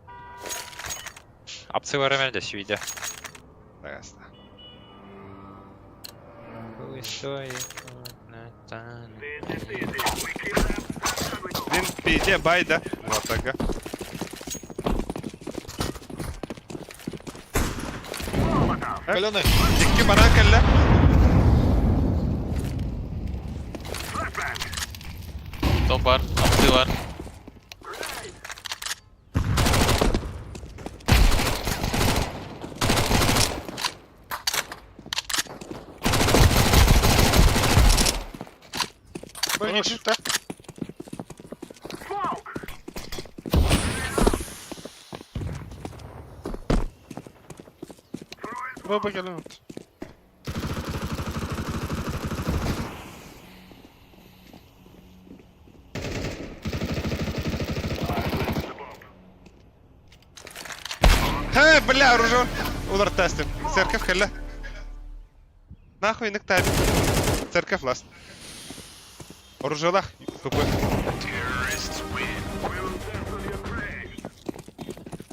Апсы var hemen de свиде. Тагаста. Блин, пизде байда. Вот так. Колоны. Икки банан келле. Топ бар, апсы бар. Б не да? Б Б келем. Хе, бля, оружие. Удар тестим. Церковь келле. Нахуй ник табит. Церковь ласт. Оружие ПП.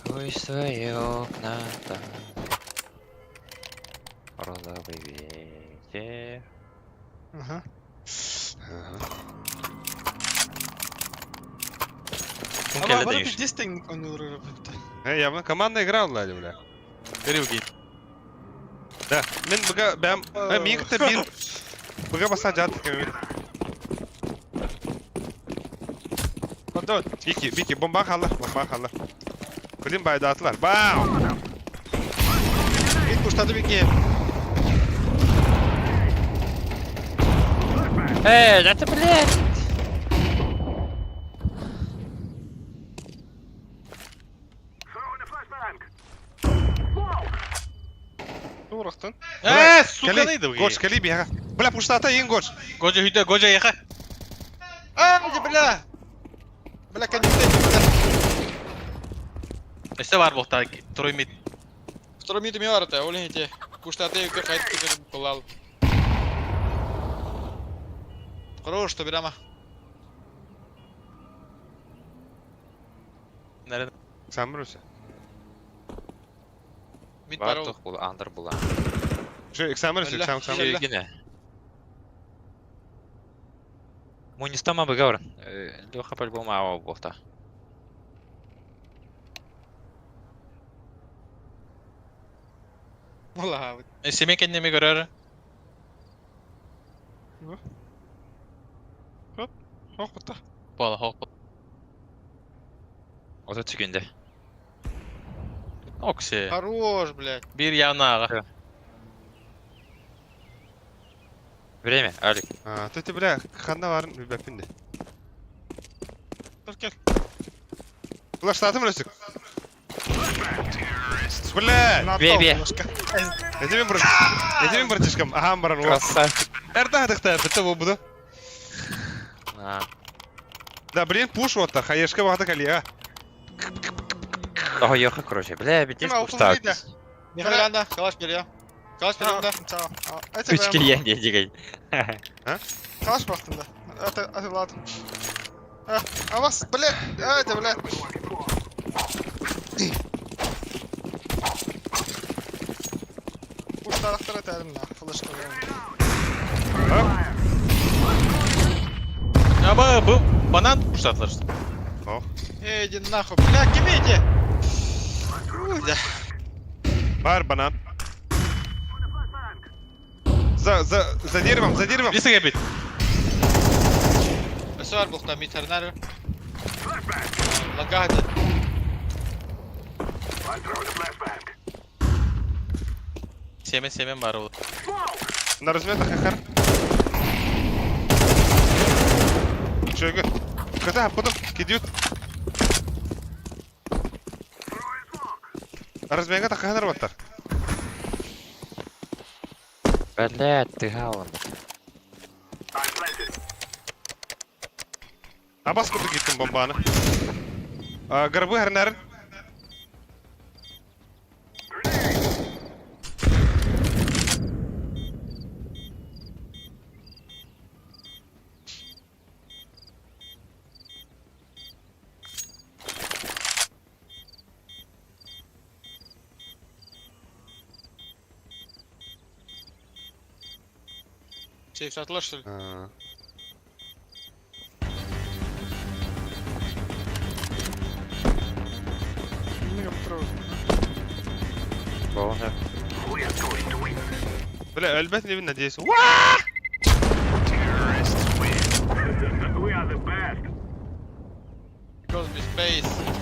Пусть свои окна там. Розовый ветер. Ага. Кум Ама келе бары дейиш. пиздец тең ойнолор бітті. Э, явно командная игра онлайн, бля. Берилги. Да, мен быга бәм, э, мин кытта бир. Быга баса жат кеме. Давай. Бики, бики, бомба халар, бомба халар. Блин, байда атылар. Бау! Мид пуштады беке. Эй, это блядь! Бурахтан. Э, сука, Кали, Гош, кали бияга. Бля, пуштата ең Гош. Годжа үйде, Годжа яха. А, бля! Бля, коннектайте, бля. Өссө бар буолта, трой мид. Второй мид имел арта, ол эти. Куштаты юке хайт китер кулал. Хорош, что берама. Наверное. Самруся. Мид Бар барыл. тух була, андыр була. Şu Самруся, Бля, сам сам. Бля. Гине. Мунистама быгавр. Леха по-любому ава бухта. Була. Семен кеннеме көрөр. Хок бутта. Була, хок. Ото түгүндө. Окси. Хорош, блядь. Бир явна ага. Время, Алик. А, ты бля, ханна барын билбеппин де. Кел кел. Флаштатым өсүк. Бля, Бе, бе. Это мен брат. Это мен братишкам. Ага, баран. Красавчик. Эрда хатыкта, бітті бұл бұды. А. Да, блин, пуш вот хаешка бағата калия. Ого, ёха, короче. Бля, битес Ким пуштак. алтын Михайланда, калаш бери. Калаш бери да. Үч килген дегей. Калаш бактым да. Ата атыладым. Авас, блядь, это, блядь. Уштарактар этәрим на, флешка. Аба, бу банан пуштатлар. Эй, иди нахуй. Бля, кем иди? Уй, да. Бар банан. За, за, за деревом, за деревом. Лисеге бит. Өсөр бухта мид харнар. Лагады. Семен, семен бар ол. На разметах хахар. Чөйгө. Ката, потом кидют. Размега таханар баттар. Бля, ты галан. Абас курду гиттим бомбаны. А, Горбы харнарын. Сейф сатылар, что ли? А. Болна. Бля, өлбөт небин надеюсь. Cosmic Space.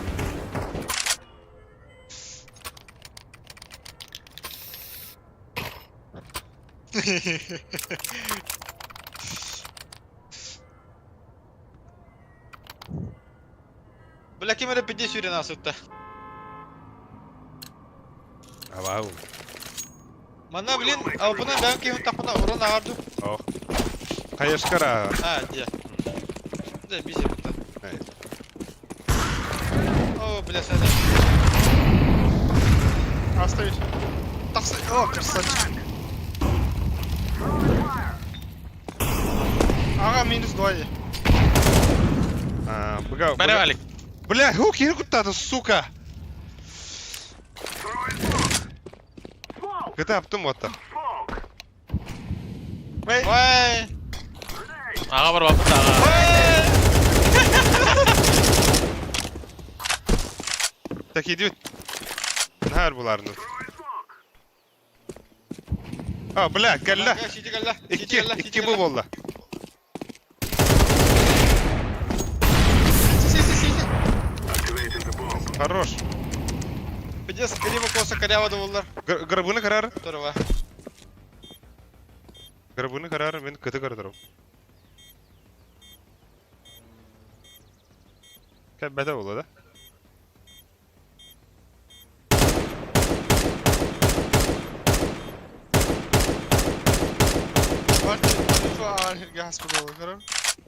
Бля, кем это 50 юрина сытта? Абау. Мана, блин, а бұны бән кейін тақпына уран ағарды. Ох. Хаешкара. А, де. Да, бизи бітті. Эй. О, бля, сәді. Оставить. Таксы. О, красавчик. Ага, минус 2. А, быга. Бәрі Алик. Бля, хук куттады, сука. Кыта аптым вот Ой! Ага бар бапыт ага. Так идет. Нахар буларны. А, бля, кәллә. Сиди кәллә. Икки, икки бу болла. Си, си, си, си. Хорош. Пиздец, криво косо коряво доволлар. Грабыны карар. Здорово. Грабыны карар, мен кыты карадырым. Кәбәтә була да? хаспыт буолар көрөр.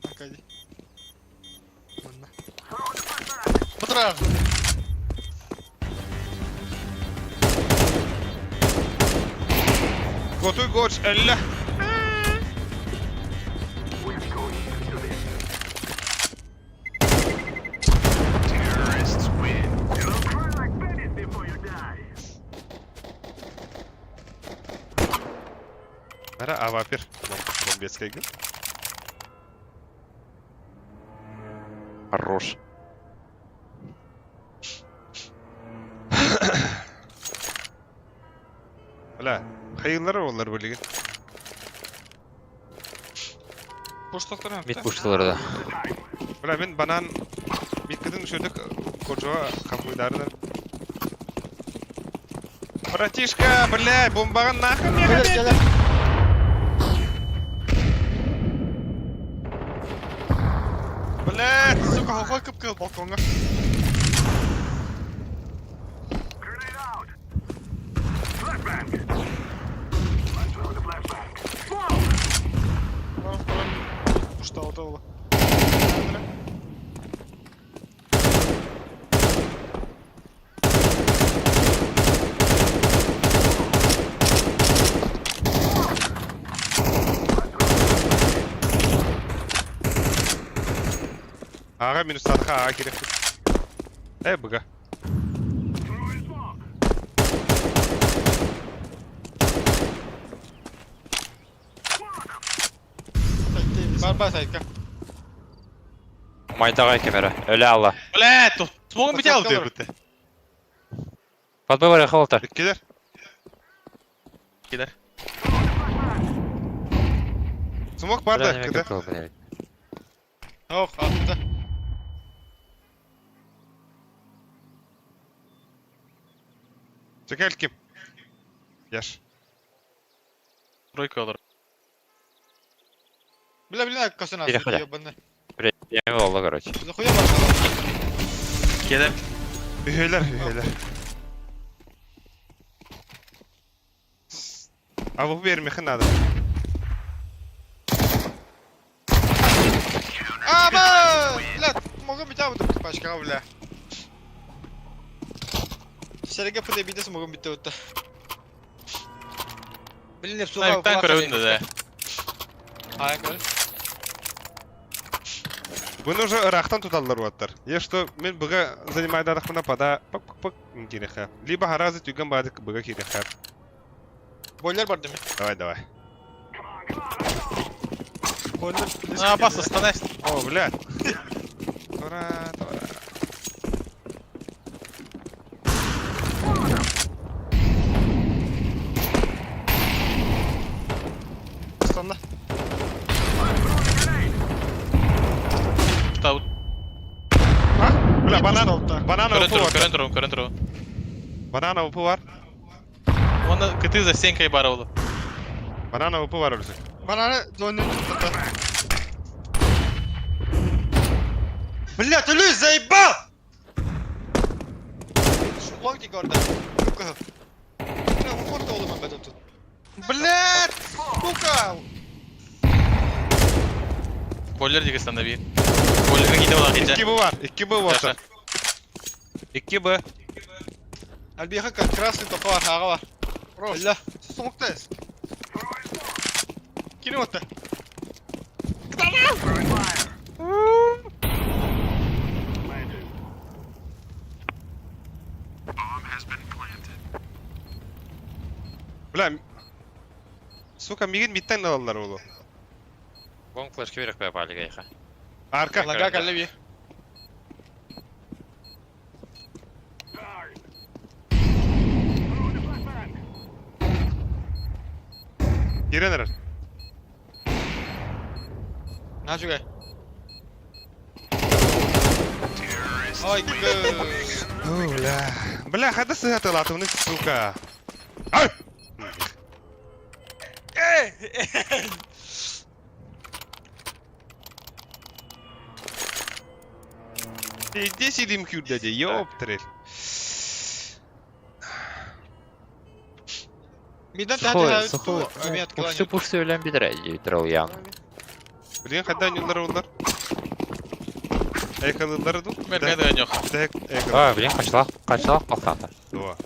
Акади. Манна. Бутурар. Готуй гоч, элле. Нара авапер. Бомбецкая игра. Хорош. Бля, хайыллары олар бөлеген. Пуштаттар Мид пушталар да. Бля, мен банан миткідін үшөдік кожоға қамғыдарынан. Братишка, бля, бомбаған нахуй Келер, мега келер. Бля, Сука, хохой кып-кыл балконга. Пушталды ол. Аға минус садқа аға керек. Э, бұға. Бар бар сайтка. Майдагай камера. Өле алла. Бля, тут смогу бить алды бітті. Подбой бар холтар. Келер. Келер. Смок бар да, кіді. Ох, атты. Чекел ким? Яш. Тройка алыр. Бля, бля, косына. Переходи. Ебаный. Время oldu короче. Захуя бар. Келер. Üheyler, üheyler. А bu бермехин надо. А, ба! Бля, могу бить абы пачка, бля. Сереге пыды бидес могу бить өтті. Блин, не суға. Танк көрөбүн да. Ай, көр. Bunu уже ырахтан туталлар уаттар. Я что, мен бұға занимайдарахмына пада пак-пак-пак киреха. Либо харазы тюган бадык бұға киреха. Бойлер бар деме. Давай, давай. Бойлер. А, бас, остановись. О, блядь. Тура, тура. Станда. Таут. Бля, банан, банан Көрөн опу туру, бар. көрөн туру, көрөн туру. Банан опу бар. Оны кыты за стенкой бар олу. Банан опу бар өлсек. Бананы донын tuttu. Бля, ты лүз заебал! Лонг ди көрді. Сука. Бля, упорты олыман бәді тут. Блядь, сука! Бойлер диге станда бир. Бойлерин ките ола 2 ките. Б бар, 2 Б болса. 2 Б. Альбиха как красный топа бар, аға бар. Бля. Смоктайыз. Кире отты. Бля. Сука, мигин миттен алалар олу. Бомб флешки берек бе палига иха. Арка. Лага каллеби. Киренер. На жүгай. Ай, кö. Бля. Бля, хада сыгаты латывны, сука. Ай! Здесь или мкюр, дядя, ёптрель. Миден Сухой, тәһәт сухой. Мен Пушты пушты өлән бидер драл ян. Билигин хайда оонньууллар оллар? Эйкалыыллар дуу? Мэргэ да ньох. А, блин, качалах, качалах қалсаата. Дуо.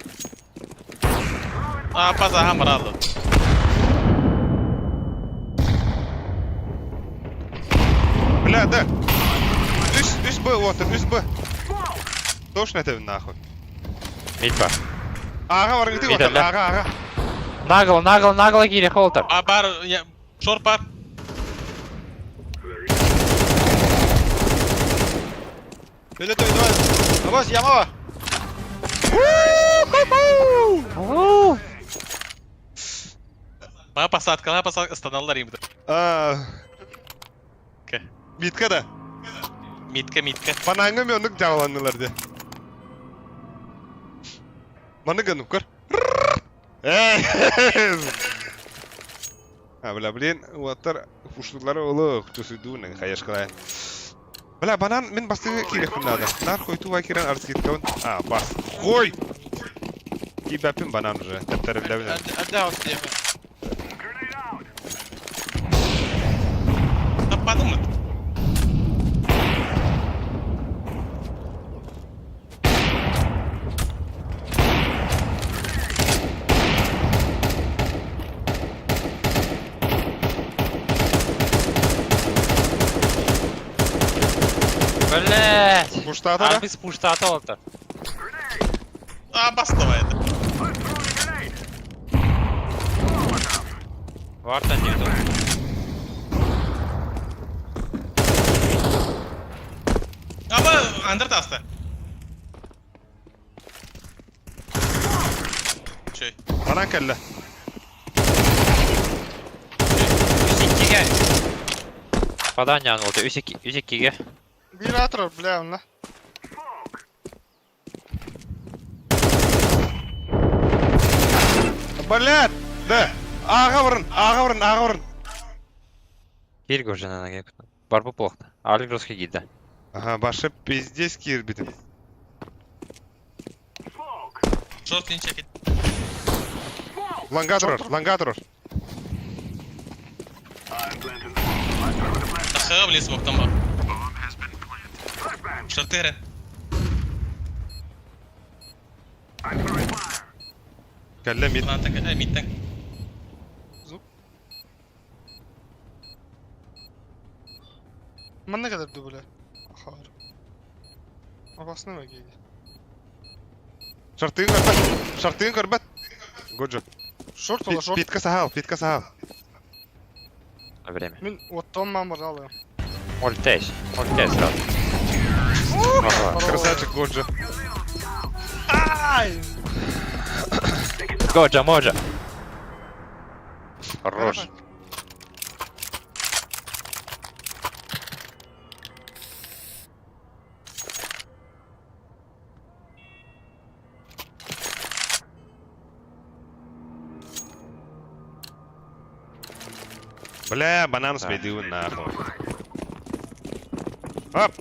А, пазаха маралды. Бля, да. Үс, үс Б, вот, үс Б. Точно это нахуй. Мид бар. Ага, баргыты Мид вот, әллә? ага, ага. Нагл, нагл, нагл кире холтер. А, бар, я... Шор бар. Öyle той давай. Абас яма. Баа посадкалар, посадка, станалар им. А. Ке. Митка да. Митка, митка. Банаңы мен онук жабаланылар де. Маны гынып көр. Эй! А, бля, блин, уаттар пуштулары олук, төсүдүүнен хаяшкалай. Бля, банан мен бастыгы кирек надо. Нар хойту вакирен арскиткаун. А, бас. Хой! Кибәпин банан уже. Тәптәреп ләбинен. Әдә ос диye. Таппадың mı? Блять! Пуштата да? Арбис пуштата олтер. А, бастова это. Варта ньютон. Аба, андер таста. Чөй. Банан кәллә. Үс иккиге. Паданьян олты. Үс икки, үс иккиге. Bir atır бля онна. Блядь! Да! Ага варын, ага варын, ага варын. Кир көржен ана Бар бу плохно. Алик русский гида. Ага, башы пиздец кир битин. Шорт не чекет. Лангатор, лангатор. Тахы, блин, смоктан бар. Шорты Кәллә мид. Банан так, миттен. Манна kadar дубля. Ахар. Абасына mı geldi? Шартыгын көрбәт. Шартыгын көрбәт. Годжо. Шорт ола шорт. Питка сахал, питка сахал. На время. Мен оттон мамыр алым. Ольтесь. Ольтесь сразу. Ага. Красавчик Годжо. Ай! Годжа, можа. Хорош. Бля, банан Да. спейдю нахуй. Оп!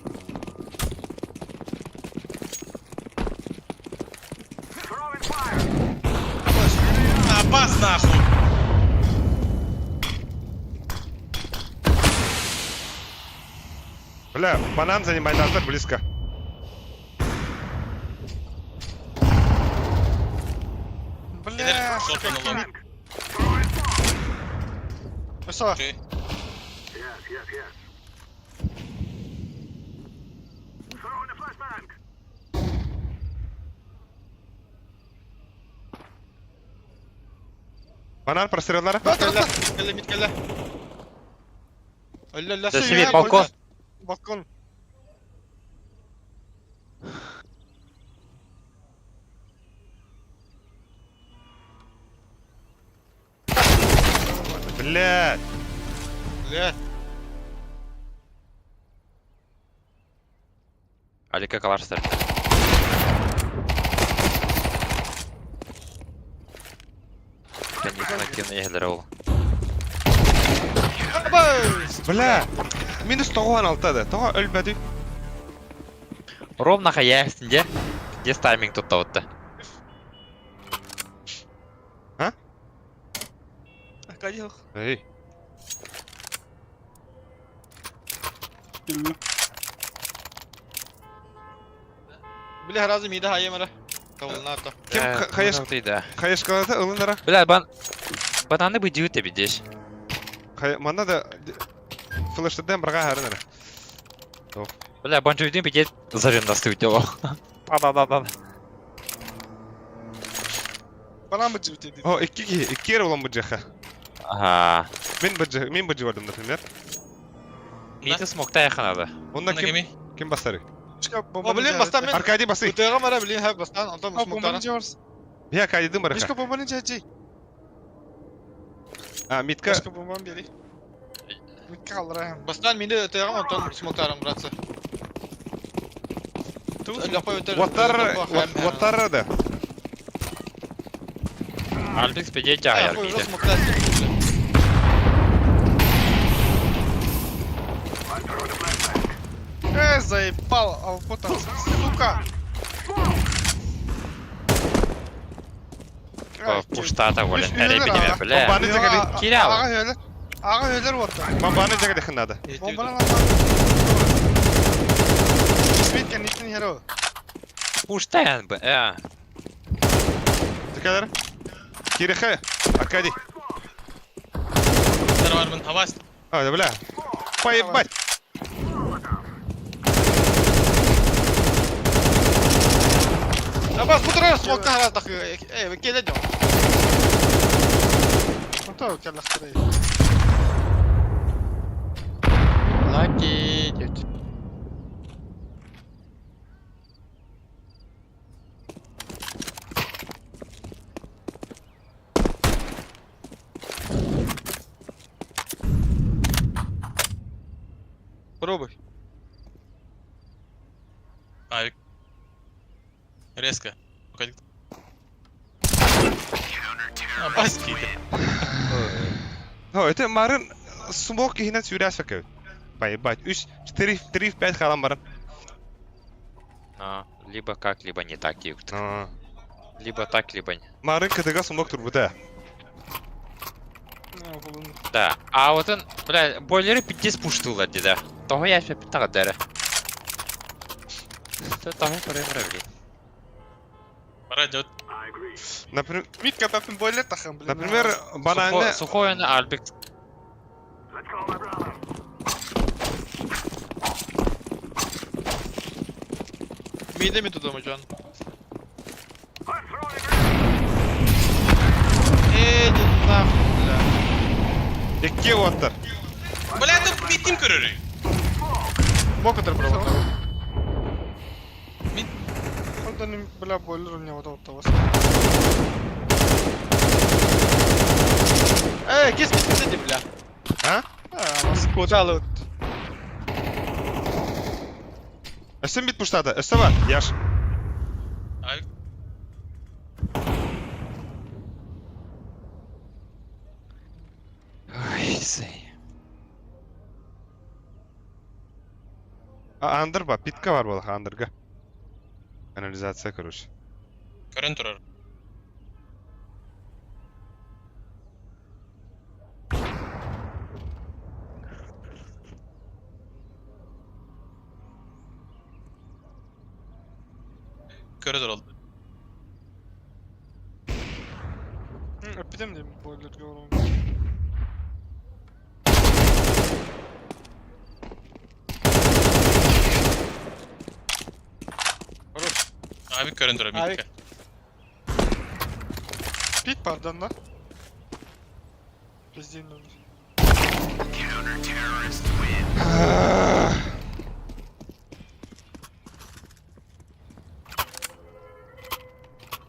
А, бас нахуй. Бля, банан занимай назад близко. Бля. Шорт он улу. Mesela Чөй. Банан простреллары. Кelle, кelle mid kelle. Ölle ölle. Да себе, балкон. Балкон. Бля. Бля. Алика калаш ставит. Конечно, кем ехали ол. Бля. Минус 96 да. Тоға өлмәді. Ровно хаястінде. Где тайминг тут вот-то? Эй. Кэллим. Бля, разы мида хайым ара. Тавылна то. Ким хаеш да. хаешкалата ылын ара. Бля, бан... Бананы бы дьют эбидеш. Манна да флештеден барга харын ара. Бля, банжуйдын бидет зарендасты утело. Ба-ба-ба-ба. Банан быджы битеди. О, икки киһи, икки эрэ улан быдьыха. Ага. Мин быдьы, мин быдьы бардым, например. Миты смокта яханады. Онна Онна ким кими? ким бастары? О, блин, бастан мен. Аркадий басы. Утыга мара, блин, хап бастан, антон А, бомбаны смоктара. жабарс. Би Аркадийдин барыха. Мишка бомбаны жай. А, Митка Мишка бомбаны бери. Митка қалдырайым. Бастан мени утыга антон смоктарым, братцы. Ваттар ваттар да. Альбикс бидет жагаяр миты. Э, заебал, алпота, сука. Пуштата воля. Үш Эре үйлер бидеме, ага. бля. Бомбаны жагали. Кирял. Ага өлер. Ага өлер отты. Бомбаны жагали ханада. Бомбаны Митка, нитин херо. Пуштаян бы, э. Текалер. Кирихе. Аркадий. Бар мын хавас. А, да бля. Поебать. Бас, бутырар смоктан раз так. Эй, келе дем. Ото келлахтырай. Лаки, дед. Пробуй. Авик. Резко. Уходи. А, бас киди. О, это марын смок ихинен сүрәс фәкәү. Поебать. 3, 4, 3, 5 халан барын. Но, либо как, либо не так, юкт. А. Либо так, либо не. Марын кытыга смок турбута. Да. А вот он, бля, бойлеры пиздец пуштулар деда. Того я еще питага дәрі. Того көрем блин. Бара дет. Например, Митка бәпін бойлер тахам, блин. например, бананы Сухой он Альбик. Миде ми туда мажан. Эй, дед нахуй, бля. икки оттар. Бля, это битим көрөрү. Мог это пробовать? Онтон, бля, бойлер у меня вот вот вас. Эй, кис кис кис бля. А? А, вас Куда лут? Өстен бит пуштады. Өсті бар. Яш. Авик. Ой, сей. А, андыр бар. Питка бар болах андырга. Канализация, короче. Көрөн турар. Көрө турал. Эпидем дейм бойлерге орон. Авик көрөн турар Авик. митка. Пит бардан да. Пиздин.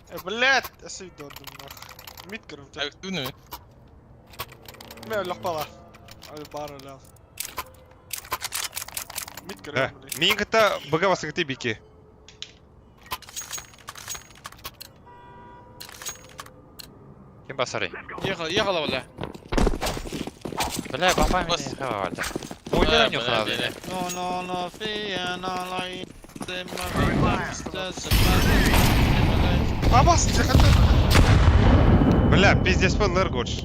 Э, блядь, эсей дордум нах. Мит көрөм. Авик түнү. Мен өлөх бала. Ай бар эле. Мит Э, көрөм, блин. Мин кыта быга басыгыты бики. Ким басары? Ехала, ехала, бля. Бля, баба Бас. меня хавалда. Бойлера не бля, хавалда. бля. No, no, no, фия, на лай. Бабас, жахата. Бля, пиздец был гоч.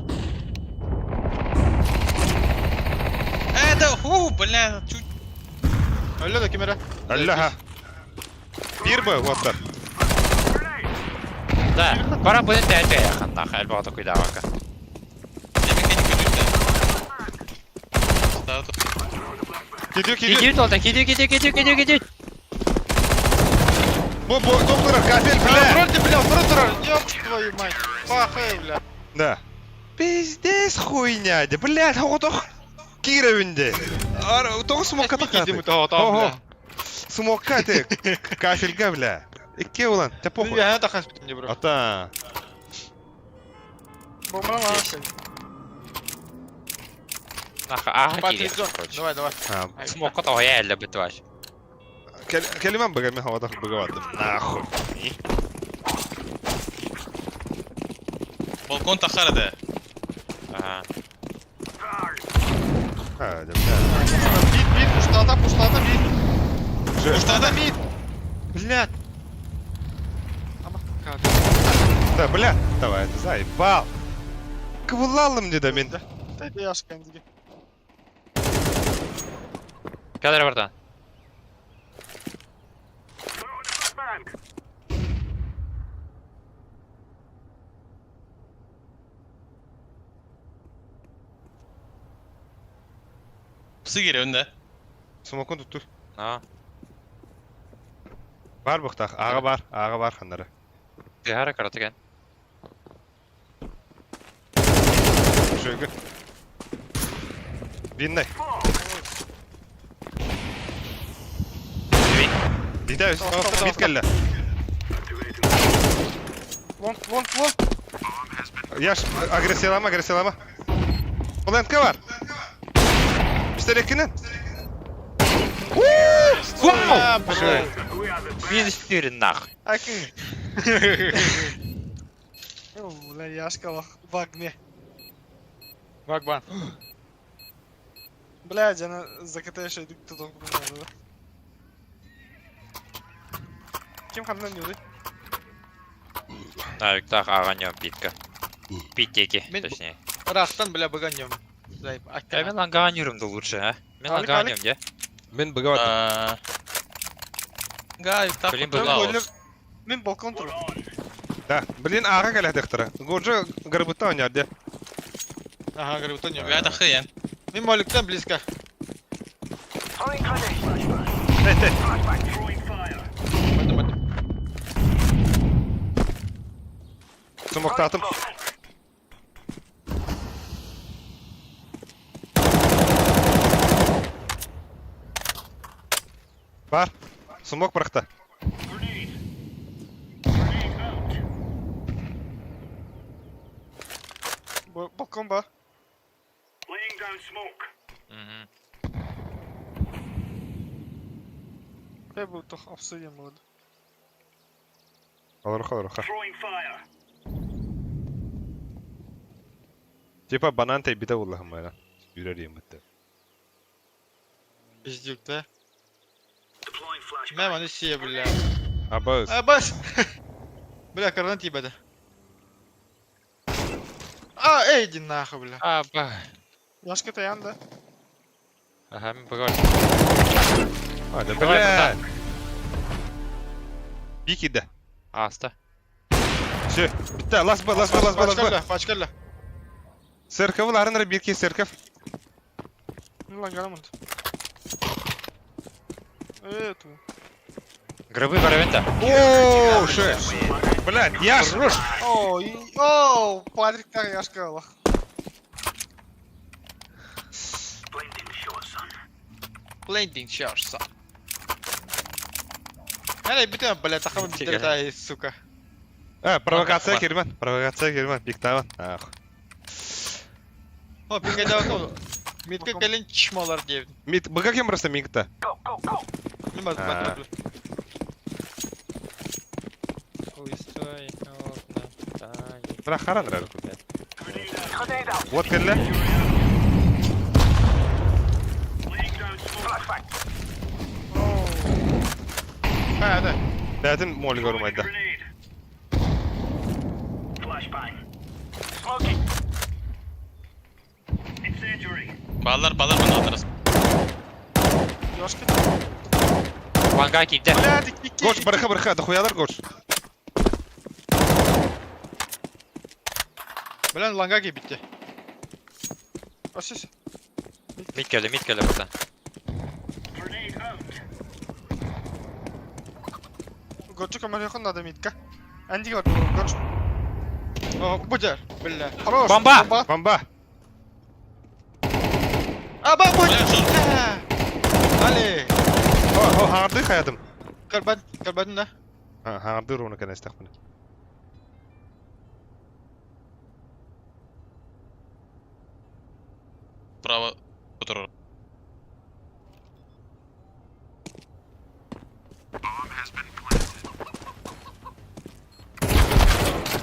Э, да, ху, бля, чуть. Öyle de kimere? Өллө ха. Бир бу уоттар. Да, пора будет 5 яхан нахуй, альбо такой давака. Demin keni kötüydü. Daha da Кидиө кидиө. Кидиют олта, кидиют, кидиют, кидиют, кидиют, кидиют. Бу бу доктор кафель бля. Вроде, бля, вроде, ёб твою мать. Пахай, бля. Да. Пиздец хуйня, де, блядь, хоҕотох кииребин де. Тоҕо смокка Кидим тахаты. того там, Ого. бля. Смокка ты, кафельга, бля. Икки улан, те похуй. Я это хас не бро. Ата. Бомбрама. Нахуй, ага, Патрик, кидиют, короче. Давай, давай. А, Смокка того я любит ваш. Келиман быга мен хоҕотох быга бардым. Нахуй. Balkon takar edi. Ага. А, де, бля. Бит, бит, пустота, пустота, бит. Же. Пустота, бит. Блядь. Ама, как? Да, бля. Давай, это заебал. Кывылалым деді мен. Тәйде яшка индиге. Кадр братан. Pısı geliyor önde. Смокун тутту. А, Бар бұқтақ, аға бар, аға бар хандары. Гара каратыген. Шөгі. Виннай. Дидәбіз, бит кәллә. Лонг, лонг, лонг. Яш, агрессиялама, агрессиялама. Ол бар. Пистолеткінен. Вау! Шөй. Минус 4 нахуй. Акын. Бля, яшка в огне. Вагбан. Блядь, она за КТ еще кто-то да? Ким хандан юры? Навик так, ага, не битка. Питеки, Мен- точнее. Рахтан, бля, быганем. Зайп. Я мен ланганюрым да лучше, а? Мен Алик, ланганюрым, де? Мен быга бардым. Aa. Gayet tak. Блин, Блин, был Мен балкон туру. Да, блин, аға кәлә дәқтірі. Годжа гарбыта ойнар де. Ага, говорю, то не. Gayet akı Мин моликтан близко. Тәй, тәй. Пойдем, пойдем. Смоктатым. Бар. Смок бырақта. Балкон ба. Мгм. Я был тох обсудим болды. Алырха, алырха. Типа банан тай бита уллахым майна. Юрер емітті. Пиздюк, да? Мә, маны сие, бля. Абыз. А, бас! Бля, кардан тибеді. А, эй, иди нахуй, бля. А, ба. Яшка таянды. Ага, мен быга А, да Давай, бля. Бики да. Аста. Все, бітті. Лас б, лас б, лас б, лас б. Пачкарля, пачкарля. Церковь ларыныр бирки церковь. Ну лангарамын. Э, ту. Гробы баравента. Ооо, ше. Блядь, яш. О, о, Патрик так яшка Аллах. Blending шарса. Әле бітем, бля, тақымын бітірді, ай, сука. А, провокация кермен. Провокация кермен. Пиктаван. Ах. О, пикай давай кол. Митке келин чмалар деп. Мит, быга кем просто мигта? Мен баз А. бат. Бля, харан рар. Вот келле. Ха, да. Бәтін моль көрмайды. Ballar ballar bana atarız. Яшка. Ланга киирдэ. Блядь, икки. Гош, барыха, барыха, дохуялар Гош. Блин, ланга киирбитте. Өссө. Мид кэллэ, мид кэллэ братан. Гочу көмөлөхүн надо мидка. Энди бар, Гоч. О, будер, бля. Хорош. Бомба! Бомба. Бомба. А, ба, будь! Бля, шорт. Али! О, о, хаҥардыы хайатым. Көрбөт, көрбөтүн да? А, хаҥардыы руна кэнэстэхпинэ. Право. Которого.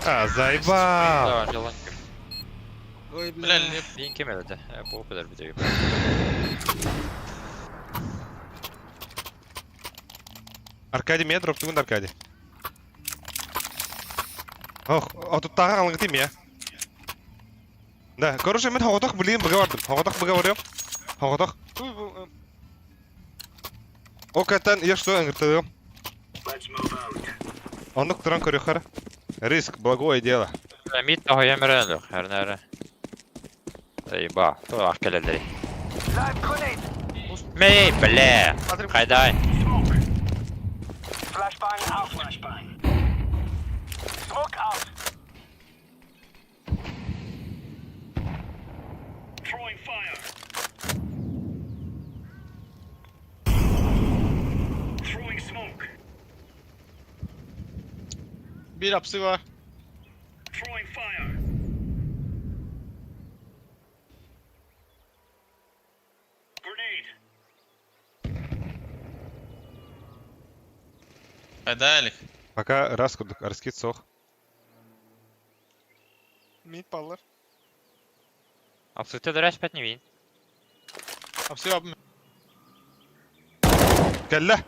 А, заебал. Давай, ланга. Ой, Бля, бля. леп. Биин ким өлдө? Бу бедер бүтүгү. Аркадий, меня дроптугун Аркадий. Ох, отуттааҕа алыҥытым я. Да, короче, мен хоҕотох билигин быга бардым. Хоҕотох быга барыам. Хоҕотох. Ол каттан я что ыҥыртыгым. Оннук туран көрүөххэ. Риск, благое дело. Мид тоһойом эрэ өлөх, эрнэ эрэ. Заеба, то ах кэлэллэри. Мэй, бля! Хайдай. Биир апсы бар. Айдалик. Пока раз курдук, арскит сох. Мид баллар. Абсолютно дөрәш пәт не вин. Апсы бар. Кэллэ.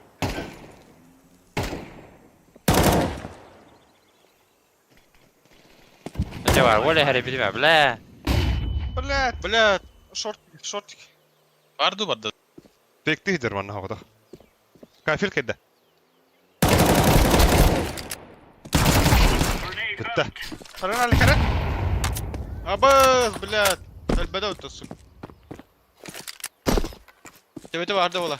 Не бар, воля хәрі билме, бля. Блядь. Бля, Шорт, шортик. Барду барда. Бекти хидер манна хоҕотох. Кафир кэллэ. Бүтте. Харан али харан. абыз, блядь. Өлбөдө өттөсүн. Тебете барды бола.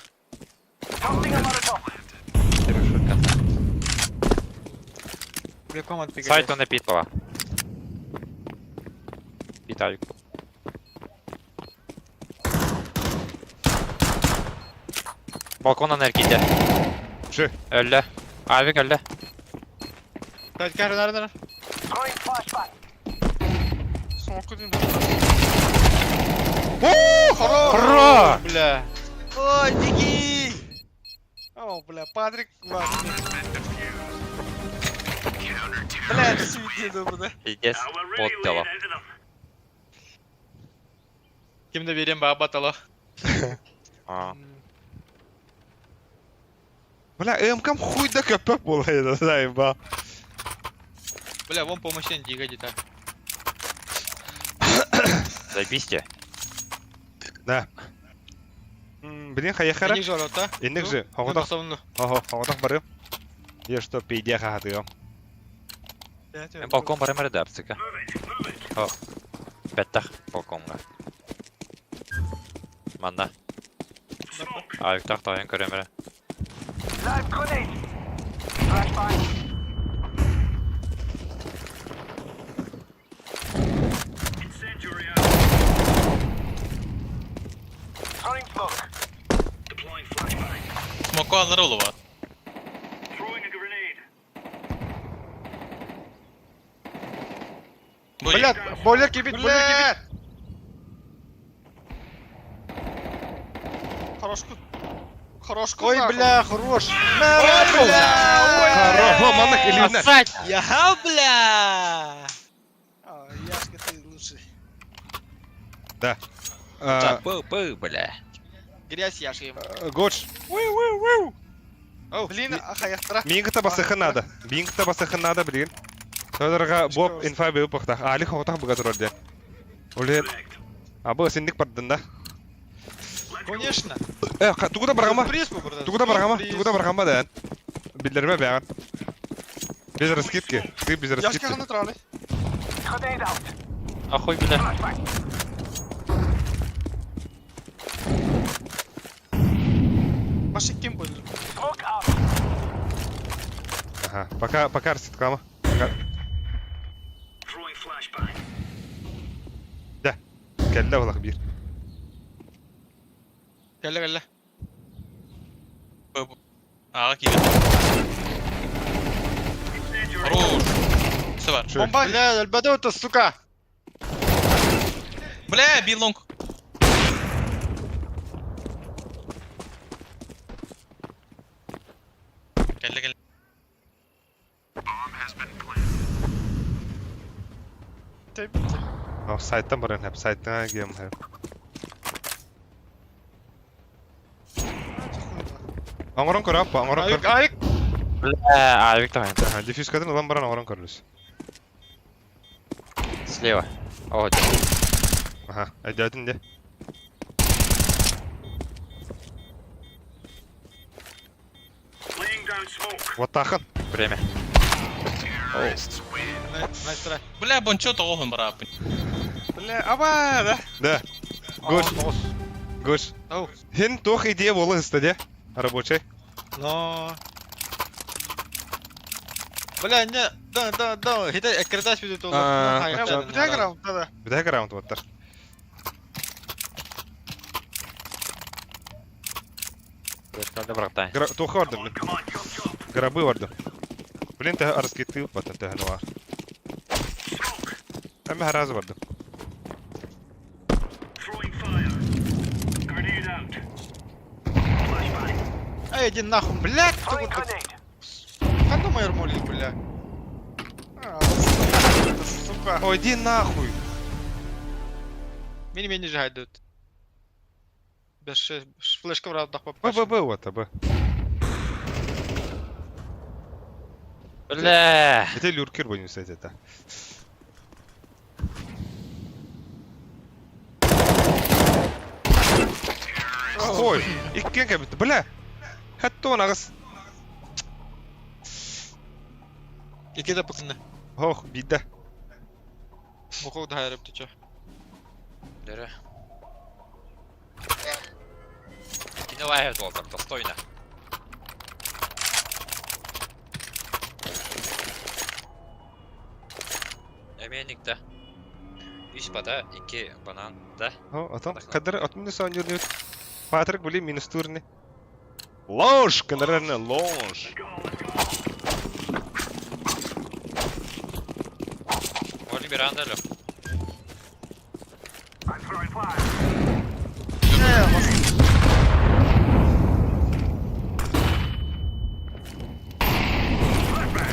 Сайт он питала. Питаю. Балконнан эрките. Ши. Өллө. Авик өллө. Кайт кәрі нары нары. Соңку дейм. Хорош! Ура! Бля. Ой, беги! О, бля, Патрик, ладно. Бля, сүйдеді бұны. Пиздец. Бот дела. Кимде берем ба батала. А. Бля, МК хуй да КП була, заебал. Бля, вон помощь дига где-то. Заебись те. Да. Блин, хайахара. Эник жорот, а? Инник же. Хоҕотох, Хоготох. хо, хоҕотох барым. Я что, пиздец хатыгам. Мен балкон барым эрэ да апсыка. О. Бэттах балконга. Манна. Авиктах тайын көрөм эрэ. Смоку алар олова. Бля, бойлер кибит, бойлер кибит. Блядь. Хорошку. Хорошку. Ой, нахуй. бля, хорош. Ой, бля. Хорош, маннык илиинэ. Ассать! Яха, бля! А, Яшка, ты лучший. А, Пы, пы, бля. Грязь Яши ему. Гош, Оу, Блин, ахаяқтыра. Мингта басыхын надо. Мингта басыхын надо, блин. Тодорга Боб инфа беу пахтах. Али хоҕотох быга турар дии. Уле. Абы синник бардын да. Конечно. Э, тугу да баргама. Сюрприз бу, братан. Тугу да баргама, Сюрприз. тугу да баргама да. Билдерме бэҕэн. Без раскидки. Ты без Яшка раскидки. ханна туралы. Ахуй, бля. Машик ким был? Ага. Пока, пока раскидкама. Пока. Да. Кэллэ булах биир. Кэллэ кэллэ. Аҕа киирэн. Хорош. Все бар. Бомба. Бля, өлбөтө сука. Бля, би long. Кэллэ кэллэ. Тэбит. О, сайттан баран хэп, сайттан гем хэп. Оҥорон көр аппа, оҥорон Авик, көр. авик. Бля, авик давай. Ага, диффюзкатын ылан баран оҥорон көрүс. Слева. О, Ага, өйдөөтүн де. Уоттаахын. время. Nice try. Бля, бончо тоҕоһун барааппын. Бля, аба, да. Да. Гош. Гош. Ау. Хин туох идея буола сыста де. Рабочий. Но. Бля, не, да, да, да, хитай эккретаж видео А, Бля, раунд, да, да. Бүтэһик раунд уоттар. Вертолет брактай. Туохха бардым мин. Гробы бардым. Блин, тэһэ раскидты баттан тэһэни бар. Эмэ харазы бардым. Эй, иди нахуй, блядь, кто вот Ханна майор молит, бля. А, сука, сука. Ой, иди нахуй. Мини-мини же гайдут. Без флешка в раундах Б, попасть. Б, Б, вот, Б. Бля. Это люркер будем кстати, это. Ой, иккен кәбітті, бля. Хәтті оны ағыз. Икки да пыкны. Ох, бидді. Муху да хайрып ты чё. Дөрө. Кино лайв болтар, достойно. Эменик да. Үс бада, икки банан, да. О, атам, қадыр, от минус он юрнют. Патрик, блин, минус турни. Ложь, конкретно ложь. Оли Миранда лё.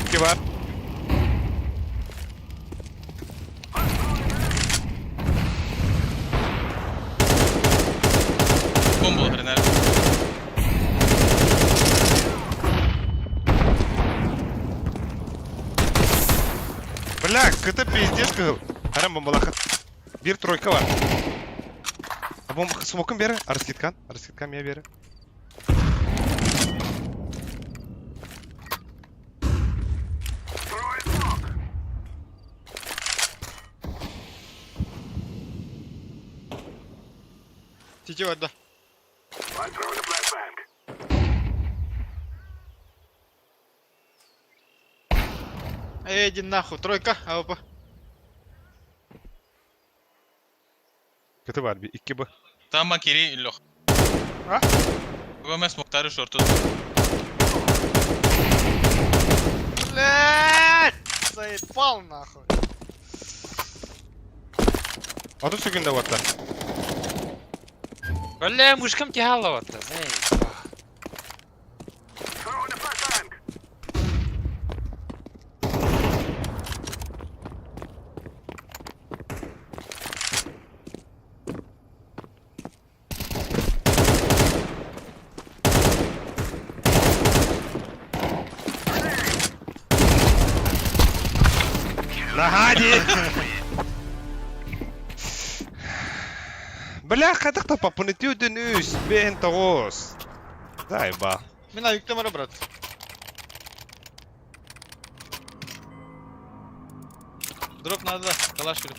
Икки бар. Бомба хрена. Бля, это пиздец кыл. Харам бомбалаха. Бир тройка бар. А бомба смокын бері, раскидкан, раскидкан меня бері. Тити да. Эй, иди нахуй, тройка, АВП. КТ бар, би, икки б. Там кири лех. А? ВМС Мухтары шорту. Блядь! Заебал нахуй. А тут сүгінде ватта. Бля, мышкам тягалова то. Нагади! Бля, хайдах таппаппын үтүөтүн үс, бэһин тоҕус. Заебал. Мин аюктам эрэ, брат. Дроп надо, да, калаш керек.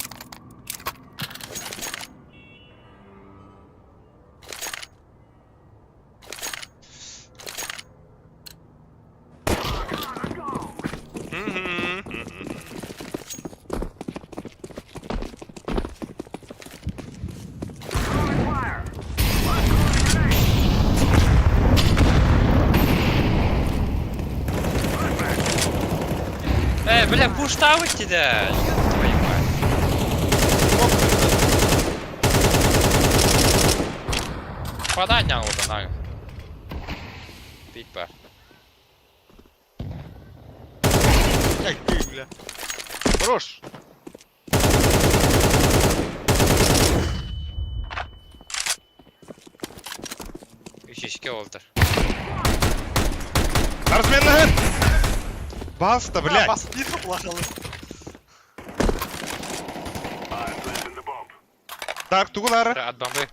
Э, бля, пуштаут тебя! Ёб твою мать. Подай на вот на. Пить бар. Эй, ты, бля. Хорош. Үчүшкэ олдыр. Разменныһын! Баста, блядь! Бас биир плакалы. Так, тугулары. От бомбы.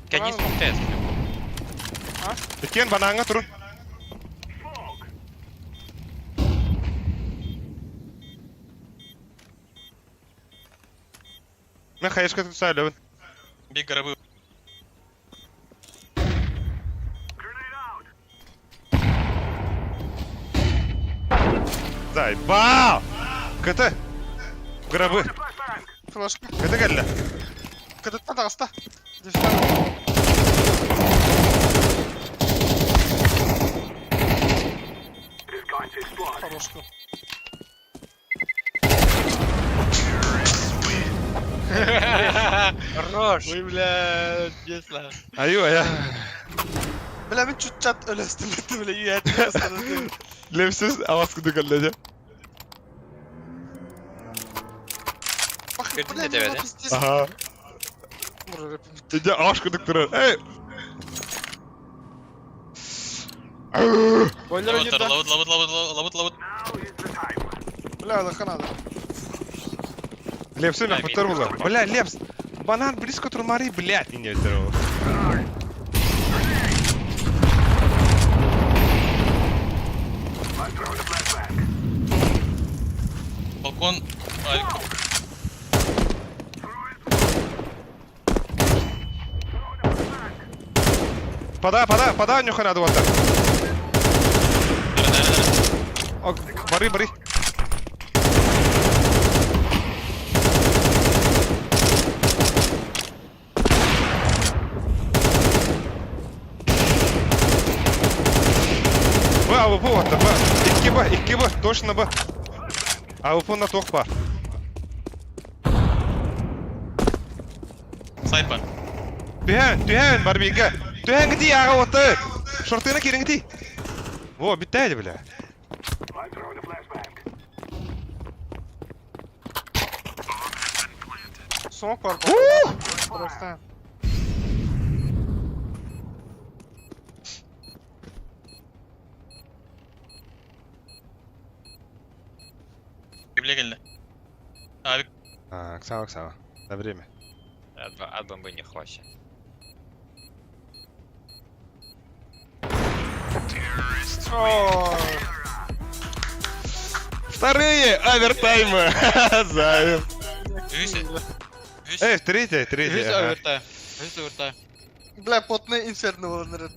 Конец тест. Иккен банааҥҥа турун. Мен хаешка тутса өлөбүн. Биг гробы. Заебал! КТ! Гробы! Флешка. КТ кэллэ. КТ-тан таҕыста. Хорошку. Хорош! Ой, бля, бесло. Аю, ая. Бля, мин чуть-чат өлөстүм бля, үйәт. Лепсиз авас курдук кэллэ дьэ. Көрдүн да тэбэдэ. Аха. Дьэ аш курдук турар. Эй! Бойлер Лабыт, ойнур да. лабыт, лабыт, лабыт, лабыт, лабыт. Бля, алахан надо. Лепсы мөхпүттэр буолар. Бля, Лепс! Банан близко турмари, блядь, не өтөр. Балкон. Алик. Пода, пода, пода, нюха надо вот так. Бары, бары. Б, АВП вот, Б. Икки Б, икки Б, точно Б. АВП на тох бар. Сайпа. Түһэн, түһэн, барбига. Түһэн гити ага оты. Шортына кирин гити. Во, биттәди бля. Смок бар. Просто. Библия кэллэ. Авик. А, Оксана, Оксана. На время. От бомбы не хватит. О, Вторые овертаймы. Заем. Үһүс. Үһүс. Эй, третья, третья. Үһүс ага. овертай. Үһүс овертай. Бля, потный инферно буолан эрэр.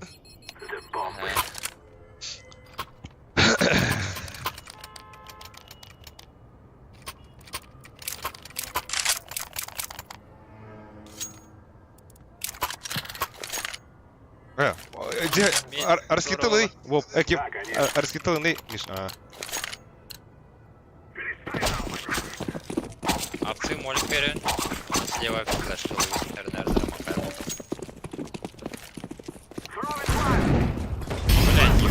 Де, Арскитылый. Воп, экип. Арскитылый, Миш. А. Овцы молик берен. Слева зашел РНР Макар. Блядь, не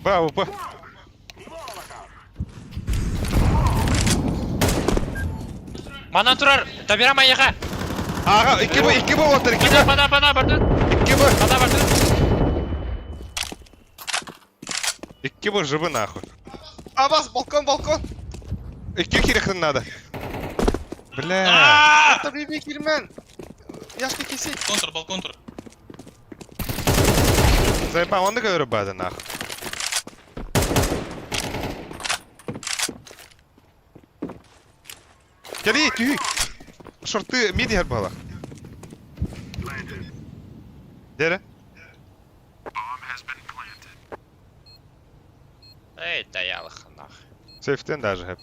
Б, АВП. Манан турар! Табира маяха! Ага, икки Б, икки Б, отыр, икки Б. Бана, бана, бана, Икки Б. бана, бана. Икки бу живы нахуй. Абас, балкон, балкон. Икки кирехтин надо. Бля. Это биби кирмен. Яшка киси. Контр, балкон тур. Заебал, он говорю база нахуй. Кэли, түй. Шорты мид иһэр буолла. Дere. Эй, таялых нах. Сейфтен даже хэп.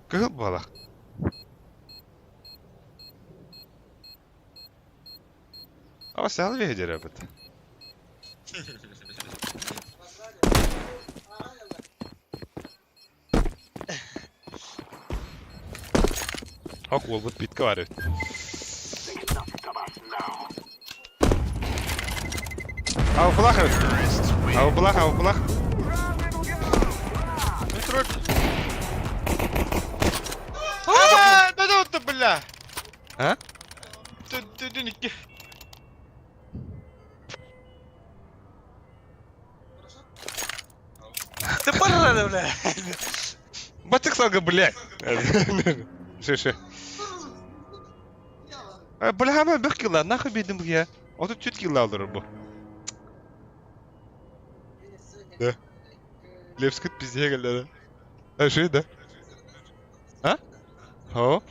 Кыһыл буолла. Ава сал видер эбит. Ок, уолбут питка бар эбит. Ауфлах эбит. Ауфлах, ауфлах. Аа, бэдэ утта бля. А? Түн икки. Ты пора, бля. Батык салга, блядь. Ши, ши. Бля, хама бэх килла, нахуй бедим я. Ото чуть килла алыр бу. Да. Левскит пизде келді. А, ши, да? А? Хо?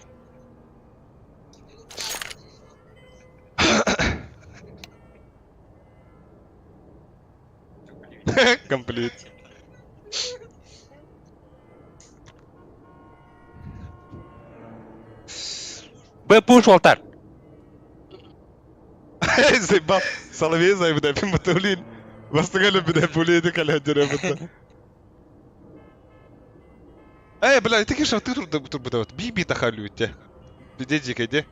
Комплит. Б пуш, Алтар. Заебал. Соловей заебал, Батулин. Бастыгали бida булейdi калядер Эй, бля, ты киша, ты тут тут вот би-би тахалю те. Иди, дика, иди.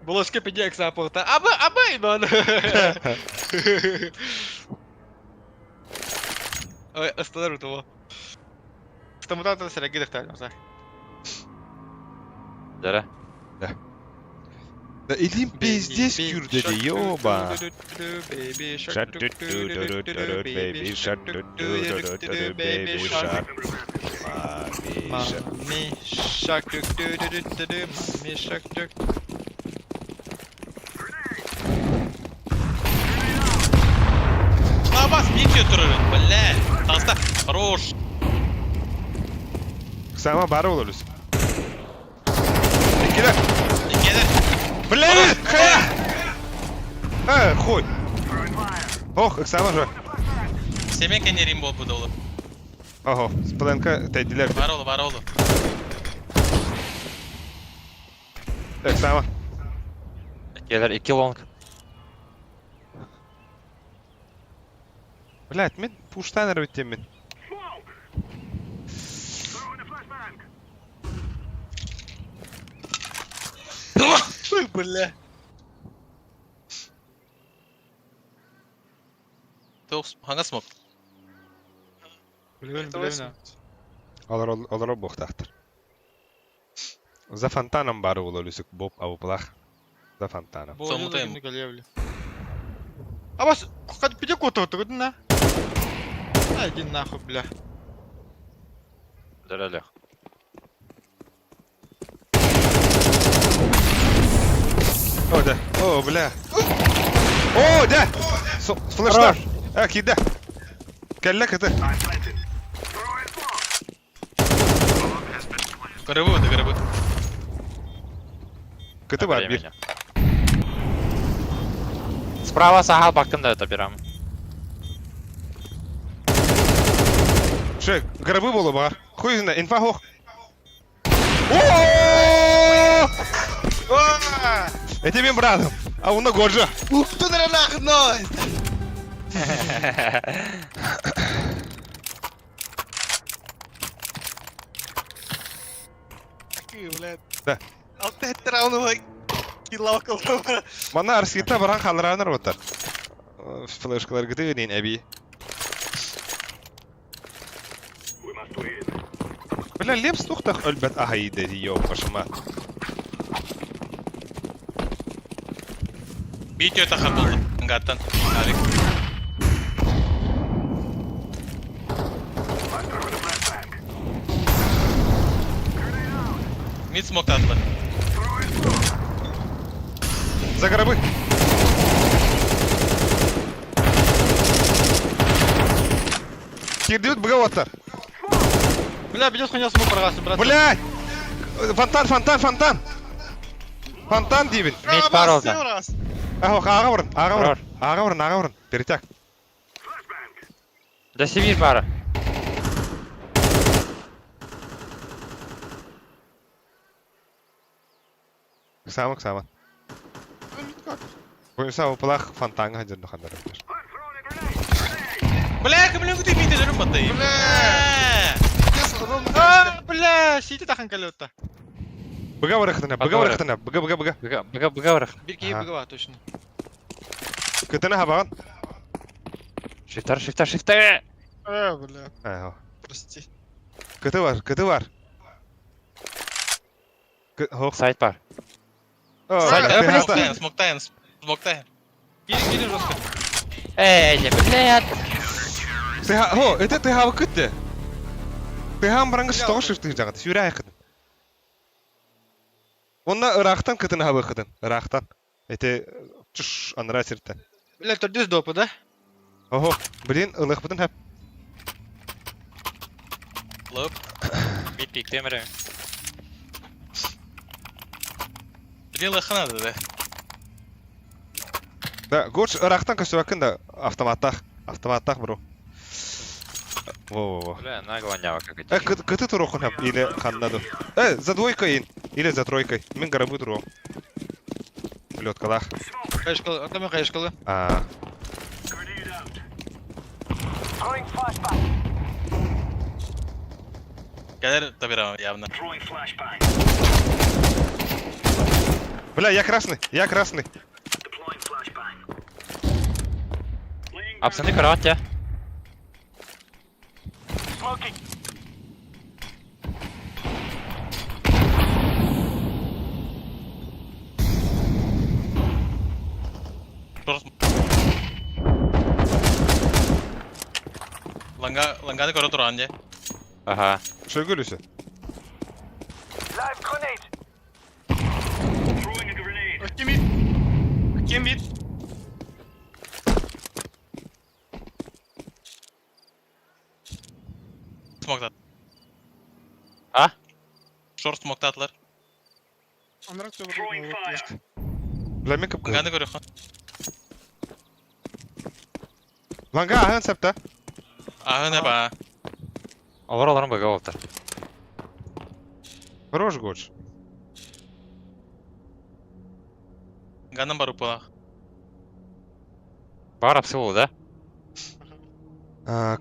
Булочка пидек саппорта. Аба, аба, Иван. Ой, останови того. Стамутатор среагирует так. Дара. Да илим пиздец кюр dedi, ёба. Baby Shark, do, do, do, do, do, do, baby shark, do, do, do, do, do, do, baby shark. Mommy shark. Mommy shark do do do do do do mommy shark do. Абас, мид турыр. Бля. Таста. Хорош. Сама бар oluruz. Иккилер. Иккилер. Бля, хая! Э, хуй. Ох, Оксана же. Семен кенерим бол бу долу. Ого, спленка тәйдилер. Бар олу, бар олу. Оксана. Келер 2 лонг. Блять, мен пуштан өттем мен. Бля. Тоқ, хаңа смок. Билбейм, билбейм. Алар алар бохтахтыр. За фонтаном бары улолюсүк боб ауплах. За фонтаном. Сомутайм. Абас, кад пиде кото отугут на. Ай, иди нахуй, бля. Дара, Лех. О, да. О, бля. О, да! Флештар. А, кида. Келлек это. Грибы, да грибы. Кыты бар бир. Справа сахал бактым да это берам. Ше, гробы болу бар. Хуй знает, инфа хох. О! Это мен братом. А он годжа. Ух ты, нахуй, найс! Блядь. Да. Алты хеттер ауны килла около. Мана арсита баран халаранар отар. Флешкаларгытын эби. Бля, Лепс тухтах өлбөт аһайды, ёпашма. Биир түөрт ахар буолла. Ангаттан. Алик. Мид смоктаатылар. За гробы. Кирдибит быга уоттар. Бля, бедес хуйня смог прогасты, брат. Блядь! Фонтан, фонтан, фонтан! Фонтан дейбин. Мид бар oldu. Ах, аға бұрын, аға бұрын, аға бұрын, аға бұрын. Перетяг. Да Сибирь бара. Сама, сама. Бойынса опылақ фонтанға жүрді қандар. Бля, кімлен күтіп мид өлөрүм баттай. Бля. Пиздец, ровно. А, бля, сити тахан калетта. Быга барахтына, быга барахтына, быга, быга, быга. Быга, быга, быга барах. Бир киһи быга точно. Кытына хабаған. Шифтар, шифтар, шифтар. Э, бля, Ага. прости. Кыты бар, кыты бар. Хох. Сайт бар. Сайт, Смоктайын, смоктайын, смоктайын. Кири, кири жестко. Эй, блядь. Ты хо, это ты хава кытты. Ты хам бараңғы штоғы шифты жағады, сүйрі айқыдын. Онна ырақтан кытын хава кытын, ырақтан. Это чуш, анра сирттен. Бля, төрдүс допы, да? Ого, блин, ылық бытын хап. Лып. Мид пик темірі. Блин, лыхына да. Да, гош ырақтан көсөбәккин да автоматтах, автоматтах бро. Во-во-во. Бля, нагло нява как Э, кыты турохун хап, или ханнаду. Э, за двойкой ин, или за тройкой. Мин гарабы туро. Плеткалах. Кайшкалы, атамы кайшкалы. А. Кәлер табира явно. Бля, я красный, я красный. Апсаны кровать я. Ланга, ланганы көрө туран же. Ага. Шөгүлүсү. Ким мид? Ким мид? Смоктат. А? Шорт смоктатлар. Анрак төбөр. Бля, мен кып Ланганы көрө хан. Ланга ахан сәпті. Ага, ба. Олар оларын быга болтар. Хорош гош. Ганан бар упалах. Бар апсы болу, да?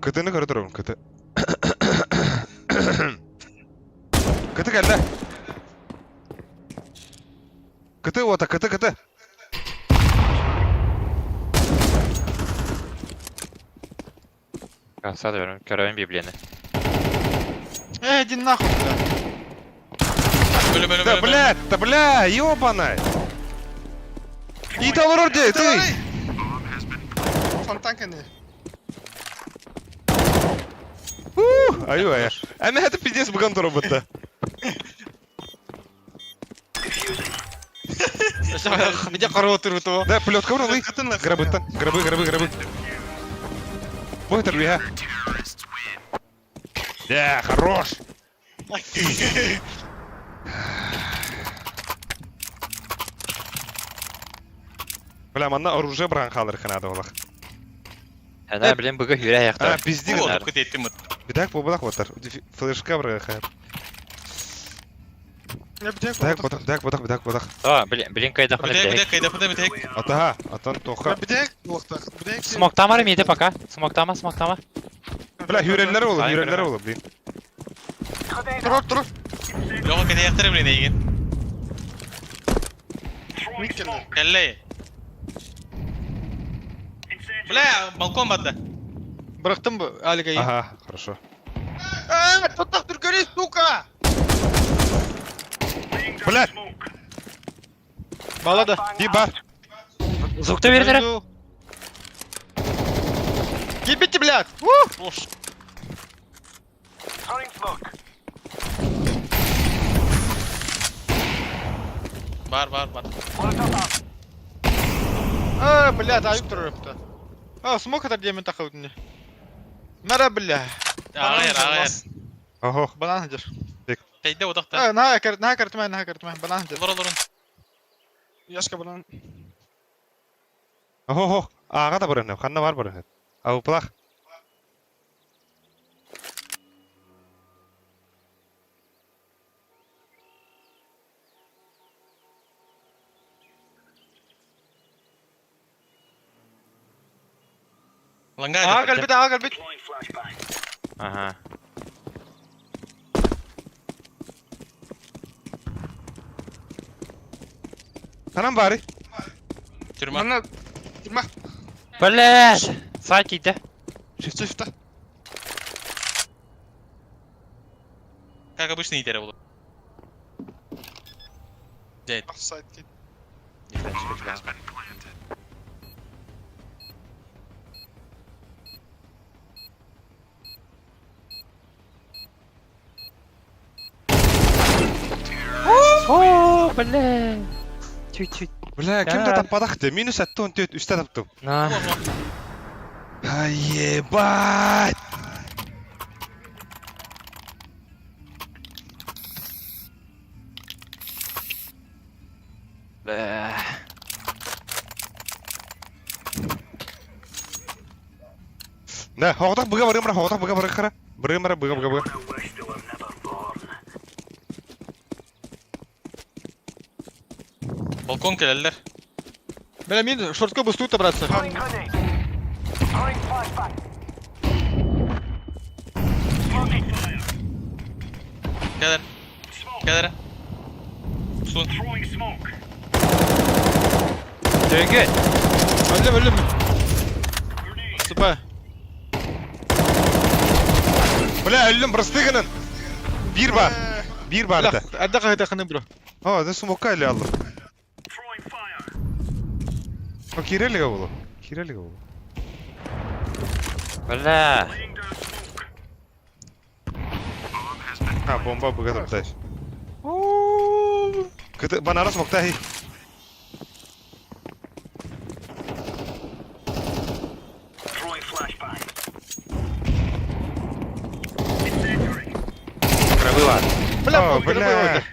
Кытыны көрө турум, кыты. Кыты кәлді. Кыты ота, кыты, кыты. Каса берем, көрөйүн библияны. Э, иди нахуй, бля. Өлөм, өлөм, Да, өлөм. блядь, да, бля, ёбаная. Ит алыр ты. Фонтан кәне. Аю, ая. Әмә это пиздец бұған тұрып бітті. Где корова туру Да, плетка врун, Грабы-то, грабы, грабы, грабы. Бой торби, Да, хорош. Бля, манна оружие бран халыр ханады олақ. Әнә блин быга хүрә А, яктар. пизди. Олып кететтим. Битак бобалақ отар. Флешка бран хар. Так, ботақ, так, ботақ, так, ботақ. А, блин, блин кайда хана Битек, битек. битек, кайда хана битек. Атаха, атан тоха. Битек, лохтах. Битек. Смоктама миде пока. Смоктама, смоктама. Бля, хүрелер олы, хүрелер олы, блин. Туруп, туруп. Лоға кете яктыры блин еген. Мид келді. Кәлле. Бля, балкон барды. Бырахтым бу Алика. Ага, хорошо. Э, тут түргөрүй, сука! Блядь, Балада. и бар. Звукта бердere. Ебите, блядь! Хорош. Бар, бар, бар. А, блядь, аюк турупта. А, смог это где тахал мне. Мара, бля. Ағайыр, ағайыр. Ого. Банан хадер. Тәйді одақта. А, на кар, на картмай, на картмай, банан хадер. Олар, оларын. Яшка банан. Ого, ого. Ага да барыны, ханна бар барыны. Ау, плах. Ланга. А, калбит, а, калбит. Ага. Ханам бары. Тюрьма. Манна тюрьма. Блядь. Сайт иди. Шифта. Как обычно итере было. Офсайд. О, бля. Чуть-чуть. Бля, кимде таппадах де? Минус аттон төт үстә таптым. На. Ай, ебать. Бля. Да, хоғдақ бұға барым, хоғдақ бұға барым қара. Барым, бұға, бұға, бұға. Балкон келелер. Бля, мин шортка бустуют братцы. Келер. Келер. Сун. Döngü. Öldüm, öldüm. Süper. Бля, өлім, простыгынын. Bir бар. Bir бар да. Әдді қайда қаны бро. О, да смока или аллах. О, кирелига было. Кирелига было. Бля. А, бомба бұға тұрды. Кыты, банара смокта хи. Пробыла. Бля, О, бля.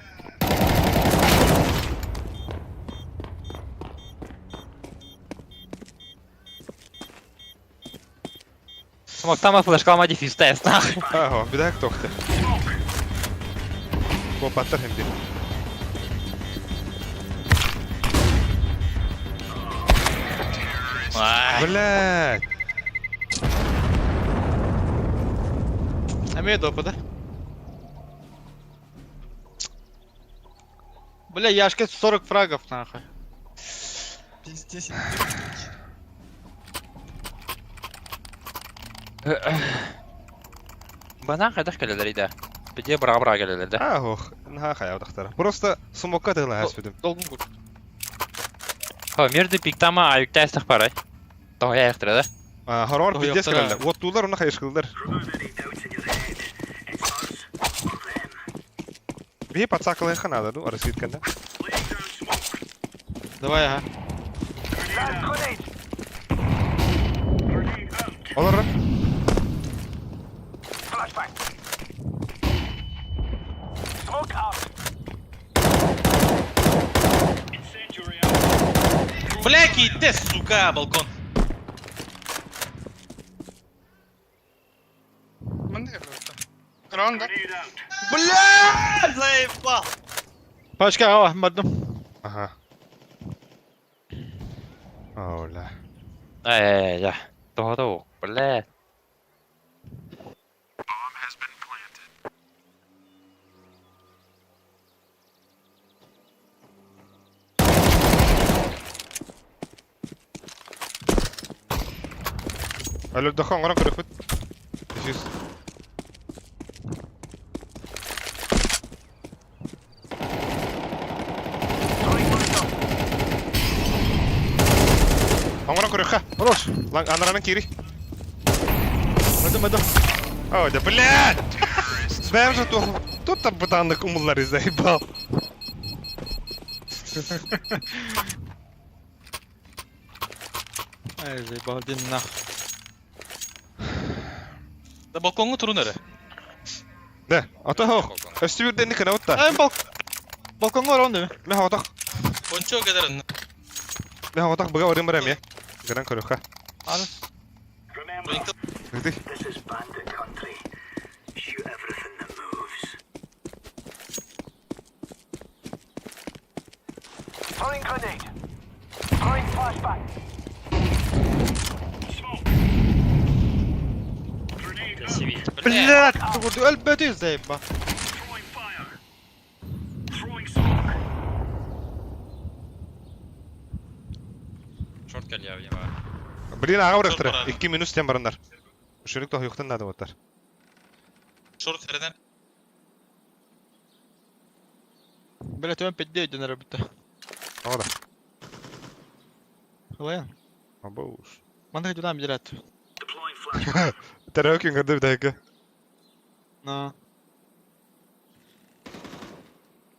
Смоктама флешкалма дефьюз тест, нахуй. Ага, беда тохты. Копаттар хемди. Блядь. Әме допы да. Бля, Яшка 40 фрагов нахуй. Пиздец. Банан қайдақ келелер иді. Бізде бра-бра келелер да. Ах, на хаявдахтара. Просто смока дыла әспедім. Долгун кур. Хо, мирді пиктама аюкта әстік барай. Тоғай аяқтыра да. Хорор Ой, пиздец яптара. келелер. Оттулар, оны хайышкылдар. Бей пацакалы ханада, ну, араситканда. Давай, ага. Олар. Бля, китте, сука, балкон. Манна Раунд, да? Бля, заебал. Пачка, ава, бардым. Ага. Оля. Ай, я. Тоғыда Бля. Өлөрдөххө оҥорон көрүөхпүт. Дефьюз. Оҥорон көрүөххэ. Хорош. Анаранан киири. Öldüm öldüm. О, да блядь! Бэйэм же туох тут там бытааннык умуллары заебал. Ай заебал дин нах. Да балконга турун эрэ. Да, ата хоох. Өссө бирденни кынабыт да. Ай балк. Балконга орон дemi. Мен хоҕотох. Пончо кедерин. Мен хоҕотох быга барым барам я. Гынан көрүөххэ. Аны. Ыты. Блядь, өлбөтү заеба. Шорт кэлиэ видимо. Блин, аҕа бырахтара. Шорт барар. Икки минус тем бараннар. Үшүрүк тоһуйуктан наада буоттар. Шорт эрден. Блядь, он 5-9 ден өбүттэ. Оҕо да. Ылайан. Абоуш. Манна дюнам билет. Тэрэ күн көрдө бүтэһиккэ. На.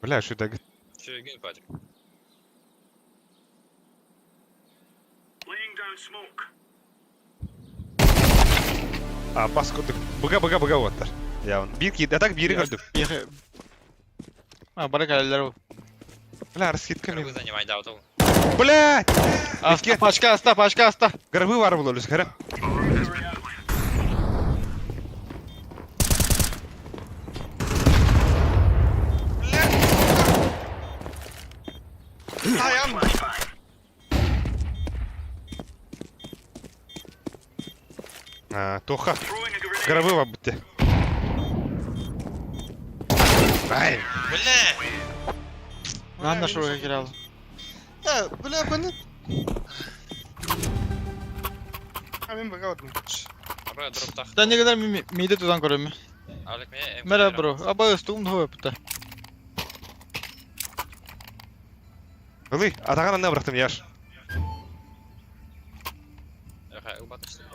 Бля, шүтәгит. Чүгүн Патрик. А, бас көрдүк. Быга быга быга буоттар. Явын. Биир киирди. А так биири көрдүм. А, бары кэлэлэр ол. Бля, раскидка Гробы мен. занимай да ол. Блядь! Аста, Икки. пачка аста, пачка аста. Гробы бар булар өс кәрә. Ayağım. А, Тоха. Гробы бар бітті. Ай, Бля! Нанна шуруга кирал. Ya бля beni. Ha ben bakamadım. Абра дроптах. Да не kadar mide tutan көрөм. Алек ме. Мера бро, аба ыстугум дохо өптө. Ылый, атаған анда бырақтым, яш.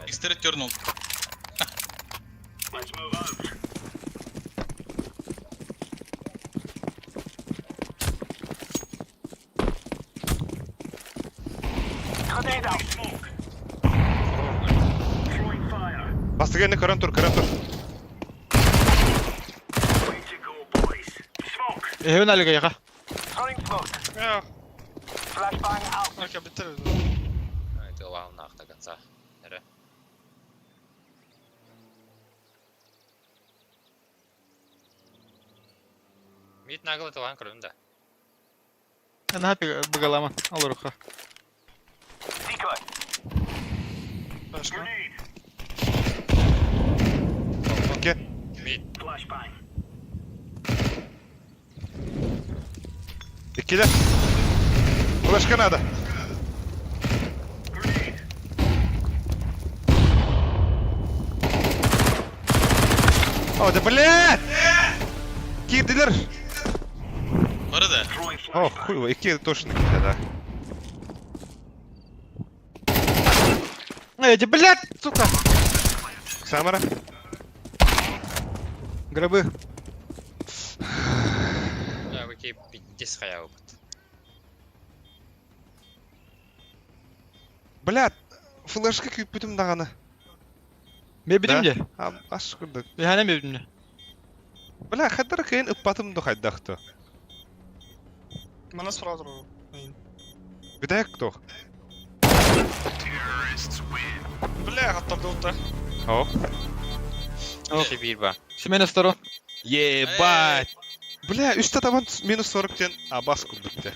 Икстерет тернул. Бастыгы енді көрін тұр, көрін тұр. Эһен алыга яха. Ya. Okey bitiririz. Это главное до конца. Эре. Мид нагло талан көрдүм да. Ана быгалама. Алыруха. Başka. Окей. Мид. Иккилер. Флешка надо. О, да блядь! Кирдилер! Бары да. О, хуй, икки точно кирди, да. Эй, блядь, сука. Самара. Гробы. Бля, выки пиздец хая опыт. Блядь, флешка күйіп дағаны. Ме бидим де. А, аш көрдік. Бехане ме бидим де. Бля, хаддар кыйын ыппатым ду хайдахты. Bana soradır o. Бүтэк тох. Бля hatta da. О. Сибирь ба. Семена сторон. Ебать! Бля, үсті табан минус 40 тен абас күрдік те.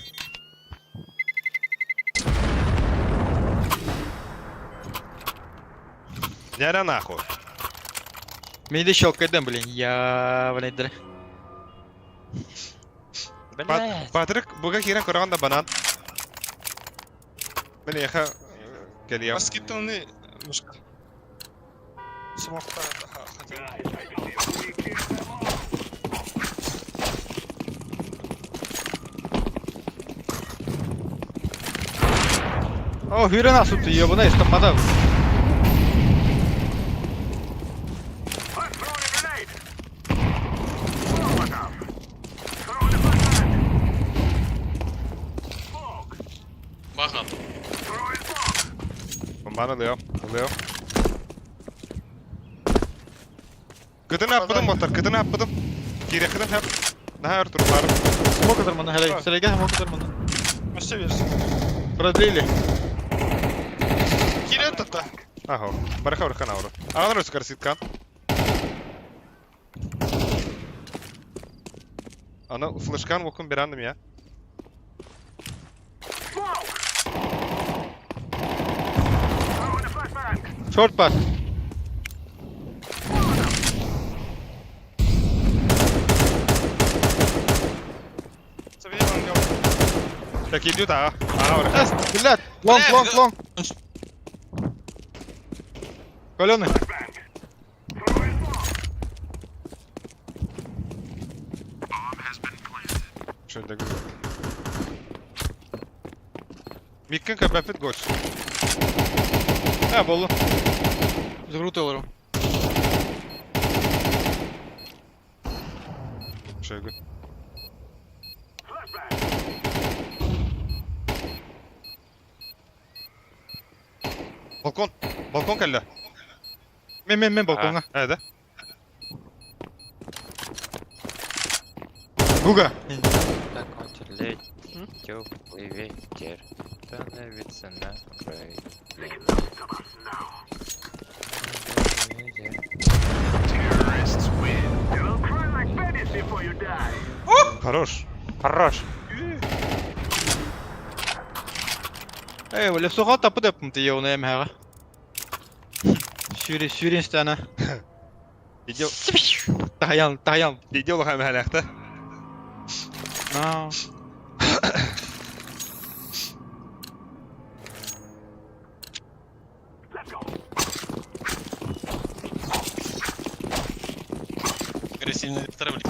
Няра нахуй. Миди щелкайдан, блин. Я, блин, дыр. Бля. Патрик, буга кирен көраған да банан. Міне яха келия. Баскетті оны мышка. Смокта хотел. О, хүйрен асыпты, ебана, истаммада. Бахан. Бомбаны ылыам, ылыам. Кытын аппытым ботар, кытын аппытым. Киириэххитин сөп. Наһаа өр турумаарым. Смок атар маны, хелей. Сэрейге смок атар маны. Вообще версия. Продлили. Кирилл тата. Ахо. Барыха барыха науру. Аҕалар өскөр ситкан. Аны флешкан вокун берандым я. Шорт бар. Савелий Так идут аға. Аға барыха. Эс, блядь. Лонг, лонг, лонг. Каленый. Şöyle güzel. Миккен көпәпет гоч. Ә, болду. Загрута олору. Şöyle. Балкон. Балкон кэллэ. Мен, мен, мен балконга. Ээ, Гуга. Так он теплый ветер становится на край. Хорош. Хорош. Эй, бля, суға тапы деп мты еуна эм хаға. Сюри, сюрин стана. Видео, Таян, таян. видео лаха мәләхті. На. Агрессивный второй.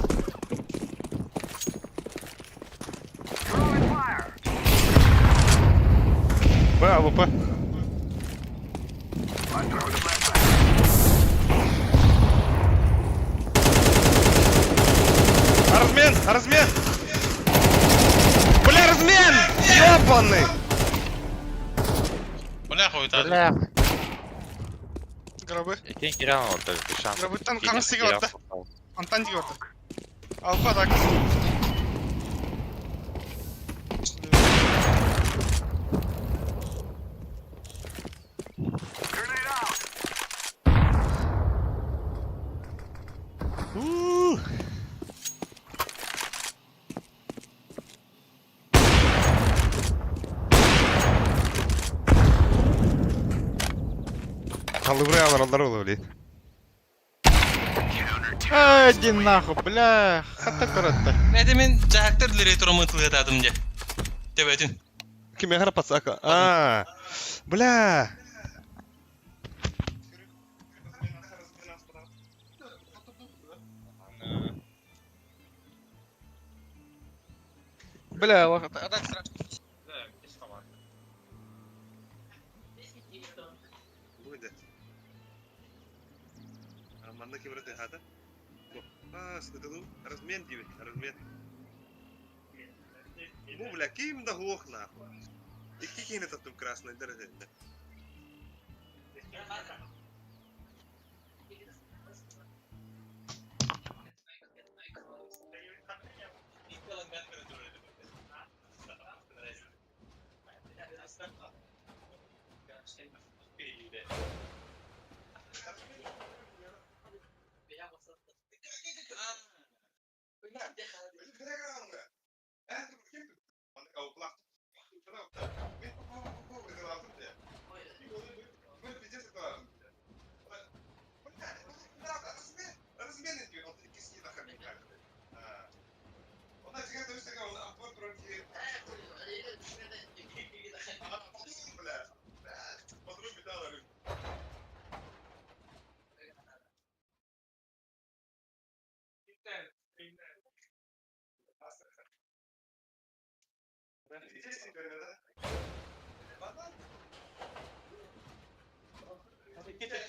Б, АВП. Размен! Размен! Бля, размен! Ёбаный! Бля, хуй та. Бля. Гробы. Икин киран oldu bir şans. Гробыттан қаңсы келді. Антан келді. Алпа так. Халыбырай алар олар блин. Эй, иди нахуй, бля. Хата көрөттө. Нәде мен жактыр лере турамын тылгатадым де. Деп өтін. Ким я пацака? А, бля. Бля, а так страшно. Манна кем хата? А, размен дивит, размен. Ну, бля, ким да глох нахуй. И кикин этот там красный, дорогой.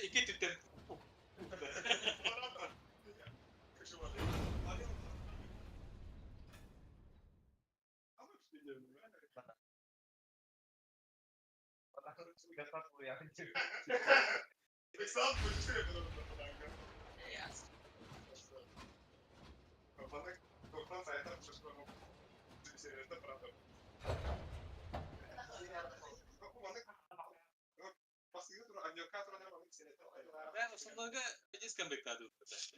İki tüpten. Ben основного диском бектаду. 9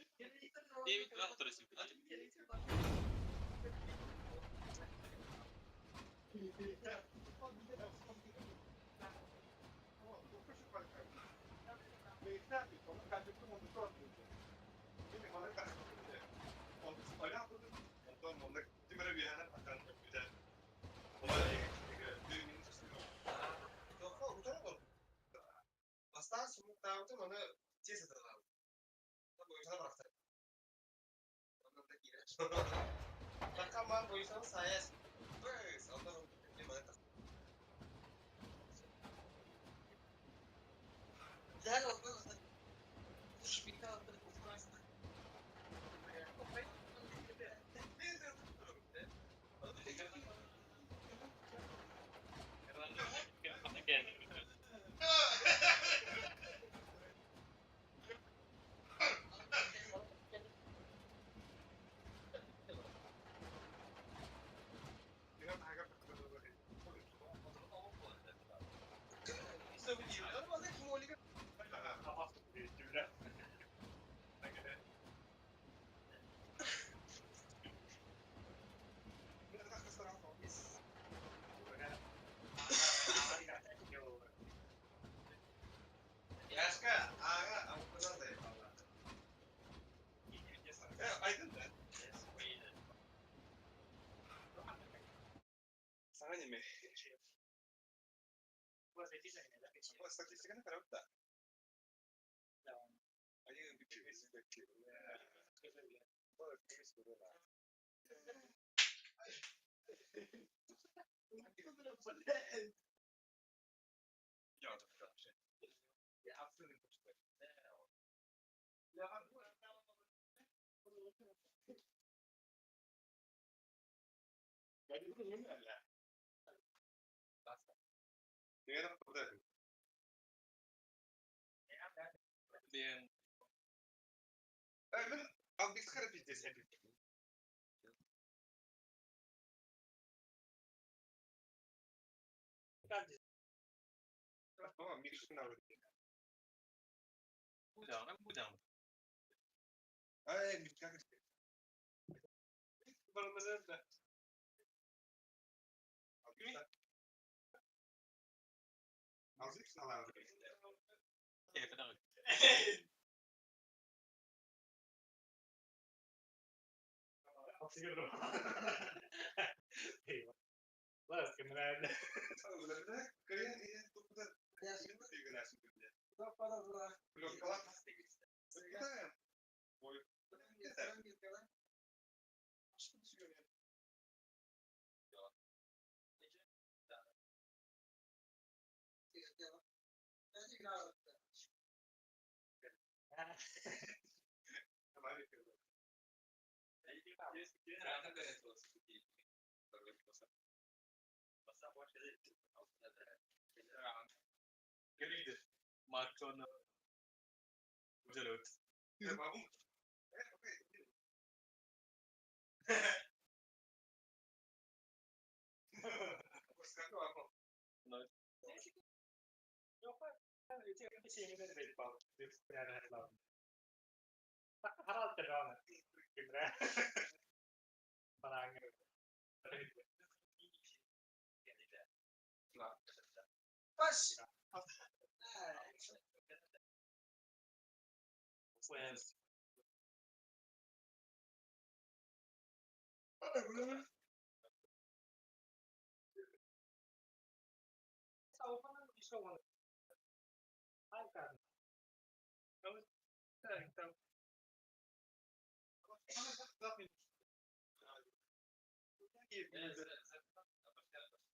2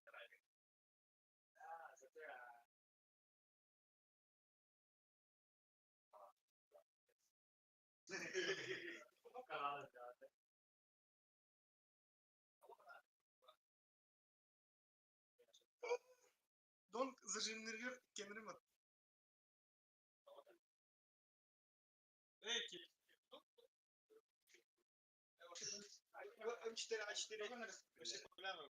Донг зажимныргыр кемрим ат. М4, А4. Вообще популярно.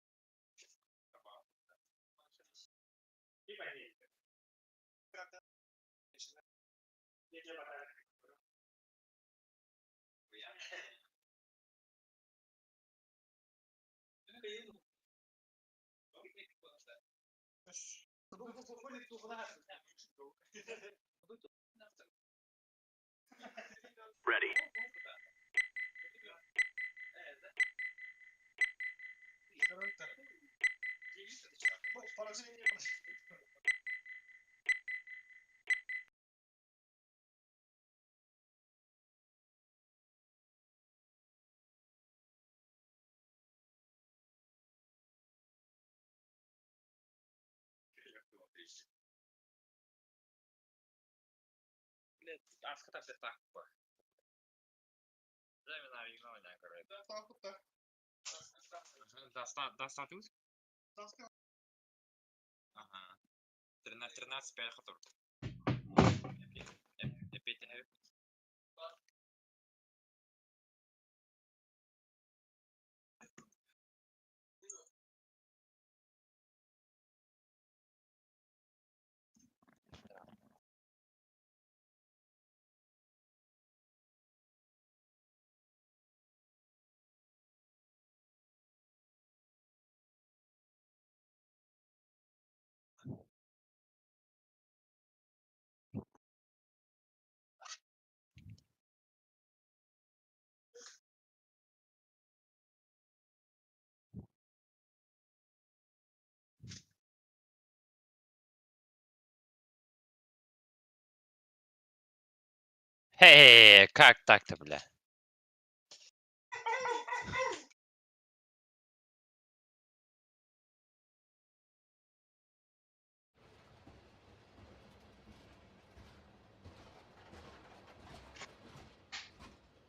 Хе, как так-то, бля?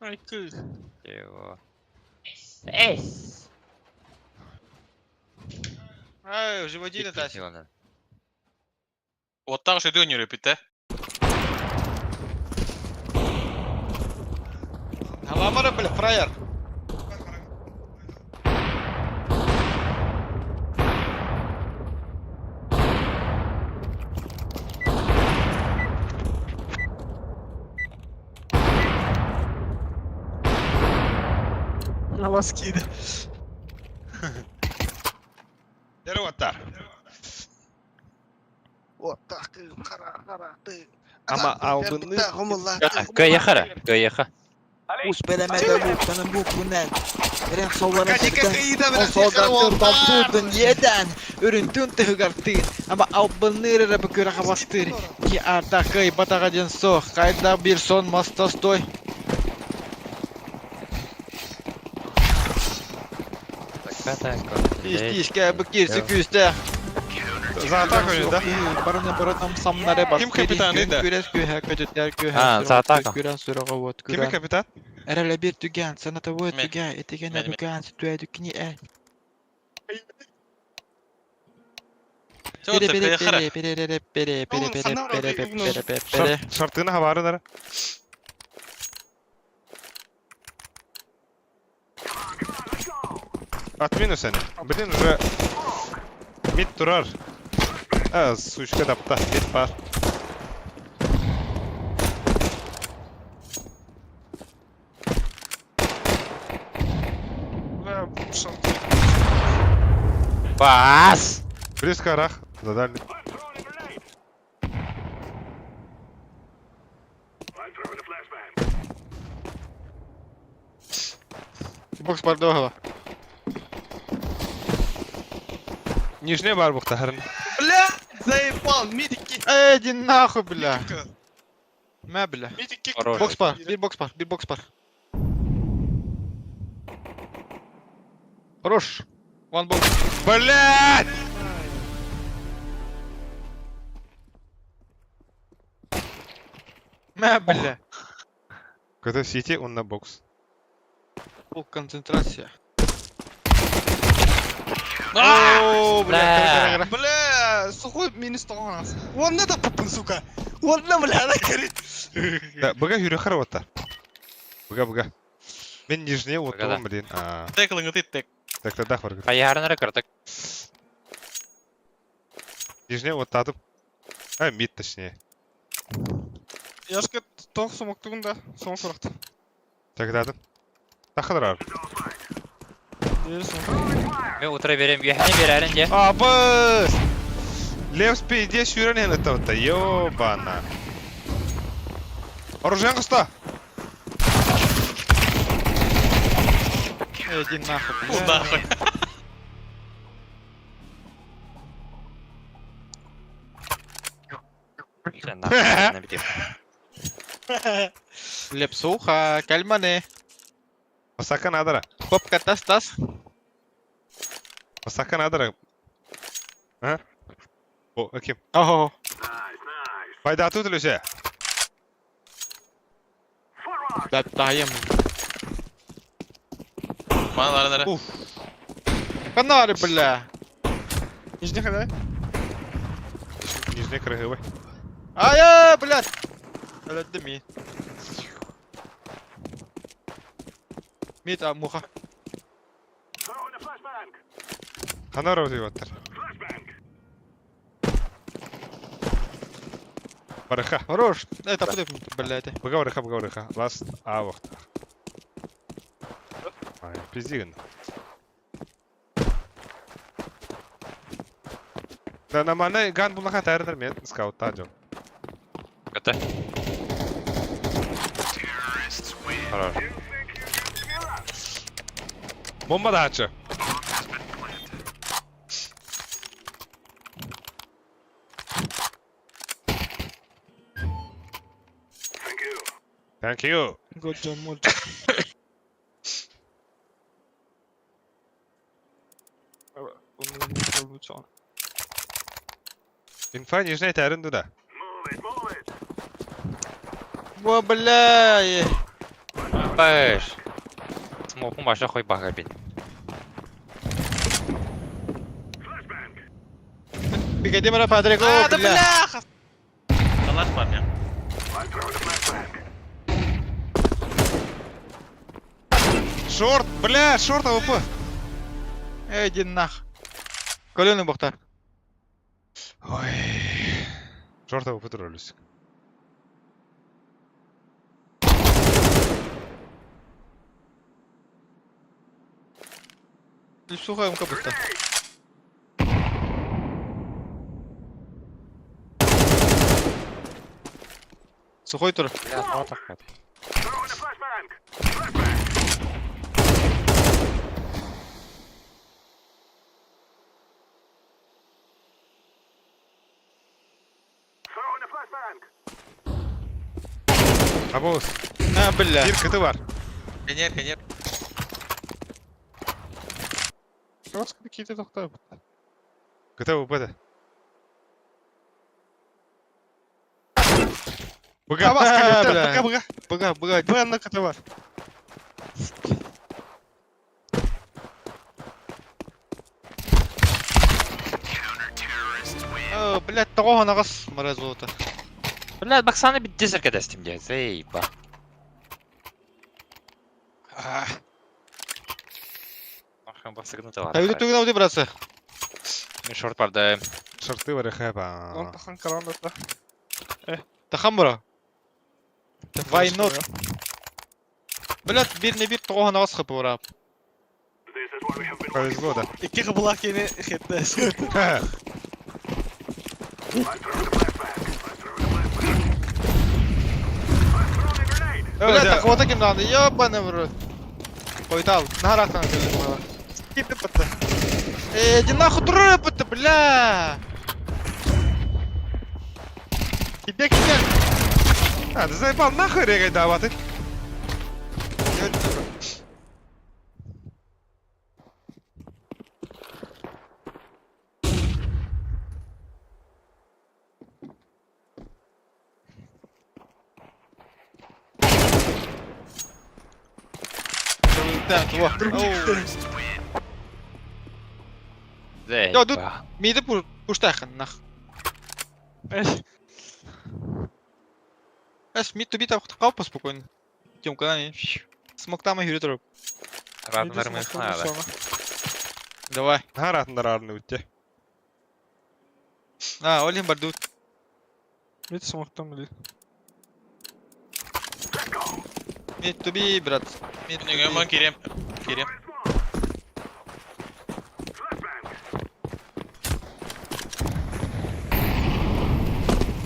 Ай, кых. Чего? Эс! Ай, уже водили тась. Вот так же дönüyor репите. Аламара, бля, фраер. На вас кида. Дереваттар. Ама Ама албынны Каяхара, каяха. За атаку же, да? Ким капитан, да? А, за атаку. Кими капитан? Мен. Чего ты, каяхара? Шартына хабары дара. От минус они. Блин, уже мид турар. А, сучка дапта, мид пар. Бля, шалты. Пас! Близко рах, задали. Бокс бардогала. Нижний бар бухтахарын. Бля, заебал, мидики. Эй, иди нахуй, бля. Мә, бля. Мидики. Хорош. Бокс пар, бир бокс пар, бир бокс пар. Хорош. One box. Блядь! Мә, бля. Когда сити, он на бокс. Пол концентрация. О, бля, кара, кара, кара. Бля, сух. Похуй минус тоҕо Уонна да пуппун, сука. Уонна, бля, кери. Да, быга хүрөхөр оттар. Быга, быга. Мен нижнее Быга да. оттугум, блин. А, Тек лыҥыты тек. Так, тогда баргы. Хайыһарын эрэ кырдык. Нижнее оттадым. А, мид точнее. Яшка тоқ сумоктугун да, соң сұрақты. Тогда Тахадрар. Мен утра берем, үөһэни берәрин дьэ. А, быс! Лев спиде сүүрэн это ёбана. Оружие кыста! Эй, иди нахуй, бля. Нахуй. Дьэ, нахуй, на битиэх. Лепсуха, кальмане. Осака надара. Попка тас тас. Осака надара. А? О, окей. Ого. Пайда тут үлесе. Да, таем. Маналарын эрэ. Уф. Канары, бля. Нижний ходай. Нижний крыгывы. Ай, блядь. Блядь, дыми. Мид, а, муха. Ханара оттар. Барыха. Хорош. Это будет, блядь. Быга барыха, быга барыха. Ласт А вахта. Ай, пиздиган. Да на маны ган булаха тәрдер мен скаутта жок. Көтө. Хорош. Бомба да ачы. Thank you. Good job, мульт. Инфа нижний тәрін дуда. О, бля. Бэш. Смокун баша хой бага бин. Бегеди мара падре го, А, да бля. бляха! Калаш парня. Шорт, бля, шорт АВП. Эй, иди нах. Колены бохтар. Ой. Шорт АВП туралюсик. Лепсуха МК бохтар. Сухой тур. Бля, вот так вот. Абоус. На, бля. Бир кыты бар. Конер, конер. Какие-то тоқтай. Кыты АВП да. Быга. Бля. Быга, быга. Быга, быга. Б на КТ бар. О, блядь, того нагас мразота. Бля, баксаны бит десерке дестим дьэ. Зейба. Ахын басыгны талар. Тавиду тугна уди, братцы. Мен шорт барды. Шорты барыха ба. Он тахан каранда. Тахамбра. Why not? Блядь, бир не бир того нагас хп урап. Повезло, да. Икки кыбылак ени хеттес. Бля, так вот таким надо, ёбаный в рот. Қойтал, нарақтан келді. Кипи пытты. Эй, иди нахуй трупы-то, бля! Тебе кидер. А, ты заебал нахуй регай даваты. Так, во. Зейба. Тут- Миди пуштахан, нах. Эс, мид тубит қалпа спокойно. Тёмка, не. Смок там и юрит. Раднар мы надо. Давай. Харатындар арны үтте. А, Олин бардут. Мид смоктан били. Мид туби, брат. Мид Нөҥө кириэм. Кириэм.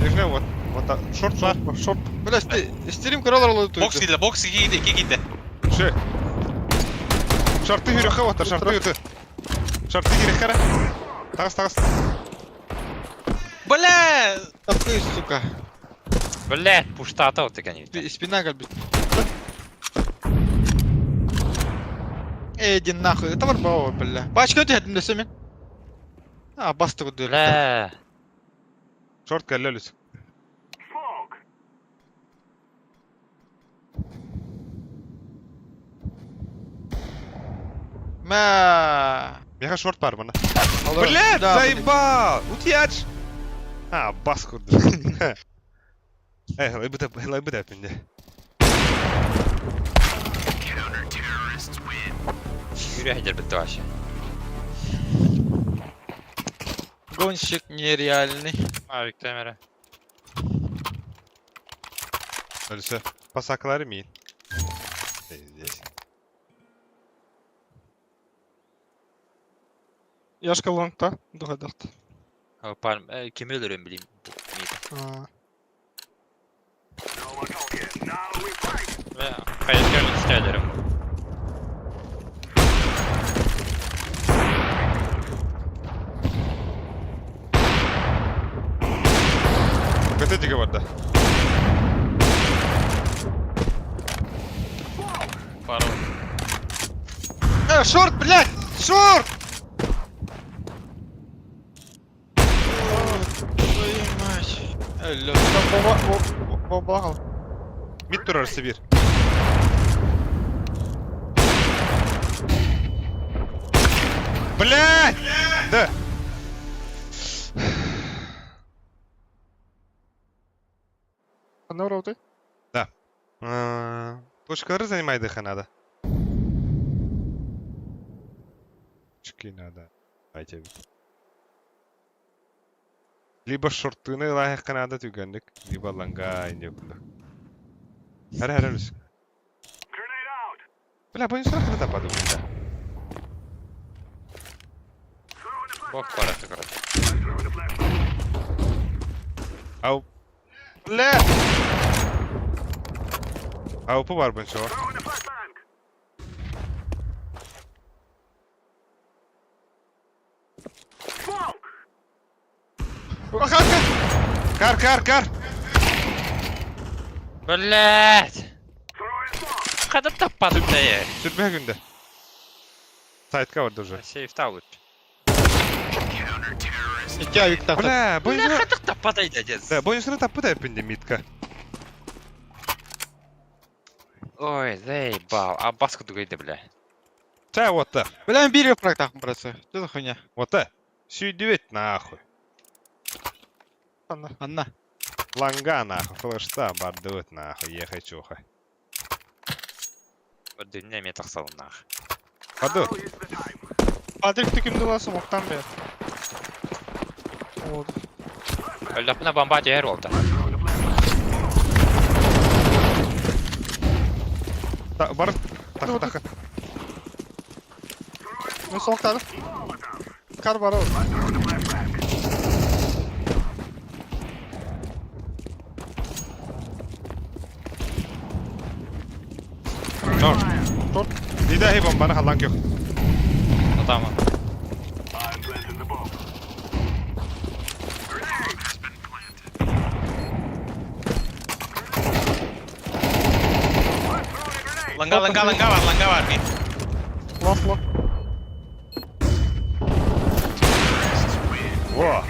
Ежне вот. Вот шорт бар. Шорт. Бля, стерим королар олы Бокс киирдэ, бокс киирдэ, икки киирдэ. Ши. Шарты хүрөхө вот, шарты үтө. Шарты кирэхкара. Тагыс, тагыс. Бля! Такой, сука. Блядь, пуштата вот ты Спина как бы. Эй, иди нахуй, это барбава, бля. Пачка ты это мен. А, басты куды. Бля. Шорт кэллелүс. Мә. Меха шорт бар мына. Блядь, заебал! Утияч! А, бас курду. Эй, лайбыта, лайбыта пинде. Yürü хәдер бітті вообще. Гонщик нереальный. Мавик камера. Ölse. Pasakları мин. Здесь. Яшка лонгта. Дугадахт. Пальм, ким өлөрөн билим. Хайыр истәләрем. Көтө диге барда. Пару. Э, шорт, блядь! Шорт! Твою мать. Алло. Бомба. Мид турар Сибир. Блядь! Да. Анна роуты. Да. Пушкалары занимайды надо. Чки надо. Давайте. Либо шортыны лайыққа надо түгендік, либо ланга инде кунда. Хара хара люс. Бля, бойын сұрақ та паду. Бок бараты, короче. Ау. Бля! Аупы бар бойынша. Кар, кар, кар! Блядь! Қадыр таппадым да е. Сүрбе күнде. Сайтка барды уже. Сейф лучше. Икки авик тахта. Бля, Бля, бойын қадыр таппады дядя. Да, бойын таппы да әппінде митка. Ой, заебал. А баску дугайды, бля. Ча, вот та. Бля, мен бир фраг тахым, братцы. Что за хуйня? Вот та. Сүйдүбет нахуй. Анна. Анна. Ланга нахуй, флешта бардыбыт нахуй, ехай чуха. Дүнне мен тақсалым нах. Паду. Патрик ты кимди ласы моктан бер. Вот. Өлдәпіне бомба дер oldu. Та, бар. Тахы, тахы. Мен соңтады. Кар бар ол. Шорт. Шорт. Дида бомбаны халланг yok. Tamam. Ланга, ланга, ланга бар, ланга бар. Мид. Лох, лох. Во!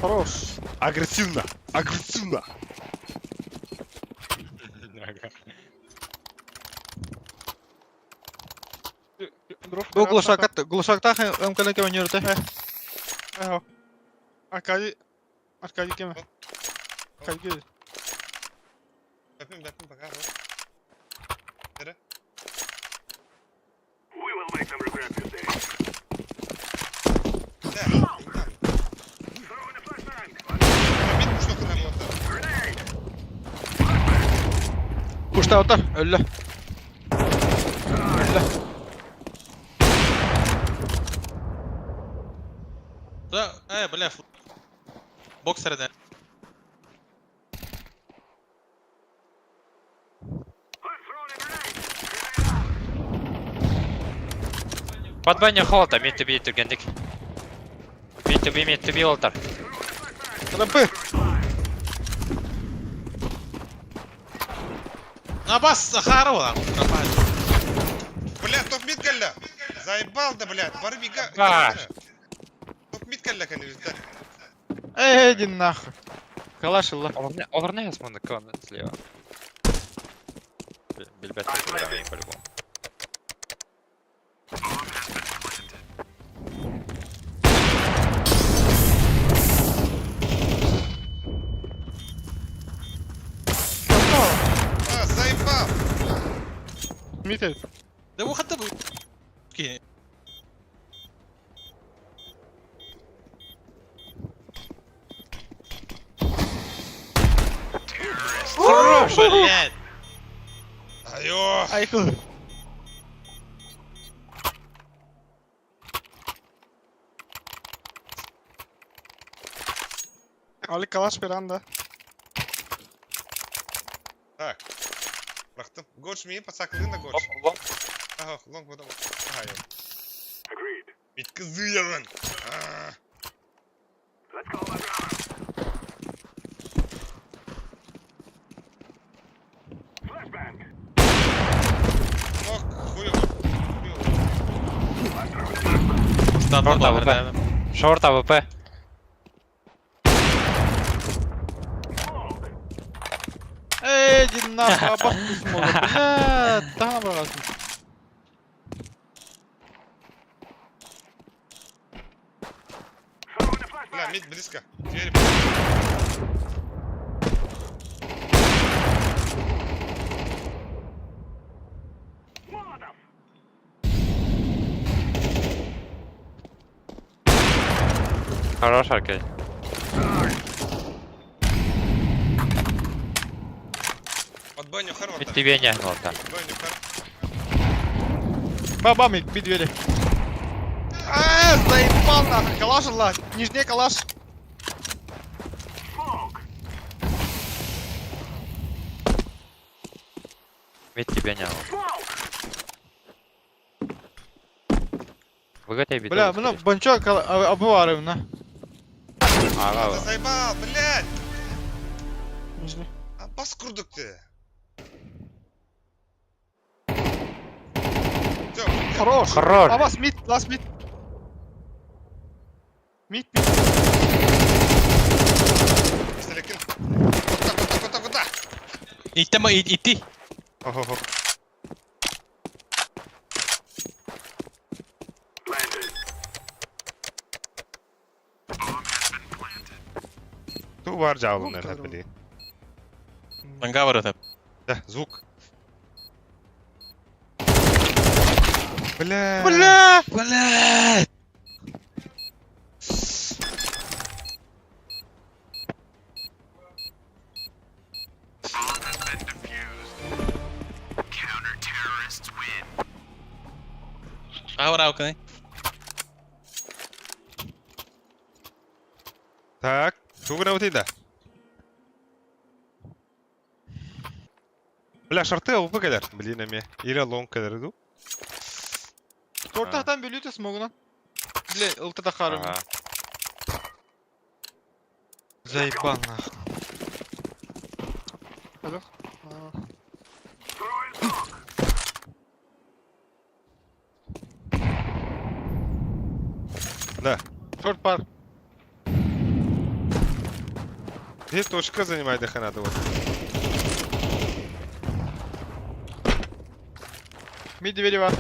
Хорош. Агрессивно! Агрессивно! Бу глушак глушактах МКНК өнөртө. Эхо. Акади. Аркадий кеме. Аркадий. Бэпин бэпин пока. Nere? Куштаута, өллө. Өллө. Да, бля, боксер да. Под баню холода, мид туби түргендик. Мид туби, мид туби олтар. Рампы. На бас Сахарова. Бля, топ мид кэллэ. Заебал да, блядь, барбига. А. Топ мид кэллэ кэллэ. Эй, иди нахуй. Калаш ылла. Олар не ясманы кон слева. Билбет по-любому. А, заебал. Митя. Да выход бы. Окей. Хорош, блядь. Айо. Айкул. Ali kalaş bir anda. Так. Бырахтым. Гоч мии пасаклын да гоч. Лонг. Ага, лонг буду. Ага, я. Ведь кызыян. Ох, хуёво. Хуёво. Штат Шорт бар, АВП. да. Шорт АВП. Эй, иди нахуй, абахту смога. Бля, там раз. Бля, мид близко. Двери. Хорош, Аркадий. Под баню Мид Хорвата. тебе не гнул-то. Баню Хор. Баба, мид, мид двери. А, заебал нахуй, калаш ылла. Нижний калаш. Мид тебе не гнул. Выготай битву. Бля, мына банчо абыварым на. Да заебал, блядь. Нижний. А бас курдук ты. Всё, Хорош. Хорош. А вас мид, лast мид. Мид, мид. Пистолет Куда, куда, куда, куда? Иттема идти. Ого-го. Ту бар жаалын Звук эрхат здорово. били. Ангавар это. Да, звук. Бля. Бля! Блядь. Аура, окей. Так, тугра вот да. Бля, шарты АВП кэлэр. Блин, эми. Или лонг кэлэр ду. Тортахтан бөлүтө смогунан. Бля, ылтыда харым. Ага. Заебал нахуй. Алло. А. Да. Шорт пар. Где точка занимает надо вот. Мид двери бар.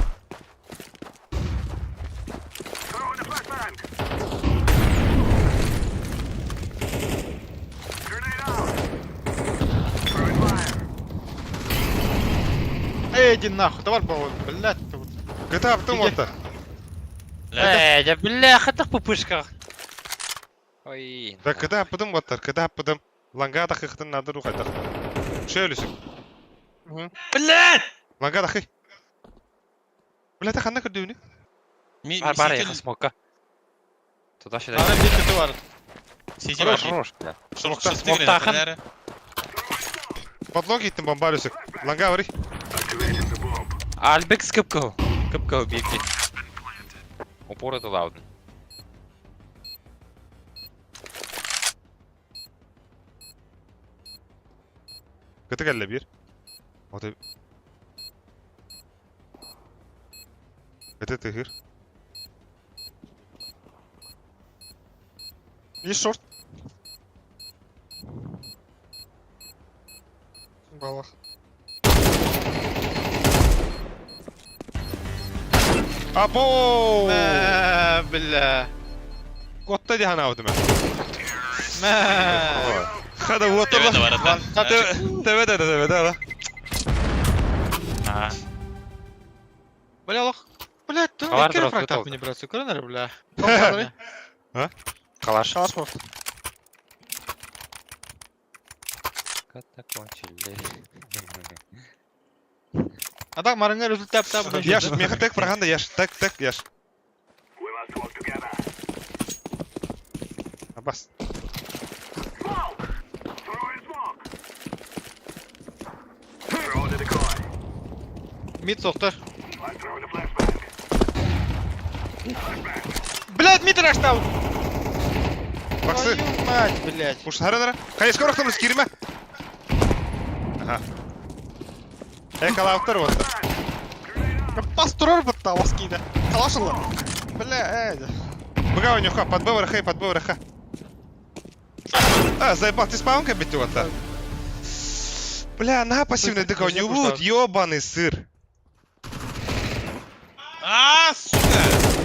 Иди нахуй, товар был, блядь. ты вот. GTA потом вот. Э, я бля, это пупышка. Ой. Да GTA потом вот, GTA потом. Ланга тахыхтын надо рухайтах. Шөлүсүк. Блядь! Ланга тахы. Бля, та ханна көрдүүнү? Бар, бар, я смока. Туда сюда. Ана бир көтү бар. Сити Хорош, бар. хорош, бля. Шорт Смоктахан. Подлог иттим бомбалюсүк. Ланга вари. Альбекс кыпкыл. Кыпкыл бирки. Упор это лауден. Кыты кэллэ бир. Оты. Кыты тыгыр. Бир шорт. Балах. Або! Мә, бля. Котта дихан аудым. Мә. Хада вот Тебе да бар, да. Тебе да тебе да. А, Бля, лох. Блядь, ты Калар кер дроп фрактап готов. мне брать, сука, бля. калаш. Калаш бар. Катакончили. А так марыңа результат тап. Яш, меха тек праганда яш, тек тек яш. Абас. Мид соқтар. Блядь, мид раштау. Баксы. Твою мать, блядь. Уж харанара. Хай скоро там скирме. Ага. Э, калауттар вот. Пас турар бытта бас кейді. Калашылы. Бля, э. Быга у него под БВРХ, под БВРХ. А, заебал, ты спаунка бить вот так. Бля, на пассивный дыка, не будет, ёбаный сыр. А, сука!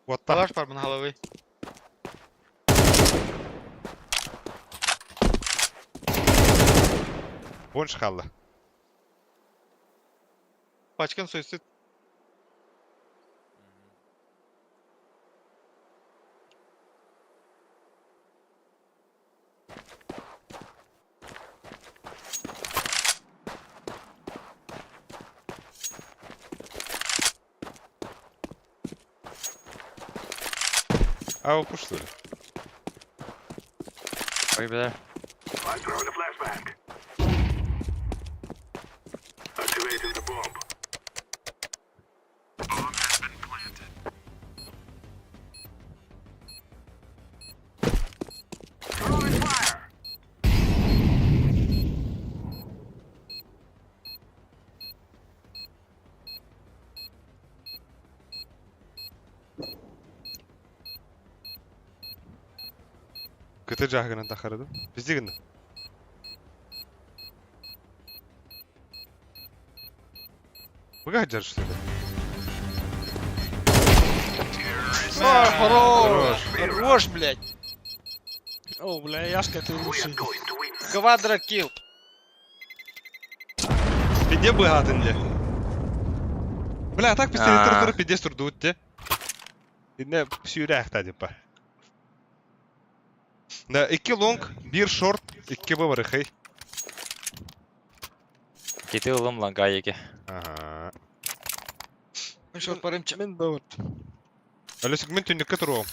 Вот так. Калаш бар мына головы. Больше халла. Пачкан суицид. А, вы что ли? Ой, бля. КТ жагынан тахарадым. Бизде гында. Быга жар что ли? О, хорош. Хорош, блядь. О, бля, Яшка, ты лучший. Квадрокилл. Пиде быгатын де. Бля, так пистолет А. тур пиде сурдут де. Инне сүйрәхта типа. Да, икки лонг, бир шорт, икки БВРХ. Кити ылым ланга еге. Ага. Шорт барымча. Мен бөвөт. Әлесік мен түнікке тұруым.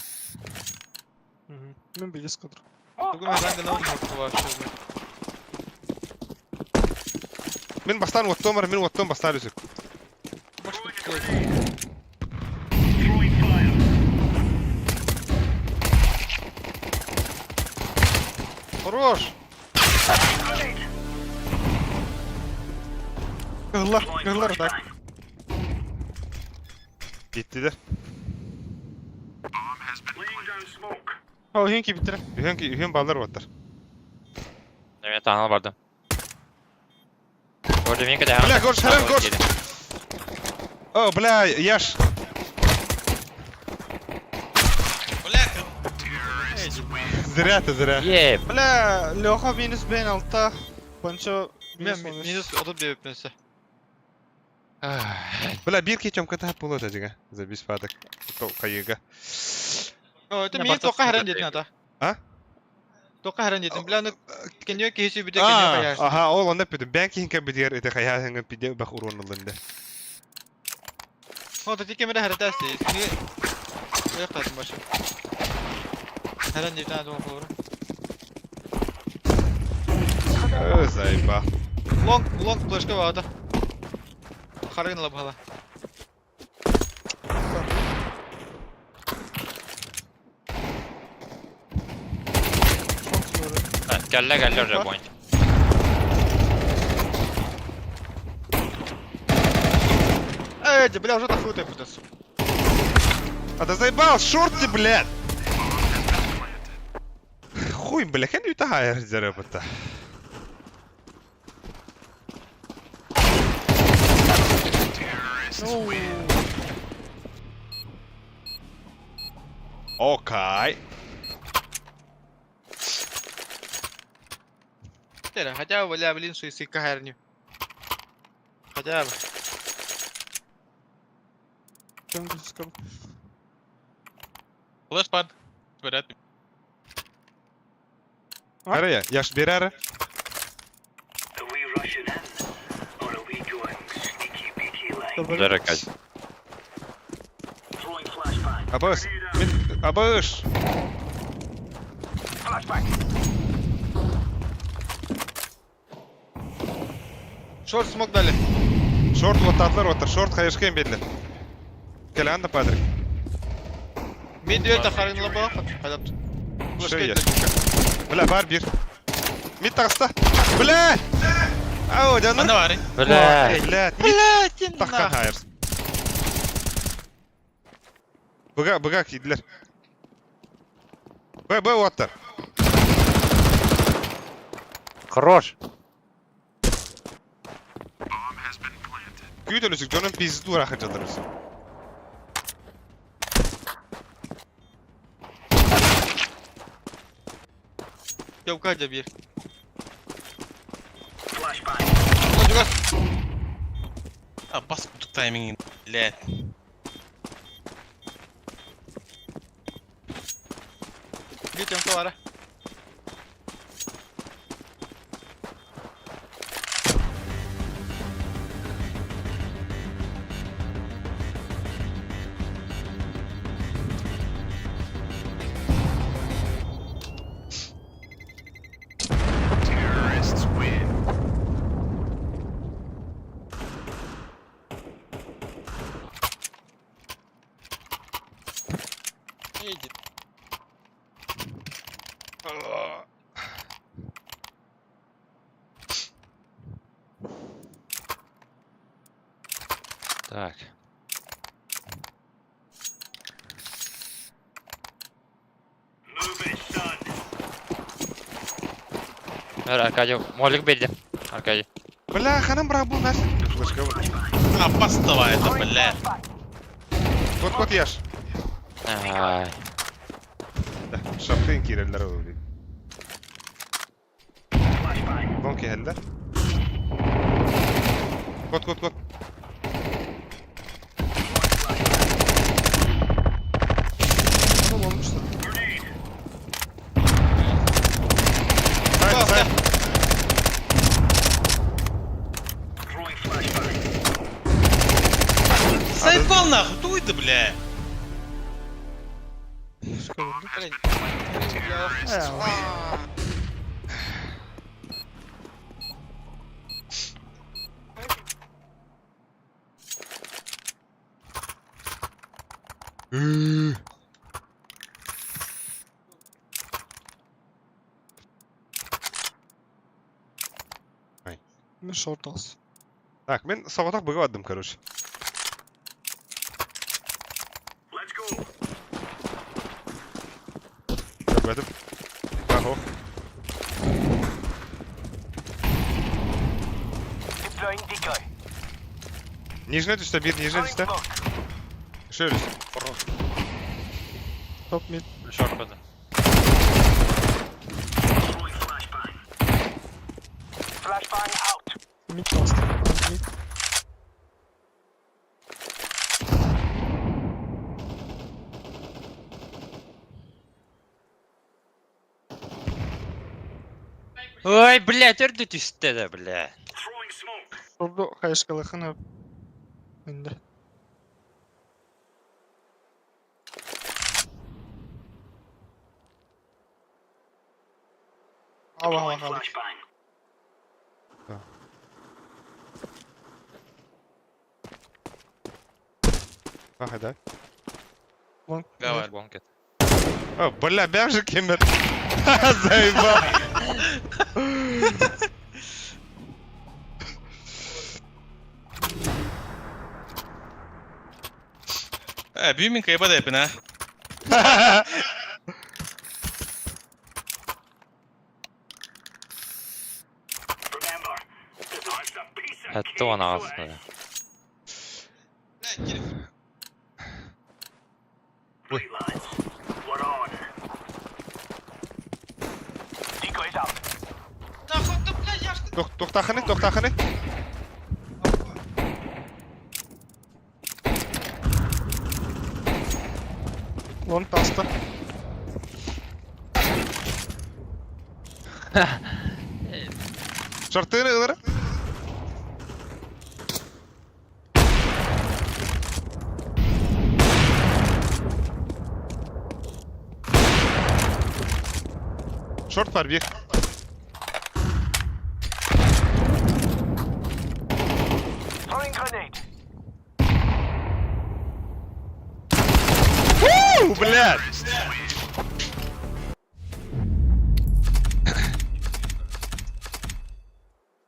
Мен билес кадр. Бүгін мен рангына ойнап вообще. Мен бастан оттом бар, мен оттом бастан әлесік. Хорош. Кыһыллар, кыһыллар так. Кетті де. О, хенки битре. Үйен, үйен балдар оттар. Мен таңал бардым. Көрді мен кәде. Бля, көрші, харам, көрші. О, бля, я ж... Бля, Зря ты, зря. Е, Бля, Леха минус бен алта. Панчо минус Мен 13. минус 31 пенсия. Бля, бир кетем ката было тажига. За беспадок. Кайыга. О, это Не, мин бартас тоққа харан кытта дедин ата. А? Тоққа харан дедин. Бля, аны кенье кейси бүте кенье А, каяр. ага, ол онда пидем. Бен кихин кабидер, это хаяхын пиде бах урон алынды. О, тати кемере харата сте. Не. Ояқтадым башы. Харан дедин ата олар. Э, заеба. Лонг, лонг флешка баата. Харын лабхала. Кәллә кәллә уже point. Эй, бля, уже тахуй ты, сука. А да заебал, шорт ты, блядь! Хуй, бля, хэн юта хайр заработа. Окей. Тере, хотя бы, бля, блин, шуйсы кахарню. Хотя бы. Флеш пад. Вряд ли. Аре, я ж берәре. Дөрәкәй. Абыш, мин абыш. Шорт смок дали. Шорт вот атлар отыр, шорт хайышкын бедлер. Кәлән да падрик. Мин дүйе тахарын лабха. Хайдап. Шея. Бля, бар бир. Мид тагыста. Бля! Ау, жаным. Анда бар. Бля. Бля, мид Бля, тин тахкан хайыр. Быга, быга киделер. Б, Б оттар. Хорош. Күйт өлүсүк, жонун пизду рахат жатырбыз. Явка бир. А, бас кутук тайминг, бля. Бит ямка бара. Так. Ver Аркадий, молик белди. Аркадий. Бля, ханам бра бул нәрсе. Флешка бар. А, бастова это, бля. Кот кот яш. Ай. Шапкын киреллер ол. Дон кehеллер. Кот кот кот. Сайт, сайт. Заебал нахуй, туй ты, бля. Мен шорт алыс. Так, мен сабатак быгып аддым, короче. Көрбөтүм. Бахо. Нижний түстэ, биир нижний түстэ. Шөрүс. Топ мид. Шорт бады. Мид толстый. Мид. Ой, блядь, өрдү түстэ да, бля. Орду хайышкалыхын өп. Инде. Ава ава ава. Ага, да. Лонг. Давай. Лонг О, бля, бям же кемер. Заебал. Э, бүүмин кайба да эпин, а. Это он ағасында. Ой. Тоқтақыны, тоқтақыны. Лонг таста. Шартыны ылыр. Шорт бар, бир. Уу, блядь!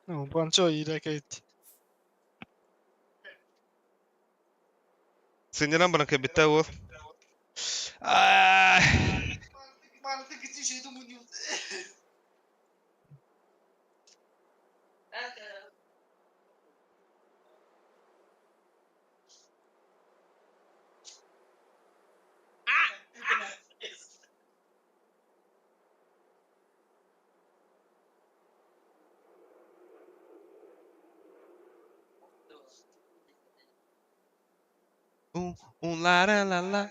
Ну, банчо ирэкейт. Синеран баран кебитте ол. Ай. Un la la la la.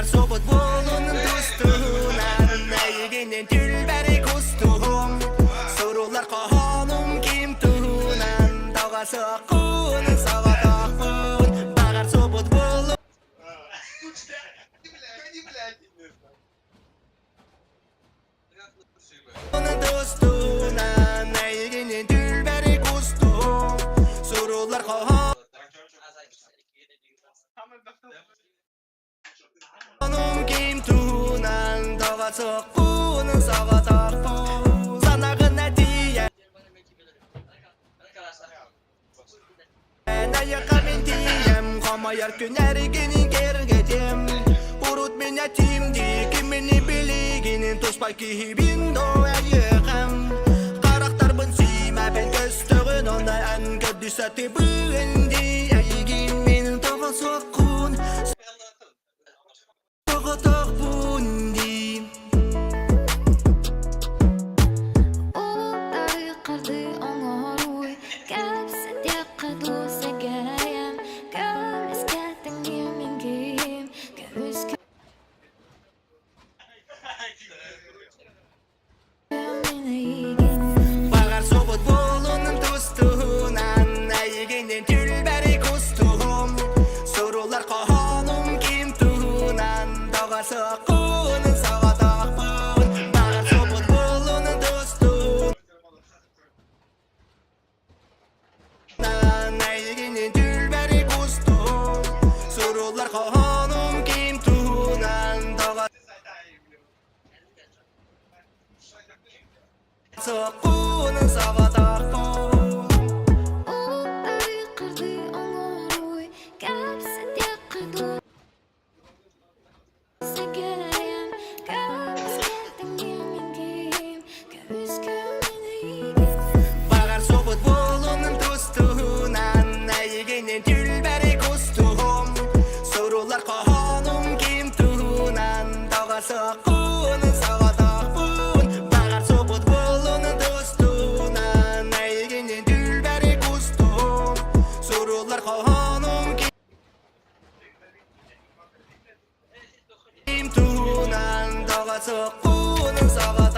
Собот болунун тустуунан Эйигинен түлбэри кустугум Сурулар кохонум ким туунан Дага соккун сагатакпын Багар собот болу Тустуунан Эйигинен түлбэри кустугум Сурулар кохонум ким туунан Дага соккун сагатакпын Санагына тиен Аяққа мен тием Қамаяр күн әргенін кергетем Урут мен әтимди Кимини билигинин Туспай кихибин до әйеқем Қарақтарбын сүймәпен көстөгін Ондай ән көрдүсә тибігінди Әйгин мен тоға соққун Тоғытақпун ди Улай қарды оңоруй, кәпсет яққа Соккунун саҕатахпын. Баҕар сопут буолунун тустуһунан Эйигинин түлбэри кустуһум Суруллар хоһоонум ким туһунан Тоҕо соккунун соҕотохпун Баҕар сопут буолунун тустуһунан Эйигинин түлбэри кустуһум Суруллар хоһоонум ким туһунан Тоҕо соккунун соҕотохпун.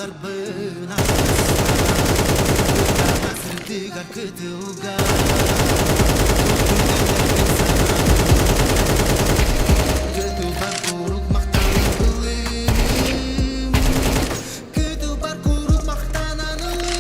Санааларбын Сырдыгар кытылга Кытылбар курук махтанылым Кытылбар курук махтананылым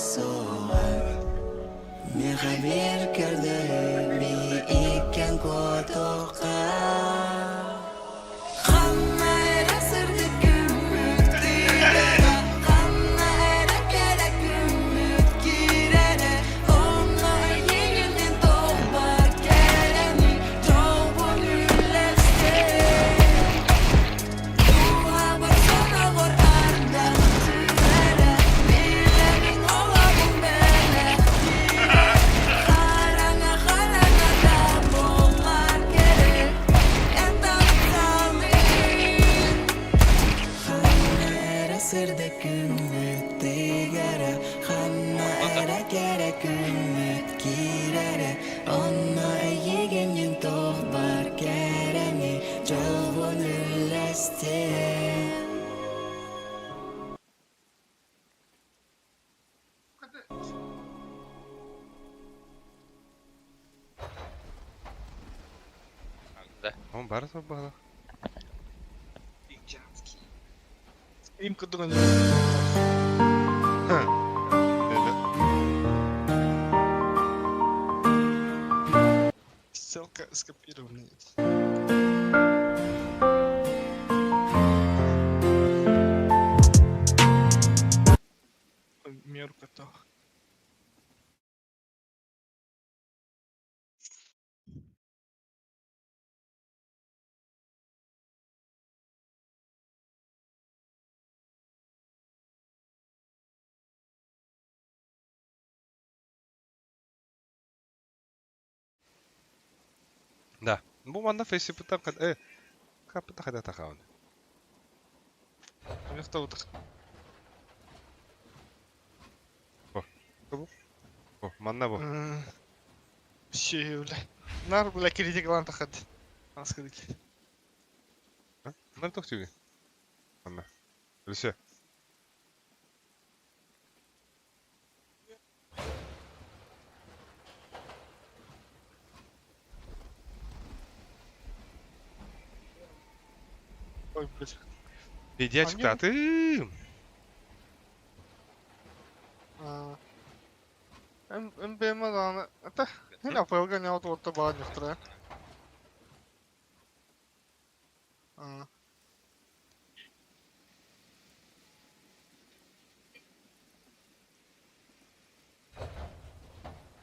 Суға Меха бір кірді иккен котоққа Қанна әрі сырды күміт тигәрі Қанна әрі кәрі күміт кирәрі Онна егілден тоқпар кәрәні Жауын үләсте Туға соноғор ардақ түбәрі Билемин олабын бәләқтирэ Хараңа хараңа да болар керек Эн тапталын Ханна эрэ сырдык күммүт тыгара Ханна эрэ кэрэ күммүт киирэрэ Онно эйигиннин туох бар кэрэни Дьолбун үллэстиэм. Да. Он бары соббала. Им кырдыган. Ссылка скопирована. Мерка то. Да. Бу манна фейсбуктан кад капыта хада тахаун. Мехта. Бу. Бу манна бу. Все, бля. Нар, бля, критик лан тахат. Аскадык. Нар тохтуги. Манна. Все. Ой, блядь. Пиздячка, а ты. МБМ даҕаны ата хин АПЛ-га ньаут уотта баар ньухтара. Аа.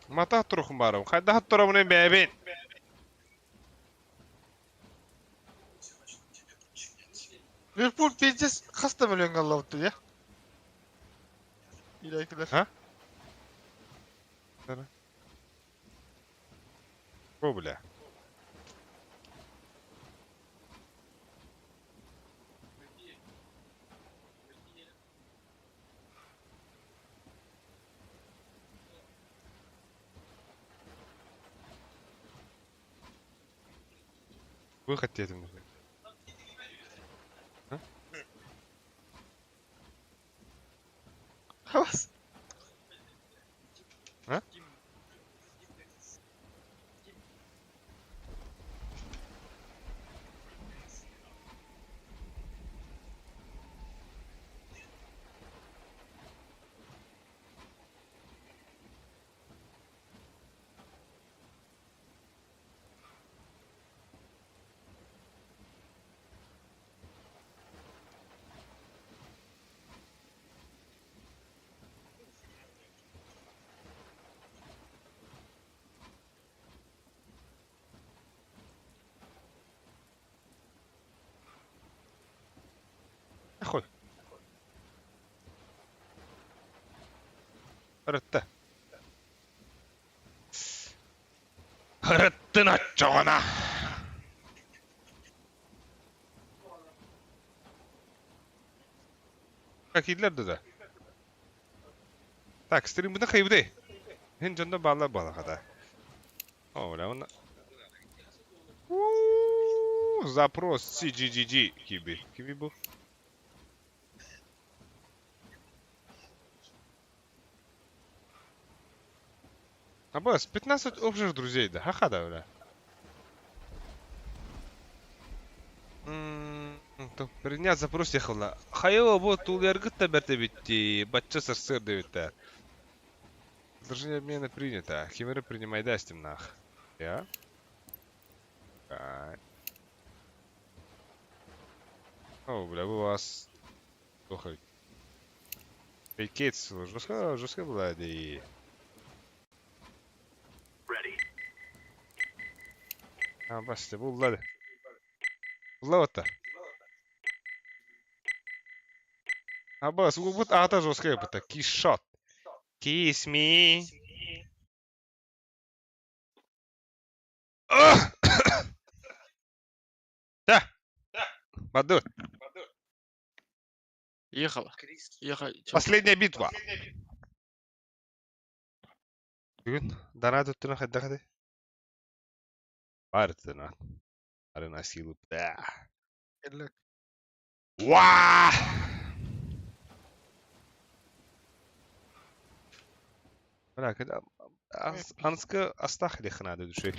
Мата турухум барым. Хайда турабын бэбин. Ливерпуль пиздец хаста миллион галлабытты я. Илайкилер. А? О, бля. Выход тебе нужен. Хавас. А? Ахой. Ырытты. Ырыттын отчоҕуна. Какидлер да. Так, стримбына хайбыды. Хин жонда бала бала хата. О, бля, он... Запрос CGGG киби. Киби бу. Абас, 15 общих друзей, да, ха-ха, да, бля. Потом принять запрос ехала. Хайо, вот тулуйаргыт да бэрт эбит дии, бачча сарсыарда эбит Предложение обмена принято. Химера принимай дастим нах. Я? О, бля, у вас... Ох, Пикет, жестко, жестко была дии. А, басты, буллады. Булла Абас, вот ата жесткая это. Кишот. Kiss me. Да. Баду. Ехала. Ехала. Последняя битва. Бүгүн донат өттүнэн хайдах этэй? Баар донат. Арена силы. Уа! Бля, когда анска астах или хнады души.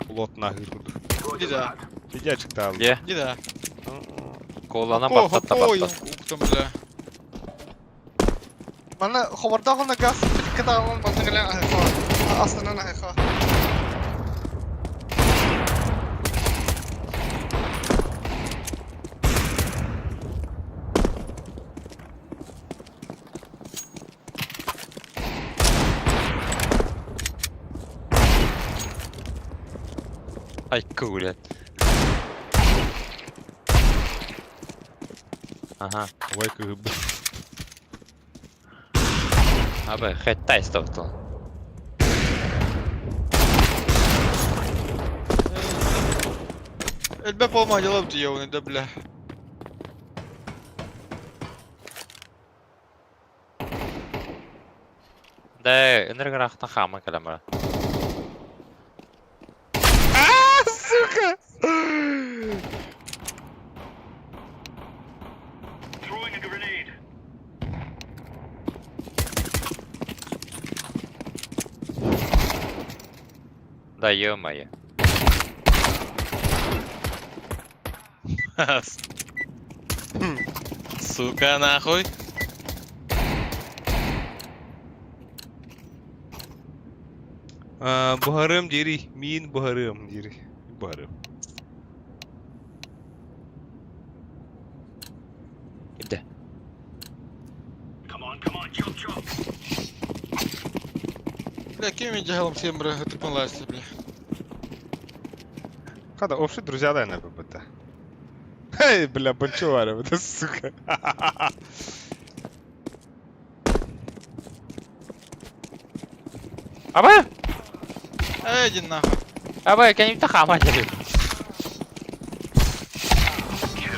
Плот нахер курдук. Дида. Пидячик тал. Е. Дида. Колана баттатта баттат. Уктум, бля. Мана хобардаҕына газ кытаҕын манна кэлэн аһыха. Астынан аһыха. Ай, блядь. Ага. Ой, как бы. Абы, хэттай стоптал. Элбэ полма делал ты да бля. Да, энергорахтан хама калама. А, сука! Да ё-моё. Сука, нахуй. Буһарым дири, мин буһарым дири. Буһарым. Кимде? Бля, кем я дьаһалым сен бля, тыпын ласты, бля. Когда общие друзья, да, наверное, БТ. Эй, бля, бончеваря, это сука. Абы! Эй, иди нахуй. Абы, кәнімті хама дери.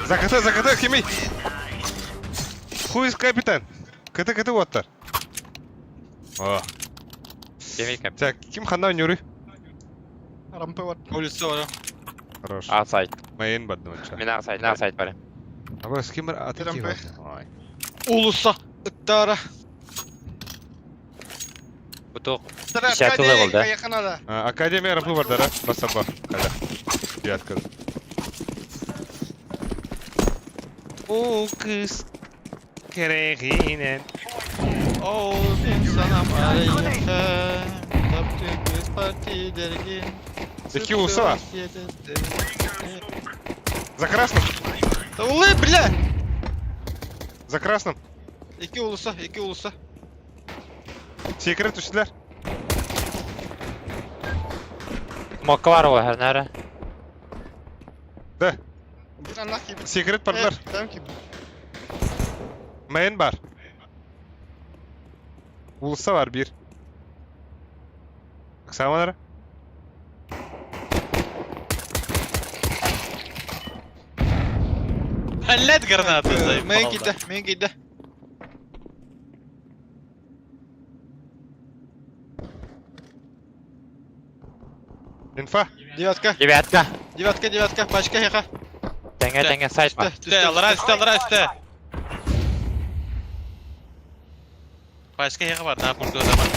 За КТ, за КТ, химей! Хуй капитан. КТ, КТ, вот О. Кемей капитан. Так, ким хана нюры? Рампы бар. Улица бар. Хорош. А сайт. Мейн бадноча. Мен ақ сайт, мен ақ сайт бар. Абы, с ким атаки Рампы. Ой. Улуса. Ыттара. Бутук. Тара, Десятый левел, да? Якынада. Академия рампы бар, да? Басаба. Када. Девятка. О, кыз. Керегинен. О, мен санам арайым. Тапты көз парти дерген. Зеки улуса. За красным. Да улы, бля! За красным. Iki ulusa, iki ulusa. Секрет үстілер. Мокка бар ғой, әрнәрі. Да. Анна кип. Секрет барлар. Там кип. Мейн бар. Улуса бар bir. Саманара. Блядь, гранату заебал. Мен киді, мен киді. Инфа. Девятка, Девятка. девятка, девятка, пачка яха. Тәңе, тәңе, сайт бар. Үсте, алара үсте, алара үсте. Başka yeri var, daha burada da var.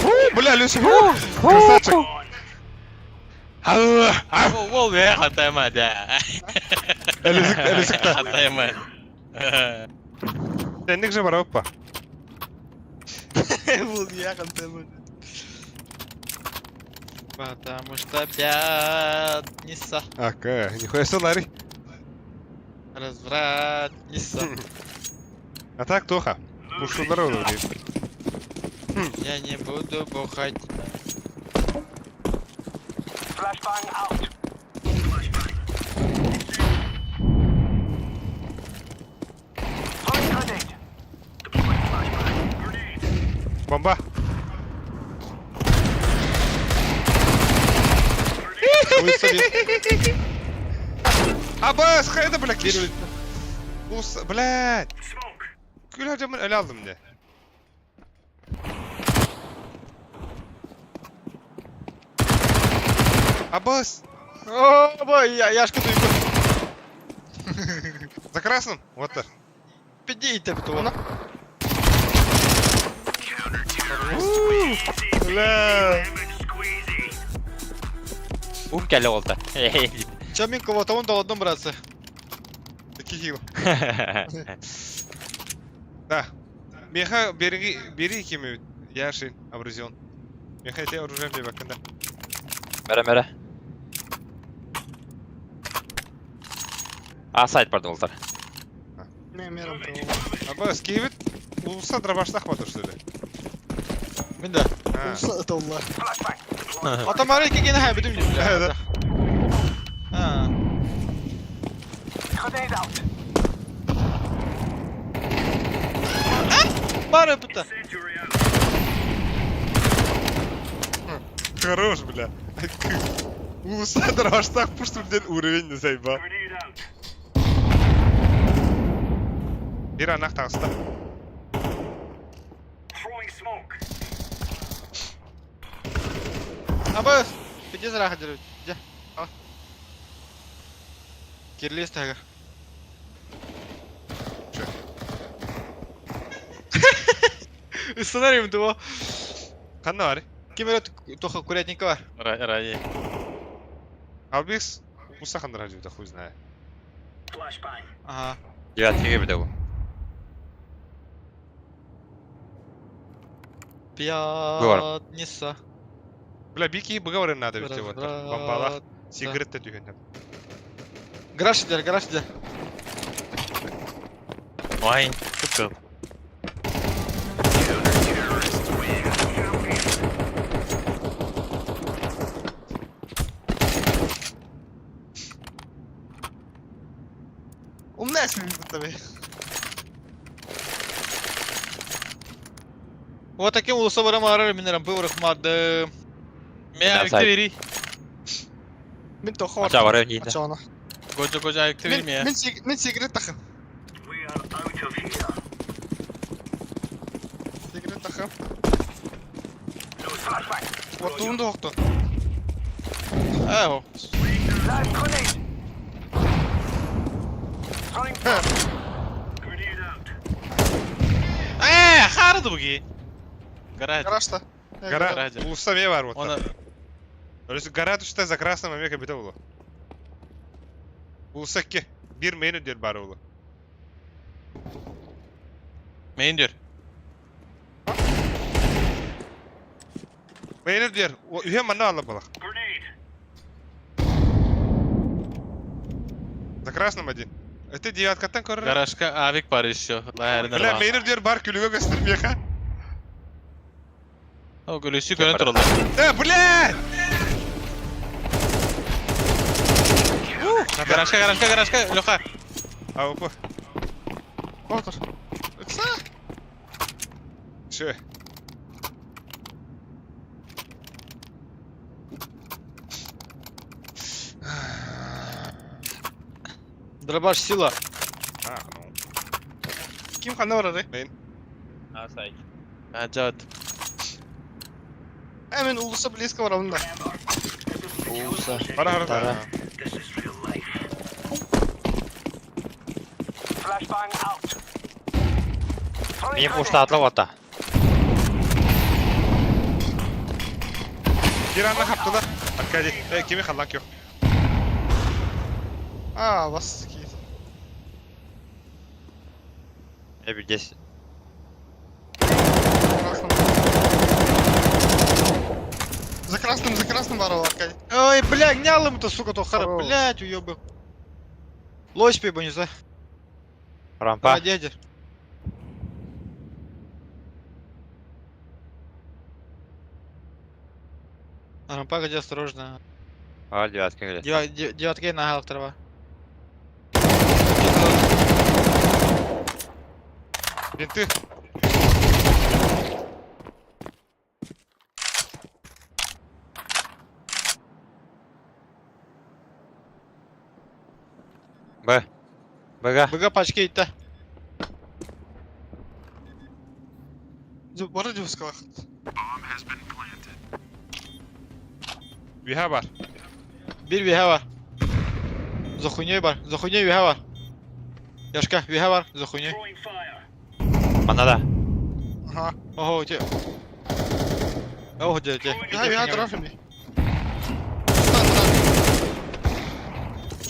О, бля, Люся. Красавчик. Ол бе хатайма да. Элисик, элисик та. Хатайма. Сенник же бар опа. Был я хатайма. Потому что пятница. Ака, нихуя себе, Ларри. Развратница. А так, Тоха. Пушу здорово, блин. Я не буду бухать. Бомба. Высади. Абас, хайда, бля, киш. Ус, блядь. Gül hocamın öyle aldım de. Абас! О, бой, я, Яшка дуйку. За красным? Вот так. Підійте в то. Бля. Ум кэлэ олта. Чамин кого-то он дал одном братцы. Такие хил. Да. Меха, бери, бери химию. Яшин, абразион. Меха, я тебе оружием тебе бакында. Мэрэ мэрэ. А сайт барды олтар. Мен Абас, киевит. Улуса дробаштах батыр, что ли? Мен да. А. Долла. Атам ары кигени ха бүтүм деп. Да. А. Бары бұта. Хорош, бля. Улуса дробаштах пуштым ден уровень не заеба. Bir анах тағыста. Абы, пиде зыраха жүріп. Жа. Ал. Кирлес тағы. Чё? Сценарий того. Қандай бар? Кемера тоха курятника бар. Рай. Албекс, улуса қандай радиода, хуй знает. Ага. Девятки бите бу. Пятница. Бля, бики быговорым надо ведь вот. Бомбалах. Разврат. Сигаретті түйген. Гараж идер, гараж идер. Вайн. Кыпкыл. Умная смена tabii. Вот таким улуса барам арар минерам быврых марды. Мен Да, авикте сайт. бери. Мен тоха Ача бар өнейді. Ачана. Гожо гожо авикте бери Мен мен. мен сиг- мен сигарет тахым. Сигарет тахым. Оттуун да оқту. Ау. Э, харды буги. Гараж. Гаражта. Гора, Гаража. улуса ме бар вот. Оны Гора түшті за красным амека бите улу. Улуса ке. Bir мейні дер бар улу. мен дер. Мейні дер. Үйе манна алып балақ. За красным один. Это девяткаттан көрір. Гаражка авик бар еще. Бля, мейні дер бар күлігі көстір меха. О, гөлүсү көрөн туралар. Э, бля! Гаражка, гаражка, гаражка, Леха. А, опа. Отыр. Ыкса. Все. Дробаш сила. А, ну. Ким хана бар ары? Мейн. А сайт. Ажат. Ә, мен улуса близко бар алында. Улуса. Бара, бара. Мен пушта атлап ата. Bir anda kaptılar. Аркадий, кими халлан көх. А, вас киит. Я здесь. За красным барыл, Аркадий. Ой, бля, гнялым-то, сука, то хара, Здорово. блядь, уёбы. Лось пей, не знаю. Рампа. А, дядя. Рампа, где осторожно. А, девятка где? Девятка на трава. Бинты. Б. БГ. БГ пачки идти. Бары дюскалах. Виха бар. Bir виха var. За хуйней бар. За хуйней виха var. Яшка, виха var. За хуйней. Манада. Ага. Ого, те. Ого, те, те. Виха, виха, трофими.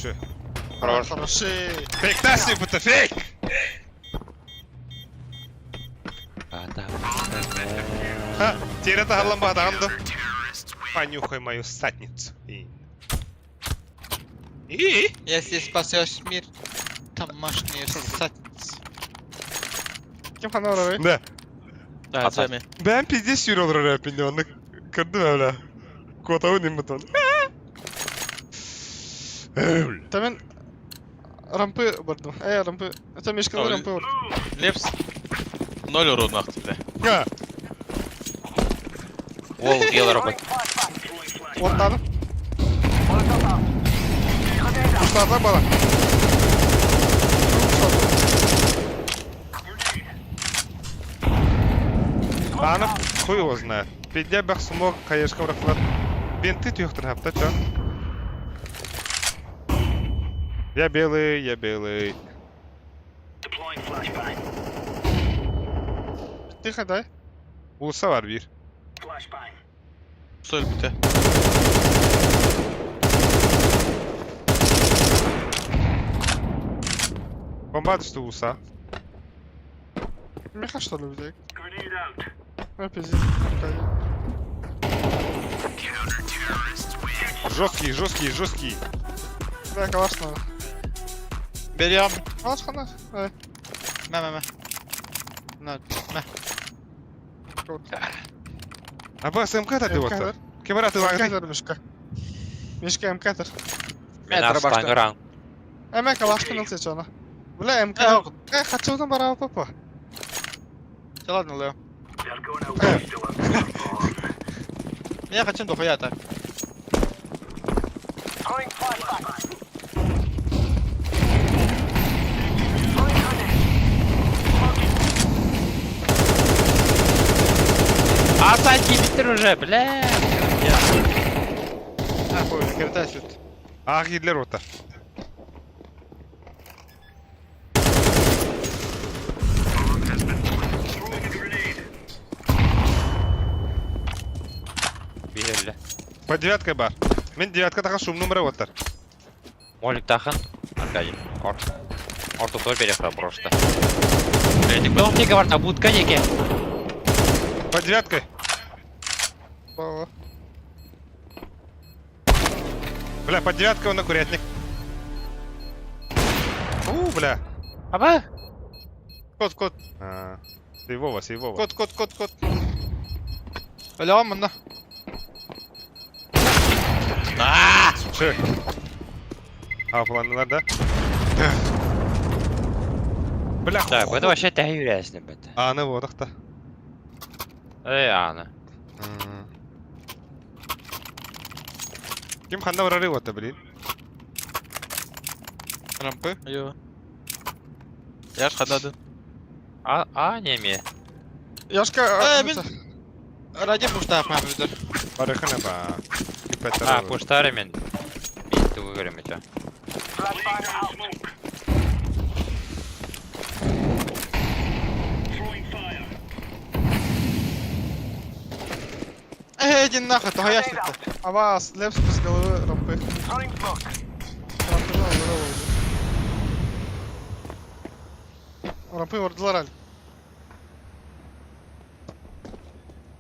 Че? Хорош. Хороший. Фейк тасни, будто фейк! Ха, теперь это галламба да. Понюхай мою садницу. И? И? Если спасешь мир, домашние садницы. Ким ханоры? Да. Да, сами. Ben пиздец yürü olur rapinde onu. Kırdım öyle. Kotavun imbuton. Та рампы бардым. Рампы. Это мишка Ой. рампы бардым. Лепс. Ноль урона нахуй, бля. Ха. Ол, белый робот. Вот там. Ушла бала. Аны хуй его знает. Пиздя бэх смог, конечно, врахлат. Бинты тюхтер хапта, чё? Я белый, я белый. Тихо, дай. Улса var bir. Соль бите. Bomba düştü Ulsa. Меха что ли взять? А, пиздец. Аркадий. Жесткий, жесткий, жесткий. Да, калаш надо. Берем. Калаш хана. Мә, мә, мә. На, мә. А б СМК та вот. Кемера ты МК мишка. Мишка МК-тер. Мен ран. Эме калаш канал сечана. Бля, МК. Хочу там барава папа. Да ладно, Лео. Я хочу дохуя так. А сайт уже, бля. Нахуй, киртай сүт. А гидлер ота. Бигелле. По девяткой бар. Мен девятка така шум номер оттар. Молик тахан. Аркадий. Ор. Орту той перехра просто. Блядь, Дом тебе говорит, а будка неке. По девяткой. Бала. Бля, под девяткой он на курятник. У, бля. Аба? Кот, кот, А, Сейвова, сейвова. кот, кот, кот, кот. Бля, манна. Ши. А, планлар, да? Бля, Так, это вообще тәһи бит. Аны вот, Эй, аны. Ким ханда барары вот, блин. Рампы. Йо. Яш хадады. А, неме. Яшка, Мин... Ради пуштаах мам видер. Барыхана ба. А, пуштары мен. Мен тугу көрөм эче. Эй, иди нахуй, того ясно-то. Аваас, лепс без головы рампы. Рампы аллара oldu. Рампы vurdular hal.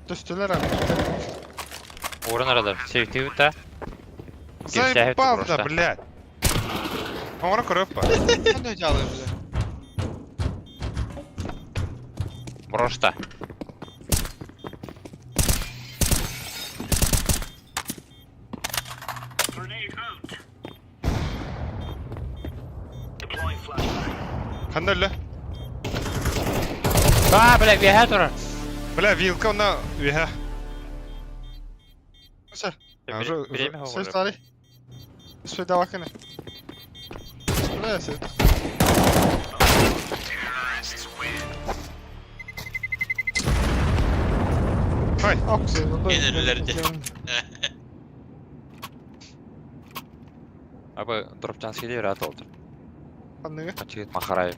Түстүлэр hal. Ууран арадар. Сейфтибит да. Заебал да, блядь. Оҥоро көрөп ба. Ne çalıyor bize? Брошта. Ханна өллө? А, бля, үөһэ турар. Бля, вилка онно үөһэ. Все, А, уже- Время все говорю. стали. Все, давай кene. Бля, все. Хай. Ок, все. Gelirlerdi. Абы дропчан скеле рат олдыр. Ханныгы? Ачыгыт Махараев.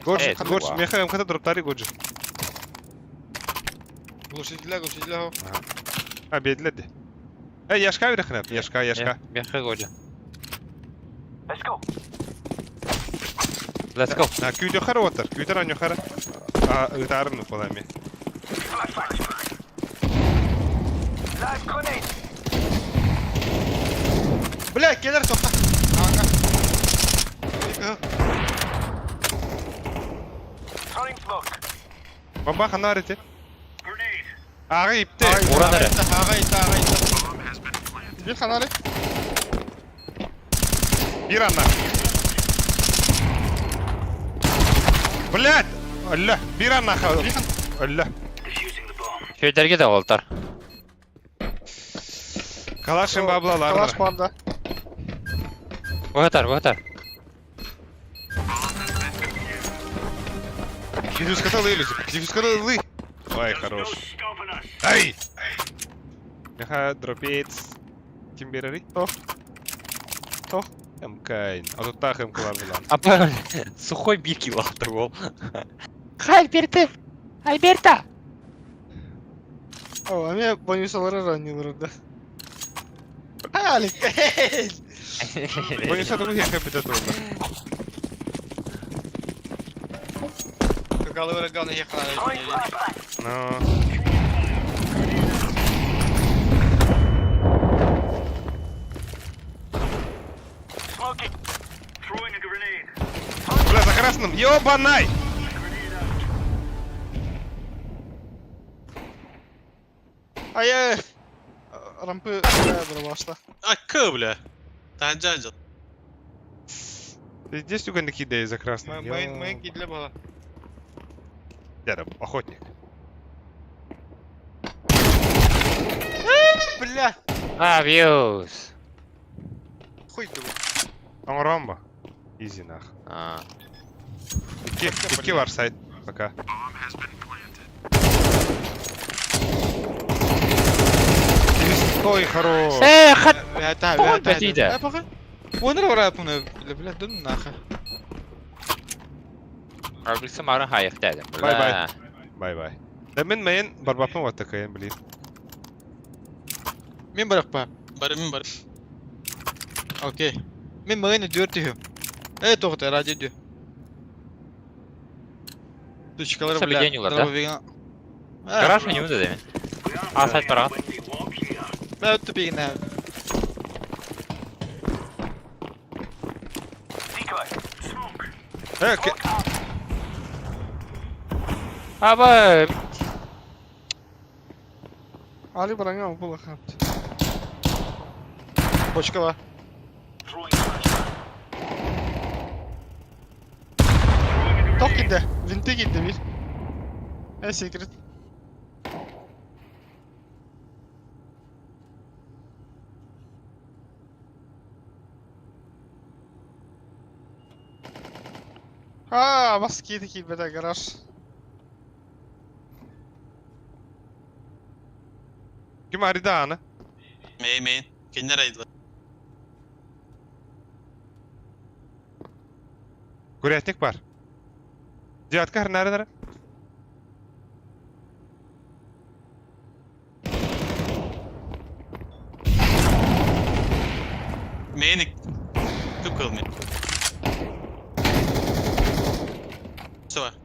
Горж, Э, горж, туга. меха МК дроптари горж. Глушителя, глушителя. А, бедледи. Э, яшка верхнеп, яшка, яшка. Меха горжа. Let's go. А, күйдө хара отыр, күйдө раньо хара. А, ытарын упалами. Бля, келер тохта. Ага. Бомба хана арыты. Ага, ипте. Уран ары. Ага, ita, ага, ita. Bir ханары. Bir анна. Блядь! Алла, bir анна ха. Алла. Шөйдерге да олтар. Калашым баблалар. Калаш банда. Бұғатар, бұғатар. Диффюзката лы, диффюзката лы. Ой, хорош. Ай! Меха дропец. Ким берери? Тох. Тох. МК. А тут тах МК бар булан. Апа, сухой бирки лақты ол. Альберта! Альберта! О, а меня бонусалары ранилар да. Ай, Алик. Бонуса другие хэппи тату. Кагалы вырагал на Ну. Бля, за красным! Ёбанай! Ай, ай. Рампы бля, башла. Акы бля. Танжа анжа. Ты здесь угон кидай за красным? Мейн, мейн кидле бала. Дядя, охотник. Бля, Абьюз. хуй ты. Ромба. Изи нах. А, Ики, ики варсайд. Пока. Стой, хорош. Э, хат! Это, Похуй, это, бәтиді. это. Похуй. Оны ора бұны, бля, дын нахы. Абылсы марын хайық дәдім. Бай-бай. Бай-бай. Да мен мейін барбапын вот такая, блин. Мен бірақ па. Бары мен бары. Окей. Мен мағын дүр түйім. Э, тоқты, ради дүр. Тучкалар, бля. Соблюдениялар, да? Гараж не өді демен. А, сайт бараған. Бә өтті беген ә. Э, ке- Абы, Али броня була хапт. Бочка бар. Тох кидде. Винты кидде bir. Э, секрет. А, бас киді ки бета гараж. Ким арида аны? Мейн мейн. Киндер айдылар. Курятник бар. Девятка хрнары нары.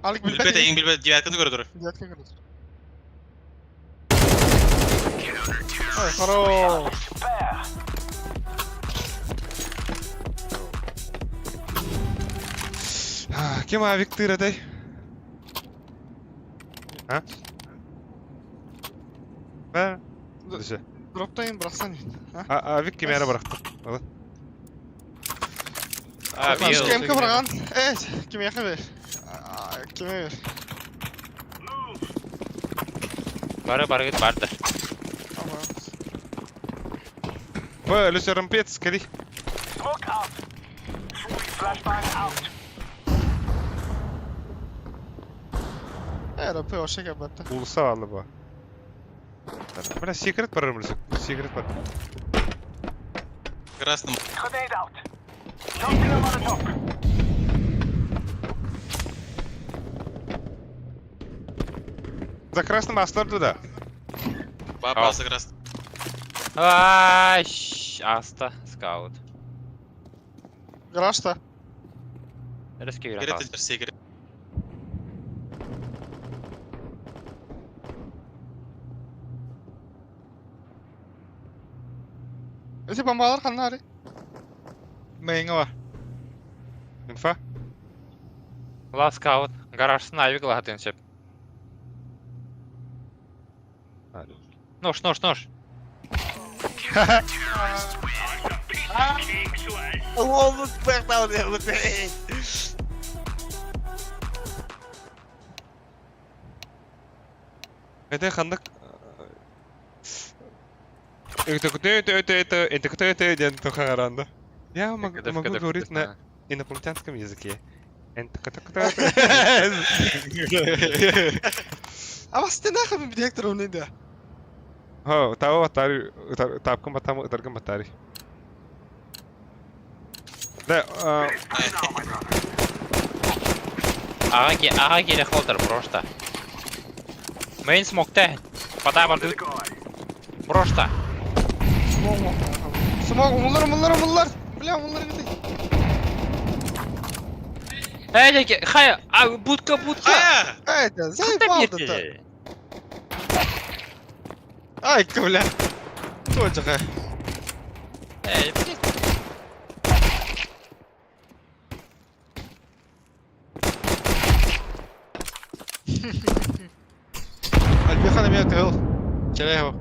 Алик Билбэт билбэт эйиҥ билбэт девятканы көрө турар. Девятка көрө турар. Ой, хорош. Ким авик тыыр этэй? А? Ба? Десе. Дроптайын бырахсан. А авик кимээрэ бырахты. Ылын. А, бил. Кемке быраган. Э, кимиэхэ бер. Киме бер. Бары барыгыт барды. Б, Люсермпец, кели. Э, рапы вообще как будто. Улуса алды бу. Бля, секрет бар Люсер. Секрет бар. Красным. За красным астарды да. Баба за красным. Ай, аста, скаут. Гаражта. Резкий Секрет вариант. теперь секрет. Эти бомбалар ханнары. Мэйҥэ бар. Инфа. Ла скаут. Гаражсын авик лахатын сөп. Нож, нож, нож. Это хандык. Это это это это это кто это ден тухаранда. Я могу могу говорить на инопланетянском языке. Это кто кто А вас ты нахуй директор умный да. Хо, тао батари, тапкам батам, таргам батари. Да, Ага, ага келе холдер, брошта. Мейн смокте. Подай барды. Брошта. Смог Смог, умулар, умулар, умулар. Бля, умулар где? Эй, деке, хай, а, будка, будка. А! Эй, да, заебал да. Ай, бля. Точка. Эй, блядь. Альбехан имеет тыл. Челяева.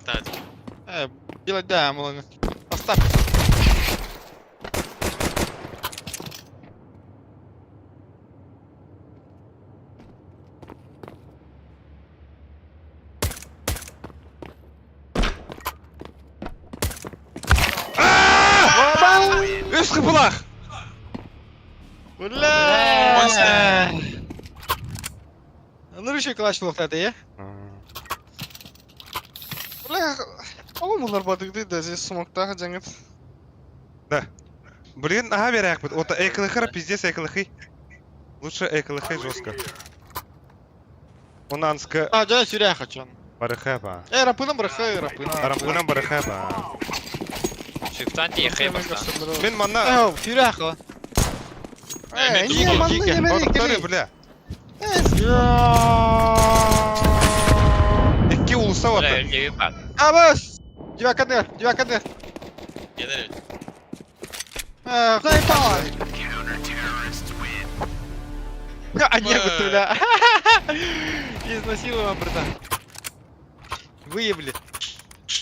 Так. Э, делать да, мол. Оставь. Үс кыпылах! Бля! Ну еще клатч лохтаты, е? Бля, ого умулар бадыгды да здесь смогта жаңыт. Блин, ага берәк бит. Ота эклыхыр пиздец эклыхы. Лучше эклыхы жестко. Онанска А, да, сюря хочу. барыхаба. Э, рапыном барыхай, рапына. Рампунам барыхаба. Шифтан тихо, бастан. Мин манна. Э, сюря хо. Э, не, манна не Повтори, мери. бля. Икки улуса Бля, вата. левый пад. Абас! Девакадер, девакадер. Келер. Э, Заебал. А не, бля. Изнасилуем, братан. Выебли.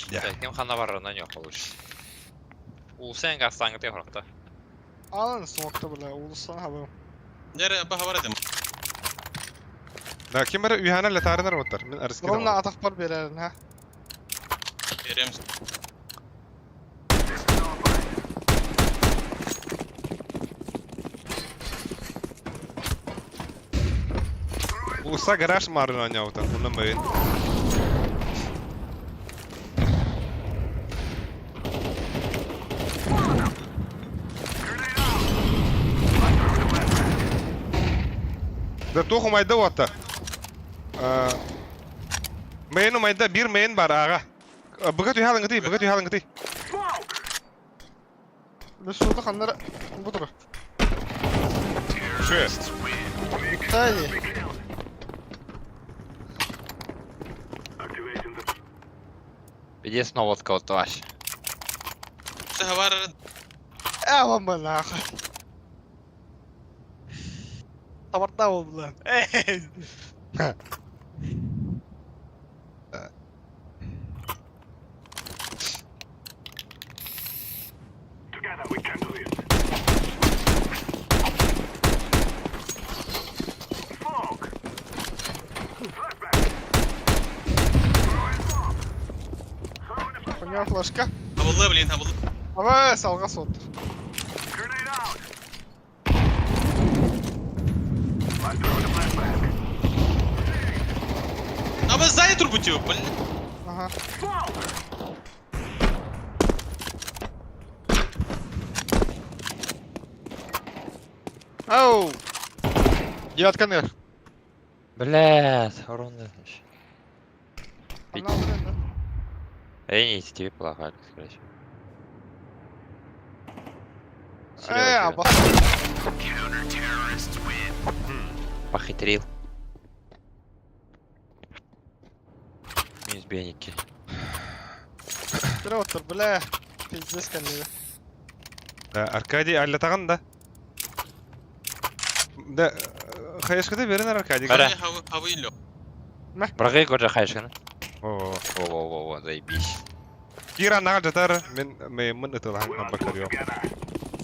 Так, кем хана бар, на нем получится. Улсен гастаңы те хорохта. Алан смогта, бля, улусан хабым. Нere баха бар эдим. Да, ким бар үйхана летарынар оттар. Мин арыскы. Ровно атак бар берерин, ха. Берем. Улуса гараж марын аняута. Унна мөйін. Да туху майда вата. Мейн майда бир мейн бар ага. Быгат үйхалың гыты, быгат үйхалың гыты. Лесуда ханнара бу тура. Шө. Тайни. Иди снова от кого-то вообще. Бар Э, вам нахуй. Табарда болду. Эй. Хуйня флешка. Табылды, блин, табылды. Ава, салга сот. А вы сзади трубу блин. Ага. Ау! Девятка нер. Блядь, урон. Она уже, да. Эй, не, тебе плохо, Алекс, короче. Э, Серёга, аба. Похитрил. Минус беники. Петр, бля. Пиздец, конечно. Да, Аркадий аллатаган да. Да, хаешкада берин Аркадий. Бара. Хавы лё. Брагай көржа хайшканы. О, Во-во-во-во, заебись. Кира нага жатар, мен мен мын ытылан бакарё.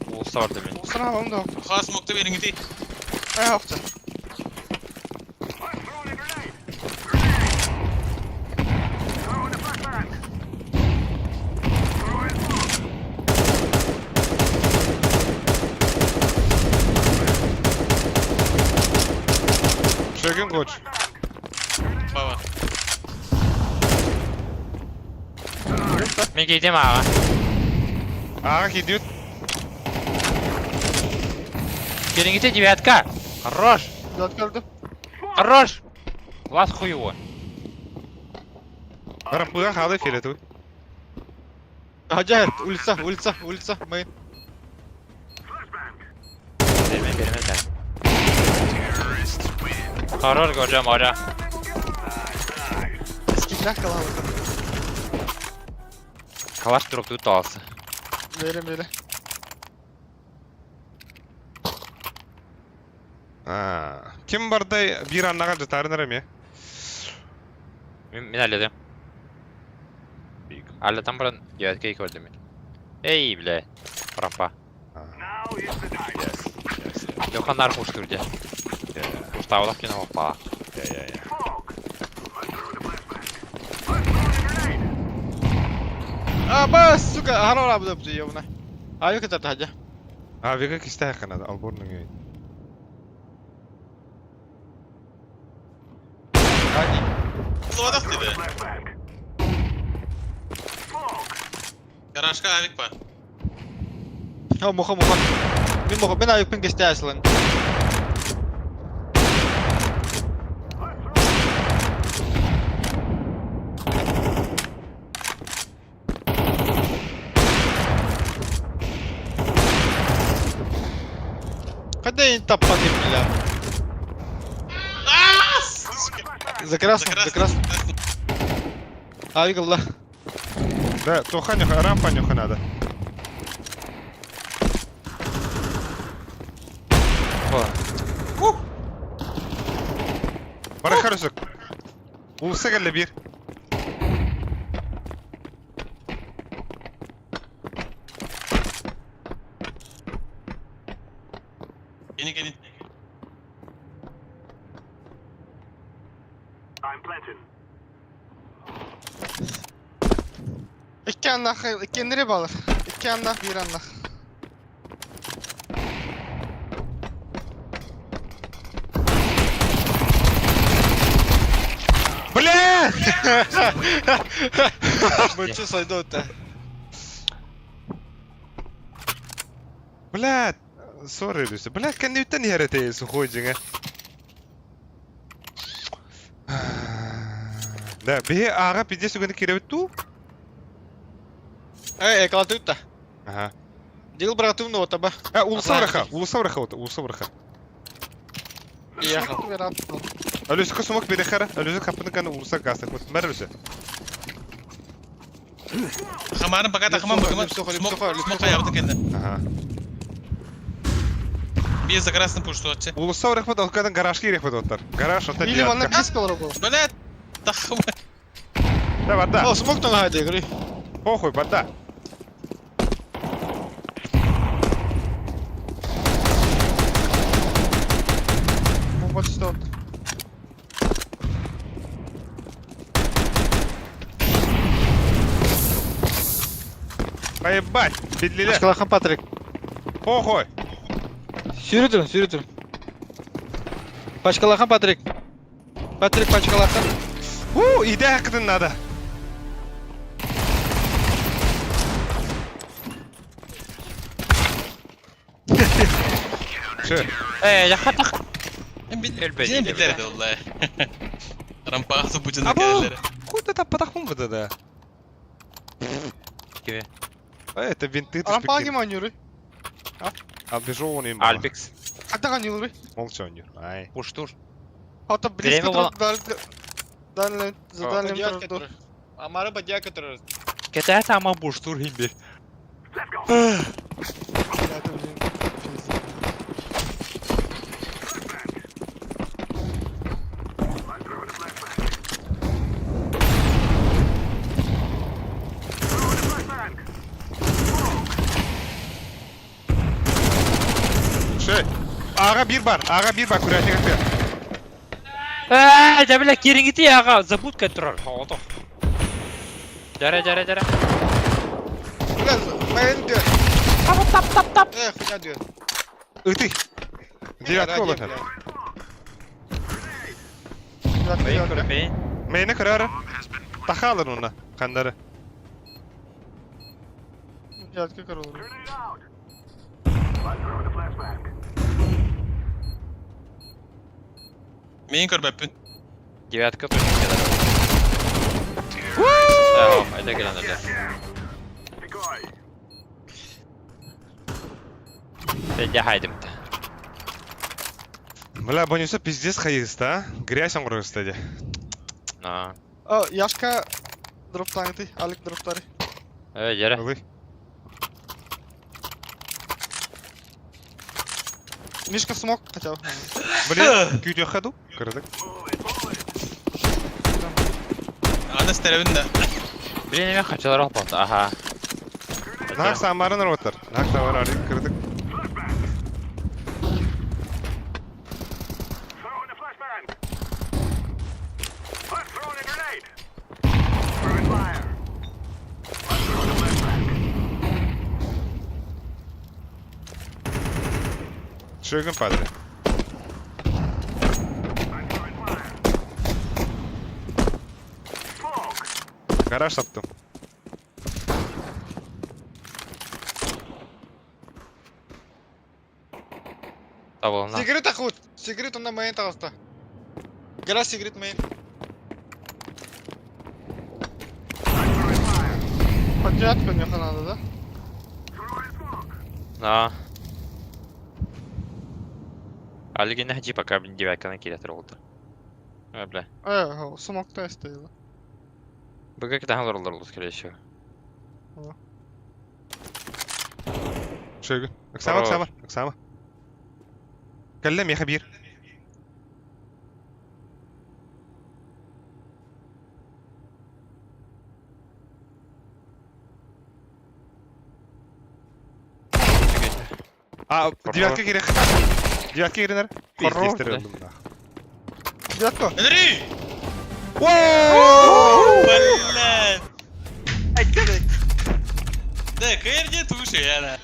Улуста барды мен. Усына вам да. Хас мокты берин ити. Э, овца. Шөгін коч. Баба. Мен кейдем аға. Ага, идет. Кереңгите девятка. Хорош. Девятка öldü. Хорош. Класс хуево. Рампыга халы филету. Хажа, улица, улица, улица, мы. Берме, берме, да. Хорош, Горжа, моря. Eskiden kalabalık. Калаш дроп тут алсы. Verin verin. А, ким бардай бир аннага жатарын эме? Мен әледім. Әлі там баран девятка екі өлді мен. Эй, бля. Рампа. Леха нар хуш түрде. Уставлах кино опа. А, ба, сука, харор абды бу ёбна. А, yok etti hadi. А, вега кисте ханада, алборның үй. Hadi. Словадах dedi. Гаражка авик бар. Ha, муха, муха. Мен муха, мен аюкпен кесте асылын. Когда я таппады, бля. За красным, за красным. Авик алла. Да, тоха нюха, рампа нюха надо. Бара харысык. Улса келле бир. Yeni gelin. İki anlah, iki nereye bağlar? İki anlah, bir anlah. Бля! Бычы сайды өтті. Бля, сорри Люся. Бля, кәнеүттен ярете сухой жеңе. Да, бе ага пиздец үгені керебет ту. Эй, экалаты өтті. Ага. Дил братым ну таба. Улуса враха, улуса враха, вот, улуса враха. Ехал. Алюсика сумок берехара, алюсик хапны каны улуса гасак. Вот, мэр алюся. Хамарын пока тахаман быкыман. Смок, смок хаябытын кэннэ. Ага. Без за красным пушту отче. Улуса врахмат, алкадан гаражки рехмат оттар. Гараж, оттар Или ванна близко был. Блядь, тахаман. Да, вода. О, смог там надо, игры. Похуй, вода. Вот что. Поебать, бедлиле. Ашкалахан Патрик. Похуй. Сюрютрун, сюрютрун. Пачкалахан Патрик. Патрик пачкалахан. У, иди хакытын надо. Че? Я хатах. Били билер де олла. Рампаға бучын Або! келелер. Куда там потахмун вот это? Киви. А, это винты. ты Рампаги шпики. манюры. Обежал он им. Альбикс. Хатага нюры. Молчанию. Ай. Пуштур. Хата близко Время было. дальний, за дальним труду. Амара бадья, который. Кете сама буштур химбир. Бля, это, блин, пиздец. Şey. Ага bir бар, ага bir бар, курятник атты. Да бля, кирингити ага, забудка турар. Хото. Жаре, жаре, жаре. Бля, мейн дёр. Тап, тап, тап. Хуйня дёр. Ыты. Девятка олар. Мейн көрмейн. Мейне кырары. Тахалыр уна. Кандары. Дядька король. Мен көрбәппін. Девятка точно келер. Э, айда келен эле. Я хайдым. Бля, бонуса пиздец хайыста, а? Грязь он кстати. На. О, Яшка дроптаны ты, Алик дроптары. Жаре. Ылы. Мишка смог хотя бы. Блин, күйде хаду. Кырдык. Аны стеребин да. Блин, я хочу работать. Ага. Нак самарын роттар. Нак самарын арик кырдык. Шөгін падре. Гараж таптым. Табылна. Сигарет ахут. Сигарет он на мейн тагаста. Гора сигарет мейн. Под девятку мне надо, да? На. Алигин хаджи пока блин девятка на киле турулду. Бля. Смог то стояла. Быга китахан лоролор скорее всего. Шөгін. Оксама, Оксама, Оксама. Кәллем, я хабир. А, девятка керек. Девятка керек. Хорош, Пиздец, да. Девятку. Андрей! Воу! Блядь! Да, кэрди туши, яна.